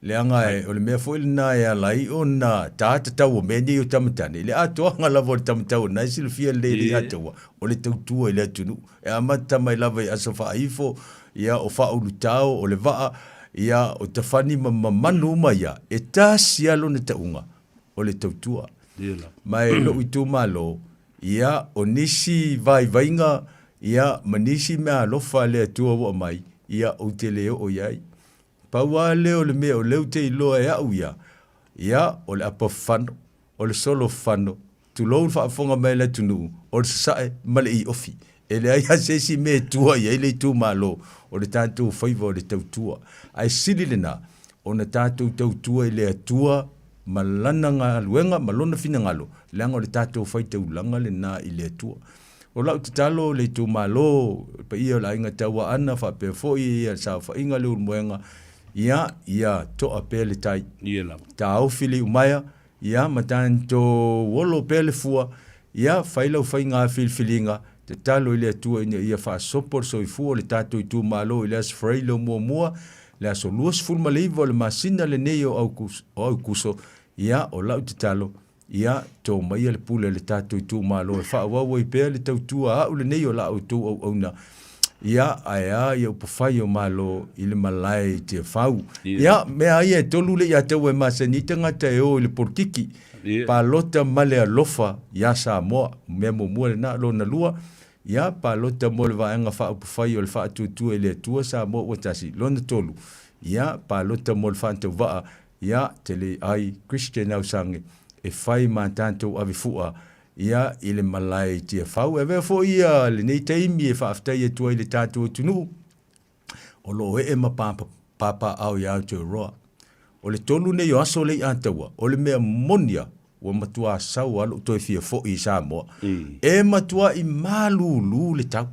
Leaga o le mea foi lena e ala ai ona ta tatau o mea nei o tamatane, i le atoaga lava o le tamatau o lena e silafia lelei e Leiataua, o le tautua i le atunuu. E amata mai lava i aso faaifo, ia, o faaulutao, o le vaa, ia, o tafani ma mamanu uma ia, e tasi lava lona tauga, o le tautua. Ma e lou itumalo, ia, o nisi vaivaiga, ia, ma nisi meaalofa a le Atua ua aumai, ia, ou te le oo i ai. Pau lava lea o le mea o lea ou te iloa e au ia, ia, o le apa fano, o le solo fano. Tulou le faafofoga mai a le atunuu, o le Sasae ma le Iofi. E leai lava se isi mea e tua i ai le itumalo, o le tatou faiva o le tautua. Ae sili lena, ona tatou tautua i le Atua ma Lana galuega ma Lona finagalo, leaga o le tatou faitaulaga lena i le Atua. O lau tatalo le itumalo, le paia o le Aiga Tauaana faapea foi le saofaiga a le Ulumoega, ia, ia toa pea le tai. Taofi le iumaea, Ia, ma tatou olo pea le fua, ia, fai lau faiga filifiliga, tatalo i le Atua ina ia faasopo le soifua o le tatou itumalo i le Aso Faraile o muamua, le aso 29 o le masina lenei o Aukuso, ia, o lau tatalo, ia, to maia le pule a le tatou itumalo e faaauau ai pea le tautua a au lenei o la outou auauna, Ia, ae a ia upufai o Malo i le malae i Tiafau. Ia, mea a ia e tolu le iataua e masani ai tagata e o i le polokiki, palota ma le alofa iā Samoa. Mea muamua lena. Lona lua, ia, palota mo le Vaega Faaupufai o le Faatuatua i le Atua Samoa Ua Tasi. Lona tolu, ia, palota mo le faatauvaa, ia, te le ai Christian Ausange e fai ma tatou avefua Ia, i le malae i Tiafau. E avea foi ia lenei taimi e faafetai atu ai i le tatou atunuu o lo o ee ma papaaao i Aotearoa. O le tolu nei o aso lea i Ataua, o le mea moni lava, ua matua sau lava lou toe fia foi i Samoa. E matuai malulu le tau.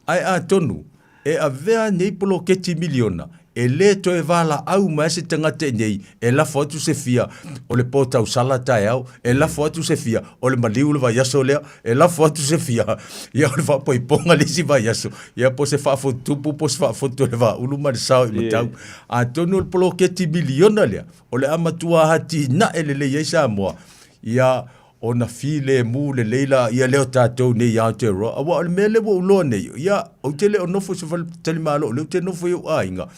Ae atonu E avea nei poloketi miliona e le toe valaau mai se tagata i nei e lafo atu se fia o le po tausala taeao, e lafo atu se fia o le maliu le vaiaso lea, e lafo atu se fia ia o le faapoipoga le isi vaiaso, ia po o se faafotutupu po o se faafotu o le vaaulu ma le sao i Matau. Atonu o le poloketi miliona lea o le a matua atinae lelei ai Samoa ia ona filemu lelei la ia lea o tatou nei i Aotearoa. Aua o le mea lea ua ou iloa nei, ia, ou te le o nofo i se faletalimalo, o lea ou te nofo i ou aiga.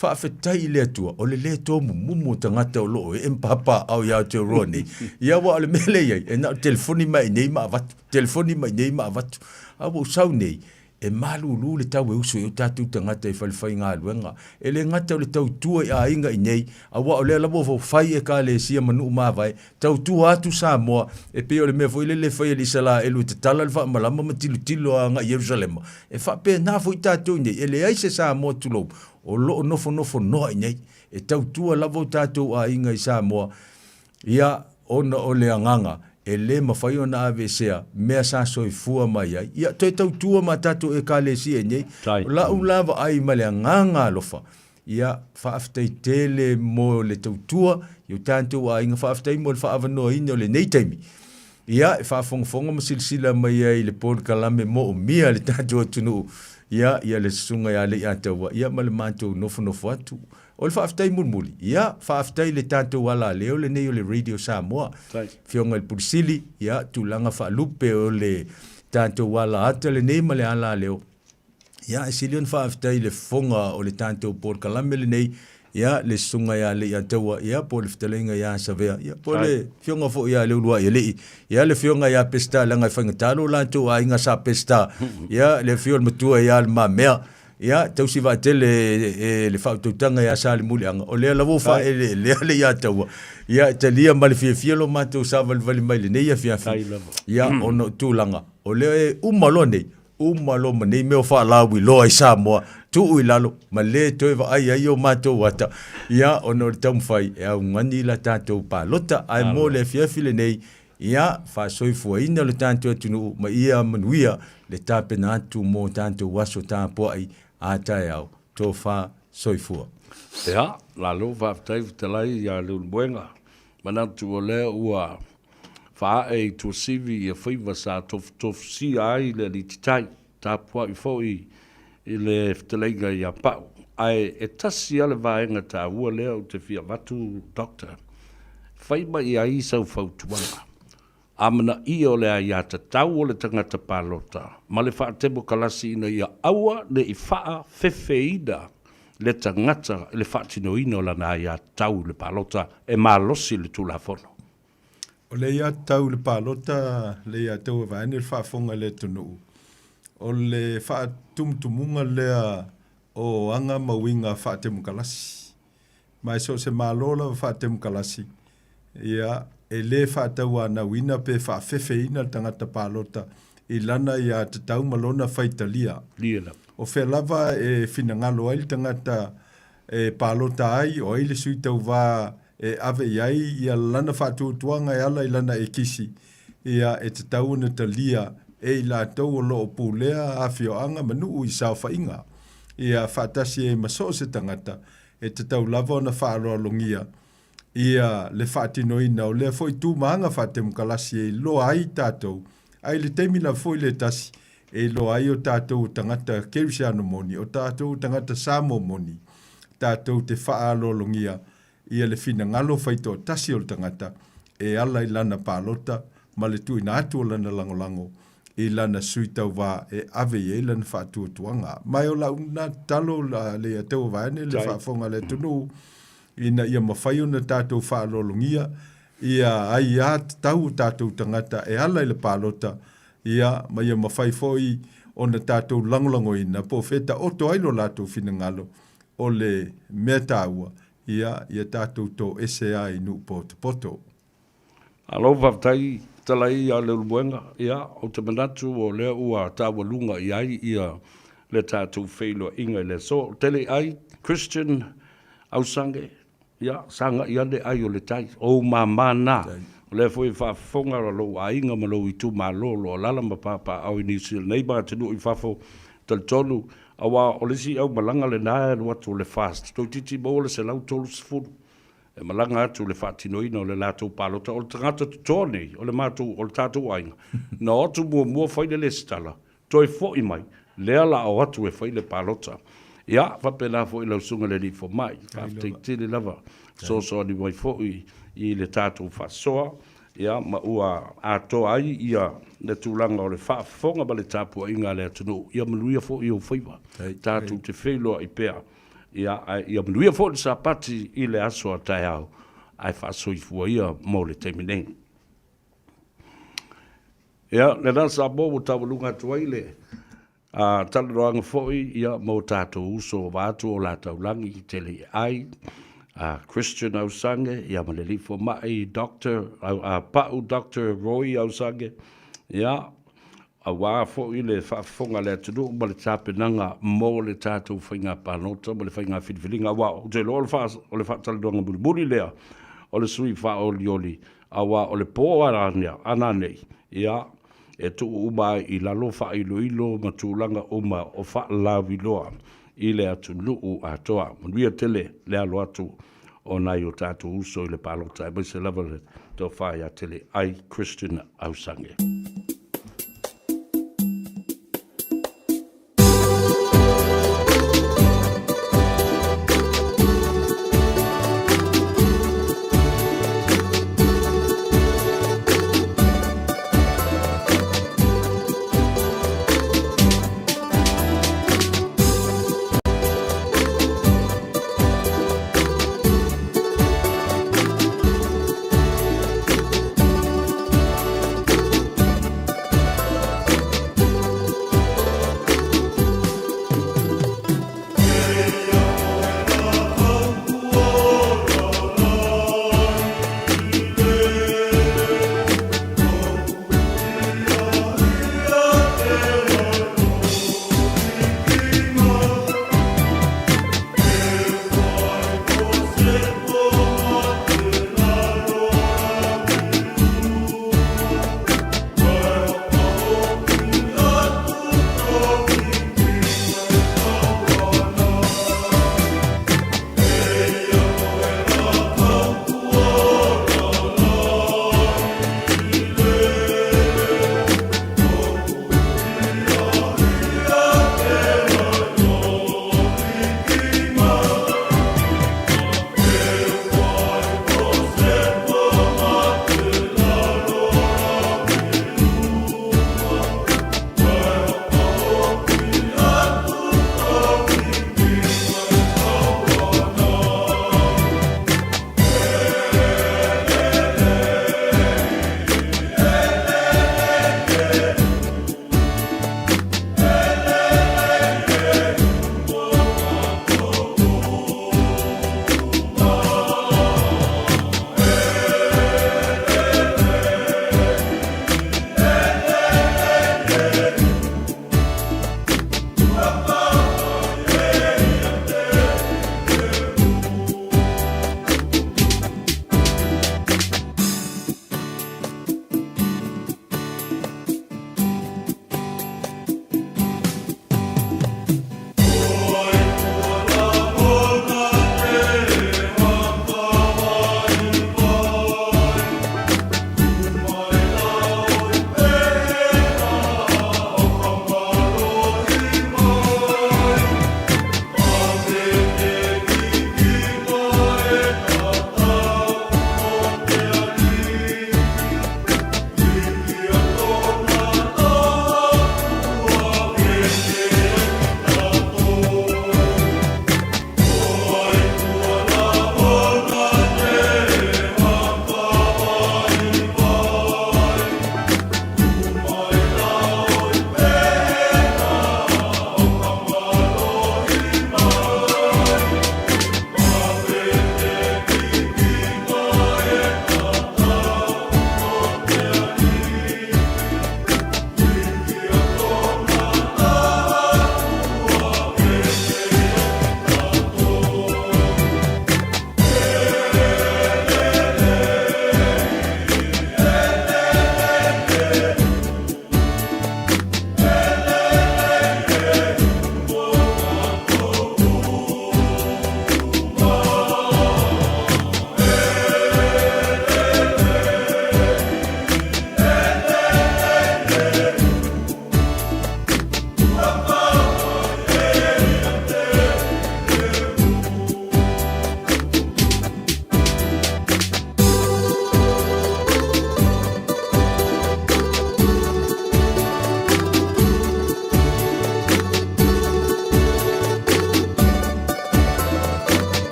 Faafetai i le Atua, o le lē tomumumu o tagata o lo o ee ma papaao i Aotearoa nei. Ia, aua o le mea lea e i ai, e na o le telefoni mai i inei ma avatu, telefoni mai i inei ma avatu. A ua ou sau nei, E malūlū le tau e usu ai o tatou tagata i falefaigaluega. E le gata o le tautua i aiga i nei, aua o lea lava ua fai Ekalesia ma nuu mavae, tautua atu Samoa, e pei o le mea foi lele e fai e le Isalaelu e tatala le faamalama ma tilotilo agai i Ierusalema. E faapena foi tatou i nei, e leai se Samoa tulou o lo o nofonofonoa i nei. E tautua lava o tatou aiga i Samoa. Ia, ona o le agaga e le mafai ona aveesea mea sa soifua mai ai. Ia, toe tautua ma tatou Ekalesia i nei. O la'u la vaai ma le agaga alofa, ia, faafetai tele mo le tautua i o tatou aiga, faafetai mo le faaavanoaina o lenei taimi. Ia, e faafogafoga ma silasila mai ai i le polokalame moomia a le tatou atunuu, ia, ia le Susuga ia Leiataua, ia ma le matou nofonofo atu. O le faafetai mulimuli, ia, faafetai i le tatou alaleo lenei o le Radio Samoa. Afioga i le Pule Sili, ia, tulaga faalupe o le tatou alaata lenei ma le alaleo. Ia, e sili ona faafetai i le fofoga o le tatou polokalame lenei, ia, le Susuga ia Leiataua, ia, po o le fetalaiga ia Savea, ia, po o le Afioga foi ia Leuluaialii, ia, le Afioga ia Peseta, leaga e faigata lo latou aiga sa Peseta, ia, le afio o le matua ia Le Mamea, Ia, tausi vaatele e le faautautaga ia Salemuliaga, o lea lava ua faaeleelea le iataua. Ia, e talia ma le fiafia lo matou savalivali mai lenei afiafi. Ia, ona o tulaga, o lea e uma loa nei, uma loa ma nei mea o faalauiloa i Samoa, tuu i lalo, ma le toe vaai ai o matou ata. Ia, ona o le taumafai e augani la tatou palota. Ae mo le afiafi lenei, Ia faasoifuaina lo tatou atunuu ma ia manuia le tapena atu mo tatou aso tapuai a taeao. Tofa soifua. Ia, malo faafetai fetalai ia Leulumoega. Manatu o lea ua faaae i Tuasivi ia faiva sa tofutofusia ai le alititai, tapuai foi i le fetalaiga ia Pau. Ae e tasi lava le vaega taua lea ou te fia avatu Doctor, fai mai i ai sau fautuaga. Amanaia o le aiatatau o le tagata palota ma le faatemokalasi ina ia aua ne i faafefeina le tagata i le faatinoina o lana aiatatau i le palota e malosi le Tulafono. O le aiatatau i le palota, le aiatatau e vaeane le faafofoga i le atunuu, o le faatumutumuga lea o aga ma uiga faatemokalasi. Ma e so o se Malo lava faatemokalasi, ia, e lē faatauanauina pe faafefeina le tagata palota i lana aiatatau ma lona faitalia. O fea lava e finagalo ai le tagata e palota ai, o ai le sui tauvā e ave i ai ia lana faatuatuaga e ala i lana ekisi, ia e tatau ona talia e i latou o lo o pulea afioaga ma nuu i saofaiga. Ia faatasi ai ma so o se tagata, e tatau lava ona faaaloalogia ia le faatinoina o lea foi tu ma aga faatemokalasi e iloa ai tatou, a i le taimi lava foi le tasi, e iloa ai o tatou o tagata kerisiano moni, o tatou o tagata Samoa moni, tatou te faaaloalogia ia le finagalo faitoatasi o le tagata e ala i lana palota ma le tuuina atu o lana lagolago i lana sui tauvā e ave i ai lana faatuatuaga. Ma e o lau lena tatalo Leiataua vaeane le faafofoga a le atunuu, ina ia mafai ona tatou faaaloalogia ia aiatatau o tatou tagata e ala i le palota, ia, ma ia mafai foi ona tatou lagolagoina po o fea e taoto ai lo latou finagalo, o le mea taua, ia, ia tatou toese ai i nuu potopoto. Malo faafetai talai ia Leulumoega, ia ou te manatu o lea ua taualuga i ai ia le tatou feiloaiga i le aso. Tele ai Christian Ausange, ia sagai ane ai o le tai, o ou mama na. O lea foi e faafofoga lou aiga ma lou itumalo o lo o alaala ma papaaao i Niu Sila nei ma atunuu i fafo, talitonu aua o le isi aumalaga lena e alu atu o le FAST, toeitiiti maua le 130. E malaga atu i le faatinoina o le latou palota, o le tagata totoa nei o le matou, o le tatou aiga, na o atu muamua fai le lesitala, toe foi mai, lea la o atu e fai le palota. Ia, faapena foi lau susuga i le Alii Fomai, faafetai tele lava, fesoasoani mai foi i le tatou faasoa, ia, ma ua atoa ai ia le tulaga o le faafofoga ma le tapuaiga a le atunuu. Ia manuia foi ou faiva, tatou te feiloai pea. Ia, ae ia manuia foi le Sapati i le aso a taeao, ae faasoifua ia mo le taimi nei. Ia, lena Samoa ua taualuga atu ai le a, talanoaga foi ia mo tatou uso vaeatu o la taulagi tele i ai, a Christian Ausange, ia ma le alii fomai Doctor, a, Pa'u Doctor Roy Ausange, ia, aua foi le faafofoga a le atunuu ma le tapenaga mo le tatou faiga palota ma le faiga filifiliga, aua ou te iloa o le faatalanoaga mulimuli lea o le sui faaolioli, aua o le po a nanei, ia, e tuu uma ai i lalo faailoilo ma tulaga uma o faalauiloa i le atunuu atoa. Manuia tele le alo atu o nai o tatou uso i le palota, aemaise lava le tofa ia Teleai Christian Ausange.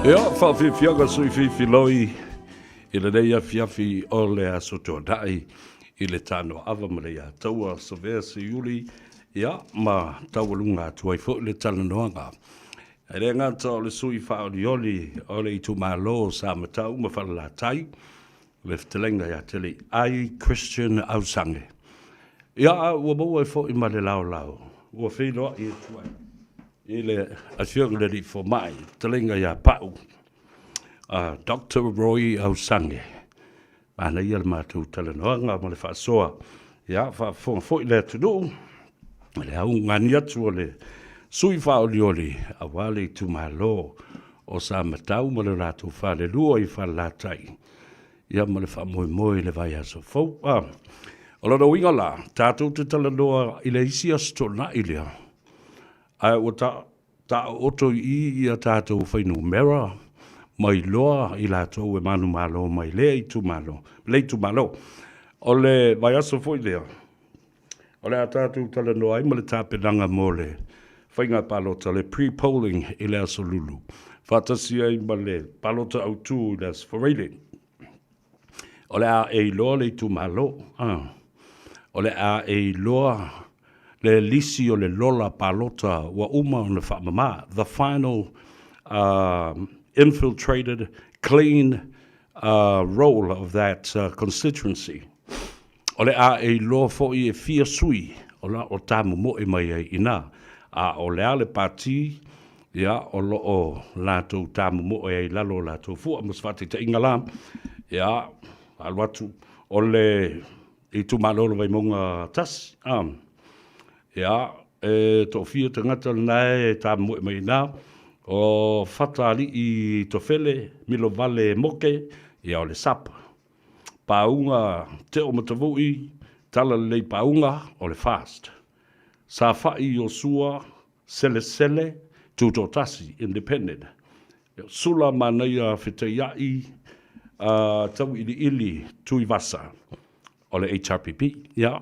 Ia, faafiafiaga sui fifiloi i lenei afiafi o le aso Toonai i le Tanoaava ma le Iataua Savea Seiuli, ia, ma taualuga atu ai foi le talanoaga. E le gata o le sui faaolioli o le itumalo o Samatau ma Falelatai, le fetalaiga ia Teleiai Christian Ausange. Ia, a ua maua ai foi ma le laolao, ua feiloai atu ai i le Afioga i le Alii Fomai, fetalaiga ia Pau, Doctor Roy Ausange. Manaia le matou talanoaga ma le faasoa. Ia, faafofoga foi le atunuu i le augani atu o le sui faaolioli aua le itumalo o Samatau ma le latou falelua i Falelatai, ia ma le faamoemoe i le vaiaso fou. A, o lona uiga la, tatou te talanoa i le isi Aso Toonai lea, ae ua ta Taooto i i ia tatou fuainumera ma iloa i latou e manumalo mai lea itumalo, le itumalo. O le vaiaso foi lea, o le a tatou talanoa ai ma le tapenaga mo le faiga palota, le pre-polling i le Aso Lulu, faatasi ai ma le palota autu i le Aso Faraile. O le a e iloa le itumalo, o le a e iloa le lisi o le lola palota ua uma ona faamama, the final infiltrated clean roll of that constituency. O le a e iloa foi e fia sui o la o tamomoe mai ai i ina, a o le a le pati ia, o lo o latou tamomoe ai i lalo o latou fua. Mo se faataitaiga la, ia, alu atu o le itumalo o le Vaimauga 1, a, ia, e toafia tagata lena e tamomoe mai i ina, o Fataalii Tofele, Milovale Moke, ia, o le SAP. Pauga Teomatavui, Talalelei Pauga, o le FAST. Safa'i Iosua Selesele, Tutoatasi, Independent. Sula Manaia Fetaia'i Tauiliili Tuivasa, o le HRPP. Ia,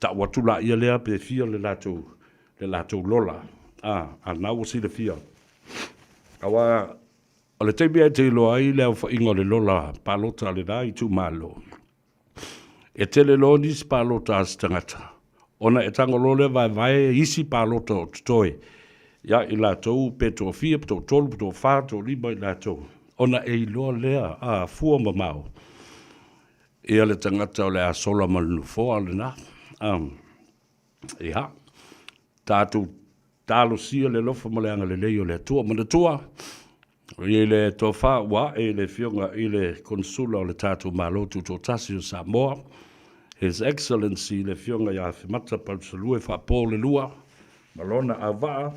ta'u atu laia lea pe fia le latou, le latou lola, a, a na ua silafia. Aua o le taimi e te iloa ai le aofaiga o le lola palota a lena itumalo, E tele loa nisi palota a se tagata, ona e tago loa lea vaevae isi palota o totoe ia i latou pe toafia, pe toatolu, pe toafa, toalima i latou, ona e iloa lea a fua mamao ia le tagata o le a sola ma le nofoa lena. Ia, tatou talosia le alofa ma le agalelei o le Atua. Manatua, i le tofa ua ae i le Afioga i le Konesula o le tatou Malo Tutoatasi o Samoa, His Excellency le Afioga ia Afemata Palusalue Faapo-le-lua ma lona auvaa,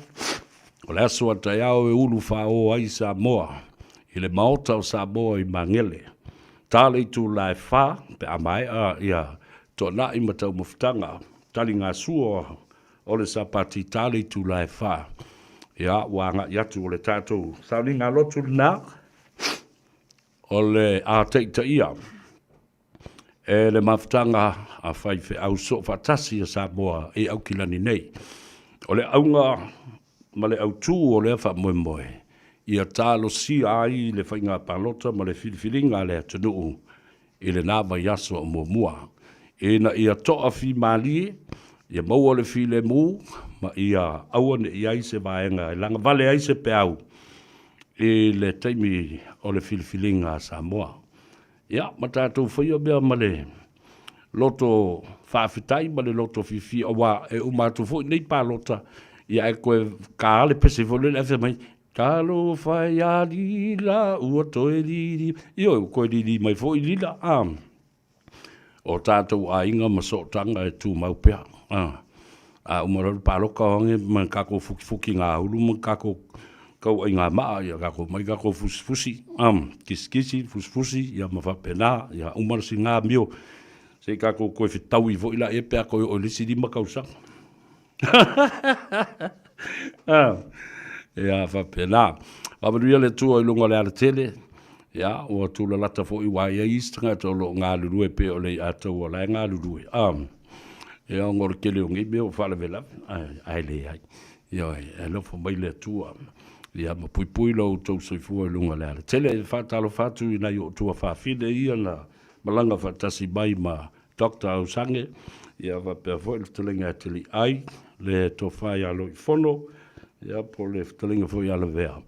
o le aso a taeao e ulu faaō ai Samoa i le Maota o Samoa i Magele. Ta le itula e 4 pe a maea ia toanai ma taumafataga taligasua o le Sapati ta le itula e 4. Ia, ua agai atu o le tatou sauniga lotu lena o le a taitaia e le mafutaga a faifeau soofaatasi a Samoa i Aukilani nei. O le auga ma le autū o lea faamoemoe, ia talosia ai le faiga palota ma le filifiliga a le atunuu i lena vaiaso o muamua, ina ia toafimalie, ia maua le filemu, ma ia aua ne i ai se vaega e lagavale ai se peau i le taimi o le filifiliga a Samoa. Ia, ma tatou faia mea ma le loto faafetai ma le loto fiafia, aua e uma atu foi nei palota, ia ae toe ta le pese foi lele ae fai mai, Talofa ia Lila ua toe lili. Ioe, ua toe lili mai foi Lila, a. O tatou aiga ma sootaga e tumau pea, a. A uma loa le palota o age ma tatou fukifuki gaulu ma tatou tauai gamaa, ia tatou omai tatou fusifusi, a, kisikisi, fusifusi, ia ma faapena, ia uma le siga amio, se i tatou toe fetaui foi laia pe a toe oo i le isi 5 tausaga. Ia faapena. Faamanuia le Atua i luga o le alatele. Ia, ua tulalata foi ua i ai isi tagata o lo o galulue pei o le Iataua o la e galulue. Ia, ona o le tele o nei mea ua faalavelave, ae leai. Ioe, e alofa mai le Atua. Ia ma puipui lo outou soifua i luga o le alatele. E faatalofa atu i nai ou tuafafine ia na malaga faatasi mai ma Doctor Ausange, ia faapea foi le fetalaiga ia Teliai, le tofa ia Loifono, ia po o le fetalaiga foi ia Lavea.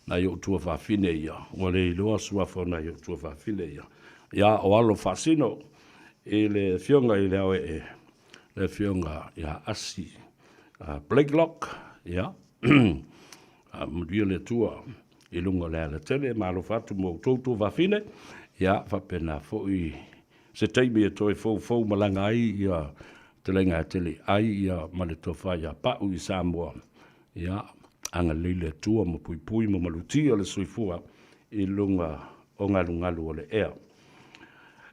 Nai ou tuafafine ia, ua le iloa suafa o nai ou tuafafine ia. Ia, o alo faasino i le afioga i le Aoee, le afioga ia Asi Blakelock, ia, manuia le Atua i luga o le alatele, ma alofa atu mo outou tuafafine, ia, faapena foi se taimi e toe foufou malaga ai ia fetalaiga tele ai ia ma le tofa ia Pau i Samoa, ia, agalelei le Atua ma puipui ma malutia le soifua i luga o galugalu o le ea.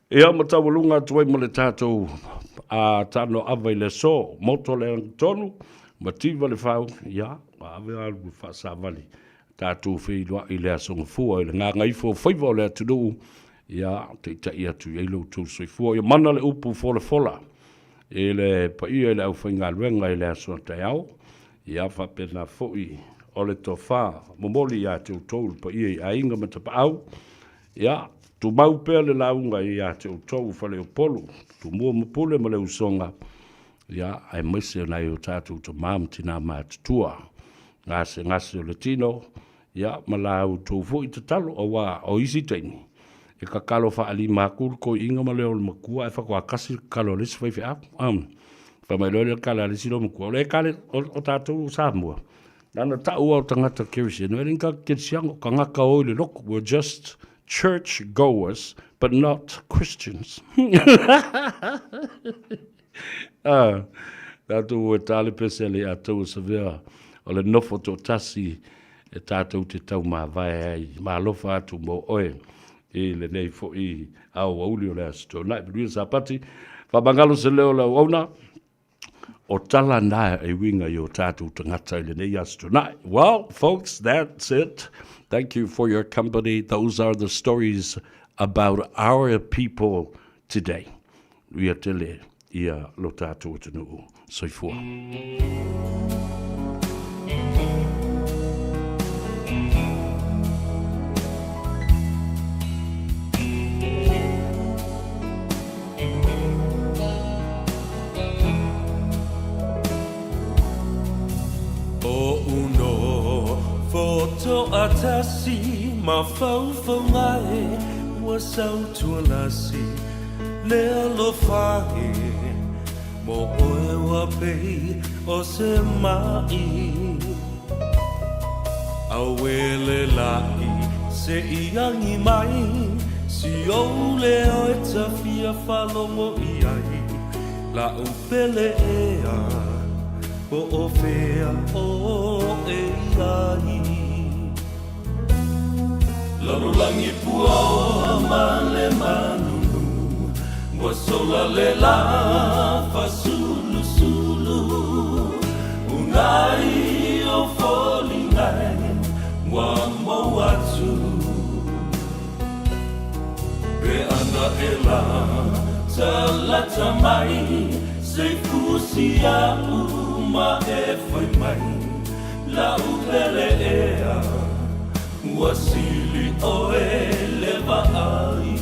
Ia ma taualuga atu ai ma le tatou a tano ava i le aso, moto le tonu, mativa le fau, ia, ave alu faasavali, tatou feiloai i le aso Gafua i le gagaifo o faiva o le atunuu, ia, taitai atu i ai lo outou soifua. Ia mana le upu folafola i le paia i le aufaigaluega i le aso a taeao, ia faapena foi o le tofa momoli ia te outou le paia i aiga ma tapaau, Ia, tumau pea le lauga ia te outou Faleupolu, Tumua ma Pule ma le Usoga, ia, aemaise o nai o tatou tama ma tina matutua, gasegase o le tino, ia, ma la outou foi tatalo, auā o isi taimi, e kakalo faalima atu le toeaina ma le o le matua ae faatoa tasi le kakalo a le isi faifeau. Fai mai loa lea o le kala a le isi loomatua, o le ekale, o tatou o Samoa, Nana ta'u a o tagata kerisiano, e le ni tagata kerisiano, tagata o i le lotu. We're just church goers, but not Christians. Ah, tātou e tāle pese le atou o savea o le nofo to'atasi e tātou te taumāvae ai. Malofa atu mo oe i lenei fo'i aoauli o le Aso Toonai. Manuia Sapati, faamagalo se leo o le auauna. O tala na e uiga i o tātou tagata i lenei aso tonight. Well, folks, that's it. Thank you for your company. Those are the stories about our people today. Nuia tele ia lo tātou atunuu. Soifua. O uno fotoatasi mafaufauga e ua sautualasi le alofa e mo oe ua pei o se ma'i Auele la'i se i agi mai Si ou leo e tafia faalogo i ai La'u pele ea po o fea oe i ai Lalolagi puaoa ma le malulu Ua sola le la fasulusulu Unai o foliga e ua mou atu Pe ana e la talata mai Se fusi a'u ma e fai mai La'u pele ea Ua sili ʻoe le vaai.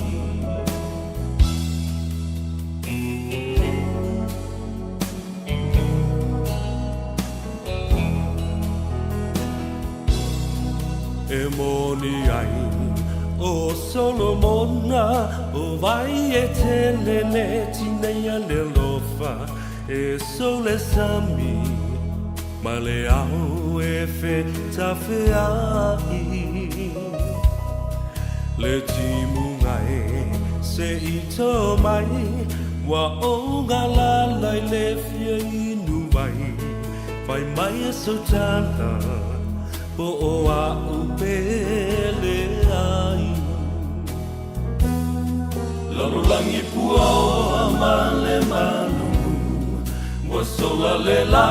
E moni ai ʻo Solomona, ʻO wai e tele le tineia le alofa e sou le sami ma le ao e fetafeaʻi Le timuga e se i tō mai Ua ou galala i le fia inu wai Fai mai e sau tala po o a'u pele ai Lalolagi puaoa ma le malulu Ua sola le la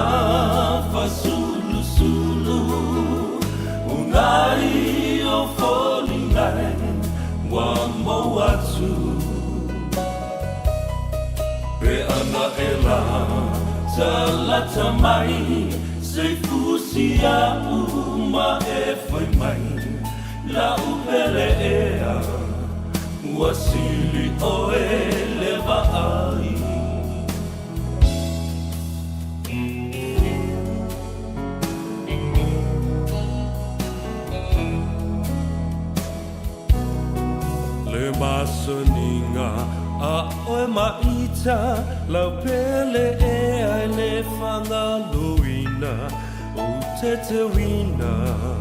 fasulusulu Unai o foliga e ua mou atu Pe ana e la Talata mai se fusi au ma e fai mai la upele ea ua sili oe le vaai. Le masaniga a oe maita lau pele ea i le fagaloina o teteuina.